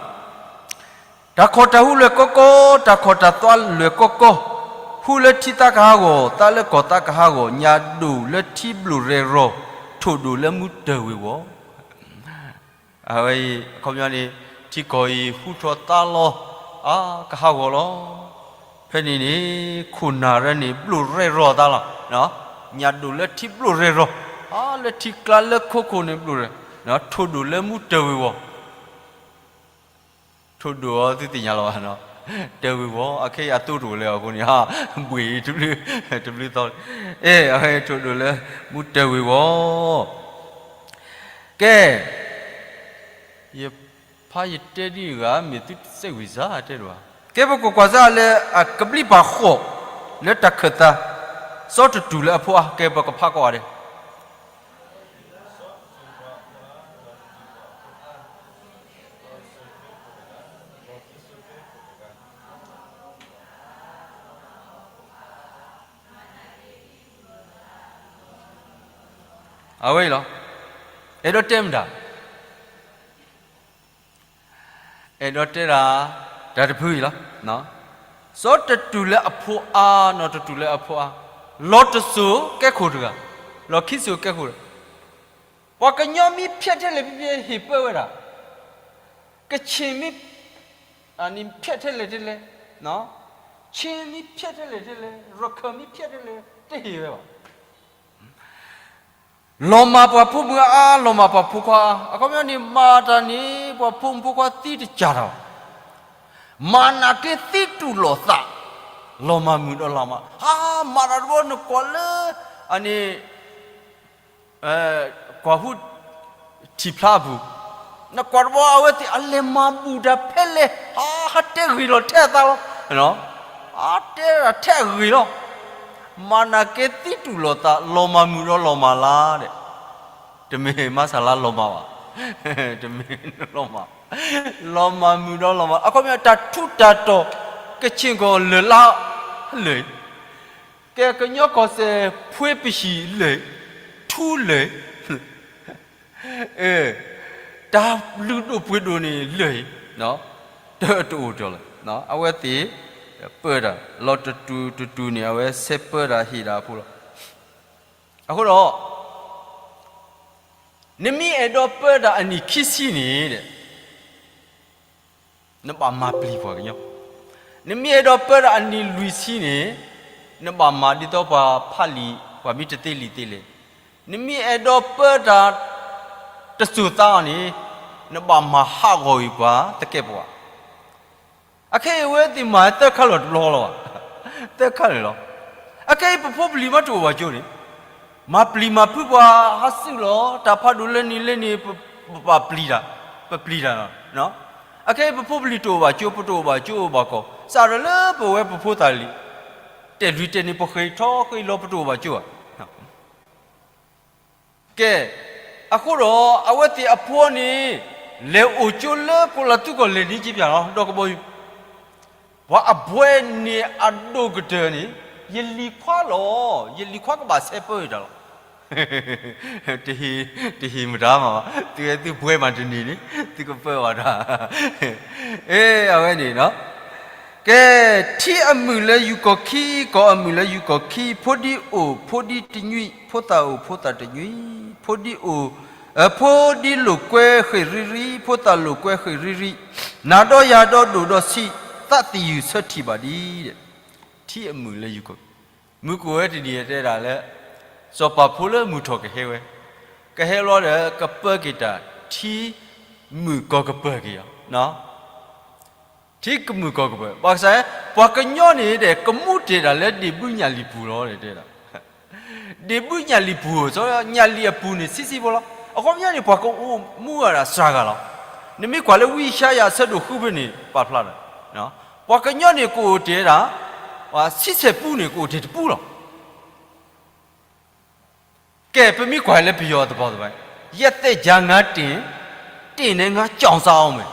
တၢ်ခီၣ်တၢ်ဟူလွဲၢ်ကီကီ, တၢ်ခီၣ်တၢ်သွါလွဲၢ်ကီကီ, ဟူလၢထံသးကဟးဂီၤ, သးလၢကီၢ်သးကဟးဂီၤ, ညၣ်ဒိၣ်လၢထံဘျိၣ်ရဲၣ်ရီၤ, ထိၣ်ဒိၣ်လၢမူတၢၢ်ဝ့ၤဝီၤ. အဝဲအံၤ, အခီပညီန့ၣ်, ထံကီၢ်အံၤဟူထီၣ်သါလီၤ, အါကဟးဂီၤလီၤ. ဖဲန့ၣ်န့ၣ်, ခိၣ်နၢ်ရဲန့ၣ် ဘျိၣ်ရဲၣ်ရီၤသးလီၤ. ညၣ်ဒိၣ်လၢထံဘျိၣ်ရဲၣ်ရီၤ, အါလၢထံကျါလၢခိခိၣ်န့ၣ်ဘျိၣ်ရဲၣ်, ထိၣ်ဒိၣ်လၢမူတၢၢ်ဝ့ၤဝီၤ ထိၣ်ဒိၣ်အီၤသုသ့ၣ်ညါလီၤဘၣ်နီၤ, တၢၢ်ဝ့ၤဝီၤ, အခဲအံၤအသိတအိၣ်လၢအဃိန့ၣ်, ဘှ့ၣ်တဘျုး, တဘျုးသီ, အဲၣ်, အဝဲထိၣ်ဒိၣ်လၢမူတၢၢ်ဝ့ၤဝီၤ. ကဲ, ယဖးယတဲဒ်အံၤတဂၤ မ့ၢ်သုစဲးဝံၤစါတဲဒိၣ်ဧါ. ကဲပကကွၢ်စၢ်လၢအကဘျံးပၤဃိး, လၢတၢ်ခၢၣ်သး, စီၤတတူၢ်လၢအဖိအါ, ကဲပကဖးကွၢ်ဂၤဒဲး အဝဲအံၤလီၤ. အဲၣ်ဒိးတဲမတၤ, အဲၣ်ဒိးတဲဒၣ်, တၢ်တဖုအံၤလီၤ. စီၤတတူၢ်လၢအဖိအါ, နီၢ်တတူၢ်လၢအဖိအါ, လီၤတစိၤကဲခိၣ်တဂၤ, လီၤခံစိၤကဲခိၣ်တဂၤ, ပှၤကညီမ့ၢ်ဖျဲးထဲလဲၣ်ဖဲဖဲဟ့ၣ်ပၢဝဲဒၣ်, ကချ့ၣ်မ့ၢ်, ဖျဲးထဲလဲၣ်ထဲလဲၣ်, ခ့မ့ၢ်ဖျဲးထဲလဲၣ်ထဲလဲၣ်, ရခၢၣ်မ့ၢ်ဖျဲးထဲလဲၣ် တဟ့ၣ်ဝဲဘၣ်. လီၤမၢ်ပှၤဖိမုၣ်အါ, လီၤမၢ်ပှၤဖိခွါအါ, အခီပညီန့ၣ် မၤတၢ်န့ၣ် ပှၤဖိမုၣ်ဖိခွါသံတစၢ်တၢ်ဘၣ်. မၤနာ်က့ၤသံတူၢ်လိာ်သး, လီၤမၢ်မုာ်ဒီးလီၤမၢ်, ဟါ, မၤတၢ်တဘျီနကွၢ်လၢ, အန့ၣ် ကွၢ်ဟူထံၣ်ဖျါအပူၤ, နကွၢ်တဘျီအဝဲသ့ၣ်အလဲၤမၤဘူၣ်တၢ်ဖဲလဲၣ်, ဟါ, ဟးတဲဂ့ၤလီၤထဲအသးလီၤ, ဟးတဲတၢ်ထဲအဂ့ၤလီၤ. မၤနာ်က့ၤသံတူၢ်လိာ်သး, လီၤမၢ်မုာ်ဒီးလီၤမၢ်လၢ်ဒီး, တမ့ၢ်မၤစၢ်လၢလီၤမၢ်ဘၣ်, တမ့ၢ်လီၤမၢ်, လီၤမၢ်မုာ်ဒီးလီၤမၢ်, အခီပညီတၢ်ထူးတၢ်တီၤ ကဆ့ၣ်ကီၢ်လၢာ်လါလၢာ်, ကဲကညီကီၢ်စဲၣ်ဖှ့ပဟံၣ်လၢာ်, ထူလၢာ်, တၢ်လုၢ်ဒိၣ်ပှ့ၤဒိၣ်န့ၣ်လၢာ်, တအိၣ်တလၢၤ, အဝဲသ့ၣ်ပၢတၢ်လီၤတတူာ်တတူာ်န့ၣ် အဝဲဆဲးပၢတၢ်ဟ့ၣ်တၢ်အဖိလီၤ. အဃိဒီး နမ့ၢ်အဲၣ်ဒိးပၢတၢ်အနံၣ်ခံဆံန့ၣ် နဘၣ်မၤပျံၤပှၤကညီ, နမ့ၢ်အဲၣ်ဒိးပၢတၢ်အနံၣ်လွံၢ်ဆံန့ၣ် နဘၣ်မၤဒ်သိးပှၤဖးလံာ် ပှၤမ့ၢ်တသ့လံာ်သ့လဲၣ်, နမ့ၢ်အဲၣ်ဒိးပၢတၢ်တစိၤသးအီၤန့ၣ် နဘၣ်မၤဟးဂီၤကွံာ်ပှၤသကဲးပဝး အခဲအံၤအဝဲသ့ၣ်မၤသၢခါလီၤတဘျီလီၤဘၣ်, သၢခါန့ၣ်လီၤ. အခဲအံၤပဖိပလံၤမ့ၢ်တအိၣ်ဘၣ်ကၠိန့ၣ် မၤပျံၤမၤဖုးပှၤဟးစုၣ်လီၤ, တၢ်ဖးဒိၣ်လၢနံၤလၢနံၤ ပပာ်ပျံၤတၢ်, ပပျံၤတၢ်လီၤ. အခဲအံၤပဖိပလံၤတအိၣ်ဘၣ်ကၠိ ပတအိၣ်ဘၣ်ကၠိအိၣ်ဘၣ်ကီၢ် စးထီၣ်လၢပဝဲပဖိသၣ်လံၤ တဲာ်လွံၢ်တဲာ်န့ၣ် ပဃ့ၢ်ထီၣ်ဃ့ၢ်လီၤ ပတအိၣ်ဘၣ်ကၠိဧါ. ကဲ, အဃိဒီးအဝဲသ့ၣ်အဖိန့ၣ် လဲၤအိၣ်ကၠိလၢကိးလးသူကီၢ်လဲၣ်နံက့ပၠးလီၤ ဒီးကဘီယူၤ, ပှၤအဘှဲန့ၣ်အဒိၣ်ကတၢၢ်န့ၣ် ယလံၤခွါလီၤ, ယလံၤခွါကဘၣ်ဆဲးပၢတၢ်လီၤ. တဟ့ၣ်မတၤမးဘၣ်, သုဝဲသုဘှဲမးတနံၤန့ၣ် သုကပၢဘၣ်တၢ်, အဝဲန့ၣ် ကဲ, ထံအမုာ်လၢယူၢ်ကီၢ်ခံ, ကီၢ်အမုာ်လၢယူၢ်ကီၢ်ခံ, ဖိဒံအိၣ်ဖိဒံတညွံး, ဖိသၣ်အိၣ်ဖိသၣ်တညွံး, ဖိဒံအိၣ်, ဖိဒံလိာ်ကွဲဃ့ၢ်ရံရံ, ဖိသၣ်လိာ်ကွဲဃ့ၢ်ရံရံ, နၤဒီးယၤဒီးဒိၣ်ဒီးဆံး, သးသယုၢ်ဆၢထံၣ်ဘၣ်ဒံး, ထံအမုာ်လၢယူၢ်ကီၢ်, မုၢ်ကအိၣ်ဝဲတနံၤတဲဒၣ်လၢ စီၤပၤဖိလၢမုၢ်ထီၣ်ကဟဲဝဲ, ကဟဲလီၤဒီး ကပၢက့ၤတၢ် ထံမုာ်ကီၢ်ကပၢၤက့ၤအီၤ ထံကမုာ်ကီၢ်ကပၢၤ, ဘၣ်ဆၣ် ပှၤကညီန့ၣ်ဒီး ကမူတ့ၢ်တၢ်လၢဒ့ၣ်ဘုညၣ်လံာ်ပူၤလီၤ တဲဒၣ်, ဒ့ၣ်ဘုညၣ်လံာ်ပူၤ, ညၣ်လံာ်အပူၤန့ၣ် ဆံးဆံးဖိလီၤ. အခီပညီန့ၣ် ပှၤကအိၣ်မူအတၢ်စှၤဂၤလီၤ. နမ့ၢ်ကွၢ်လၢဝံယၡါယၤအဆၢဒိၣ်ဃုဖဲန့ၣ် ပာ်ဖျါလီၤ, ပှၤကညီန့ၣ်ကအိၣ်တ့ၢ်ဒၣ်, ဆံဆဲၣ်ပူန့ၣ် ကအိၣ်တ့ၢ်တပူလီၤ. ကဲ ပမ့ၢ်ကွၢ်လၢပယီၤသပှၢ်သပှၢ်, ယဲၢ်သဲးယၤငါတ့ၢ်, တ့ၢ်န့ၣ်ငါကၠီၣ်စၢ်အီၤမ့ၢ်,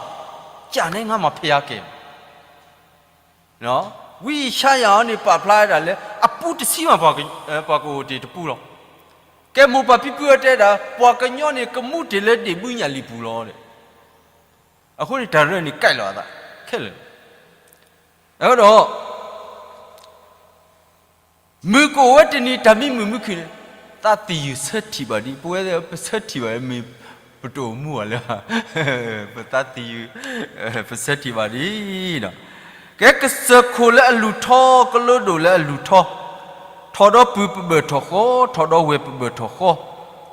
ကၠၣ်န့ၣ်ငါမၤဖဲးယါကဲၤ, ဝံယၡါယၤအီၤန့ၣ် ပာ်ဖျါဝဲဒၣ်လၢ အပူတဆံမး ပှၤကအိၣ်တ့ၢ်တပူလီၤ. ကဲ မိၢ်ပၢ်ဖံဖုအတဲဒၣ် ပှၤကညီန့ၣ် ကမူတ့ၢ်လၢဒ့ၣ်ဘုညၣ်လံာ်ပူၤလီၤ. အဃိန့ၣ် တၢ်ရဲၣ်န့ၣ် ကဲလီၤအသးခဲလၢာ်, အဃိဒီး မုၢ်ကအိၣ်ဝဲတနံၤ တၢ်မံမုာ်မုၢ်ခုၣ်န့ၣ်, သးသယုၢ်ဆၢထံၣ်ဘၣ်ဒံး, ပဝဲပဆၢထံၣ်ဘၣ်မ့ၢ် ပတအိၣ်မူဘၣ်လၢ, ပသးသယုၢ်, ပဆၢထံၣ်ဘၣ်ဒံး, ကဲ ကစၢၢ်ခိၣ်လၢအလူၢ်ထီ ကလိဒိၣ်လၢအလူၢ်ထီ, ထီၣ်ဒီးပုၢ်ပဘၢၣ်ထီၣ်ဃီ, ထီၣ်ဒီးဝဲၢ်ပဘၢၣ်ထီၣ်ဃီ,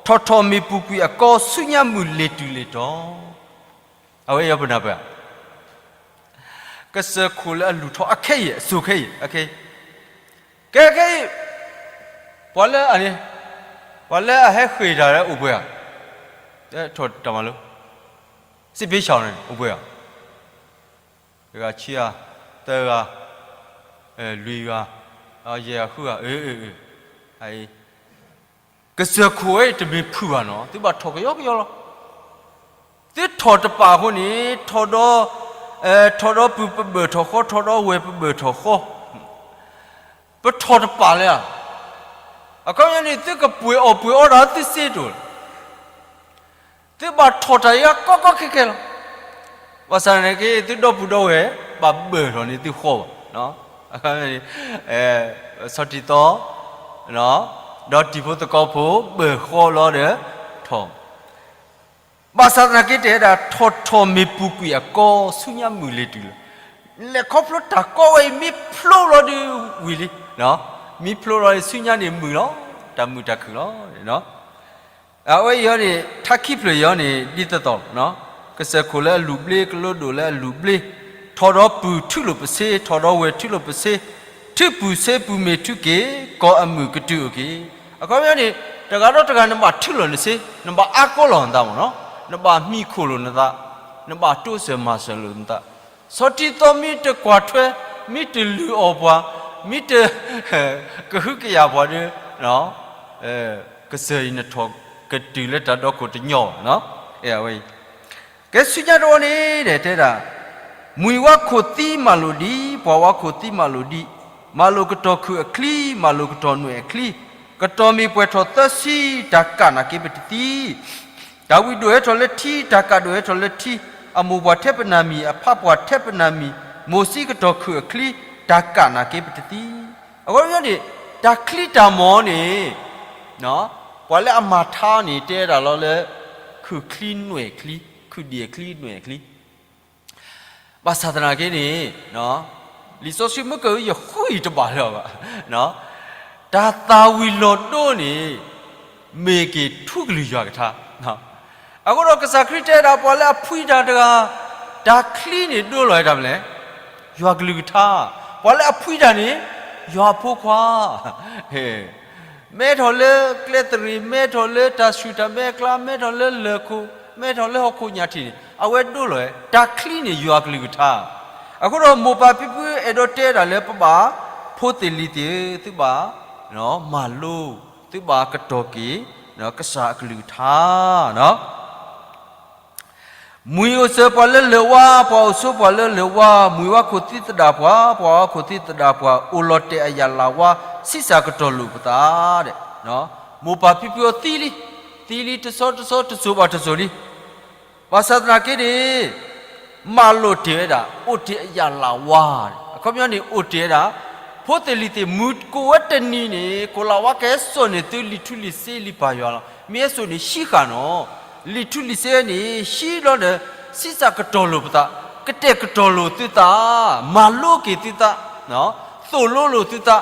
ထီၣ်ထီၣ်မ့ၢ်ပူၤကွံာ်အကီ ဆူညါမုၢ်လ့ၤတုၤလ့ၤတီၤ, အဝဲအံၤပနၢ်ပၢၢ် ကစၢၢ်ခိၣ်လၢအလူၢ်ထီ အခဲအံၤ အစိၤခဲအံၤ, ခဲအံၤ, ကဲ ခဲအံၤ, ပှၤလၢအန့ၣ်, ပှၤလၢအဟဲဃ့ၢ်တၢ်လၢအိၣ်ပှဲၤဧါ, ထီၣ်တၢ်မၤလိ, စစ်ပေးဆောင်န့ၣ် အိၣ်ပှဲၤဧါ, တဂၤဆံဂၤ, သၢဂၤ, လွံၢ်ဂၤ, ယဲၢ်ဂၤဃုဂၤ, အအံၤ ကစၢၢ်ခိၣ်ဝဲတမ့ၢ်ဖုၣ်ဘၣ်နီၤ, သုဘၣ်ထီၣ်ကယီကယီလီၤ. သုထီၣ်တပာ်အဃိန့ၣ်, ထီၣ်ဒီး, ထီၣ်ဒီးပုၢ်ပဘၢၣ်ထီၣ်ဃီ, ထီၣ်ဒီးဝဲၢ်ပဘၢၣ်ထီၣ်ဃီ, ပထီၣ်တပာ်လၢ, အခီပညီန့ၣ် သုကပှ့ၤအီၣ်ပှ့ၤအီတၢ်သုစ့တအိၣ်လီၤ. သုဘၣ်ထီၣ်တၢ်အံၤကီကီခဲခဲလီၤ. ဘၣ်ဆၣ်သနာ်က့ သုဒီပုၢ်ဒီဝဲၢ် ဘၣ်ဘၢၣ်ထီၣ်န့ၢ်သုဃီဘၣ်, ဆီၣ်တံၢ်သီ, ဒီးတံၤဖိသကိးဖိ ဘၢၣ်ဃီလီၤဒီးထီၣ်, ဘၣ်ဆၣ်သနာ်က့တဲဒၣ် ထီၣ်ထီၣ်မ့ၢ်ပူၤကွံာ်အကီ ဆူညါမုၢ်လ့ၤတုၤလီၤ. လဲၤခီဖျိတၢ်ကီဝဲအံၤ မ့ၢ်ဖျိလီၤဒီးဝံၤလံ, မ့ၢ်ဖျိလီၤဒီးဆူညါန့ၣ်မုာ်လီၤ, တၢ်မုာ်တၢ်ခုၣ်လီၤ. အဝဲအံၤန့ၣ် ထါခံဖျၢၣ်အံၤန့ၣ် ဒ်သိးသိး, ကစၢၢ်ခိၣ်လၢအလူၢ်ဘျ့ ကလိဒိၣ်လၢအလူၢ်ဘျ့, ထီၣ်ဒီးပုၢ်ထူလိာ်ပစ့, ထီၣ်ဒီးဝဲၢ်ထူလိာ်ပစ့, ထူပုၢ်စ့ပုၢ်မ့ၢ်ထူက့ၤ, ကီၢ်အမုာ်ကတုၤအိၣ်က့ၤ. အခီပညီန့ၣ် တဂၤဒီးတဂၤ နဘၣ်ထူလိာ်နစ့, နဘၣ်အါကီလီၤနသးမ့ၢ်နီၤ, နဘၣ်မံခိၣ်လိာ်နသး, နဘၣ်တိစၢၤမၤစၢၤလိာ်နသး, ဆီၣ်တံၢ်သီမ့ၢ်တကွၢ်ထွဲ, မ့ၢ်တလုၢ်အီၣ်ပှၤ, မ့ၢ်တ ကဟုကယာ်ပှၤဒီး ကစၢၢ်အံၤနထီၣ်ကတုၤလၢတၢ်ဒီခိၣ်တညီဘၣ်. အဝဲအံၤ ကဲဆူညါတဝီန့ၣ်ဒီးတဲဒၣ်, မှံၤဝါခိၣ်သံမၤလိာ်ဒံး, ပှၤဝါခိၣ်သံမၤလိာ်ဒံး, မၤလိာ်ကတီၢ်ခုၣ်အချံ, မၤလိာ်ကတီၢ်နွဲၣ်အချံ, ကတီၢ်မ့ၢ်ပှဲၤထီၣ်သၢဆံ, တၢ်ကၣ်နာ်က့ပတသံ, တၢ်ဝံၤဒိၣ်ဟဲထီၣ်လၢထံ, တၢ်ကၣ်ဒိၣ်ဟဲထီၣ်လၢထံ, အမိၢ်ပှၢ်ထဲပနၢ်မံၤ, အဖးပှၢ်ထဲပနၢ်မံၤ, မိၢ်ဆံကတီၢ်ခုၣ်အချံ, တၢ်ကၣ်နာ်က့ပတသံ. အဃိန့ၣ်, တၢ်ချံတၢ်မီၤန့ၣ်, ပှၤလၢအမၤထါန့ၣ် တဲဒၣ်လီၤလၢ ခုၣ်ချံနွဲၣ်ချံ, ခုၣ်ဒ့ၣ်အချံနွဲၣ်အချံ ဘၣ်ဆၣ်သနာ်က့န့ၣ်, လံာ်စီဆှံမုၢ်ကၢၢ်အံၤ ယဃုအံၤတဘၣ်လၢၤဘၣ်, တၢ်သၣ်ဝံၤလီၤဒိန့ၣ် မ့ၢ်က့ၤထူကလုၢ်ယွၤကထါ. အဃိဒီးကစၢ်ခရံာ်တဲဒၣ် ပှၤလၢအဖှံတၢ်တဂၤ, တၢ်ချံန့ၣ်ဒိလီၤဝဲဒၣ်မနုၤလဲၣ်, ယွၤကလုၢ်ကထါ. ပှၤလၢအဖှံတၢ်န့ၣ်, ယွၤအဖိခွါ မဲထီၣ်လၢကျဲသရ့ၣ်, မဲထီၣ်လၢတၢ်ဆူၣ်တၢ်မဲအကျါ, မဲထီၣ်လၢလၢၢ်ခိၣ်, မဲထီၣ်လၢဟီၣ်ခိၣ်ညၣ်ထံးန့ၣ်, အဝဲဒိလီၤဝဲ, တၢ်ချံန့ၣ် ယွၤကလုၢ်ကထါ. အဃိဒီးမိၢ်ပၢ်ဖံဖုအဲၣ်ဒိးတဲဒၣ်လၢပဘၣ်, ဖိသ့ၣ်လံၤသ့ၣ်ဧၢ, သုဘၣ်မၤလိ, သုဘၣ်ကတီၢ်က့ၤ, ကစၢ်အကလုၢ်ကထါ မှံၤအိၣ်စၢၤပှၤလၢလၢၢ်ဝါ, ပှၤအိၣ်ဆိပှၤလၢလၢၢ်ဝါ, မှံၤဝါခိၣ်သံသဒၣ်ပှၤ, ပှၤဝါခိၣ်သံသဒၣ်ပှၤ, အိၣ်လီၤတဲာ်အယၣ်လၢ်ဝါ, ဆံးစၢ်ကတီၢ်လိာ်ပသး. မိၢ်ပၢ်ဖံဖုအီၤသံလံ, သံလံတဆီတဆီတစိၤဘၣ်တစိၤလံ. ဘၣ်ဆၣ်သနာ်က့န့ၣ်, မၤလိာ်တ့ၢ်ဝဲဒၣ်, အိၣ်တ့ၢ်အယၣ်လၢ်ဝါ, အခီပညီန့ၣ် အိၣ်တ့ၢ်ဝဲဒၣ်, ဖိသ့ၣ်လံၤသ့ၣ် မုၢ်ကိးဝဲတနံၤန့ၣ် ကိၣ်လၢ်ဝါကဟဲစိာ်န့ၢ်သုလံာ်ထူလံာ်စ့လံာ်ပၢ်ယွၤလီၤ. မ့ၢ်ဟဲစိာ်န့ၢ် ဟံးဃာ်နီၤ, လံာ်ထူလံာ်စ့န့ၣ် ဟံးလီၤဒီး ဆံးစၢ်ကတီၢ်လိာ်ပသး, ကတဲာ်ကတီၤလိာ်သုသး, မၤလိက့ၤသုသး, သိၣ်လိလိာ်သုသး,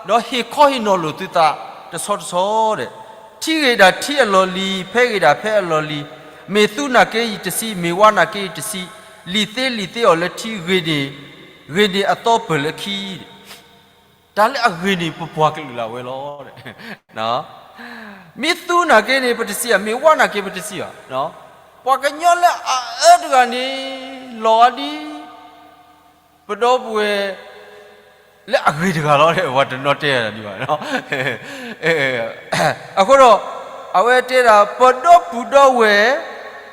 ဒီးဟ့ၣ်ခီဟ့ၣ်နီၤလိာ်သုသး, တဆီတဆီဒီး, ထံဂ့ၤဒၣ်ထံအလီၢ်လံၤ, ဖဲဂ့ၤဒၣ်ဖဲအလီၢ်လံၤ, မ့ၢ်သူနာ်က့ယတဆံ, မ့ၢ်ဝါနာ်က့ယတဆံ, လံာ်သ့လံာ်သ့အီၤလၢထံဂ့ၤန့ၢ်, ဂ့ၤန့ၢ်အသီပၢၢ်လၢခံ တၢ်လၢအဂ့ၤန့ၣ် ပပှၤကလုာ်လၢအဝဲလီၤ. မ့ၢ်သူနာ်က့န့ၣ် ပတဆံဧါ, မ့ၢ်ဝါနာ်က့ပတဆံဘၣ်. ပှၤကညီလၢအအၢတဂၤန့ၣ် လီၤအါဒ် ပဒီပုၢ်ဝဲၢ် လၢအဂ့ၤတဂၤလီၤ, ပှၤတနီၤတဲဒၣ်ဒံးဘၣ်. အဃိဒီး အဝဲတဲဒၣ် ပဒီပုၢ်ဒီဝဲၢ်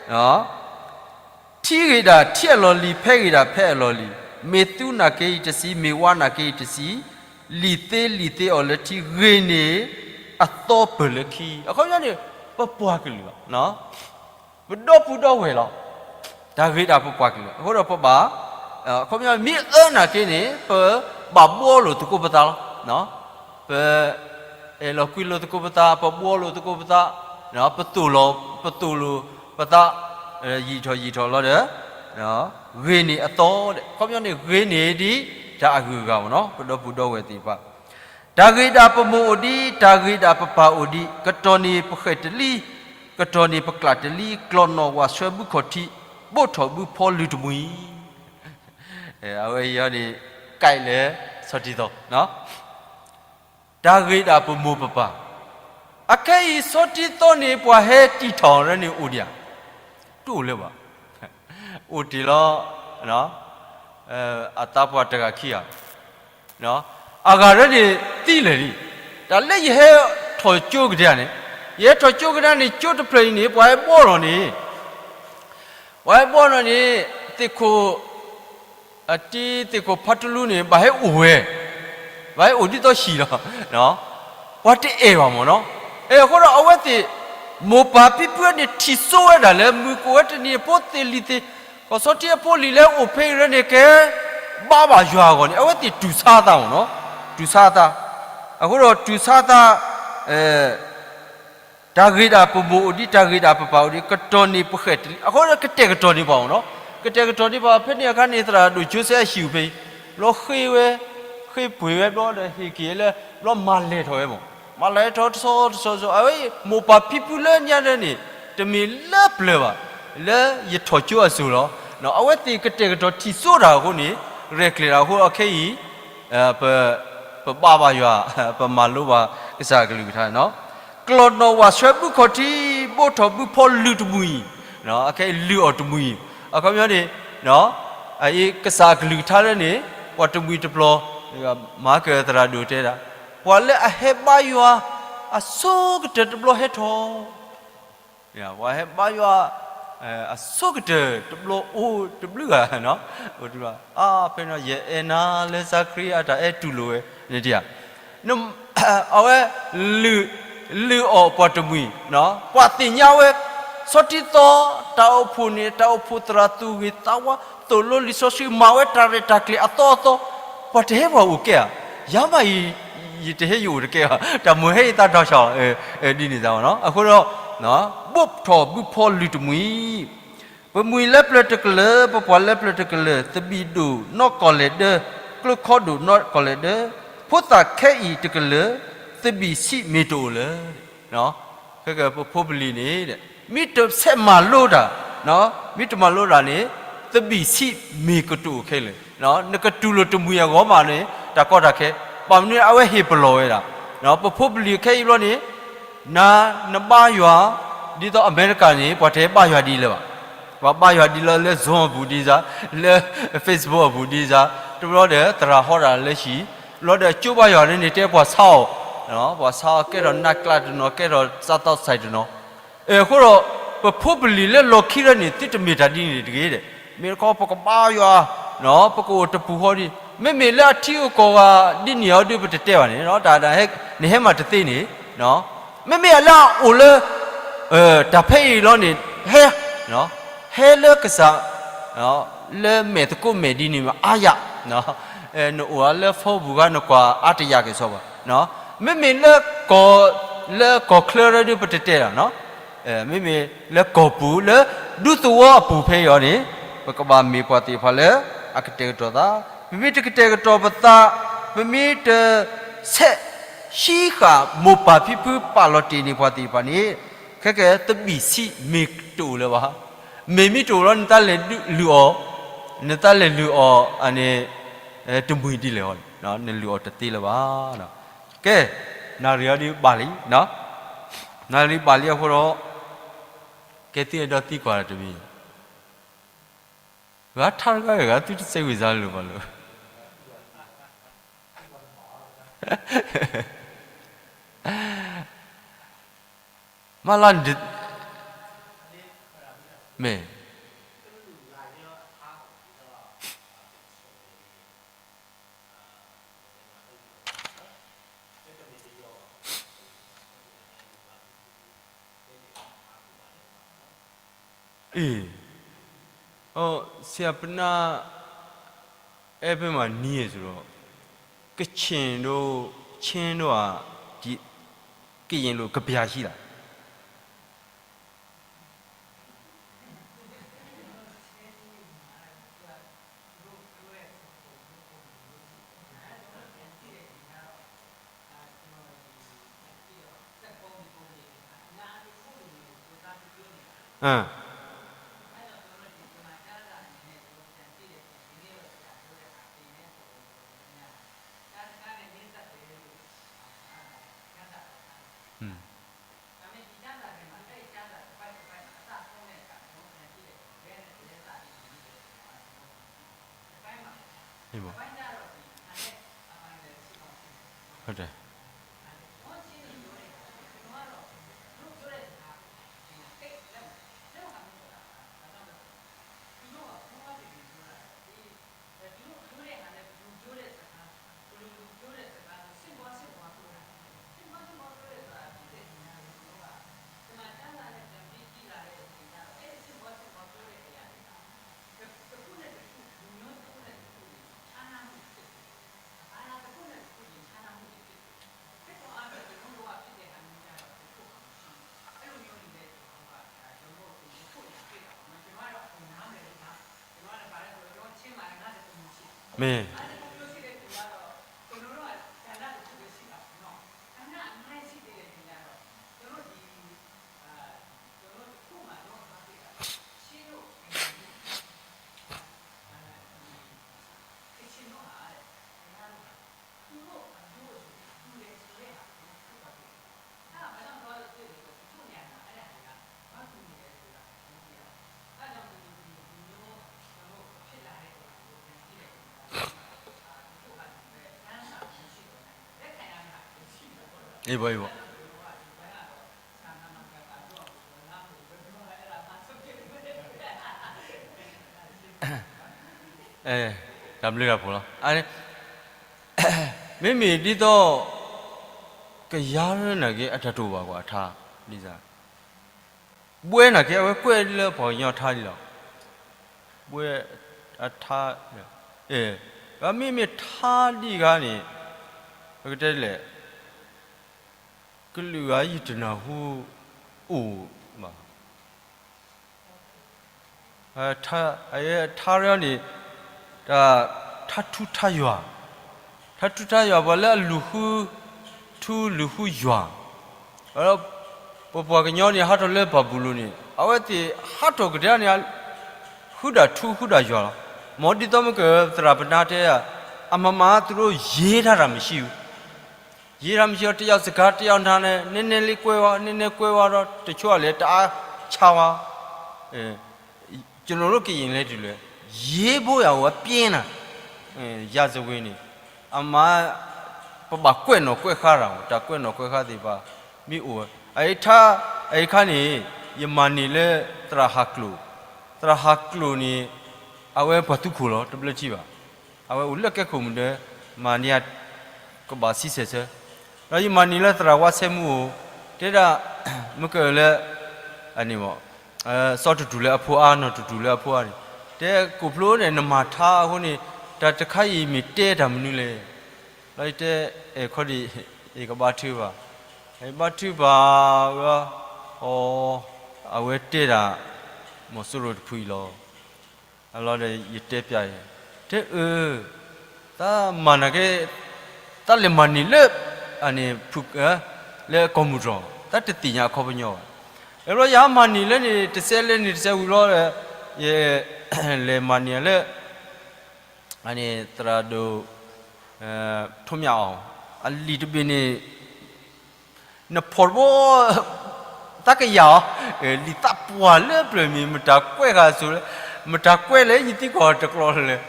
ထံဂ့ၤဒၣ်ထံအလီၢ်လံၤ, ဖဲဂ့ၤဒၣ်ဖဲအလီၢ်လံၤ, မ့ၢ်သူနာ်က့ယတဆံ, မ့ၢ်ဝါနာ်က့ယတဆံ, လံာ်သ့လံာ်သ့အီၤလၢထံဂ့ၤန့ၢ် အသီပၢၢ်လၢခံ. အခီပညီန့ၣ် ပပှၤကလုာ်လီၤ. ပဒီပုၢ်ဒီဝဲၢ်လီၤ. တၢ်ဂ့ၤဒၣ်ပပှၤကလုာ်လီၤ. အဃိဒီးပဘၣ်, အခီပညီ မ့ၢ်အၢနာ်က့န့ၣ် ပဘၣ်ဘှီလိာ်သကိးပသးလီၤ. ပအဲၣ်လိာ်ကွံလိာ်သကိးပသး, ပဘှီလိာ်သကိးပသး, ပသိၣ်လိာ်, ပသိၣ်လိာ်ပသး, ယံာ်ထီၣ်ယံာ်ထီၣ်လီၤဒီး ဂ့ၤန့ၢ်အသီဒီး အခီပညီန့ၣ် ဂ့ၤန့ၢ်ဒ်တၢ်အဂုၤအဂၤမ့ၢ်နီၤ, ပဒီပုၢ်ဒီဝဲၢ်သ့ၣ်တဖၣ်. တၢ်ဂ့ၤဒၣ်ပမိၢ်အိၣ်ဒံး, တၢ်ဂ့ၤဒၣ်ပပၢ်အိၣ်ဒံး, ကတီၢ်န့ၣ်ပဃဲၢ်တလံ, ကတီၢ်န့ၣ်ပကျၣ်တလံ, ကျီၢ်နီၣ်ဝးဆွဲဘုခီၣ်ထံး, ဘိးထီၣ်ဘုဖီလုၢ်တမှံၤ. အဝဲအံၤန့ၣ် ကဲလၢ ဆီတံသီ တၢ်ဂ့ၤဒၣ်ပမိၢ်ပပၢ်, အခဲအံၤ ဆီတံသီန့ၣ် ပှၤဟဲတံာ်ထီၣ်ရၢန့ၣ်အိၣ်ဒံးဧါ, တအိၣ်လၢၤဘၣ်. အိၣ်တ့ၢ်လီၤ, အသးပှၢ်တဂၤခံဂၤ, အဂၤရၢန့ၣ်သံလၢာ်လံ. တၢ်လၢယဟဲထီၣ်ကၠိကဒါန့ၣ်, ယဟဲထီၣ်ကၠိကဒါန့ၣ် ကၠိတဖျၢၣ်အံၤန့ၣ် ပှၤဟဲဘှီလီၤန့ၣ် ပှၤဟဲဘှီလီၤန့ၣ် သ့ၣ်ခိၣ် အတံၤသ့ၣ်ခိၣ်ဖးတလူန့ၣ် ဘၣ်ဟဲအိၣ်ဝဲ, ဘၣ်ဟဲအိၣ်ဒ်သိးဟံၣ်လီၤ. ပှၤတအဲၣ်ဘၣ်မ့ၢ်နီၤ. အဃိဒီးအဝဲသ့ၣ် မိၢ်ပၢ်ဖံဖုန့ၣ်ထံၣ်စိဝဲဒၣ်လၢ မုၢ်ကအိၣ်ဝဲတနံၤအဖိသ့ၣ်လံၤသ့ၣ်, ကီၢ်ဆီထံအဖိလံၤလၢအိၣ်ဖဲအံၤရၢန့ၣ် ကဲဘါဘၣ်ယွၤအဂီၢ်န့ၣ် အဝဲသ့ၣ်တူၢ်ဆါအသးမ့ၢ်နီၤ, တူၢ်ဆါအသး. အဃိဒီးတူၢ်ဆါအသး တၢ်ဂ့ၤဒၣ်ပမိၢ်အိၣ်ဒံး, တၢ်ဂ့ၤဒၣ်ပပၢ်အိၣ်ဒံး, ကတီၢ်န့ၣ်ပဃဲၢ်တလံ, အဃိဒီးကတဲာ်ကတီၤန့ၢ်ပှၤမ့ၢ်နီၤ, ကတဲာ်ကတီၤန့ၢ်ပှၤ. ဖဲန့ၣ်အခါန့ၣ် သရၣ်ဒိၣ်ကၠိစဲအဟံၣ်အိၣ်ဖဲအံၤ, ဘျီဃ့ဝဲ, ဃ့ပှ့ၤဝဲဘျီဒီးဟ့ၣ်က့ၤလၢ ဘျီမၤလဲၢ်ထီၣ်ဝဲမ့ၢ်, မၤလဲၢ်ထီၣ်တဆီတဆီတဆီ, အဝဲမိၢ်ပၢ်ဖံဖုလၢညါဒၢန့ၣ် တမ့ၢ်လၢပျၢၤဘၣ်, လၢယထီၣ်ကၠိအစိၤလီၤ. အဝဲသ့ၣ်ကတဲာ်ကတီၤထံၣ်စိတၢ်အဃိန့ၣ် ရဲၣ်ကျဲၤတၢ်အဃိ အခဲအံၤ ပဘါဘၣ်ယွၤ, ပမၤလိဘၣ်ကစၢ်အကလုၢ်ကထါန့ၣ်, ကျီၢ်နီၣ်ဝးဆွဲဘုခီၣ်ထံး, ဘိးထီၣ်ဘုဖီလုၢ်တမှံၤ, အခဲအံၤလုၢ်အီၣ်တမှံၤ, အခီပညီန့ၣ် ကစၢ်အကလုၢ်ကထါလၢန့ၣ် ပှၤတမှံၤတပျီၤ, မၤကၢၢ်သရၣ်ဒိၣ်တဲဒၣ်, ပှၤလၢအဟဲဘါယွၤ အဆိကတၢၢ်တဘျီဟဲထီၣ် ပှၤဟဲဘါယွၤ အဆိကတၢၢ်တဘျီအိၣ်တဘျုးဂၤ, အိၣ်တဘျုးဂၤ, အဖဲန့ၣ် ယအဲၣ်နၤလၢစၢ်ခရံာ်အတၢ်အဲၣ်တူၢ်လိာ်ဝဲန့ၣ်တယၤ, အဝဲ လုၢ်အီၣ်ပှၤတမှံၤ, ပှၤသ့ၣ်ညါဝဲ ဆီထံသီ တၢ်အိၣ်ဖှိၣ်န့ၣ် တၢ်အိၣ်ဖှိၣ်သရၣ်သူၣ်ဂ့ၤသးဝါ သိၣ်လိလံာ်စီဆှံ မၤဝဲတၢ်ရဲၣ်တၢ်ကျဲၤအသီအသီ, ပှၤတဟဲပှၤအိၣ်ကဲဧါ, ယၤမးအံၤ ယတဟဲယအိၣ်တကဲဘၣ်, တၢ်မိၢ်ဟဲယသးဒီးစှၤ, ဒ်န့ၣ်သးဘၣ်နီၤ, အဃိဒီး ဘိၣ်ထီၣ်ဘုဖီလုၢ်တမှံၤ ပမှံၤလၢပျၢၤတကလၢာ်, ပပှၤလၢပျၢၤတကလၢာ်, သဘံၣ်ဒိၣ်နီၢ်ကီၢ်လဲၤဒၢ, ကျိခီဒိၣ်နီၢ်ကီၢ်လဲၤဒၢ, ဖိသၣ်ခဲအံၤတကလၢာ်, သဘံၣ်ဆံးမ့ၢ်တအိၣ်လၢၤ, ခဲကပဖိပလံၤန့ၣ် မ့ၢ်တဆဲးမၤလိတၢ်, မ့ၢ်တမၤလိတၢ်န့ၣ် သဘံၣ်ဆံးမ့ၢ်ကတအိၣ်ခဲလၢာ်, နကတူၢ်လိာ်တမှံၤအဂီၢ်မးန့ၣ် တၢ်ကီတၢ်ခဲ, ဘၣ်မနုၤအဝဲဟ့ၣ်ပလီၢ်ဝဲဒၣ်, ပဖိပလံၤခဲအံၤဘျီန့ၣ် နၤ နဘါယွၤ, ဒ်သိးအမဲရကၤန့ၣ် ပှၤတဟဲဘါယွၤဒ်လၢၤဘၣ်, ပှၤဘါယွၤဒ်လၢ လၢ Zoom အပူၤဒ်စၢ်, လၢ Facebook အပူၤဒ်စၢ်, တဘျီဒီးသရၣ်ဟီဒၣ်လၢဟံၣ်, ဘျီဒီးကၠိဘါယွၤန့ၣ်န့ၣ် တဲပှၤဆါအီၤ, ပှၤဆါအီၤကဲထီၣ်နးကျးတနီၤ ကဲထီၣ်စးသီစဲးတနီၤ, အဃိဒီး ပဖိပလံၤလၢလီၢ်ခံရဲၣ်န့ၣ် သုတမ့ၢ်တၢ်ဒ်န့ၣ်တဂ့ၤ, မ့ၢ်တခီပကဘါယွၤ, ပကအိၣ်တပူၤဃီဒ်, မ့မ့ၢ်လၢအထံအကီၢ်ဂၤဒ်န့ၣ်အီၤဒုး ပတတဲဘၣ်န့ၣ်, တၢ်နဟဲမၤတသ့န့ၣ်, မ့မ့ၢ်အလၢအအိၣ်လၢ တၢ်ဖဲအံၤလီၤန့ၣ် ဟဲ, ဟဲလၢကစၢ်, လၢမဲာ်သကိးမဲာ်ဒ်န့ၣ်မးအါယၤ, နအိၣ်အါလၢ phone ပူၤခါ နကွၢ်အါတယၤက့ၤစီၤပၤ, မ့မ့ၢ်လၢ လၢကီၢ်ချၢရဲၣ်ဒုး ပတတဲလီၤ, မ့မ့ၢ်လၢကီၢ်ပူၤ လၢဒူသဝီအပူၤဖဲအံၤအီၤန့ၣ် ပကဘၣ်မ့ၢ်ပှၤသ့ၣ်တဖၣ်လၢ အကတဲာ်ကတီၤသး, ပမ့ၢ်တကတဲာ်ကတီၤပသး, ပမ့ၢ်တ ဆဲးဟံးဃာ်မိၢ်ပၢ်ဖံဖုပာ်လီၤတ့ၢ်န့ၢ်ပှၤသ့ၣ်တဖၣ်န့ၣ်, ခဲကဲသဘံၣ်ဆံးမ့ၢ်တအိၣ်လၢၤဘၣ်, မ့မ့ၢ်တအိၣ်လီၤ နတၢ်လဲၤလုၢ်အီၤ, နတၢ်လဲၤလုၢ်အီၤန့ၣ် တမှံၤဒ်လဲၣ်အီၤ, နလုၢ်အီၤတသ့လၢၤဘၣ်. ကဲ, နၣ်ရံၣ်အီၤဒ်ဘၣ်လံ, နၣ်ရံၣ်ဘၣ်လံအဃိဒီး, ကဲသံအဲၣ်ဒိးသံကွၢ်တမံၤ, ဂၤထါတဂၤဂၤ သုတစဲးဝံၤစါလၢၤဘၣ်လၢ မ့ၢ်လၢ, မ့ၢ် အ့ၣ်, ဆရာပနၢ် အဲၣ်ဖဲမးနံၤအံၤစ့ၢ်ကီး, ကချ့ၣ်ဒိၣ်, ချ့ၣ်ဒိၣ်ဧါ, ကယဲၢ်လိာ်ကပျၢ်ဆံးလီၤ. မ့ၢ် အ့ၣ်ဘၣ်အ့ၣ်ဘၣ်, အဲ, တၢ်ဘျုးတၢ်ဖှိၣ်လီၤ. မ့မ့ၢ်ဒ်သိး ကယၤရၢနာ်က့ အတၢ်တိာ်ဘၣ်ကွၢ်အထါ, ဒ်သိး ဘှဲနာ်က့ အဝဲကွဲးလၢပှၤကညီထါလံလီၤ. ဘှဲအထါ, မ့မ့ၢ်ထါဒ်ဂၤန့ၣ် ပကတဲလဲၣ်, ကလုာ်ဂၤယတနၢ်ဟူအိၣ်ဘၣ်. ထါရၢန့ၣ် ထါထူထါယွၤ, ထါထူထါယွၤ ပှၤလၢအလူၤဃုထူလူၤဃုယွၤ, ပပှၤကညီန့ၣ် ဟးထီၣ်လၢဘၤဘူလိၣ်န့ၣ် အဝဲသ့ၣ်ဟးထီၣ်ကဒါန့ၣ် ဃုဒၣ်ထူဃုဒၣ်ယွၤလီၤ. မ်ဒ်သိးမ့ၢ်ကသရၣ်ပနါတဲ အမမၤ သူတို့ရေးထားတာမရှိဘူး, ရေးထားတာမရှိဘူး, တစ်ယောက်စကား တစ်ယောက်နားလည်, နည်းနည်းလေးကွဲဝါ, နည်းနည်းကွဲဝါတော့ တချို့ကလည်း တအားခြားဝါ. ကျွန်တော်တို့ကရင်လည်းတူတယ်, ရေးဖို့ရာကို အပြင်းတာ, ရာဇဝင်န့ၣ် အမၤ ပဘၣ်ကွဲးနီၣ်ကွဲးဃါတၢ်မး, တၢ်ကွဲးနီၣ်ကွဲးဃါသ့ၣ်တဖၣ် မ့ၢ်အိၣ်ဝဲ အအံၤထါ, အအံၤခါန့ၣ် ယမၤန့ၢ်လၢသရၣ်ဟးကျိာ်, သရၣ်ဟးကျိာ်န့ၣ် အဝဲပှၤသူခိၣ်လီၤ, တဘျၢထံဘၣ်. အဝဲအိၣ်လၢကဲခိၣ်မုၢ်ဒဲ မၤန့ၢ် ကဘၣ်ဆံဆဲးဆၢ, ဒီးယမၤန့ၢ်လၢသရၣ်ဝါဆဲမူအိၣ်, တဲဒၣ် မ့ၢ်ကလၢ အန့ၣ် စီၤတတူၢ်လၢအဖိအါ နီၢ်တတူၢ်လၢအဖိအါန့ၣ်, တဲကိးဖျိန့ၣ် နမၤထါအဃိန့ၣ် တၢ်တခါအံၤမ့ၢ်တဲတၢ်မနုၤလဲၣ်. လီၤယတဲ အဲၣ်ခီဒံး ယကဘါထုကဖၣ်, ယဘါထုကဖၣ်ဝဲ, အီ, အဝဲတဲဒၣ် မီၤစိရိၤတဖုအံၤလီၤ. အလီၤဒီးယတဲပျဲယၤ, တဲအၢ, တၢ်မၤနာ်က့ တၢ်လဲၤမၤန့ၢ်လၢ အန့ၣ် လၢကီၢ်မုၢ်တြီၢ်, တၢ်တသ့ၣ်ညါအခီပညီဘၣ်. အဲဘျီယဟးမၤန့ၢ်လၢန့ၣ် တစဲးလၢန့ၣ်တစဲးဝံၤလီၤဒီး ယလဲၤမၤန့ၢ်လၢ အန့ၣ် သရၣ်ဒိၣ် ထိးမၠၣ်အီၤ, အလံာ်တဘ့ၣ်န့ၣ် နဖီၣ်တဘိ တၢ်ကယၤအီၤ, လံာ်သးပှၢ်လၢပျၢၤမံၤ မတၤကွဲးဃာ်စိၤလဲၣ်, မတၤကွဲးလဲၣ် ယသံကွၢ်တကျိၤလဲၣ်.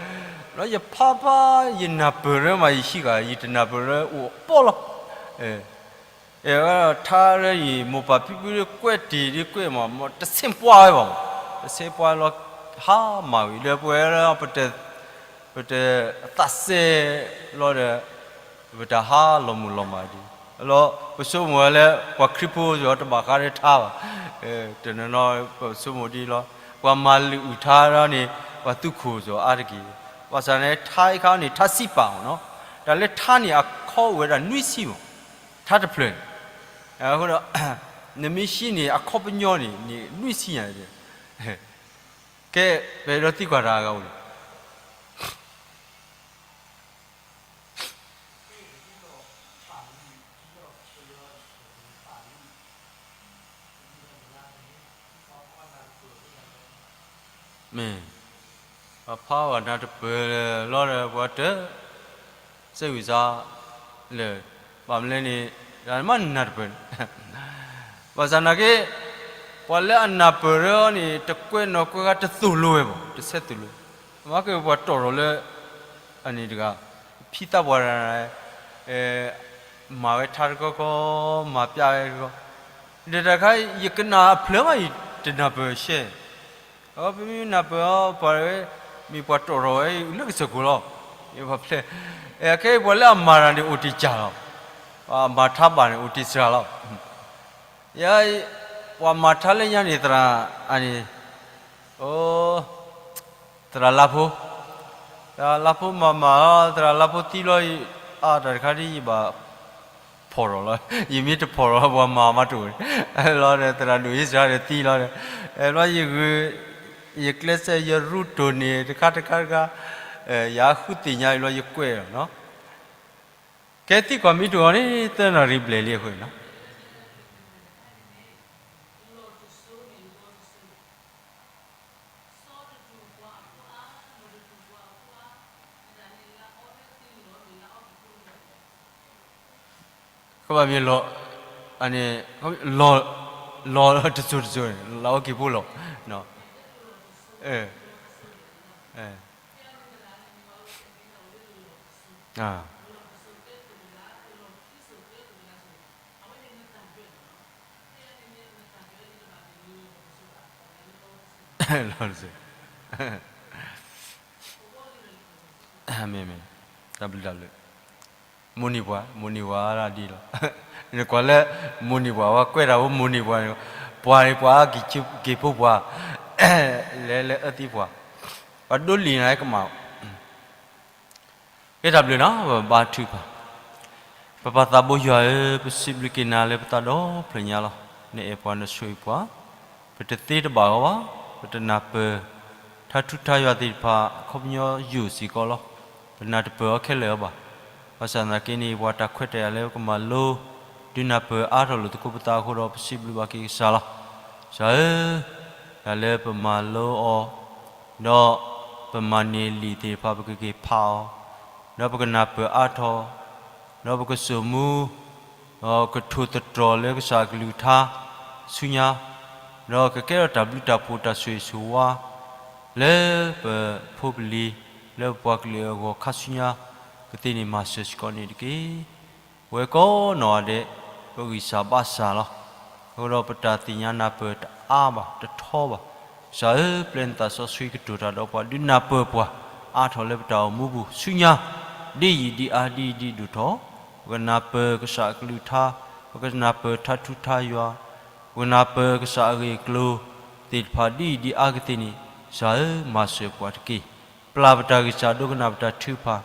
ဒီးယဖးဖး ယနၢ်ပၢၢ်ရၢမး ယဟံးဃာ် ယတနၢ်ပၢၢ်ရၢအိၣ်ပီၣ်လီၤ. အဲ ထါရၢအံၤ မိၢ်ပၢ်ဖံဖုကွဲးတ့ၢ်ဒ်ကွဲးမး တဆ့ပှၤဝဲဘၣ်, တဆ့ပှၤလီၤ ဟါမၢ်ဝံၤ ဒီးပဝဲလၢ ပတသးစဲလီၤဒီး ပတဟးလီၤမုၢ်လီၤမၢ်ဒံးလီၤ. ပဆိကမိၣ်ဝဲလၢ ပှၤခရံာ်ဖိစ့ၢ်ကီး တဘၣ်ဃးဒီးထါဘၣ်. တနီၤနီၤ ပဆိကမိၣ်ဒ်လီၤ. ပှၤမၤလုၢ်အုၣ်ထါဒီးန့ၣ် ပှၤသူခိၣ်စ့ၢ်ကီးအါတက့ၢ်. ဘၣ်ဆၣ်န့ၣ် ထါအခါန့ၣ် ထါစံးပာ်မးနီၤ. တၢ်လၢထါန့ၣ် အခီအိၣ်ဝဲဒၣ်နွံဆံမး, ထါတဖျၢၣ်န့ၣ်. အဃိဒီး နမ့ၢ်ဟံးန့ၢ်အခီပညီန့ၣ် န့ၣ်နွံဆံညါန့ၣ်. ကဲ ပအဲၣ်ဒိးသံကွၢ်တၢ်အဂၤအိၣ်န့ၣ် မ့ၢ် ပှၤဖးဝဲနၢ်တပၢၢ်လီၤဒီး ပှၤတ စဲဝံၤစါလၢ ဘၣ်မနုၤလဲၣ်န့ၣ် မ့ၢ်နၢ်တပၢၢ်န့ၣ် ဘၣ်ဆၣ်နာ်က့ ပှၤလၢအနၢ်ပၢၢ်ရၢန့ၣ် တကွဲးနီၣ်ကွဲးဃါတသိၣ်လိဝဲဘၣ်, တဆဲးသိၣ်လိ, မ့ၢ်က့ၤပှၤတီၢ်ထီၣ်လၢ အန့ၣ်တဂၤ ဖံသးပှၢ်တဂၤ မၤဝဲထါတခီခီ, မၤပျဲဝဲတခီ, ဒီးတၢ်တခါ ယကနၣ်အဖျၢၣ်မး ယတနၢ်ပၢၢ်ရှဲ, ပမ့ၢ်နၢ်ပၢၢ်အီၤ ပှၤမ့ၢ်ပှၤတီၢ်ထီၣ်ဝဲလၢကစၢၢ်ခိၣ်လီၤ, ယပှၤဖျဲး, အခဲအံၤပှၤလၢအမၤတၢ်န့ၣ် အိၣ်တ့ၢ်ကၢ်လီၤ, ပှၤမၤထါဘၣ်န့ၣ် အိၣ်တ့ၢ်စှၤလီၤ. ယ ပှၤမၤထါလၢညါန့ၣ် သရၣ် အန့ၣ် အိ သရၣ်လါဖိ, သရၣ်လါဖိမၤမၤလီၤ, သရၣ်လါဖိသံလီၤ, အါတၢ်တခါဒ်ယဘၣ်ဖီၣ်ထီၣ်လီၤ, ယမ့ၢ်တဖီၣ်ထီၣ် ပှၤမၤမၤတအိၣ်လီၤဒီး သရၣ်ဒိၣ်အံၣ်စရ့လးဒီးသံလီၤဒီး, ဘျီယဂုာ် ယကျဲးစၢး ယရူတိၢ်န့ၣ် တခါတခါတခါ, ယဃုသ့ၣ်ညါအံၤလီၤ ယကွဲးလီၤနီၤ. ကဲသံကွၢ်မ့ၢ်တအိၣ်န့ၣ် သၢနၣ်ရံၣ်ဘျဲၣ်လံအဃိနီၤ. ကဘၣ်မ့ၢ်လီၤ, အန့ၣ်, လီၤ, လီၤတစိၤတစိၤန့ၣ် လီၤအိၣ်က့ၤဖိလီၤ, အ, လီၤတစိၤ မ့ၢ်မ့ၢ်, တၢ်ဘျုးတၢ်ဘျုး, မိၢ်န့ၢ်ပှၤ, မိၢ်န့ၢ်ပှၤဒ်အံၤလီၤ. နကွၢ်လၢ မိၢ်န့ၢ်ပှၤ ပှၤကွဲးတၢ်ဝဲမိၢ်န့ၢ်ပှၤန့ၣ်, ပှၤန့ၣ်ပှၤအါက့ၤ က့ၤဖိပှၤ, လဲၤလၢအၢသံပှၤ, ပှၤဒိးလံာ်နၤကမၣ် ကဲတၢ်ဘျုးနီၤ ပဘါထုကဖၣ်. ပပၢ်သးဘိယွၤဧၢ, ပစံးဘျုးက့ၤနၤလၢပသးဒီဖျၢၣ်ညါလီၤ. နအဲၣ်ပှၤနဆိၣ်ဂ့ၤပှၤ, ပတသ့တဘၣ်ဂီၢ်ဘၣ်, ပတနၢ်ပၢၢ် ထါထူထါယွၤသ့ၣ်တဖၣ် အခီပညီယိာ်စ့ၢ်ကီးလီၤ. ပနၢ်တပၢၢ်အီၤခဲလၢာ်အီၤဘၣ်. ဘၣ်ဆၣ်သနာ်က့န့ၣ် ပှၤတၢ်ခွဲးတၢ်ယာ်လၢပကမၤလိ ဒုးနၢ်ပၢၢ်အါထီၣ်လိာ်သကိးပသးအဃိဒီး ပစံးဘျုးဘၣ်က့ၤကစၢ်လီၤ. ကစၢ်ဧၢ, တၢ်လၢပမၤလိအီၤ ဒီးပမၤန့ၢ်လံာ်သ့ၣ်တဖၣ် ပကက့ၤဖးအီၤ, ဒီးပကနၢ်ပၢၢ်အါထီၣ်, ဒီးပကစိာ်မူ, ဒီးကထိၣ်သတြီၤလၢကစၢ်အကလုၢ်ကထါဆူညါ, ဒီးကကဲထီၣ်တၢ်ဘျုးတၢ်ဖှိၣ်တၢ်ဆိၣ်ဂ့ၤဆိၣ်ဝါ လၢပဖိပလံၤ, လၢပပှၤကလုာ်အဂီၢ်ခါဆူညါ ကသ့န့ၣ်မၤစၢၤစ့ၢ်ကီးန့ၣ်တက့ၢ်. ပဝဲကိးနီၢ်ဂၤဒဲး ပဂံၢ်စၢ်ဘါစၢ်လီၤ. အဃိဒီးပတၢ်သ့ၣ်ညါနၢ်ပၢၢ်တအါဘၣ် တထီဘၣ်. ကစၢ်ဧၢ, ပျဲနသးစီဆှံကတိၤတၢ်ဒီးပှၤ ဒုးနၢ်ပၢၢ်ပှၤ အါထီၣ်လၢပတၢ်အိၣ်မူပူၤဆူညါ, ဒ်ယံာ်ဒ်အါ ဒ်အံၤဒ်ဒိၣ်ထီၣ်, ပကနၢ်ပၢၢ်ကစၢ်အကလုၢ်ကထါ, ပကနၢ်ပၢၢ်ထါထူထါယွၤ, ပကနၢ်ပၢၢ်ကစၢ်အဂ့ၢ်အကျိၤသ့ၣ်တဖၣ် ဒ်အံၤဒ်အါကသ့န့ၣ်, ကစၢ်ဧၢ, မၤစၢၤပှၤတက့ၢ်. ပျၢ်ပတၢ်ဂံၢ်စၢ်ဒိကနၣ်ပတၢ်ထုကဖၣ်,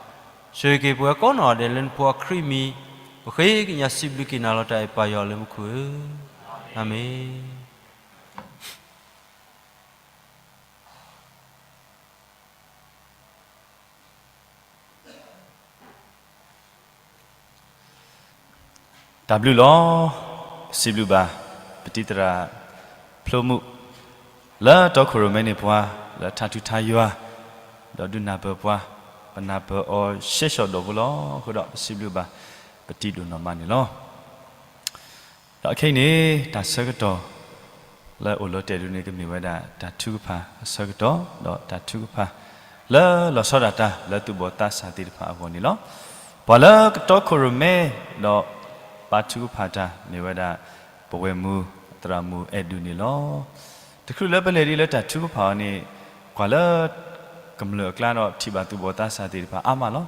ဆိၣ်ဂ့ၤက့ၤပဝဲကိးနီၢ်ဂၤဒဲးလၢနဖိအခရံာ်မံၤ, ပဃ့ကညးစံးဘျုးက့ၤနၤလီၤ တၢ်အဲၣ်ပၢ်ယွၤလၢမူခိၣ်ဧၢ, အၤမ့ၣ်. တၢ်ဘျုးလီၤ. စံးဘျုးဘၣ် ပတံၤသရၣ်ဖျိမုၣ် လၢတီခိၣ်ရိၣ်မဲန့ၢ်ပှၤ လၢထါထူထါယွၤ, ဒီးဒုးနၢ်ပၢၢ်ပှၤ, ပနၢ်ပၢၢ်အီၤရှဲရှီၣ်ဒီးဖိလီၤ. အဃိဒီးပစံးဘျုးဘၣ် ပတံၤဒိၣ်နီၢ်မးန့ၣ်လီၤ. ဒီးခဲအံၤန့ၣ် တၢ်ဆၢကတီၢ် လၢအိၣ်လီၤတဲာ်ဒုးန့ၣ် ကမ့ၢ်ဝဲဒၣ်တၢ်ထုကဖၣ်အဆၢကတီၢ်, ဒီးတၢ်ထုကဖၣ် လၢလီၤဆီဒၣ်တၢ်လၢသူၣ်ဘီၣ်သးစၢ်သ့ၣ်တဖၣ်အဂီၢ်န့ၣ်လီၤ. ပှၤလၢကတီခိၣ်ရိၣ်မဲ ဒီးဘါထုကဖၣ်တၢ်မ့ၢ်ဝဲဒၣ် ပဝဲၢ်မုၢ်သရၣ်မုၣ်အဲၣ်ဒူၣ်န့ၣ်လီၤ. တချုးလၢပလဲၤဒ်လၢတၢ်ထုကဖၣ်အီၤန့ၣ် ကွၢ်လၢ ကမျၢၢ်အကျါဒီးထံၣ်ဘၣ်သူၣ်ဘီၣ်သးစၢ်သ့ၣ်တဖၣ်အါမးလီၤ.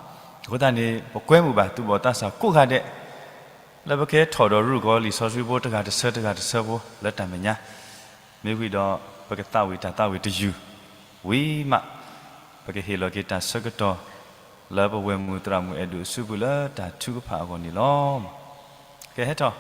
အဃိသတးန့ၣ် ပကွဲမုာ်ဘၣ်သူၣ်ဘီၣ်သးစၢ်ကိးဂၤဒဲး လၢပကဟဲထီၣ်ဒီးရူၢ်ကီၤလံာ်စီဆှံဖိတဂၤတဆၢတဂၤတဆၢဖိလၢတၢ်မဲာ်ညါ, မ့ၢ်ဝံၤဒီး ပကသးဝံၣ်တၢ်သးဝံၣ်တယုၢ် ဝံၤမး ပကဟ့ၣ်လီၤက့ၤတၢ်ဆၢကတီၢ် လၢပဝဲၢ်မုၢ်သရၣ်မုၣ်အဲၣ်ဒူၣ်အစုပူၤလၢတၢ်ထုကဖၣ်အဂီၢ်န့ၣ်လီၤ. ကဟဲထီၣ်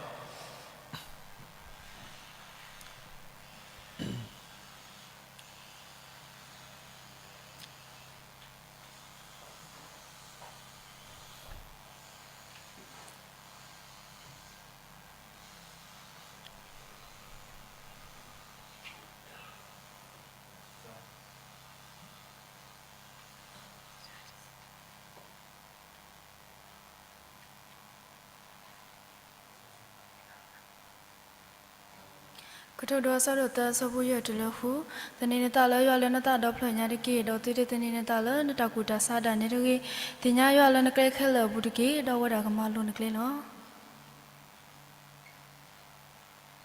ကတိၤဒိ အဆၢဒိၣ်သၢ အဆၢဖိယဲၢ်တုၤလၢဃု, သန့ၤနသးလၢယွၤလၢနသးဒီဖျၢၣ်ညါတက့ၢ်, ဒီးသုတသန့ၤနသးလၢနတၢ်ကူၣ်တၢ်ဆးဒၣ်နဲတဂ့ၤ, သ့ၣ်ညါယွၤလၢနကျဲခဲလၢာ်အပူၤတက့ၢ်, ဒီးအဝဲဒၣ်ကမၤလိၤနကျဲလီၤ.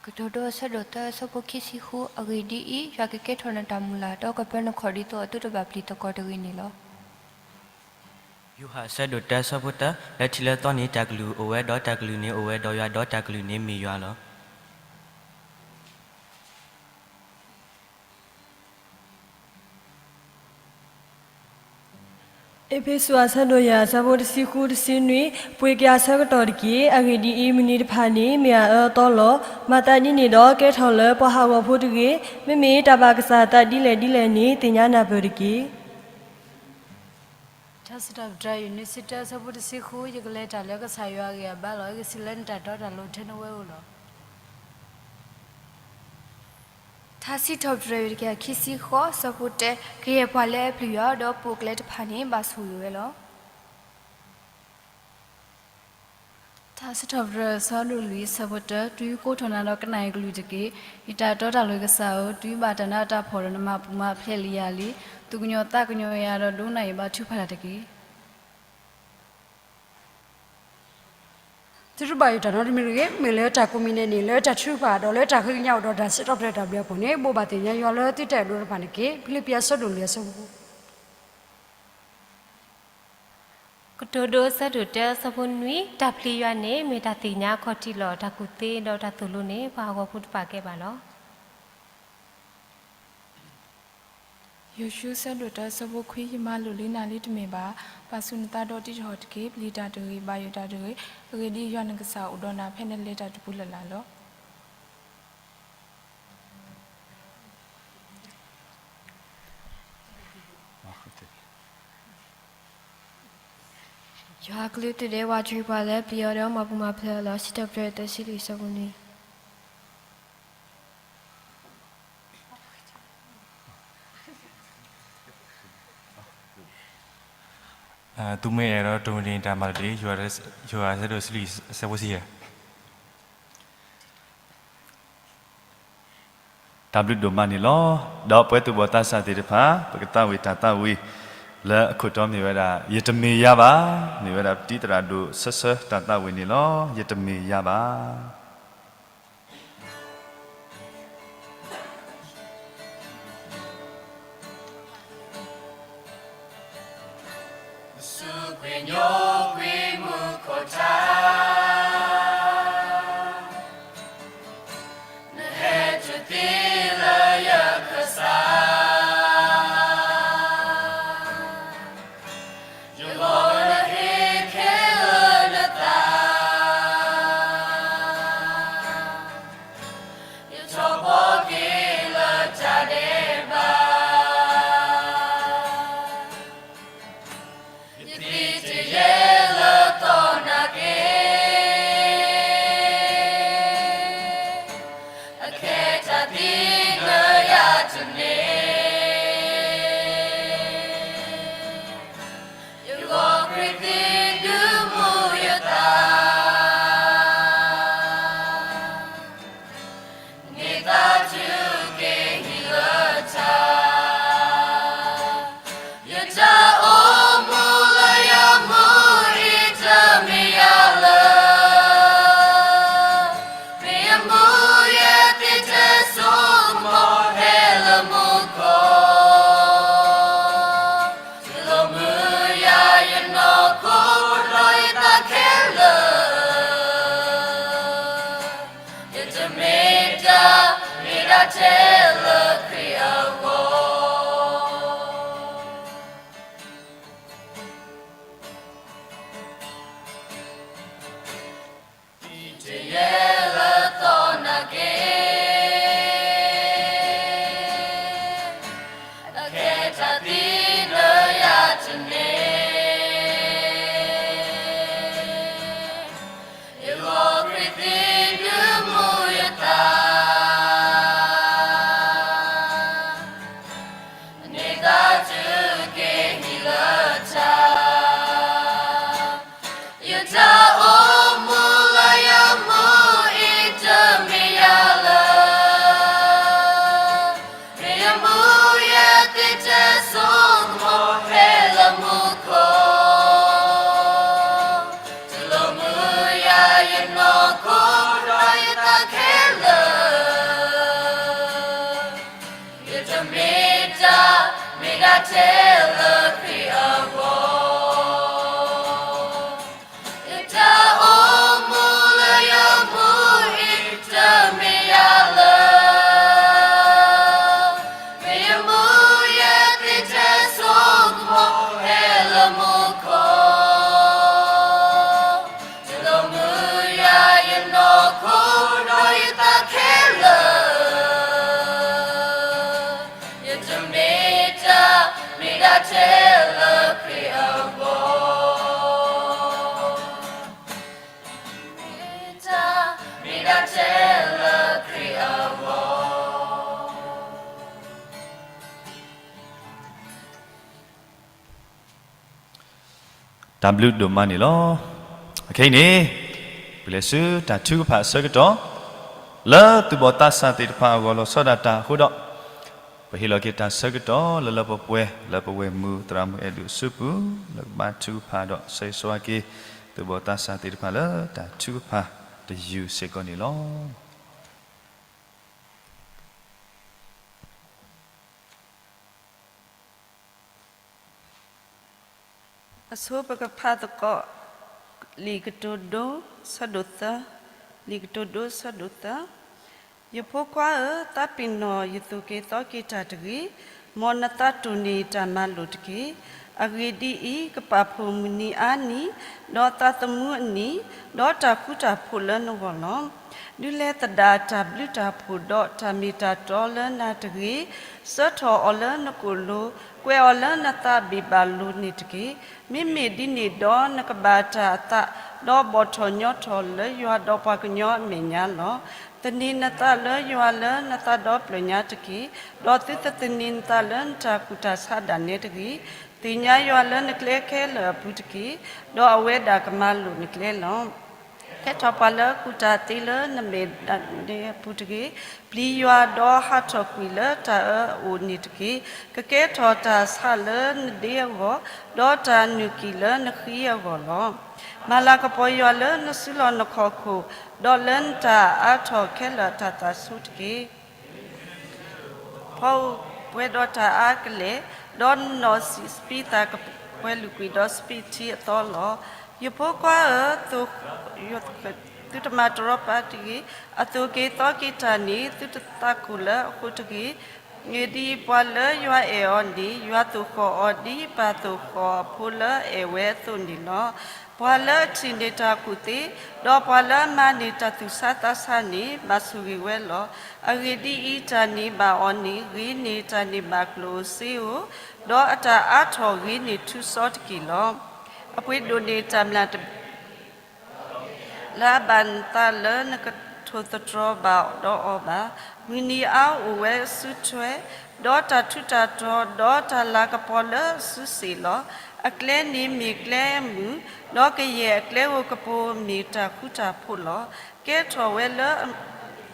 ကတိၤဒိ အဆၢဒိၣ်သၢ အဆၢဖိခံဆံဃု, အဂ့ၢ်ဒ်အံၤ, ယွၤကကဲထီၣ်နတၢ်မုၢ်လၢ်, ဒီးကပၢနခီၣ်ဒ်သိးအသုတဘၣ်ပျံၤသကိးတဂ့ၤန့ၣ်လီၤ. ယိၤဟၣ် အဆၢဒိၣ်တၢ အဆၢဖိတၢ, လၢထံးလၢသီန့ၣ် တၢ်ကလုၢ်အိၣ်ဝဲ, ဒီးတၢ်ကလုၢ်န့ၣ်အိၣ်ဝဲဒီးယွၤ, ဒီးတၢ်ကလုၢ်န့ၣ်မ့ၢ်ယွၤလီၤ. အ့းဖ့းစူး အဆၢဒိၣ်ယဲၢ် အဆၢဖိတဆံဃု တဆံနွံ, ပှ့ၤက့ၤအဆၢကတီၢ်တက့ၢ်. အဂ့ၢ်ဒ်အံၤ, မုၢ်နံၤတဖၣ်န့ၣ် မ့ၢ်အအၢအသီလီၤ. မၤသးဒ်န့ၣ်ဒီး ကဲထီၣ်လၢပှၤဟးဂီၤဖိတဂ့ၤ. မ့မ့ၢ်တၢ်ဘၣ်ကစၢ်အသးဒ်လဲၣ်ဒ်လဲၣ်န့ၣ် သ့ၣ်ညါနၢ်ပၢၢ်တက့ၢ်. ထါစံးထီၣ်ပတြၢၤ အယုၢ်နွံဆံတၢ အဆၢဖိတဆံဃု, ယကလဲၤတၢ်လၢကစၢ်ယွၤအဂံၢ်အဘါလီၤ. ယကစံးလၢနတၢ်တီတၢ်လိၤထဲနဝဲအိၣ်လီၤ. ထါစံးထီၣ်ပတြၢၤ တကယၤခံဆံဃိး အဆၢဖိတၢ, ကယဲၢ်ပှၤလၢအပျံၤယွၤ ဒီးပိာ်အကျဲတဖၣ်န့ၣ် ဘၣ်ဆိၣ်ဂ့ၤဝဲလီၤ. ထါစံးထီၣ်ပတြၢၤ အဆၢဒိၣ်လွံၢ် အဆၢဖိတၢ, တုၤယကိးထီၣ်နၤဒီးကနၣ်ယကလုၢ်တက့ၢ်. ယတၢ်တီတၢ်လိၤကစၢ်ဧၢ, တုၤယဘၣ်တၢ်နးတၢ်ဖှီၣ်ဒီးနမၤပူၤမၤဖျဲးလံယၤလံ, သူၣ်ကညီၤသးကညီၤယၤဒီးဒိကနၣ်ယဘါထုကဖၣ်တၢ်တက့ၢ်. သုတဘၣ်ယိၣ်တၢ်နီတမံၤတဂ့ၤ, မ့ၢ်လၢတၢ်ကိးမံၤဒဲးန့ၣ် လၢတၢ်ထုကဖၣ်ဒီးလၢတၢ်ဃ့ကညးအိၣ်ဒီးတၢ်စံးထီၣ်ပတြၢၤတၢ်ဘျုးအပူၤန့ၣ် ဘိးဘၣ်သ့ၣ်ညါယွၤလၢသုတၢ်အဲၣ်ဒိးတဖၣ်န့ၣ်တက့ၢ်. ဖံလံးပံး အဆၢဒိၣ်လွံၢ် အဆၢဖိဃိး. ကတိၤဒိ ဆၢဒိၣ်တၢ ဆၢဖိနွံ, တၢ်ပျံၤယွၤန့ၣ် မ့ၢ်တၢ်သ့ၣ်ညါအခီၣ်ထံးလီၤ. တၢ်ကူၣ်သ့ဒီးတၢ်သိၣ်လိန့ၣ် ပှၤဟးဂီၤဖိတဖၣ်ကဲဘၣ်လီၤ. ယိၤၡူ ဆၢဒိၣ်တၢ ဆၢဖိခွံ, ယမၤလိာ်လံနၤလံတမ့ၢ်ဘၣ်. ပာ်ဆူၣ်နသးဒီးတံၢ်တဟီၣ်တက့ၢ်. ပျံၤတၢ်တဂ့ၤ, ဘၣ်ယိၣ်တၢ်တဂ့ၤ, အဂ့ၢ်ဒ်အံၤ, ယွၤနကစၢ်အိၣ်ဒီးနၤဖဲနလဲၤတၢ်တပူၤလၢ်လၢ်လီၤ. ယွၤအကလုၢ်ဒိၣ်ဒဲးဝးတရံးပှၤလၢပျံၤအီၤဒီးမၤပူၤမၤဖျဲးအီၤလီၤ. စံးထီၣ်ပတြၢၤ သၢဆံလွံၢ် ဆၢဖိနွံ. သုမ့ၢ်အဲၣ်ဒိးတိၢ်နီၣ်တၢ်မၤလိာ်တက့ၢ်. ယိၤဟၣ် ဆၢဒိၣ်တဆံလွံၢ် ဆၢဖိတဆံယဲၢ်. တၢ်ဘျုးဒိၣ်မးန့ၣ်လီၤ. ဒီးပဝဲသူၣ်ဘီၣ်သးစၢ်သ့ၣ်တဖၣ် ပကသးဝံၣ်တၢ်သးဝံၣ်လၢအခိၣ်တီမ့ၢ်ဝဲဒၣ် ယတမ့ၢ်ယၤဘၣ်, မ့ၢ်ဝဲဒၣ်ပတံၤသရၣ်ဒိၣ်ဆၢဆၢတၢ်သးဝံၣ်န့ၣ်လီၤ. ယတမ့ၢ်ယၤဘၣ်. ဆူကွံာ်ညိကွံာ်မူခိၣ်ထး, နဟဲတုၤသ့လၢယခၢၣ်စး, ယလီၢ်လၢဟ့ၣ်ခဲလၢာ်နသး, ယထီၣ်ဘီက့ၤလၢတၢ်ဒဲးဘး, ယသံတယဲလၢသီနာ်က့, အခဲတၢ်သံလၢယၤတန့ၢ်, ယဂီၢ်ခရံာ်သံဒုးမူယသး, န့ၢ်သါတုၤက့ၤဟံၣ်လၢတၢ်, ယတၢ်အိၣ်မူလၢယမူအံၤတမ့ၢ်ယၤလၢၤ, မ့ၢ်ယမူယဲသ့ၣ်ထဲစိကမီၤဟဲလၢမူခိၣ်, တလိၣ်မုာ်ယၤယနီၢ်ခိဒီးယသးခဲလၢာ်, ယတမ့ၢ်တၢ်မ့ၢ်ဒၣ်ထဲလၢခရံာ်အဂီၢ်. သံတယဲလၢသီနာ်က့, အခဲတၢ်သံလၢယၤတန့ၢ်, ယဂီၢ်ခရံာ်သံဒုးမူယသး, န့ၢ်သါတုၤက့ၤဟံၣ်လၢတၢ်, ယတၢ်အိၣ်မူလၢယမူအံၤတမ့ၢ်ယၤလၢၤ, မ့ၢ်ယမူယဲသ့ၣ်ထဲစိကမီၤဟဲလၢမူခိၣ်, တလိၣ်မုာ်ယၤယနီၢ်ခိဒီးယသးခဲလၢာ်, ယတမ့ၢ်တၢ်မ့ၢ်ဒၣ်ထဲလၢခရံာ်အဂီၢ်, ယတၢ်အိၣ်မူလၢယမူအံၤတမ့ၢ်ယၤလၢၤ, မ့ၢ်ယမူယဲသ့ၣ်ထဲစိကမီၤဟဲလၢမူခိၣ်, တလိၣ်မုာ်ယၤယနီၢ်ခိဒီးယသးခဲလၢာ်, ယတမ့ၢ်တၢ်မ့ၢ်ဒၣ်ထဲလၢခရံာ်အဂီၢ်, မ့ၢ်တၢ်မ့ၢ်ဒၣ်ထဲလၢခရံာ်အဂီၢ်. တၢ်ဘျုးဒိၣ်မးန့ၣ်လီၤ. အခဲအံၤန့ၣ် ပလဲၤဆူတၢ်ထုကဖၣ်အဆၢကတီၢ် လၢသူၣ်ဘီၣ်သးစၢ်သ့ၣ်တဖၣ်အဂီၢ်လီၤဆီဒၣ်တၢ်အဃိဒီး ပဟ့ၣ်လီၤက့ၤတၢ်ဆၢကတီၢ်လၢလၢပှဲၤပှဲၤ လၢပဝဲၢ်မုၢ်သရၣ်မုၣ်အဲၣ်ဒိၣ်အစုပူၤ လၢကဘါထုကဖၣ်ဒီးဆၢဂ့ၤဆၢဝါက့ၤ သူၣ်ဘီၣ်သးစၢ်သ့ၣ်တဖၣ်လၢတၢ်ထုကဖၣ်တယုၢ်စ့ၢ်ကီးန့ၣ်လီၤ. အဆိပကဖးသကိး လံာ်ကတိၤဒိ ဆၢဒိၣ်သၢ, လံာ်ကတိၤဒိ ဆၢဒိၣ်သၢ. ယဖိခွါဧၢ, သးပ့ၤနီၣ်ယသိၣ်က့ၤသီက့ၤတၢ်တဂ့ၤ, မ်နသးတိၢ်န့ၢ်တၢ်မၤလိာ်တက့ၢ်. အဂ့ၢ်ဒ်အံၤ, ကပာ်ဖှိၣ်မုၢ်နံၤအါနံၤ, ဒီးသးသမူအနံၤ, ဒီးတၢ်ဃူတၢ်ဖိးလၢနဂီၢ်လီၤ. ဒုးလဲၤသဒၣ်တၢ်ဘျုးတၢ်ဖှိၣ်ဒီးတၢ်မ့ၢ်တၢ်တီလၢနၤတဂ့ၤ, စၢထီၣ်အီၤလၢနကိာ်လိၤ, ကွဲးအီၤလၢနသးဘ့ၣ်ဘၣ်လိၤန့ၣ်တက့ၢ်. မ့မ့ၢ်ဒ်န့ၣ်ဒီးနကဘၣ်တၢ်အသး, ဒီးဘီၣ်ထီၣ်ညီထီၣ်လၢယွၤဒီးပှၤကညီအမဲာ်ညါလီၤ. သန့ၤနသးလၢယွၤလၢနသးဒီဖျၢၣ်ညါတက့ၢ်. ဒီးသုတသန့ၤနသးလၢနတၢ်ကူၣ်တၢ်ဆးဒၣ်နဲတဂ့ၤ. သ့ၣ်ညါယွၤလၢနကျဲခဲလၢာ်အပူၤတက့ၢ်, ဒီးအဝဲဒၣ်ကမၤလိာ်နကျဲလီၤ. ကဲထီၣ်ပှၤလၢအကူၣ်တၢ်သ့လၢနမဲာ်ညါအပူၤတဂ့ၤ. ပျံၤယွၤဒီးဟးထီၣ်ကွံာ်လၢတၢ်အၢအအိၣ်န့ၣ်တက့ၢ်. ကကဲထီၣ်တၢ်ဆးလၢနဒ့အဂီၢ်, ဒီးတၢ်နုာ်ကွံာ်လၢနဃံအဂီၢ်လီၤ. မၤလၤကပီၤယွၤလၢနစုလီၢ်နခီၣ်ခိၣ်, ဒီးလၢနတၢ်အါထီၣ်ခဲလၢာ်အတၢ်သးဆူတက့ၢ်. ဖီအီၣ်ပှဲၤဒီးတၢ်အါကလဲာ်, ဒီးနနီၣ်စံးစပံးသၣ်ကပှဲၤလုာ်ကွံာ်ဒီးစပံးထံအသီလီၤ. ယဖိခွါဧၢ, သုတမၤတရီပာ်တဂ့ၤ. အသိၣ်က့ၤသီက့ၤတၢ်န့ၣ် သုတသးကိၢ်လၢအဃိတဂ့ၤ. မ့ၢ်ဒ်အံၤ, ပှၤလၢယွၤအဲၣ်အီၤန့ၣ် ယွၤသိၣ်ဃီၣ်အီၤဒ်ပၢ်သိၣ်ဃီၣ်အဖိလၢအအဲၣ်ဝဲအသိးန့ၣ်လီၤ. ပှၤလၢအထံၣ်န့ၢ်တၢ်ကူၣ်သ့, ဒီးပှၤလၢအမၤန့ၢ်တၢ်သူၣ်ဆါသးဆါန့ၣ် ဘၣ်ဆိၣ်ဂ့ၤဝဲလီၤ. အဂ့ၢ်ဒ်အံၤ, တၢ်န့ၢ်ဘၣ်အီၤန့ၣ်ဂ့ၤန့ၢ်တၢ်န့ၢ်ဘၣ်ကျိၣ်ဧိၤစ့ဧိၤ, ဒီးအတၢ်အါထီၣ်ဂ့ၤန့ၢ်ထူစီတက့ၢ်လီၤ. အပှ့ၤဒိၣ်န့ၢ်တၢ်မျၢ်တဘ့ၣ် လၢအဘၣ်နသးလၢနကထိၣ်သတြီၤဘၣ်ဒီးအီၤဘၣ်. မုၢ်နံၤအါအိၣ်ဝဲအစုထွဲ, ဒီးတၢ်ထူးတၢ်တီၤ, ဒီးတၢ်လၤကပီၤလၢအစုစ့ၣ်လီၤ. အကျဲန့ၣ်မ့ၢ်ကျဲအမုာ်, ဒီးကယဲၢ်အကျဲဧိၤကပိၤမ့ၢ်တၢ်ဃူတၢ်ဖိးလီၤ. ကဲထီၣ်ဝဲလၢအ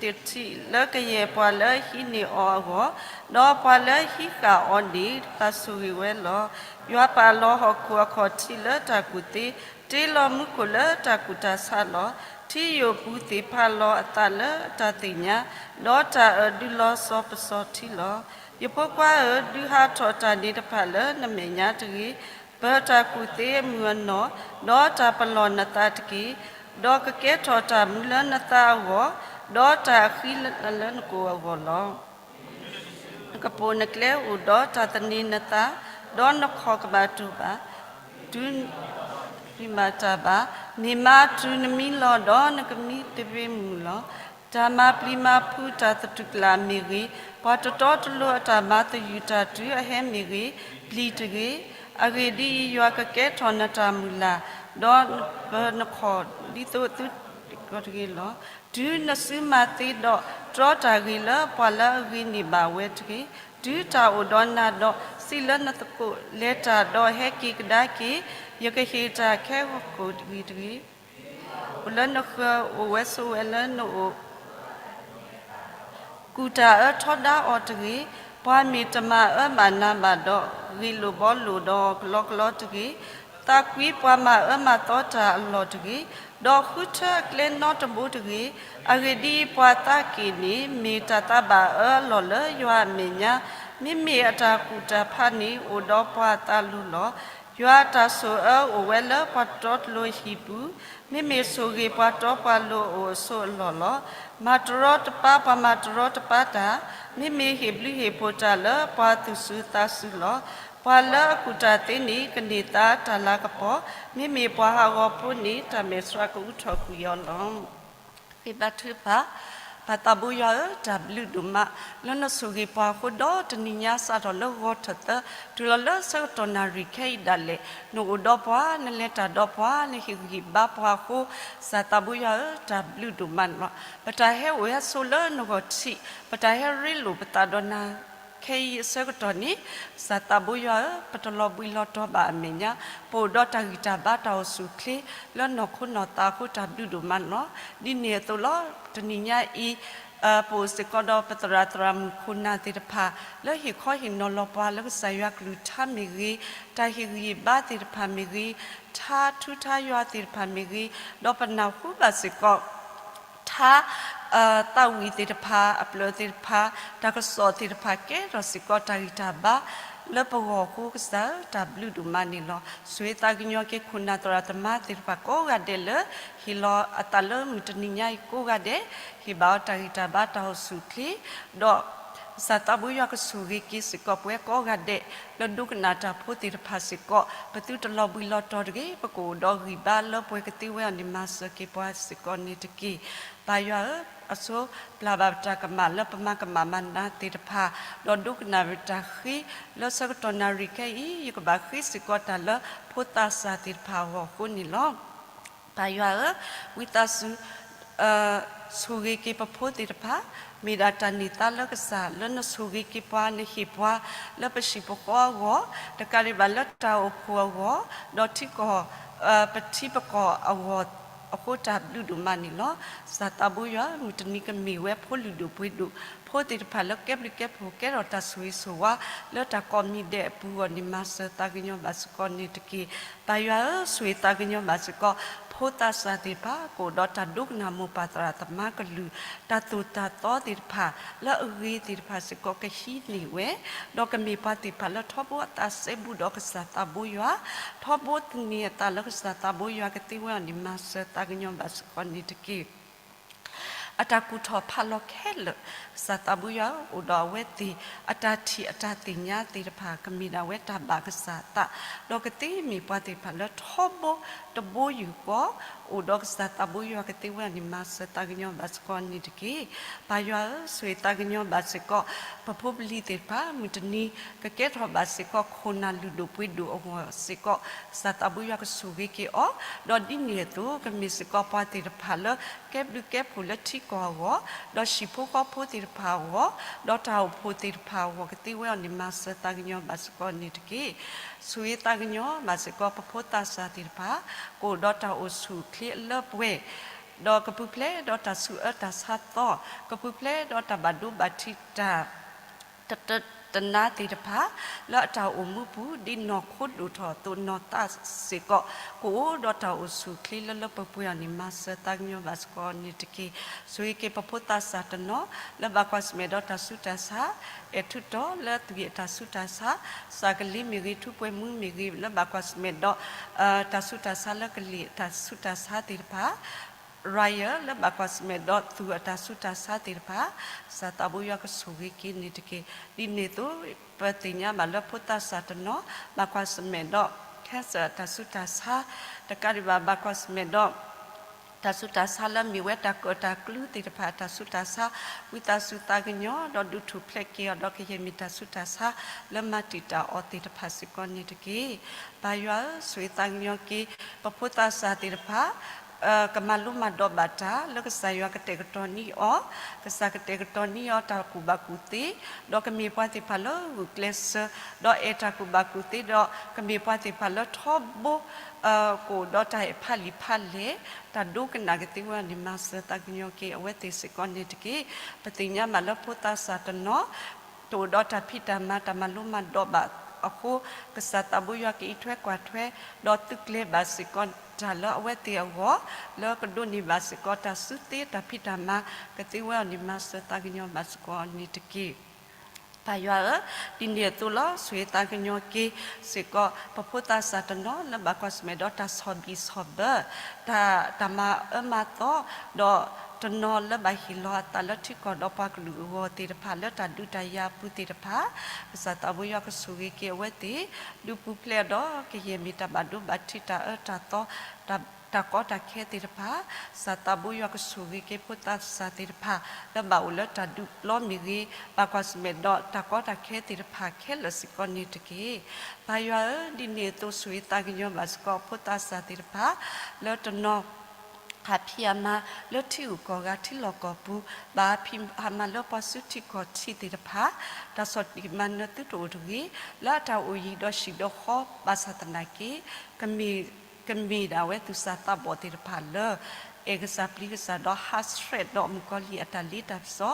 သ့ၣ်ထံးလၢကယဲၢ်ပှၤလၢအဟံးန့ၢ်အီၤအဂီၢ်, ဒီးပှၤလၢအဟံးဃာ်အီၤန့ၣ် ဘၣ်ဆိၣ်ဂ့ၤဝဲလီၤ. ယွၤပာ်လီၤဟီၣ်ခိၣ်အခီၣ်ထံးလၢတၢ်ကူၣ်သ့, တ့လီၤမူခိၣ်လၢတၢ်ကူၣ်တၢ်ဆးလီၤ. ထံယိာ်ပူၤသ့ၣ်ဖးလီၤအသးလၢအတၢ်သ့ၣ်ညါ, ဒီးတၢ်အၢၣ်ဒုးလီၤစီၤပစီၤထံလီၤ. ယဖိခွါဧၢ, ဒုးဟးထီၣ်တၢ်န့ၣ်တဖၣ်လၢနမဲာ်ညါတဂ့ၤ. ပၢၤတၢ်ကူၣ်သ့အမုၢ်အနီၢ်, ဒီးတၢ်ပလီၢ်နသးတက့ၢ်. ဒီးကကဲထီၣ်တၢ်မူလၢနသးအဂီၢ်, ဒီးတၢ်အဃံလၤလၢနကိာ်အဂီၢ်လီၤ. နကပိာ်နကျဲအိၣ်ဒီးတၢ်သန့ၤနသး, ဒီးနခီၣ်ကဘၣ်တိၢ်ဘၣ်, တုၤနမၤတၢ်ဘၣ်, န့ၢ်မါတုၤနမံလီၤဒီး နကမံတဘ့ၣ်မုၢ်လီၤ. တၢ်မၤပျံၤမၤဖုးတၢ်သတူၢ်ကလာ်မ့ၢ်ဂ့ၤ, ပှၤတတီတလိၤအတၢ်မၤသယုၢ်တၢ်တုၤအဟဲမ့ၢ်ဂ့ၤ, ပျံၤတဂ့ၤ. အဂ့ၢ်ဒ်အံၤ, ယွၤကကဲထီၣ်နတၢ်မုၢ်လၢ်, ဒီးနပၢၤနခီၣ်ဒ်သိးသုတဂ့ၤလီၤ. တုၤနစုမၤသ့ဒီး, တြီတၢ်ဂ့ၤလၢပှၤလၢအဂ့ၤန့ၢ်ဘၣ်ဝဲတဂ့ၤ. တုၤတၢ်အိၣ်ဒီးနၤဒီး, စံးလၢနသကိး, လဲၤတၢ်ဒီးဟဲက့ၤကဒါက့ၤ, ယကဟ့ၣ်တၢ်ခဲဂီၤကိၣ်ဂ့ၤတဂ့ၤ. အိၣ်လၢနဃၢၤအိၣ်ဝဲဆိးဝဲလၢနအိၣ် ကူၣ်တၢ်အၢထီဒါအီၤတဂ့ၤ. ပှၤမ့ၢ်တမၤအၢမၤနးဘၣ်ဒီး, ဂ့ၢ်လိာ်ဘှီလိာ်ဒီးအီၤကလီကလီတဂ့ၤ. သးကွံပှၤမၤအၢမၤသီတၢ်အလီၢ်တဂ့ၤ, ဒီးဃုထၢအကျဲနီတဘိတဂ့ၤ. အဂ့ၢ်ဒ်အံၤ, ပှၤသးက့ၣ်န့ၣ် မ့ၢ်တၢ်သးဘၣ်အၢအလီၢ်လၢယွၤအမဲာ်ညါ, မ့မ့ၢ်အတၢ်ကူၣ်တၢ်ဖးန့ၣ် အိၣ်ဒီးပှၤအသးလိၤလီၤ. ယွၤအတၢ်ဆိၣ်အၢအိၣ်ဝဲလၢပှၤတတီတလိၤအဟံၣ်ပူၤ, မ့မ့ၢ်ဆိၣ်ဂ့ၤပှၤတီပှၤလိၤအအိၣ်အဆိးအလီၢ်လီၤ. မၤတရီတပါပှၤမၤတရီတပါတၢ်, မ့မ့ၢ်ဟ့ၣ်ဘျုးဟ့ၣ်ဖှိၣ်တၢ်လၢပှၤသူၣ်စူၤသးစူၤလီၤ. ပှၤလၢအကူၣ်တၢ်သ့န့ၣ် ကန့ၢ်သါတၢ်လၤကပီၤ, မ့မ့ၢ်ပှၤဟးဂီၤဖိန့ၣ် တၢ်မဲာ်ဆှးကအူထီၣ်ကွံာ်အီၤလီၤ. ဃ့ဘါထုကဖၣ်. ပၢ်သးဘိယွၤဧၢ, တၢ်ဘျုးဒိၣ်မး လၢနဆိၣ်ဂ့ၤပှၤအဃိဒီး တနံၤညါစးထီၣ်လၢဂီၤထီၣ်သၢ တုၤလီၤလၢဆၢကတီၢ်နၣ်ရံၣ်ခဲအံၤဒၣ်လဲာ် နအိၣ်ဒီးပှၤ နလဲၤတၢ်ဒီးပှၤ နဟ့ၣ်ဂံၢ်ဟ့ၣ်ဘါပှၤအဃိ ကစၢ်သးဘိယွၤဧၢ, တၢ်ဘျုးဒိၣ်မးန့ၣ်လီၤ. ပတၢ်ဟဲအိၣ်ဟဲဆိးလၢနဂီၢ်ထံး, ပတၢ်ဟဲရ့လိာ်ပသးဒီးနၤ ခဲအံၤအဆၢကတီၢ်န့ၣ် ကစၢ်သးဘိယွၤဧၢ, ပတလီၤဘှံးလီၤတီၤဘၣ်အမဲာ်ညါ, ပအိၣ်ဒီးတၢ်ဂံၢ်တၢ်ဘါတၢ်အိၣ်ဆူၣ်အိၣ်ချ့ လၢနီၢ်ခိနီၢ်သးအဃိ တၢ်ဘျုးဒိၣ်မးန့ၣ်လီၤ. ဒ်န့ၣ်အသိးလီၤ, တနံၤညါအံၤ ပအိၣ်စ့ၢ်ကီးဒီးပသရၣ်သရၣ်မုၣ်ခိၣ်နၢ်သ့ၣ်တဖၣ် လၢဟ့ၣ်ခီဟ့ၣ်နီၤလီၤပှၤလၢကစၢ်ယွၤကလုၢ်ကထါမ့ၢ်ဂ့ၤ, တၢ်ဟ့ၣ်ဂံၢ်ဟ့ၣ်ဘါသ့ၣ်တဖၣ်မ့ၢ်ဂ့ၤ, ထါထူထါယွၤသ့ၣ်တဖၣ်မ့ၢ်ဂ့ၤ, ဒီးပနၢ်ဟူဘၣ်စ့ၢ်ကီး ထါ သးဝံၣ်သ့ၣ်တဖၣ် အဖျၢၣ်သ့ၣ်တဖၣ် တၢ်ကစီၣ်သ့ၣ်တဖၣ် ကဲထီၣ်စ့ၢ်ကီးတၢ်ဂံၢ်တၢ်ဘါ လၢပဂီၢ်အဃိ ကစၢ်ဧၢ, တၢ်ဘျုးဒိၣ်မးန့ၣ်လီၤ. ဆိၣ်ဂ့ၤသးကညီၤက့ၤ ခိၣ်နၢ်သရၣ်သမါသ့ၣ်တဖၣ်ကိးဂၤဒဲးလၢ ဟ့ၣ်လီၤအသးလၢမုၢ်တနံၤညါအံၤကိးဂၤဒဲး, ဟ့ၣ်ဘၣ်အီၤတၢ်ဂံၢ်တၢ်ဘါတၢ်အိၣ်ဆူၣ်အိၣ်ချ့, ဒီး ကစၢ်သးဘိယွၤကဆိၣ်ဂ့ၤက့ၤစ့ၢ်ကီးပဝဲကိးဂၤဒဲး လၢဒိကနၣ်တၢ်ဖိသ့ၣ်တဖၣ်စ့ၢ်ကီး, ပသုတလီၤဘှံးလီၤတီၤတဂ့ၤ, ပကအိၣ်ဒီးဂံၢ်ဘါလၢပှဲၤကသ့ဝဲအီၤန့ၣ် မၤစၢၤက့ၤပှၤစ့ၢ်ကီးန့ၣ်တက့ၢ်. ပၢ်ယွၤဧၢ, အဆိပျၢ်ဘၣ်ပတၢ်ကမၣ်လၢပမၤကမၣ်မၤနးသ့ၣ်တဖၣ်, ဒီးဒိကနၣ်ပတၢ်ဃ့ လၢဆၢကတီၢ်နၣ်ရံၣ်ခဲအံၤ ယကဘၣ်ဃ့စ့ၢ်ကီးတၢ်လၢဖိသးစၢ်သ့ၣ်တဖၣ်အဂီၢ်အဃိန့ၣ်လီၤ. ပၢ်ယွၤဧၢ, ဝံသးစူၤ ဆိၣ်ဂ့ၤက့ၤပဖိသ့ၣ်တဖၣ်, မ့ၢ်ဒၣ်တၢ်န့ၢ်သါလၢကစၢ် လၢနဆိၣ်ဂ့ၤက့ၤပှၤ နဟ့ၣ်ပှၤ လၢပဟံၣ်ပဃီအဂီၢ်, တကးဒံးဘၣ်လၢတၢ်အိၣ်ဖှိၣ်အဂီၢ်, ဒီးထံကီၢ် ပထံပကီၢ်အဂီၢ်အဃိ တၢ်ဘျုးဒိၣ်မးန့ၣ်လီၤ. ကစၢ်သးဘိယွၤ, မုၢ်တနံၤကမ့ၢ်ဝဲဖိလုၢ်ဒိၣ်ပှ့ၤဒိၣ် ဖိသ့ၣ်တဖၣ်လၢကဲဘျုးကဲဖှိၣ် ကဲထီၣ်တၢ်ဆိၣ်ဂ့ၤဆိၣ်ဝါ လၢတၢ်ကိးမံၤဒဲးအပူၤအဂီၢ်န့ၣ် မၤစၢၤသးကညီၤဘၣ်စ့ၢ်ကီးန့ၣ်တက့ၢ်. ပၢ်ယွၤဧၢ, ဆိၣ်ဂ့ၤသးကညီၤဘၣ်စ့ၢ်ကီး ဖိသးစၢ်သ့ၣ်တဖၣ် ကအိၣ်ဒီးတၢ်ဒိကနၣ်မိၢ်ပၢ်သရၣ်သမါကလုၢ်, တၢ်သိၣ်တၢ်သီသ့ၣ်တဖၣ် လၢအဂ့ၤသ့ၣ်တဖၣ်စ့ၢ်ကီးကဟံးန့ၢ်ဝဲ, ဒီးကမ့ၢ်ပှၤသ့ၣ်တဖၣ်လၢထီဘိအသးစဲဘူးဒီးကစၢ်သးဘိယွၤ, ထီဘိသန့ၤအသးလၢကစၢ်သးဘိယွၤကသ့ဝဲအီၤန့ၣ် မၤစၢၤသးကညီၤဘၣ်စ့ၢ်ကီးန့ၣ်တက့ၢ်. အတၢ်ကူၣ်ထီၣ်ဖးလီၤခဲလၢာ်, ကစၢ်သးဘိယွၤ အိၣ်ဒီးအဝဲသ့ၣ် အတၢ်ထံၣ်အတၢ်သ့ၣ်ညါသ့ၣ်တဖၣ် ကမ့ၢ်ဒၣ်ဝဲတၢ်ဘၣ်ကစၢ်အသး, ဒီးကသ့မ့ၢ်ပှၤသ့ၣ်တဖၣ်လၢထီဘိတဘိယူၢ်ဃီ, အိၣ်ဒီးကစၢ်သးဘိယွၤကသ့ဝဲအီၤန့ၣ် မၤစၢၤသးကညီၤဘၣ်စ့ၢ်ကီးန့ၣ်တက့ၢ်. ပၢ်ယွၤဧၢ, ဆိၣ်ဂ့ၤသးကညီၤဘၣ်စ့ၢ်ကီး ပဖိပလံၤသ့ၣ်တဖၣ် မုၢ်တနံၤ ကကဲထီၣ်ဘၣ်စ့ၢ်ကီး ခိၣ်နၢ်လုၢ်ဒိၣ်ပှ့ၤဒိၣ်အဂီၢ်စ့ၢ်ကီး, ကစၢ်သးဘိယွၤကဆိၣ်ဂ့ၤက့ၤအီၤ, ဒီးဒ်န့ၣ်အသိး ကမ့ၢ်စ့ၢ်ကီးပှၤသ့ၣ်တဖၣ်လၢ ကဲဘျုးကဲဖှိၣ်လၢထံကီၢ်အဂီၢ်, ဒီးဟံၣ်ဖိဃီဖိသ့ၣ်တဖၣ်အဂီၢ်, ဒီးတၢ်အိၣ်ဖှိၣ်သ့ၣ်တဖၣ်အဂီၢ် ကသ့ဝဲအီၤန့ၣ် မၤစၢၤသးကညီၤဘၣ်စ့ၢ်ကီးန့ၣ်တက့ၢ်. ဆိၣ်ဂ့ၤသးကညီၤဘၣ်စ့ၢ်ကီး ပဖိသးစၢ်သ့ၣ်တဖၣ် ကအိၣ်ဒီးတၢ်အိၣ်ဆူၣ်အိၣ်ချ့အလၢပှဲၤ, ဒီးကပူၤဖျဲးဒီးတၢ်ဆူးအၢတၢ်ဆါသီ, ကပူၤဖျဲးဒီးတၢ်ဘၣ်ဒိဘၣ်ထံးတၢ် တတနါသ့ၣ်တဖၣ် လၢအတၢ်အိၣ်မူပူၤ ဒ်နီၢ်ခိဒိၣ်ထီၣ်အသိး နီၢ်သးစ့ၢ်ကီး ကအိၣ်ဒီးတၢ်အိၣ်ဆူၣ်အိၣ်ချ့လၢလၢပှဲၤပှဲၤအီၤန့ၣ် မၤစၢၤသးကညီၤဘၣ်စ့ၢ်ကီးန့ၣ်တက့ၢ်. ဆိၣ်ဂ့ၤက့ၤပဖိသးစၢ်တနီၤ လၢဘၣ်ကွၢ်ဆၢၣ်မဲာ်ဒီးတၢ်ဆူးတၢ်ဆါ, အဲၣ်ထူးတီၤလၢအသွံၣ်အတၢ်ဆူးတၢ်ဆါ, စးကလံၤမ့ၢ်ဂ့ၤ ထူးပှဲၤမူမ့ၢ်ဂ့ၤ လၢဘၣ်ကွၢ်ဆၢၣ်မဲာ်ဒီး တၢ်ဆူးတၢ်ဆါလၢကလံၤအတၢ်ဆူးတၢ်ဆါသ့ၣ်တဖၣ် Royal လၢဘၣ်ကွၢ်ဆၢၣ်မဲာ်ဒီးသူၣ်အတၢ်ဆူးတၢ်ဆါသ့ၣ်တဖၣ်, ကစၢ်သးဘိယွၤကဆိၣ်ဂ့ၤက့ၤန့ၣ်တက့ၢ်. ဒ်န့ၣ်အသိး ပသ့ၣ်ညါဘၣ်လၢဖိသးစၢ်တနီၤ ဘၣ်ကွၢ်ဆၢၣ်မဲာ်ဒီး cancer အတၢ်ဆူးတၢ်ဆါ, တကးဒံးဘၣ် ဘၣ်ကွၢ်ဆၢၣ်မဲာ်ဒီး တၢ်ဆူးတၢ်ဆါလၢမ့ၢ်ဝဲတၢ်ကၢၣ်တၢ်ကျူသ့ၣ်တဖၣ် တၢ်ဆူးတၢ်ဆါ, ဝံသးစူၤသးကညီၤ ဒီးဒုးထူၣ်ဖျဲးက့ၤအီၤဒီး ကယဲၢ်မ့ၢ်တၢ်ဆူးတၢ်ဆါ လၢမၤတံာ်တာ်အီၤသ့ၣ်တဖၣ်စ့ၢ်ကီးန့ၣ်တက့ၢ်. ပၢ်ယွၤဧၢ, ဆိၣ်ဂ့ၤသးကညီၤက့ၤ ပဖိသးစၢ်သ့ၣ်တဖၣ် ကမၤလိမၤဒိးဘၣ်တၢ် လၢကစၢ်ယွၤကတဲာ်ကတီၤန့ၢ်အီၤ, ကစၢ်ကတဲာ်ကတီၤန့ၢ်အီၤတၢ်ကူၣ်ဘၣ်ကူၣ်သ့, ဒီးကမ့ၢ်ပှၤသ့ၣ်တဖၣ်လၢဂုာ်ကျဲးစၢး, ဒီးအဲၣ်တၢ်ကူၣ်ဘၣ်ကူၣ်သ့, ဒီးကမ့ၢ်ပှၤသ့ၣ်တဖၣ်လၢထီဘိ ကအိၣ်ဒီးတၢ်အဲၣ်ဖးလံာ်ဖးလဲၢ်, တၢ်ဒိကနၣ်ကသ့ဝဲအီၤန့ၣ် မၤစၢၤသးကညီၤက့ၤအဝဲသ့ၣ်စ့ၢ်ကီးန့ၣ်တက့ၢ်. ပသ့ၣ်ညါဘၣ်လၢဖိသးစၢ်တနီၤ တအိၣ်ဒီးတၢ်ဖံးတၢ်မၤ တၢ်မၤလိမၤဒိးဘၣ်အဃိ, ကစၢ်သးဘိယွၤကအံးထွဲကွၢ်ထွဲ, ဒီးသုးကျဲၤဘၣ်စ့ၢ်ကီးတၢ်လၢအဝဲသ့ၣ်အဂီၢ်, လၢကဒိးန့ၢ်ဘၣ်စ့ၢ်ကီးတၢ်စုသ့တၢ်ဖံးတၢ်မၤ ကသ့ဝဲအီၤန့ၣ် မၤစၢၤသးကညီၤဘၣ်စ့ၢ်ကီးန့ၣ်တက့ၢ်. ပၢ်ယွၤဧၢ, ဒ်န့ၣ်အသိးလီၤ ဆိၣ်ဂ့ၤသးကညီၤက့ၤစ့ၢ်ကီး ပဖိသးစၢ်တနီၤ လၢဘၣ်ကွၢ်ဆၢၣ်မဲာ်ဒီးတၢ်ဆီၣ်ဘံၣ်ဆီၣ်ဘၢ, တၢ် တၢ်မၤအၢမၤသီ, ဒီးတနီၤလၢဘၣ်ဟ့ၣ်လီၤအသးလၢထံကီၢ်ဒီးပှၤကလုာ်အဂီၢ်သ့ၣ်တဖၣ် လၢတၢ်ဒုးတၢ်ယၤအပူၤသ့ၣ်တဖၣ်, ကစၢ်သးဘိယွၤကဆိၣ်ဂ့ၤက့ၤအဝဲသ့ၣ်, ဒုးပူၤဖျဲးအီၤဒီး ကယဲၢ်မ့ၢ်တၢ်ဘၣ်ဒိဘၣ်ထံးတၢ်အၢတၢ်သီ တၢ်ကီတၢ်ခဲသ့ၣ်တဖၣ်, ကစၢ်သးဘိယွၤကဆိၣ်ဂ့ၤက့ၤဖိသးစၢ်သ့ၣ်တဖၣ် လၢဘၣ်အိၣ်လၢတၢ်ဒုးပျီမ့ၢ်ဂ့ၤ, ဘၣ်ကွၢ်ဆၢၣ်မဲာ်ဒီးတၢ်ကီတၢ်ခဲသ့ၣ်တဖၣ်ခဲလၢာ်စ့ၢ်ကီးန့ၣ်တက့ၢ်. ပၢ်ယွၤဧၢ, ဒ်န့ၣ်အသိးဆိၣ်ဂ့ၤသးကညီၤဘၣ်စ့ၢ်ကီးဖိသးစၢ်သ့ၣ်တဖၣ် လၢတနီၤ ဟးဖံးဟးမၤလၢထံဂုၤကီၢ်ဂၤထံလီၢ်ကီၢ်ပူၤ, ဘၣ်ဟးဖံးဟးမၤလၢပှၤစုထံကီၢ်ထံသ့ၣ်တဖၣ်, တၢ်ဆီၣ်တံၢ်မၤနၢၤသုတအိၣ်တဂ့ၤ, လၢအတၢ်အိၣ်ယံၤဒီးဟံၣ်ဒီးဃီဘၣ်ဆၣ်သနာ်က့ ကမ့ၢ် ကမ့ၢ်ဒၣ်ဝဲသူၣ်စၢ်သးဘီၣ်သ့ၣ်တဖၣ်လၢ အဲၣ်ကစၢ်ပျံၤကစၢ်ဒီးဟးဆှဲးဒီးမုၣ်ကီၤလံၢ်အတၢ်လ့တၢ်ပစီ,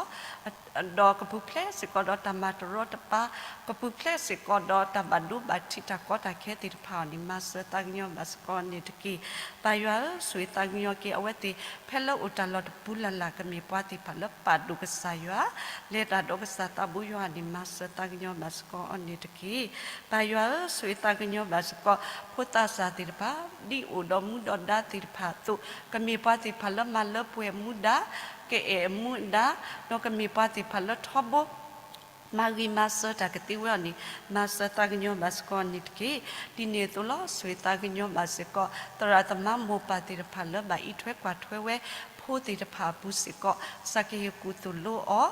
ဒီးကပူၤဖျဲးစ့ၢ်ကီးဒီးတၢ်မၤတရီတပါ, ကပူၤဖျဲးစ့ၢ်ကီးဒီးတၢ်ဘၣ်ဒိဘၣ်ထံးတၢ်ကီတၢ်ခဲသ့ၣ်တဖၣ်အီၤန့ၣ် မၤစၢၤသးကညီၤဘၣ်စ့ၢ်ကီးန့ၣ်တက့ၢ်. ပၢ်ယွၤဧၢ, ဆိၣ်ဂ့ၤသးကညီၤက့ၤအဝဲသ့ၣ် ဖဲလၢအိၣ်တၢ်လီၢ်တပူၤလၢ်လၢ် ကမ့ၢ်ပှၤသ့ၣ်တဖၣ်လၢပာ်ဒိၣ်ကစၢ်ယွၤ, လဲၤတၢ်ဒီးကစၢ်သးဘိယွၤန့ၣ် မၤစၢၤသးကညီၤဘၣ်စ့ၢ်ကီးအီၤန့ၣ်တက့ၢ်. ပၢ်ယွၤဧၢ, ဆိၣ်ဂ့ၤသးကညီၤဘၣ်စ့ၢ်ကီး ဖိသးစၢ်သ့ၣ်တဖၣ် ဒ်အိၣ်ဒီးမူဒီးဒါသ့ၣ်တဖၣ်အသိး, ကမ့ၢ်ပှၤသ့ၣ်တဖၣ်လၢမၤလၢပှဲၤမူဒါ, ကအဲၣ်အမူအဒါ, ဒီးကမ့ၢ်ပှၤသ့ၣ်တဖၣ်လၢထီဘိ မၤဂ့ၤမၤစၢၤတၢ်ကသ့ဝဲအီၤန့ၣ် မၤစၢၤသးကညီၤဘၣ်စ့ၢ်ကီးန့ၣ်တက့ၢ်. ဒ်န့ၣ်အသိးလီၤ, ဆိၣ်ဂ့ၤသးကညီၤဘၣ်စ့ၢ်ကီး သရၣ်သမါမိၢ်ပၢ်သ့ၣ်တဖၣ်လၢဘၣ်အံးထွဲကွၢ်ထွဲဝဲ ဖိသ့ၣ်တဖၣ်အပူၤစ့ၢ်ကီး ကစၢ်ကဟ့ၣ်ကူၣ်သိၣ်လိအီၤ,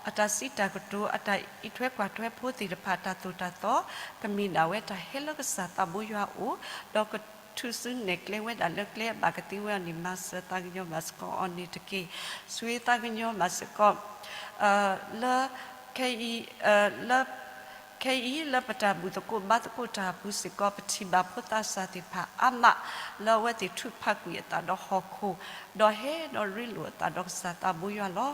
အတၢ်စံးတၢ်ကတိၤ အတၢ်အံးထွဲကွၢ်ထွဲဖိသ့ၣ်တဖၣ် တၢ်သိၣ်တၢ်သီ ကမ့ၢ်ဒၣ်ဝဲတၢ်ဟဲလၢကစၢ်သးဘိယွၤအအိၣ်, ဒီးကထုးစုနဲၣ်ကျဲဝဲဒၣ်လၢကျဲအဘၣ်ကသ့ဝဲအီၤန့ၣ် မၤစၢၤသးကညီၤဘၣ်စ့ၢ်ကီးအီၤန့ၣ်တက့ၢ်. ဆိၣ်ဂ့ၤသးကညီၤဘၣ်စ့ၢ်ကီး လၢ ခဲအံၤ လၢ ခဲအံၤလၢပတၢ်ဘူၣ်သကိးဘါသကိးတၢ်အပူၤစ့ၢ်ကီး ပထံၣ်ဘၣ်ဖိသးစၢ်သ့ၣ်တဖၣ်အါမး လၢအဝဲသ့ၣ်ထုးဖးကွံာ်အသးဒီးဟီၣ်ခိၣ်, ဒီးဟဲဒီးရ့လိာ်အသးဒီးကစၢ်သးဘိယွၤလီၤ.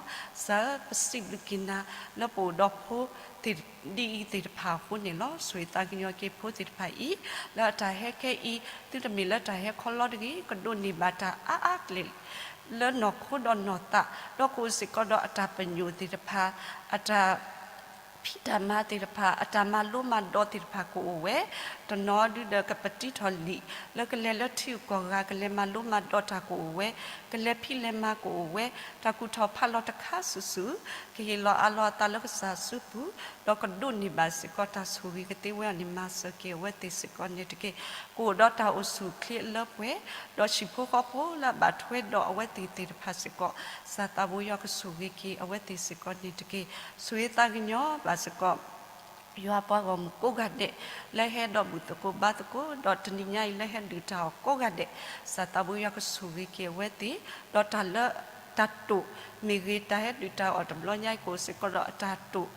စၢ်ဧၢ, ပစံးဘျုးက့ၤနၤ လၢပအိၣ်ဒီးဖိ ဒ်အံၤသ့ၣ်တဖၣ်အဃိန့ၣ်လီၤ. ဆိၣ်ဂ့ၤသးကညီၤက့ၤဖိသ့ၣ်တဖၣ်အံၤ လၢအတၢ်ဟဲခဲအံၤ သုတမ့ၢ်လၢတၢ်ဟဲခီလီတဂ့ၤ, ကဒိးန့ၢ်ဘၣ်တၢ်အါအါကလဲာ် လၢနီၢ်ခိဒီးနီၢ်သး, ဒီးကအိၣ်စ့ၢ်ကီးဒီးအတၢ်ပညိၣ်သ့ၣ်တဖၣ်, အတၢ် ဖံးတၢ်မၤသ့ၣ်တဖၣ်, အတၢ်မၤလိမၤဒိးသ့ၣ်တဖၣ်ကအိၣ်ဝဲ, တနီၤဒုဒီးကပတံထီၣ်လံာ် လၢကလဲၤလၢထံဂုၤကီၢ်ဂၤ ကလဲၤမၤလိမၤဒိးတၢ်ကအိၣ်ဝဲ, ကလဲၤဖံးလဲၤမၤကအိၣ်ဝဲ, တၢ်ကူၣ်ထီၣ်ဖးလီၤတခါစုာ်စုာ်, ကဟ့ၣ်လီၤအးလီၤအသးလၢကစၢ်အစုပူၤ, ဒီးကဒိးန့ၢ်ဘၣ်စ့ၢ်ကီးတၢ်ဆိၣ်ဂ့ၤကသ့ဝဲအီၤန့ၣ် မၤစၢၤက့ၤအဝဲသ့ၣ်စ့ၢ်ကီးန့ၣ်တက့ၢ်. ကအိၣ်ဒီးတၢ်အိၣ်ဆူၣ်အိၣ်ချ့အလၢပှဲၤ, ဒီးဟံၣ်ဖိဃီဖိလၢအဘၣ်ထွဲဒီးအဝဲသ့ၣ်သ့ၣ်တဖၣ်စ့ၢ်ကီး, ကစၢ်သးဘိယွၤကဆိၣ်ဂ့ၤက့ၤအဝဲသ့ၣ်စ့ၢ်ကီးန့ၣ်တက့ၢ်. ဆိၣ်ဂ့ၤသးကညီၤဘၣ်စ့ၢ်ကီး ယွၤပှၤဂီၢ်မုၢ်ကိးဂၤဒဲး လၢဟဲဒီးဘူၣ်သကိးဘါသကိး ဒီးတနံၤညါအံၤလၢဟဲဒုးတၢ်အီၣ်ကိးဂၤဒဲး, ကစၢ်သးဘိယွၤကဆိၣ်ဂ့ၤက့ၤအဝဲသ့ၣ်, ဒီးတၢ်လၢ တၢ်တိာ်မ့ၢ်ဂ့ၤ, တၢ်ဟဲဒုးတၢ်အီၣ်တဘျီညါအံၤကအိၣ်စ့ၢ်ကီးဒီးအတၢ်တိာ်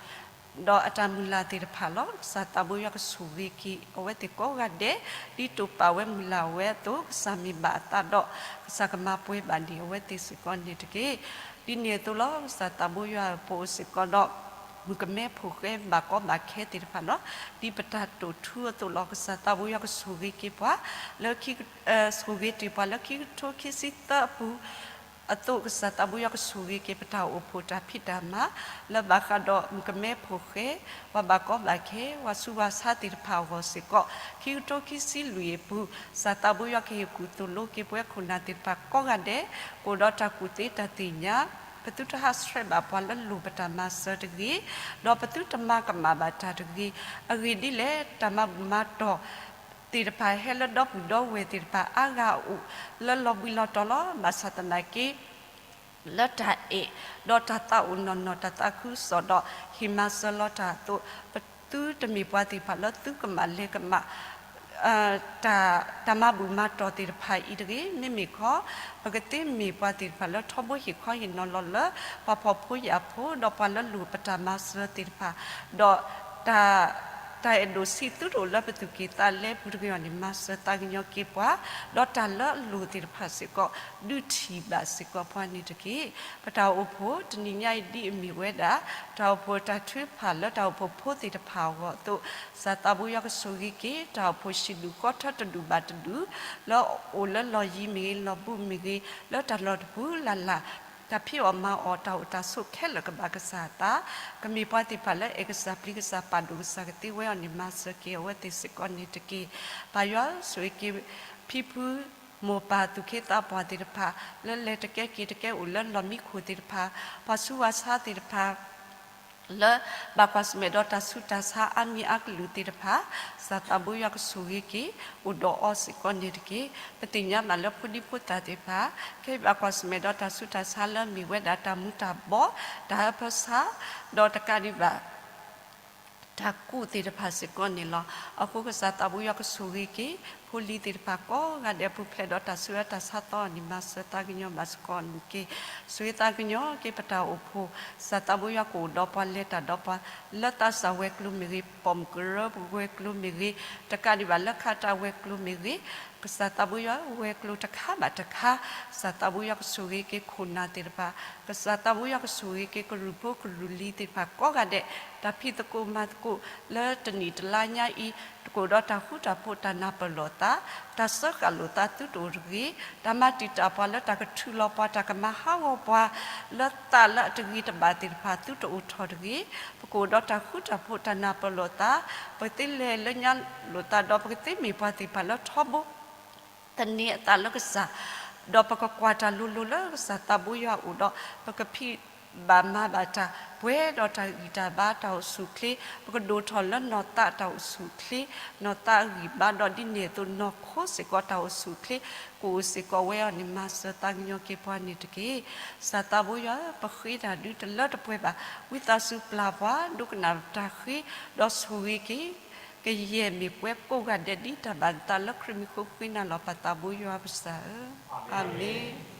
ဒီးအတၢ်မုၢ်လၢ်သ့ၣ်တဖၣ်လီၤ. ကစၢ်သးဘိယွၤကဆိၣ်ဂ့ၤက့ၤအဝဲသ့ၣ်ကိးဂၤဒဲး, ဒ်တိာ်ပာ်ဝဲမုၢ်လၢ်ဝဲအသိး, ကစၢ်မ့ၢ်ဘၣ်အသးဒီး ကစၢ်ကမၤပှဲၤဘၣ်န့ၢ်အဝဲသ့ၣ်စ့ၢ်ကီးန့ၣ်တက့ၢ်. ဒ်န့ၣ်အသိးလီၤ. ကစၢ်သးဘိယွၤဧၢ, ပအိၣ်စ့ၢ်ကီးဒီး မုၣ်ကမဲဖိဃဲဘၣ်ကီဘၣ်ခဲသ့ၣ်တဖၣ်လီၤ. ဒ်ပတၢ်တိာ်ထူအသိးလီၤ. ကစၢ်သးဘိယွၤကဆိၣ်ဂ့ၤက့ၤပှၤ လၢ ဆိၣ်ဂ့ၤတ့ၢ်ပှၤလၢခံကထိခံဆံသၢအပူၤ အသိး, ကစၢ်သးဘိယွၤကဆိၣ်ဂ့ၤက့ၤပတၢ်အိၣ်ဖှိၣ်တၢ်ဖံးတၢ်မၤ လၢဘၣ်ဃးဒီးမုၣ်ကမဲဖိဃဲ, ပှၤဘၣ်ကီဘၣ်ခဲ, ပှၤဆူးပှၤဆါသ့ၣ်တဖၣ်အဂီၢ်စ့ၢ်ကီး, ခံကထိခံဆံလွံၢ်အပူၤ, ကစၢ်သးဘိယွၤကဟ့ၣ်ကူၣ်သိၣ်လိက့ၤပဝဲခိၣ်နၢ်သ့ၣ်တဖၣ်ကိးဂၤဒဲး, ကအိၣ်ဒီးတၢ်ကူၣ်သ့တၢ်သ့ၣ်ညါ, ပသုတဟးဆှဲးဘၣ်ပှၤလၢလိၣ်ပတၢ်မၤစၢၤတဂ့ၤ, ဒီးပသုတမၤကမၣ်ဘၣ်တၢ်တဂ့ၤ, အဂ့ၢ်ဒ်လဲၣ်, တၢ်မၤဘူၣ်မၤတီၢ် သ့ၣ်တဖၣ်ဟဲလၢဒီပုၢ်ဒီဝဲၢ်သ့ၣ်တဖၣ်အါဂၤအအိၣ် လၢလီၤဘှံးလီၤတီၤလီၤ. ဘၣ်ဆၣ်သနာ်က့ လၢတၢ်အဲၣ် ဒီးတၢ်သးအိၣ်နီၢ်နီၢ် တၢ်သးခုကစီၣ်ဒီး ဟ့ၣ်မၤစၢၤလီၤတၢ်အသိး, ပသုတမ့ၢ်ပှၤသ့ၣ်တဖၣ်လၢသုကမၣ်လဲၤကမၣ် တၢ် တၢ်မၤဘူၣ်မၤတီၢ်သ့ၣ်တဖၣ်အံၤတဂ့ၤ. မ့မ့ၢ်ခီ ပကသ့မ့ၢ်ပှၤသ့ၣ်တဖၣ်လၢထီဘိဟ့ၣ်ခီဟ့ၣ်နီၤလီၤလၢ ပှၤဖှီၣ်ဖိယာ်ဖိ ဒီးပှၤလၢလိၣ်ပတၢ်မၤစၢၤသ့ၣ်တဖၣ်, ဒီး တၢ်အဲၣ်ဒိးဆံးသုတအိၣ်လၢပသူၣ်က့ၣ်သးလဲပူၤတဂ့ၤအီၤန့ၣ် မၤစၢၤသးကညီၤက့ၤပှၤ, ဒီးတၢ်လၢအလိၣ်သ့ၣ်တဖၣ်စ့ၢ်ကီး ဒုးထံၣ်ဘၣ်စ့ၢ်ကီးပှၤန့ၣ်တက့ၢ်. ပတၢ်အိၣ်ဖှိၣ်တနံၤညါအံၤဒ်အမ့ၢ်ဝဲဒၣ် တၢ်အိၣ်ဖှိၣ်တၢ်ထုကဖၣ်လၢတၢ်အိၣ်ဖှိၣ်ဖိသ့ၣ်တဖၣ်အဂီၢ်အသိး, ကစၢ်သးဘိယွၤကဆိၣ်ဂ့ၤက့ၤ တၢ်အိၣ်ဖှိၣ်ဟံၣ်ဒူၣ်ဃီထၢတဒူၣ်ဘၣ်တဒူၣ် လၢအအိၣ်လၢလီၢ်ယံၤမ့ၢ်ဂ့ၤ လီၢ်ဘူးမ့ၢ်ဂ့ၤ လၢတၢ်လီၢ်တပူၤလၢ်လၢ် တၢ်ဖံးအီၣ်မၤအီၣ် တၢ်အိၣ်တၢ်ဆိးခဲလၢာ်ကဘၣ်ကစၢ်အသး, ကမ့ၢ်ပှၤသ့ၣ်တဖၣ်လၢအဲၣ်ကစၢ်ပျံၤကစၢ်ပာ်ဒိၣ်ကစၢ်ကသ့ဝဲအီၤန့ၣ် မၤစၢၤက့ၤအဝဲသ့ၣ်စ့ၢ်ကီးန့ၣ်တက့ၢ်. ပၢ်ယွၤဆိၣ်ဂ့ၤက့ၤ ဖံဖု မိၢ်ပၢ်သူၣ်က့သးပှၢ်သ့ၣ်တဖၣ် လၢလဲၤတကဲက့ၤတကဲအိၣ်လၢလီၢ်မံခိၣ်သ့ၣ်တဖၣ်, ပှၤဆူးပှၤဆါသ့ၣ်တဖၣ် လၢဘၣ်ကွၢ်ဆၢၣ်မဲာ်ဒီးတၢ်ဆူးတၢ်ဆါအါမံၤအါကလုာ်သ့ၣ်တဖၣ်, ကစၢ်သးဘိယွၤကဆိၣ်ဂ့ၤက့ၤ အိၣ်ဒီးအီၤစ့ၢ်ကီးန့ၣ်တက့ၢ်. ပသ့ၣ်ညါဘၣ်လၢဖိဒံဖိသၣ်သ့ၣ်တဖၣ် ခဲအံၤဘၣ်ကွၢ်ဆၢၣ်မဲာ်ဒီးတၢ်ဆူးတၢ်ဆါလၢအမ့ၢ်ဝဲဒၣ်တၢ်မူၤတၢ်ဘှီး, တၢ်ဟၢဖၢဆါ, ဒီးတကးဒံးဘၣ် တၢ်ကူးသ့ၣ်တဖၣ်စ့ၢ်ကီးန့ၣ်လီၤ. အဃိကစၢ်သးဘိယွၤကဆိၣ်ဂ့ၤက့ၤ ဖိလံၤသ့ၣ်တဖၣ်ကိးဂၤဒဲး ပူၤဖျဲးဒီးတၢ်ဆူးတၢ်ဆါသီန့ၣ် မၤစၢၤသးကညီၤဘၣ်စ့ၢ်ကီးန့ၣ်တက့ၢ်. ဆိၣ်ဂ့ၤသးကညီၤက့ၤပတၢ်အိၣ်ဖှိၣ်, ကစၢ်သးဘိယွၤကအိၣ်ဒီးပှၤလဲၤတၢ်ဒီးပှၤ လၢသးစၢ်ဝဲၤကျိၤမ့ၢ်ဂ့ၤ, ပိာ်မုၣ်ကရၢဝဲၤကျိၤမ့ၢ်ဂ့ၤ, တကးဒံးဘၣ်လၢခးတၢ်ဝဲၤကျိၤမ့ၢ်ဂ့ၤ, ကစၢ်သးဘိယွၤဝဲၤကျိၤတခါဘၣ်တခါ, ကစၢ်သးဘိယွၤကဆိၣ်ဂ့ၤက့ၤခိၣ်နၢ်သ့ၣ်တဖၣ်, ကစၢ်သးဘိယွၤကဆိၣ်ဂ့ၤက့ၤကရူၢ်ဖိကရူၢ်လံၤသ့ၣ်တဖၣ်ကိးဂၤဒဲး, တၢ်ဖံးသကိးမၤသကိးလၢတနံၣ်တလါညါအံၤ, သကိးဒီးတၢ်ဃူတၢ်ဖိးတၢ်နၢ်ပၢၢ်လိာ်သး, တၢ်စၢဃာ်လိာ်သးသုတအိၣ်တဂ့ၤ, တၢ်မၤတံာ်တာ်ပှၤလၢတၢ်ကထုးလီၤပှၤ တၢ်ကမၤဟးဂီၤပှၤ လၢသးလၢအတဂ့ၤတဘၣ်သ့ၣ်တဖၣ်သုတအိၣ်ထီၣ်တဂ့ၤ, သကိးဒီးတၢ်ဃူတၢ်ဖိးတၢ်နၢ်ပၢၢ်လိာ်သး, ပကသ့လဲၤလၢညါလိာ်သးဒီးပကသ့မ့ၢ်ပှၤသ့ၣ်တဖၣ်လၢထီဘိ သန့ၤအသးလၢကစၢ်, ဒီးပကကွၢ်တၢ်လိၤလိၤလၢကစၢ်သးဘိယွၤအအိၣ်ဒီး ပကဖံးဘၣ်မၤဘၣ်တၢ် ပှဲၤဒီးတၢ်ဂံၢ်တၢ်ဘါတၢ်အိၣ်ဆူၣ်အိၣ်ချ့, ပကဒိၣ်ထီၣ်လၢနီၢ်သးတၢ်အိၣ်ဆူၣ်အိၣ်ချ့, နီၢ်သးအဂံၢ်ဘါဒီးဒ်န့ၣ်အသိးနီၢ်ခိစ့ၢ်ကီးတၢ်အိၣ်ဆူၣ်အိၣ်ချ့, ကအိၣ်စ့ၢ်ကီးဝဲအီၤန့ၣ် မၤစၢၤသးကညီၤက့ၤပှၤန့ၣ်တက့ၢ်. ကစၢ်သးဘိယွၤဧၢ, ပဃ့တၢ်ဒုးတလၢတပှဲၤဘၣ်, ဝံသးစူၤပျၢ်ပှၤ ဒိကနၣ်တၢ်ဃ့, ဒီးဆိၣ်ဂ့ၤက့ၤ ကယဲၢ်မ့ၢ်ပှဲၤကိးဂၤဒဲးဒ်တၢ်ဘၣ်နသးလၢခရံာ်မံၤဃိ ဃ့နၤလီၤပၢ်သးဘိယွၤပစၢ်ဧၢ, အၤမ့ၣ်.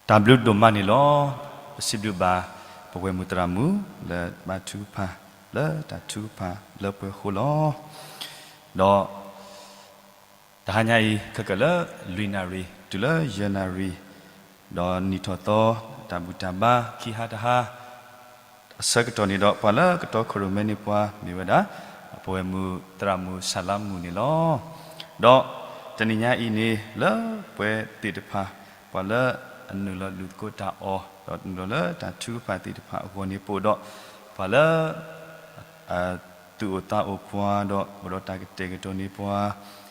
တၢ်ဘျုးဒိၣ်မးန့ၣ်လီၤ. ပစံးဘျုးဘၣ် ပဝဲၢ်မုၢ်သရၣ်မုၣ် လၢဘါထုကဖၣ် လၢတၢ်ထုကဖၣ်လၢပှဲၤဃိလီၤ. ဒီး တဟါညါအံၤ ခဲကၢၢ်လၢလွံၢ်နၣ်ရံၣ် တုၤလၢယဲၢ်နၣ်ရံၣ်, ဒီးနံၣ်ထီၣ်သီ တၢ်ဘူၣ်တၢ်ဘါ ခံဟါတဟါ အဆၢကတီၢ်န့ၣ်ဒီး ပှၤလၢကတီခိၣ်ရိၣ်မဲန့ၢ်ပှၤ မ့ၢ်ဝဲဒၣ် ပဝဲၢ်မုၢ်သရၣ်မုၣ်ဆၣ်လါမုၣ်န့ၣ်လီၤ. ဒီးတနံၤညါအံၤန့ၣ် လၢပှဲၤသ့ၣ်တဖၣ် ပှၤလၢအနုာ်လီၤလုၢ်သကိးတၢ်အီၣ် ဒီးနုာ်လီၤလၢတၢ်ထုကဖၣ်သ့ၣ်တဖၣ်အဂီၢ်န့ၣ် ပအိၣ်ဒီး ပှၤလၢ သူၣ်အိၣ်သးအိၣ်ပှၤ ဒီးအိၣ်ဒီးတၢ်ကတဲာ်ကတီၤန့ၢ်ပှၤ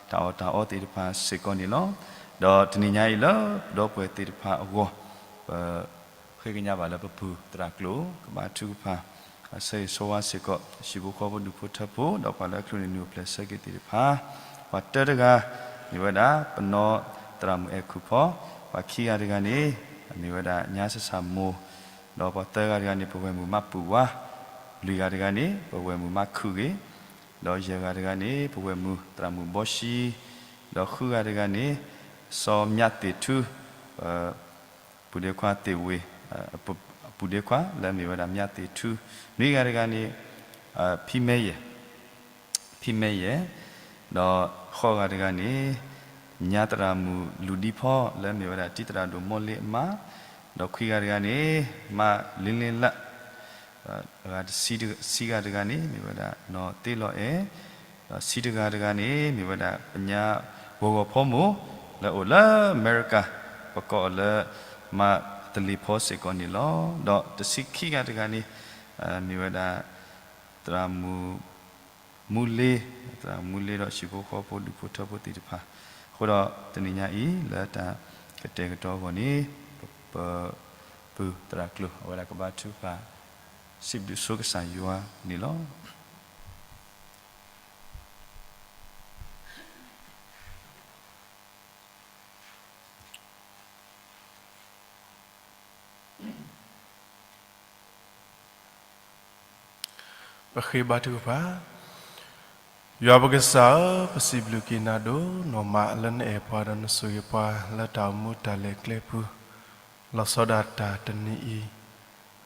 တၢ်အီၣ်တၢ်အီသ့ၣ်တဖၣ်စ့ၢ်ကီးန့ၣ်လီၤ. ဒီးတနံၤညါအံၤလၢပဒီပုၢ်ဝဲၢ်သ့ၣ်တဖၣ်အဂီၢ် ပဃ့ကညးဘၣ်လၢပပုၢ်သရၣ်ကျိာ် ကဘါထုကဖၣ် ဆၢဂ့ၤဆၢဝါစ့ၢ်ကီး ဟံၣ်ဖိဃီဖိဒူၣ်ဖိထၢဖိ ဒီးပှၤလၢအချုးန့ၢ်နုာ်အိၣ်ဖျဲၣ်ဆၢက့ၤသ့ၣ်တဖၣ်, ပှၤတၢတဂၤ မ့ၢ်ဝဲဒၣ် ပနီၢ်သရၣ်မုၣ်အဲၣ်ခူၣ်ဖီ, ပှၤခံဂၤတဂၤန့ၣ် မ့ၢ်ဝဲဒၣ်ညါစဆၣ်မိၢ်, ဒီးပှၤသၢဂၤတဂၤန့ၣ် ပဝဲၢ်မုၣ်မးပူၤဝါ, လွံၢ်ဂၤတဂၤန့ၣ် ပဝဲၢ်မုၣ်မးခုၣ်ဂ့ၤ, ဒီးယဲၢ်ဂၤတဂၤန့ၣ် ပဝဲၢ်မုၢ်သရၣ်မုၣ်ဘီၡံ, ဒီးဃုဂၤတဂၤန့ၣ် စီၤမျးသ့ၣ်ထူ, ပူၤဒ့ခွါသ့ၣ်ဝ့ၢ်, ပူၤဒ့ခွါလၢမ့ၢ်ဝဲဒၣ်မျးသ့ၣ်ထူ, နွံဂၤတဂၤန့ၣ် ဖံမဲယဲၢ် ဖံမဲယဲၢ်, ဒီးဃိးဂၤတဂၤန့ၣ် ညါသရၣ်မုၣ်လူၢ်ဒံဖီ လၢမ့ၢ်ဝဲဒၣ်တံၤသရၣ်ဒိၣ်မီလ့အမါ, ဒီးခွံဂၤတဂၤန့ၣ် မါလ့လ့လး, ဆံဂၤတဂၤန့ၣ် မ့ၢ်ဝဲဒၣ်နီၢ်သ့လီၤအဲၣ်, ဒီးဆံတဂၤတဂၤန့ၣ် မ့ၢ်ဝဲဒၣ်ပညါဂီၤဂီၤဖီမိၢ် လၢအိၣ်လၢအမဲရကၤ, ပကိးအီၤလၢ မါသလ့ၤဖီစ့ၢ်ကီးန့ၣ်လီၤ. ဒီးတဆံခံဂၤတဂၤန့ၣ် မ့ၢ်ဝဲဒၣ် သရၣ်မုၣ် မူလ့, သရၣ်မူလ့ဒီးဟံၣ်ဖိဃီဖိဒူၣ်ဖိထၢဖိသ့ၣ်တဖၣ်, အဃိဒီးတနံၤညါအံၤ လၢတၢ်ကတဲာ်ကတီၤအဂီၢ်န့ၣ် ပပုၢ်သရၣ်ကျိာ် အဝဲဒၣ်ကဘါထုကဖၣ် စံးဘျုးဆိကစၢ်ယွၤန့ၣ်လီၤ. ပဃ့ဘါထုကဖၣ်. ယွၤပကစၢ်ဧၢ, ပစံးဘျုးက့ၤနၤဒိၣ်နီၢ်မး လၢနအဲၣ်ပှၤဒီးနဆိၣ်ဂ့ၤပှၤ လၢတၢ်အိၣ်မူတၢ်လဲၤကျဲပူၤ, လီၤဆီဒၣ်တၢ်တနံၤအံ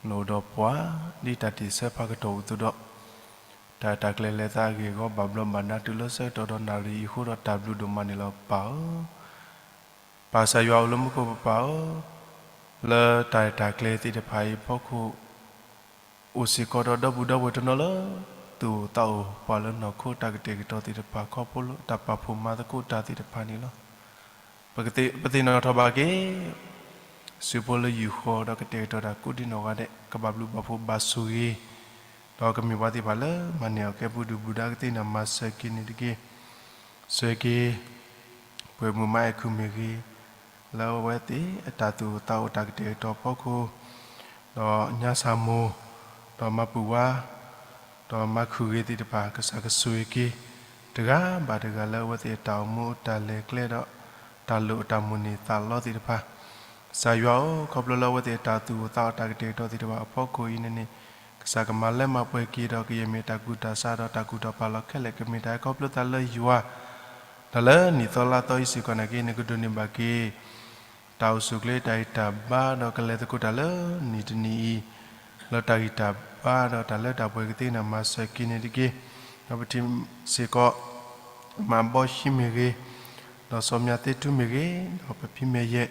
ၤ, နအိၣ်ဒီးပှၤ ဒ်တၢ်တ့ၢ်ဆၢဖးကတီၢ်အိၣ်အသိးဒီး, တၢ်အဲၣ်တၢ်ကျဲၤလဲၤသးအဂ့ၢ်အဂီၢ် ဘၣ်ဘျီးဘၣ်ဒါတုၤလၢဆၢကတီၢ်ဒီးနၣ်ရံၣ်အံၤအဃိဒီး တၢ်ဘျုးဒိၣ်မးန့ၣ်လီၤပၢ်ဧၢ. ပၢ်ကစၢ်ယွၤအိၣ်လၢမူခိၣ်ပပၢ်ဧၢ, လၢတၢ်အဲၣ်တၢ်ကျဲၤသ့ၣ်တဖၣ်အံၤအဖီခိၣ် အိၣ်စ့ၢ်ကီးဒီးဒီပုၢ်ဒီဝဲၢ်တနီၤလၢ သူၣ်အိၣ်သးအိၣ်ပှၤလၢနီၢ်ခိတၢ်ကတဲာ်ကတီၤသ့ၣ်တဖၣ်ခီဖျိလၢတၢ်ပာ်ဖှိၣ်မၤသကိးတၢ်သ့ၣ်တဖၣ်န့ၣ်လီၤ. ပသ့ၣ်နီၣ်ထီၣ်ဘၣ်က့ၤ စုဖိလၢယုၢ်ဃီဒီးကတဲာ်ကတီၤတၢ်ကိးဒံနီၢ်ဂၤဒဲး ကဘၣ်ဘျုးဘၣ်ဖှိၣ်ဘၣ်ဆိၣ်ဂ့ၤ, ဒီးကမ့ၢ်ပှၤသ့ၣ်တဖၣ်လၢမၤန့ၢ်အီၣ်ကဲပူၤဒုၣ်ပူၤဒါကသ့ၣ်န့ၣ် မၤစၢၤက့ၤန့ၣ်တက့ၢ်. စၢၤက့ၤ ပဝဲၢ်မုၣ်မါအဲၣ်ခူၣ်မ့ၢ်ဂ့ၤ, လၢအဝဲသ့ၣ်အတၢ်သူၣ်အိၣ်သးအိၣ်တၢ်ကတဲာ်ကတီၤအဖီခိၣ်, ဒီးညါစၢ်မိၢ်, ဒီးမါပုၢ်ဝါ, ဒီးမါခုၣ်ဂ့ၤသ့ၣ်တဖၣ် ကစၢ်ကဆိၣ်ဂ့ၤက့ၤ တဂၤဘၣ်တဂၤလၢအဝဲသ့ၣ်အတၢ်အိၣ်မူအတၢ်လဲၤကျဲဒီး တၢ်လိၣ်အတၢ်မိၣ်န့ၢ်သးလီသ့ၣ်တဖၣ်, ကစၢ်ယွၤဧၢ, ခီဖျိလၢအဝဲသ့ၣ်အတၢ်သူၣ်အိၣ်သးအိၣ်တၢ်ကတဲာ်ကတီၤသ့ၣ်တဖၣ်အဖီခိၣ်အံၤန့ၣ်န့ၣ်, ကစၢ်ကမၤလၢမၤပှဲၤက့ၤဒီးကယဲၢ်မ့ၢ်တၢ်ကူၣ်တၢ်ဆးဒီးတၢ်ကူၣ်ထီၣ်ပာ်လီၤခဲလၢာ် ကမ့ၢ်တၢ်ဟဲခီဖျိသးလၢယွၤ ဒီးလၢနံၣ်သီလါသီအံၤစ့ၢ်ကီးနာ်က့ နကဒိးန့ၢ်ဘၣ်က့ၤ တၢ်အိၣ်ဆူၣ်အိၣ်ချ့ တၢ်ဂံၢ်တၢ်ဘါ ဒီးကလဲၤသကိးတၢ်လၢနံၣ်တနံၣ်အံၤ လၢတၢ်ဂံၢ်တၢ်ဘါဒီးတၢ်လၢတၢ်ပှဲၤကသ့န့ၣ် မၤစၢၤက့ၤန့ၣ်တက့ၢ်. ဒီးပထံၣ်စ့ၢ်ကီး မၤဘီၣ်ဟံမ့ၢ်ဂ့ၤ, ဒီးစီၤမၠၣ်သ့ထူမ့ၢ်ဂ့ၤ, ဒီးပဖံမဲာ်ယဲၢ်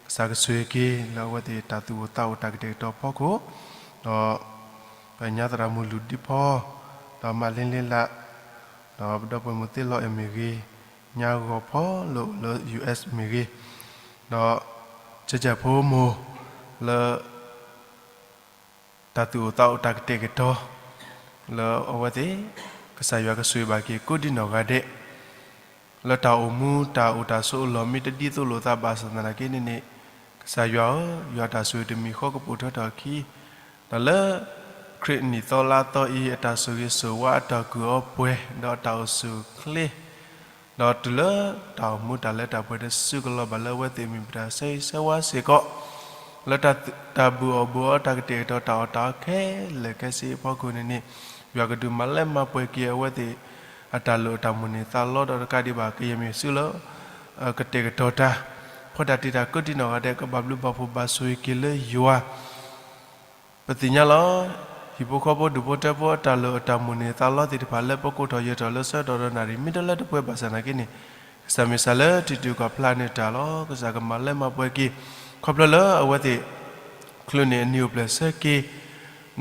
ကစၢ်ကဆိၣ်ဂ့ၤက့ၤ လၢအဝဲသ့ၣ်တၢ်သူၣ်အိၣ်သးအိၣ်တၢ်ကတဲာ်ကတီၤအဖီခိၣ်, ဒီး ပညါသရၣ်မုၣ်လူၢ်ဒံဖီ, ဒီးမးလ့လ့လး, ဒီးပဒီပုၢ်ဝဲၢ်မုၣ်သ့ၣ်လီၤအဲၣ်မ့ၢ်ဂ့ၤ, ညါဂီၤဖီလၢအိၣ်လၢ ယူႇအ့ၣ်မ့ၢ်ဂ့ၤ, ဒီး ကၠဲၣ်ကၠၣ်ဖိမိၢ် လၢ တၢ်သူၣ်အိၣ်သးအိၣ်တၢ်ကတဲာ်ကတီၤ လၢအဝဲသ့ၣ် ကစၢ်ယွၤကဆိၣ်ဂ့ၤဘၣ်က့ၤကိးဒံနီၢ်ဂၤဒဲး လၢတၢ်အိၣ်မူတၢ်အိၣ်တၢ်ဆိးအလီၢ် မ့ၢ်တဒ်သိးလိာ်သးဘၣ်ဆၣ်သနာ်က့န့ၣ်န့ၣ်, ကစၢ်ယွၤဧၢ, ယွၤအတၢ်ဆိၣ်ဂ့ၤတမံၤဃီကပိာ်ထွဲထီၣ်အခံ, ဒီးလၢ ခရံာ်နံၣ်သီလါသီအံၤ အတၢ်ဆိၣ်ဂ့ၤဆိၣ်ဝါအတၢ်ကုၢ်အီပှဲၤ ဒီးအတၢ်အိၣ်ဆူၣ်အိၣ်ချ့ ဒီးတုၤလၢတၢ်အိၣ်မူတၢ်လၢတၢ်ပှဲၤတစုကလီၤဘၣ်လၢအဝဲသ့ၣ်မ့ၢ်ပတၢ်ဆၢဂ့ၤဆၢဝါစ့ၢ်ကီး, လၢတၢ်ဘုၣ်အီၣ်ဘုၣ်အီတၢ်ကတဲာ်ကတီၤတၢ်အီၣ်တၢ်အီခဲလၢာ်ခဲဆ့ အဖီခိၣ်န့ၣ်န့ၣ်, ယွၤကဒုးမၤလၢမၤပှဲၤက့ၤအဝဲသ့ၣ် အတၢ်လိၣ်အတၢ်မိၣ်န့ၢ်သးလီဒီးတကးဒံးဘၣ် ကယဲၢ်မ့ၢ်စုလၢ ကတဲာ်ကတီၤတၢ် ဖီတၢ်တံာ်တာ်ကိးဒံနီၢ်ဂၤဒဲး ကဘၣ်ဘျုးဘၣ်ဖှိၣ်ဘၣ်ဆိၣ်ဂ့ၤက့ၤလၢယွၤ ပသ့ၣ်ညါလီၤ. ဟံၣ်ဖိဃီဖိဒူၣ်ဖိထၢဖိအတၢ်လိၣ်အတၢ်မိၣ်န့ၢ်သးလီသ့ၣ်တဖၣ်လၢပကိးထီၣ်ယဲၢ်ထီၣ်လၢဆၢကတီၢ်ဒီးနၣ်ရံၣ် မ့ၢ်တလၢတပှဲၤဘၣ်ဆၣ်သနာ်က့န့ၣ်, ကစၢ်မ့ၢ်စၢ်လၢထံၣ်တုၤကွၢ်ဖျါန့ၢ်တၢ်လီၤ. ကစၢ်ကမၤလၢမၤပှဲၤက့ၤ ခီဖျိလၢအဝဲသ့ၣ် ချုးန့ၢ်အနံၣ်အိၣ်ဖျဲၣ်ဆၢက့ၤ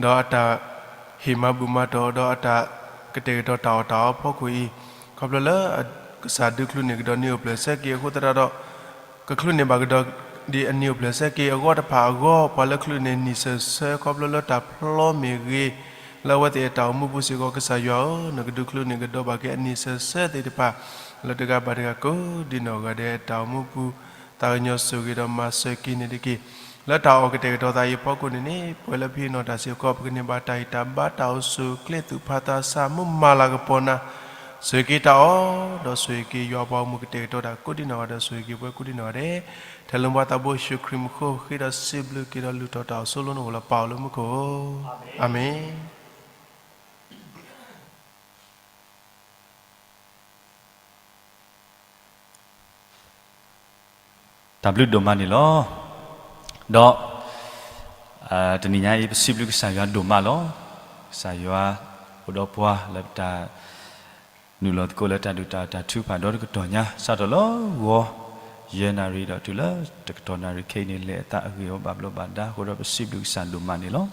ဒီးအတၢ်ဟ့ၣ်မၤဘူၣ်မၤတီၢ်ဒီးအတၢ်ကတဲာ်ကတီၤတၢ်အီၣ်တၢ်အီအဖီခိၣ်အံၤ, ခီဖျိလၢ ကစၢ်ဒုးချုးန့ၢ်ကဒီးနံၣ်အိၣ်ဖျဲၣ်ဆၢက့ၤအဃိသတးဒီး ကချုးန့ၢ်ဘၣ်ကဒီးဒ်အနံၣ်အိၣ်ဖျဲၣ်ဆၢက့ၤအဂီၢ်တဖၣ်အဂီၢ် ပှၤလၢချုးန့ၢ်နံၣ်ဆၢဆၢ ခီဖျိလၢတၢ်ဖျီမ့ၢ်ဂ့ၤ လၢအဝဲသ့ၣ်အတၢ်အိၣ်မူပူၤစ့ၢ်ကီး ကစၢ်ယွၤဧၢ, နကဒုးချုးန့ၢ်ကဒီးဘၣ်က့ၤအနံၣ်ဆၢဆၢသ့ၣ်တဖၣ် လၢတဂၤဘၣ်တဂၤကိးဒံနီၢ်ဂၤဒဲးအတၢ်အိၣ်မူပူၤ သးကညီၤဆိၣ်ဂ့ၤဒီးမၤစၢၤက့ၤန့ၣ်တက့ၢ်. လၢတၢ်အီၣ်ကတဲာ်ကတီၤသးအံၤအဖီခိၣ်န့ၣ်န့ၣ် ပှဲၤလၢပဟံးနီၤတၢ်စ့ၢ်ကီး ပကန့ၢ်ဘၣ်တၢ်ဂံၢ်တၢ်ဘါတၢ်အိၣ်ဆူၣ်အိၣ်ချ့သူၣ်ဖးသးစၢ်မူမၤလၤကပီၤနၤ, ဆိၣ်ဂ့ၤက့ၤတၢ်အီၣ် ဒီးဆိၣ်ဂ့ၤက့ၤယွၤပှၤဂီၢ်မုၢ်ကတဲာ်ကတီၤတၢ်ကိးဒံနီၢ်ဂၤဒဲး ဆိၣ်ဂ့ၤက့ၤပှၤကိးဒံနီၢ်ဂၤဒဲး ထဲလၢမူဘၣ်သးဘိယ့ၣ်ၡူးခရံာ်မူခိၣ် ဃ့ဒီးစံးဘျုးက့ၤဒီးလုၢ်ထီၣ်တၢ်အိၣ်ဆိးလိနအိၣ်လၢပၢ်အိၣ်လၢမူခိၣ်ဧၢ, အၤမ့ၣ်. တၢ်ဘျုးဒိၣ်မးန့ၣ်လီၤ. ဒီး တနံၤညါအံၤ ပစံးဘျုးကစၢ်ယွၤဒိၣ်မးလီၤ. ကစၢ်ယွၤအိၣ်ဒီးပှၤလၢပတၢ် နုာ်လီၤသကိးလၢတၢ်ဒုၣ်တၢ်အီၣ်တၢ်ထုကဖၣ်ဒီတကတီၢ်ညါ စးထီၣ်လၢဂီၤ ယဲၢ်နၣ်ရံၣ်ဒီးတုၤလၢတကတီၢ်နၣ်ရံၣ်ခဲအံၤန့ၣ် လဲၤအသးအဂ့ၢ်အီၤဘၣ်ဘျီးဘၣ်ဒါအဃိဒီး ပစံးဘျုးကစၢ်ဒိၣ်မးန့ၣ်လီၤ.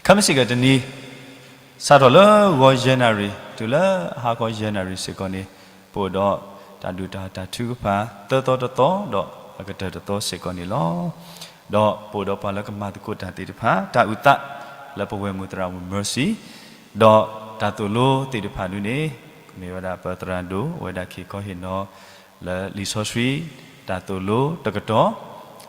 ခဲမုၢ်ဆ့ၣ်ကတနံၤ စးထီၣ်လၢဂီၤယဲၢ်နၣ်ရံၣ် တုၤလၢဟါခီယဲၢ်နၣ်ရံၣ်စ့ၢ်ကီးန့ၣ် ပအိၣ်ဒီးတၢ်ဒုၣ်တၢ်အီၣ်တၢ်ထုကဖၣ် သၢသီတသီ ဒီးအကတၢၢ်တသီစ့ၢ်ကီးန့ၣ်လီၤ. ဒီးပအိၣ်ဒီးပှၤလၢကမၤသကိးတၢ်သ့ၣ်တဖၣ် တၢ်အုၣ်သးလၢပဝဲၢ်မုၣ်သရၣ်မုၣ် Mercy ဒီးတၢ်သိၣ်လိသ့ၣ်တဖၣ်ဒုန့ၣ် မ့ၢ်ဝဲဒၣ်ပသရၣ်ဒိၣ် အဝဲဒၣ်က့ၤခီဟ့ၣ်နီၤလၢလံာ်စီဆှံ တၢ်သိၣ်လိတကတီၢ်,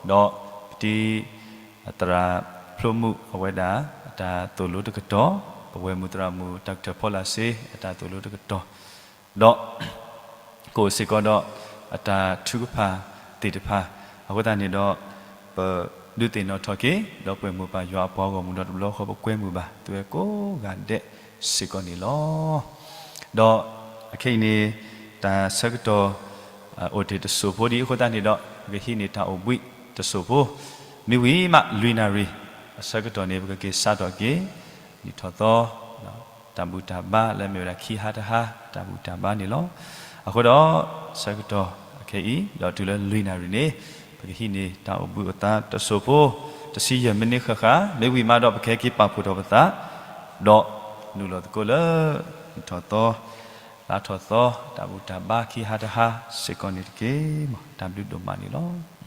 ဒီးပတံၤ သရၣ်ဖျိမုၣ်အဝဲဒၣ် အတၢ်သိၣ်လိတကတီၢ်, ပဝဲၢ်မုၣ်သရၣ်မုၣ် တၢ်ကထၢၣ်ဖီလာ်စ့ အတၢ်သိၣ်လိတကတီၢ်, ဒီး ကအိၣ်စ့ၢ်ကီးဒီး အတၢ်ထုကဖၣ်သ့ၣ်တဖၣ်, အဃိသတးန့ၣ်ဒီး ပဒုးသ့ၣ်နီၣ်ထီၣ်က့ၤ ဒီပုၢ်ဝဲၢ်မုၣ်ပၢ်ယွၤအပှၤဂီၢ်မုၢ်ဒီးတဘျီဃီပကွဲမုာ်ဘၣ် သုဝဲကိးဂၤဒဲးစ့ၢ်ကီးန့ၣ်လီၤ. ဒီးအခဲအံၤန့ၣ် တၢ်ဆၢကတီၢ် အိၣ်တ့ၢ်တစိၢ်ဖိဒံးအဃိသတးန့ၣ်ဒီး ပကဟံးန့ၢ်တၢ်အိၣ်ဘှံးတစိၢ်ဖိ, မ့ၢ်ဝံၤမးလွံၢ်နၣ်ရံၣ် အဆၢကတီၢ်န့ၣ် ပကက့ၤစးထီၣ်က့ၤ နံၣ်ထီၣ်သီ တၢ်ဘူၣ်တၢ်ဘါလၢမ့ၢ်ဝဲဒၣ်ခံဟါတဟါ တၢ်ဘူၣ်တၢ်ဘါန့ၣ်လီၤ. အဃိဒီး ဆၢကတီၢ်အခဲအံၤ ဒီးတုၤလၢလွံၢ်နၣ်ရံၣ်န့ၣ် ပကဟံးန့ၢ်တၢ်အိၣ်ဘှံးအိၣ်သါတစိၢ်ဖိ တဆံယဲၢ်မံးနံးဃၣ်ဃၣ်, မ့ၢ်ဝံၤမးဒီးပကဟဲက့ၤပာ်ဖှိၣ်ထီၣ်ပသး ဒီးနုာ်လီၤသကိးလၢ နံၣ်ထီၣ်သီ လါထီၣ်သီ တၢ်ဘူၣ်တၢ်ဘါခံဟါတဟါစ့ၢ်ကီးန့ၣ်တက့ၢ်. တၢ်ဘျုးဒိၣ်မးန့ၣ်လီၤ.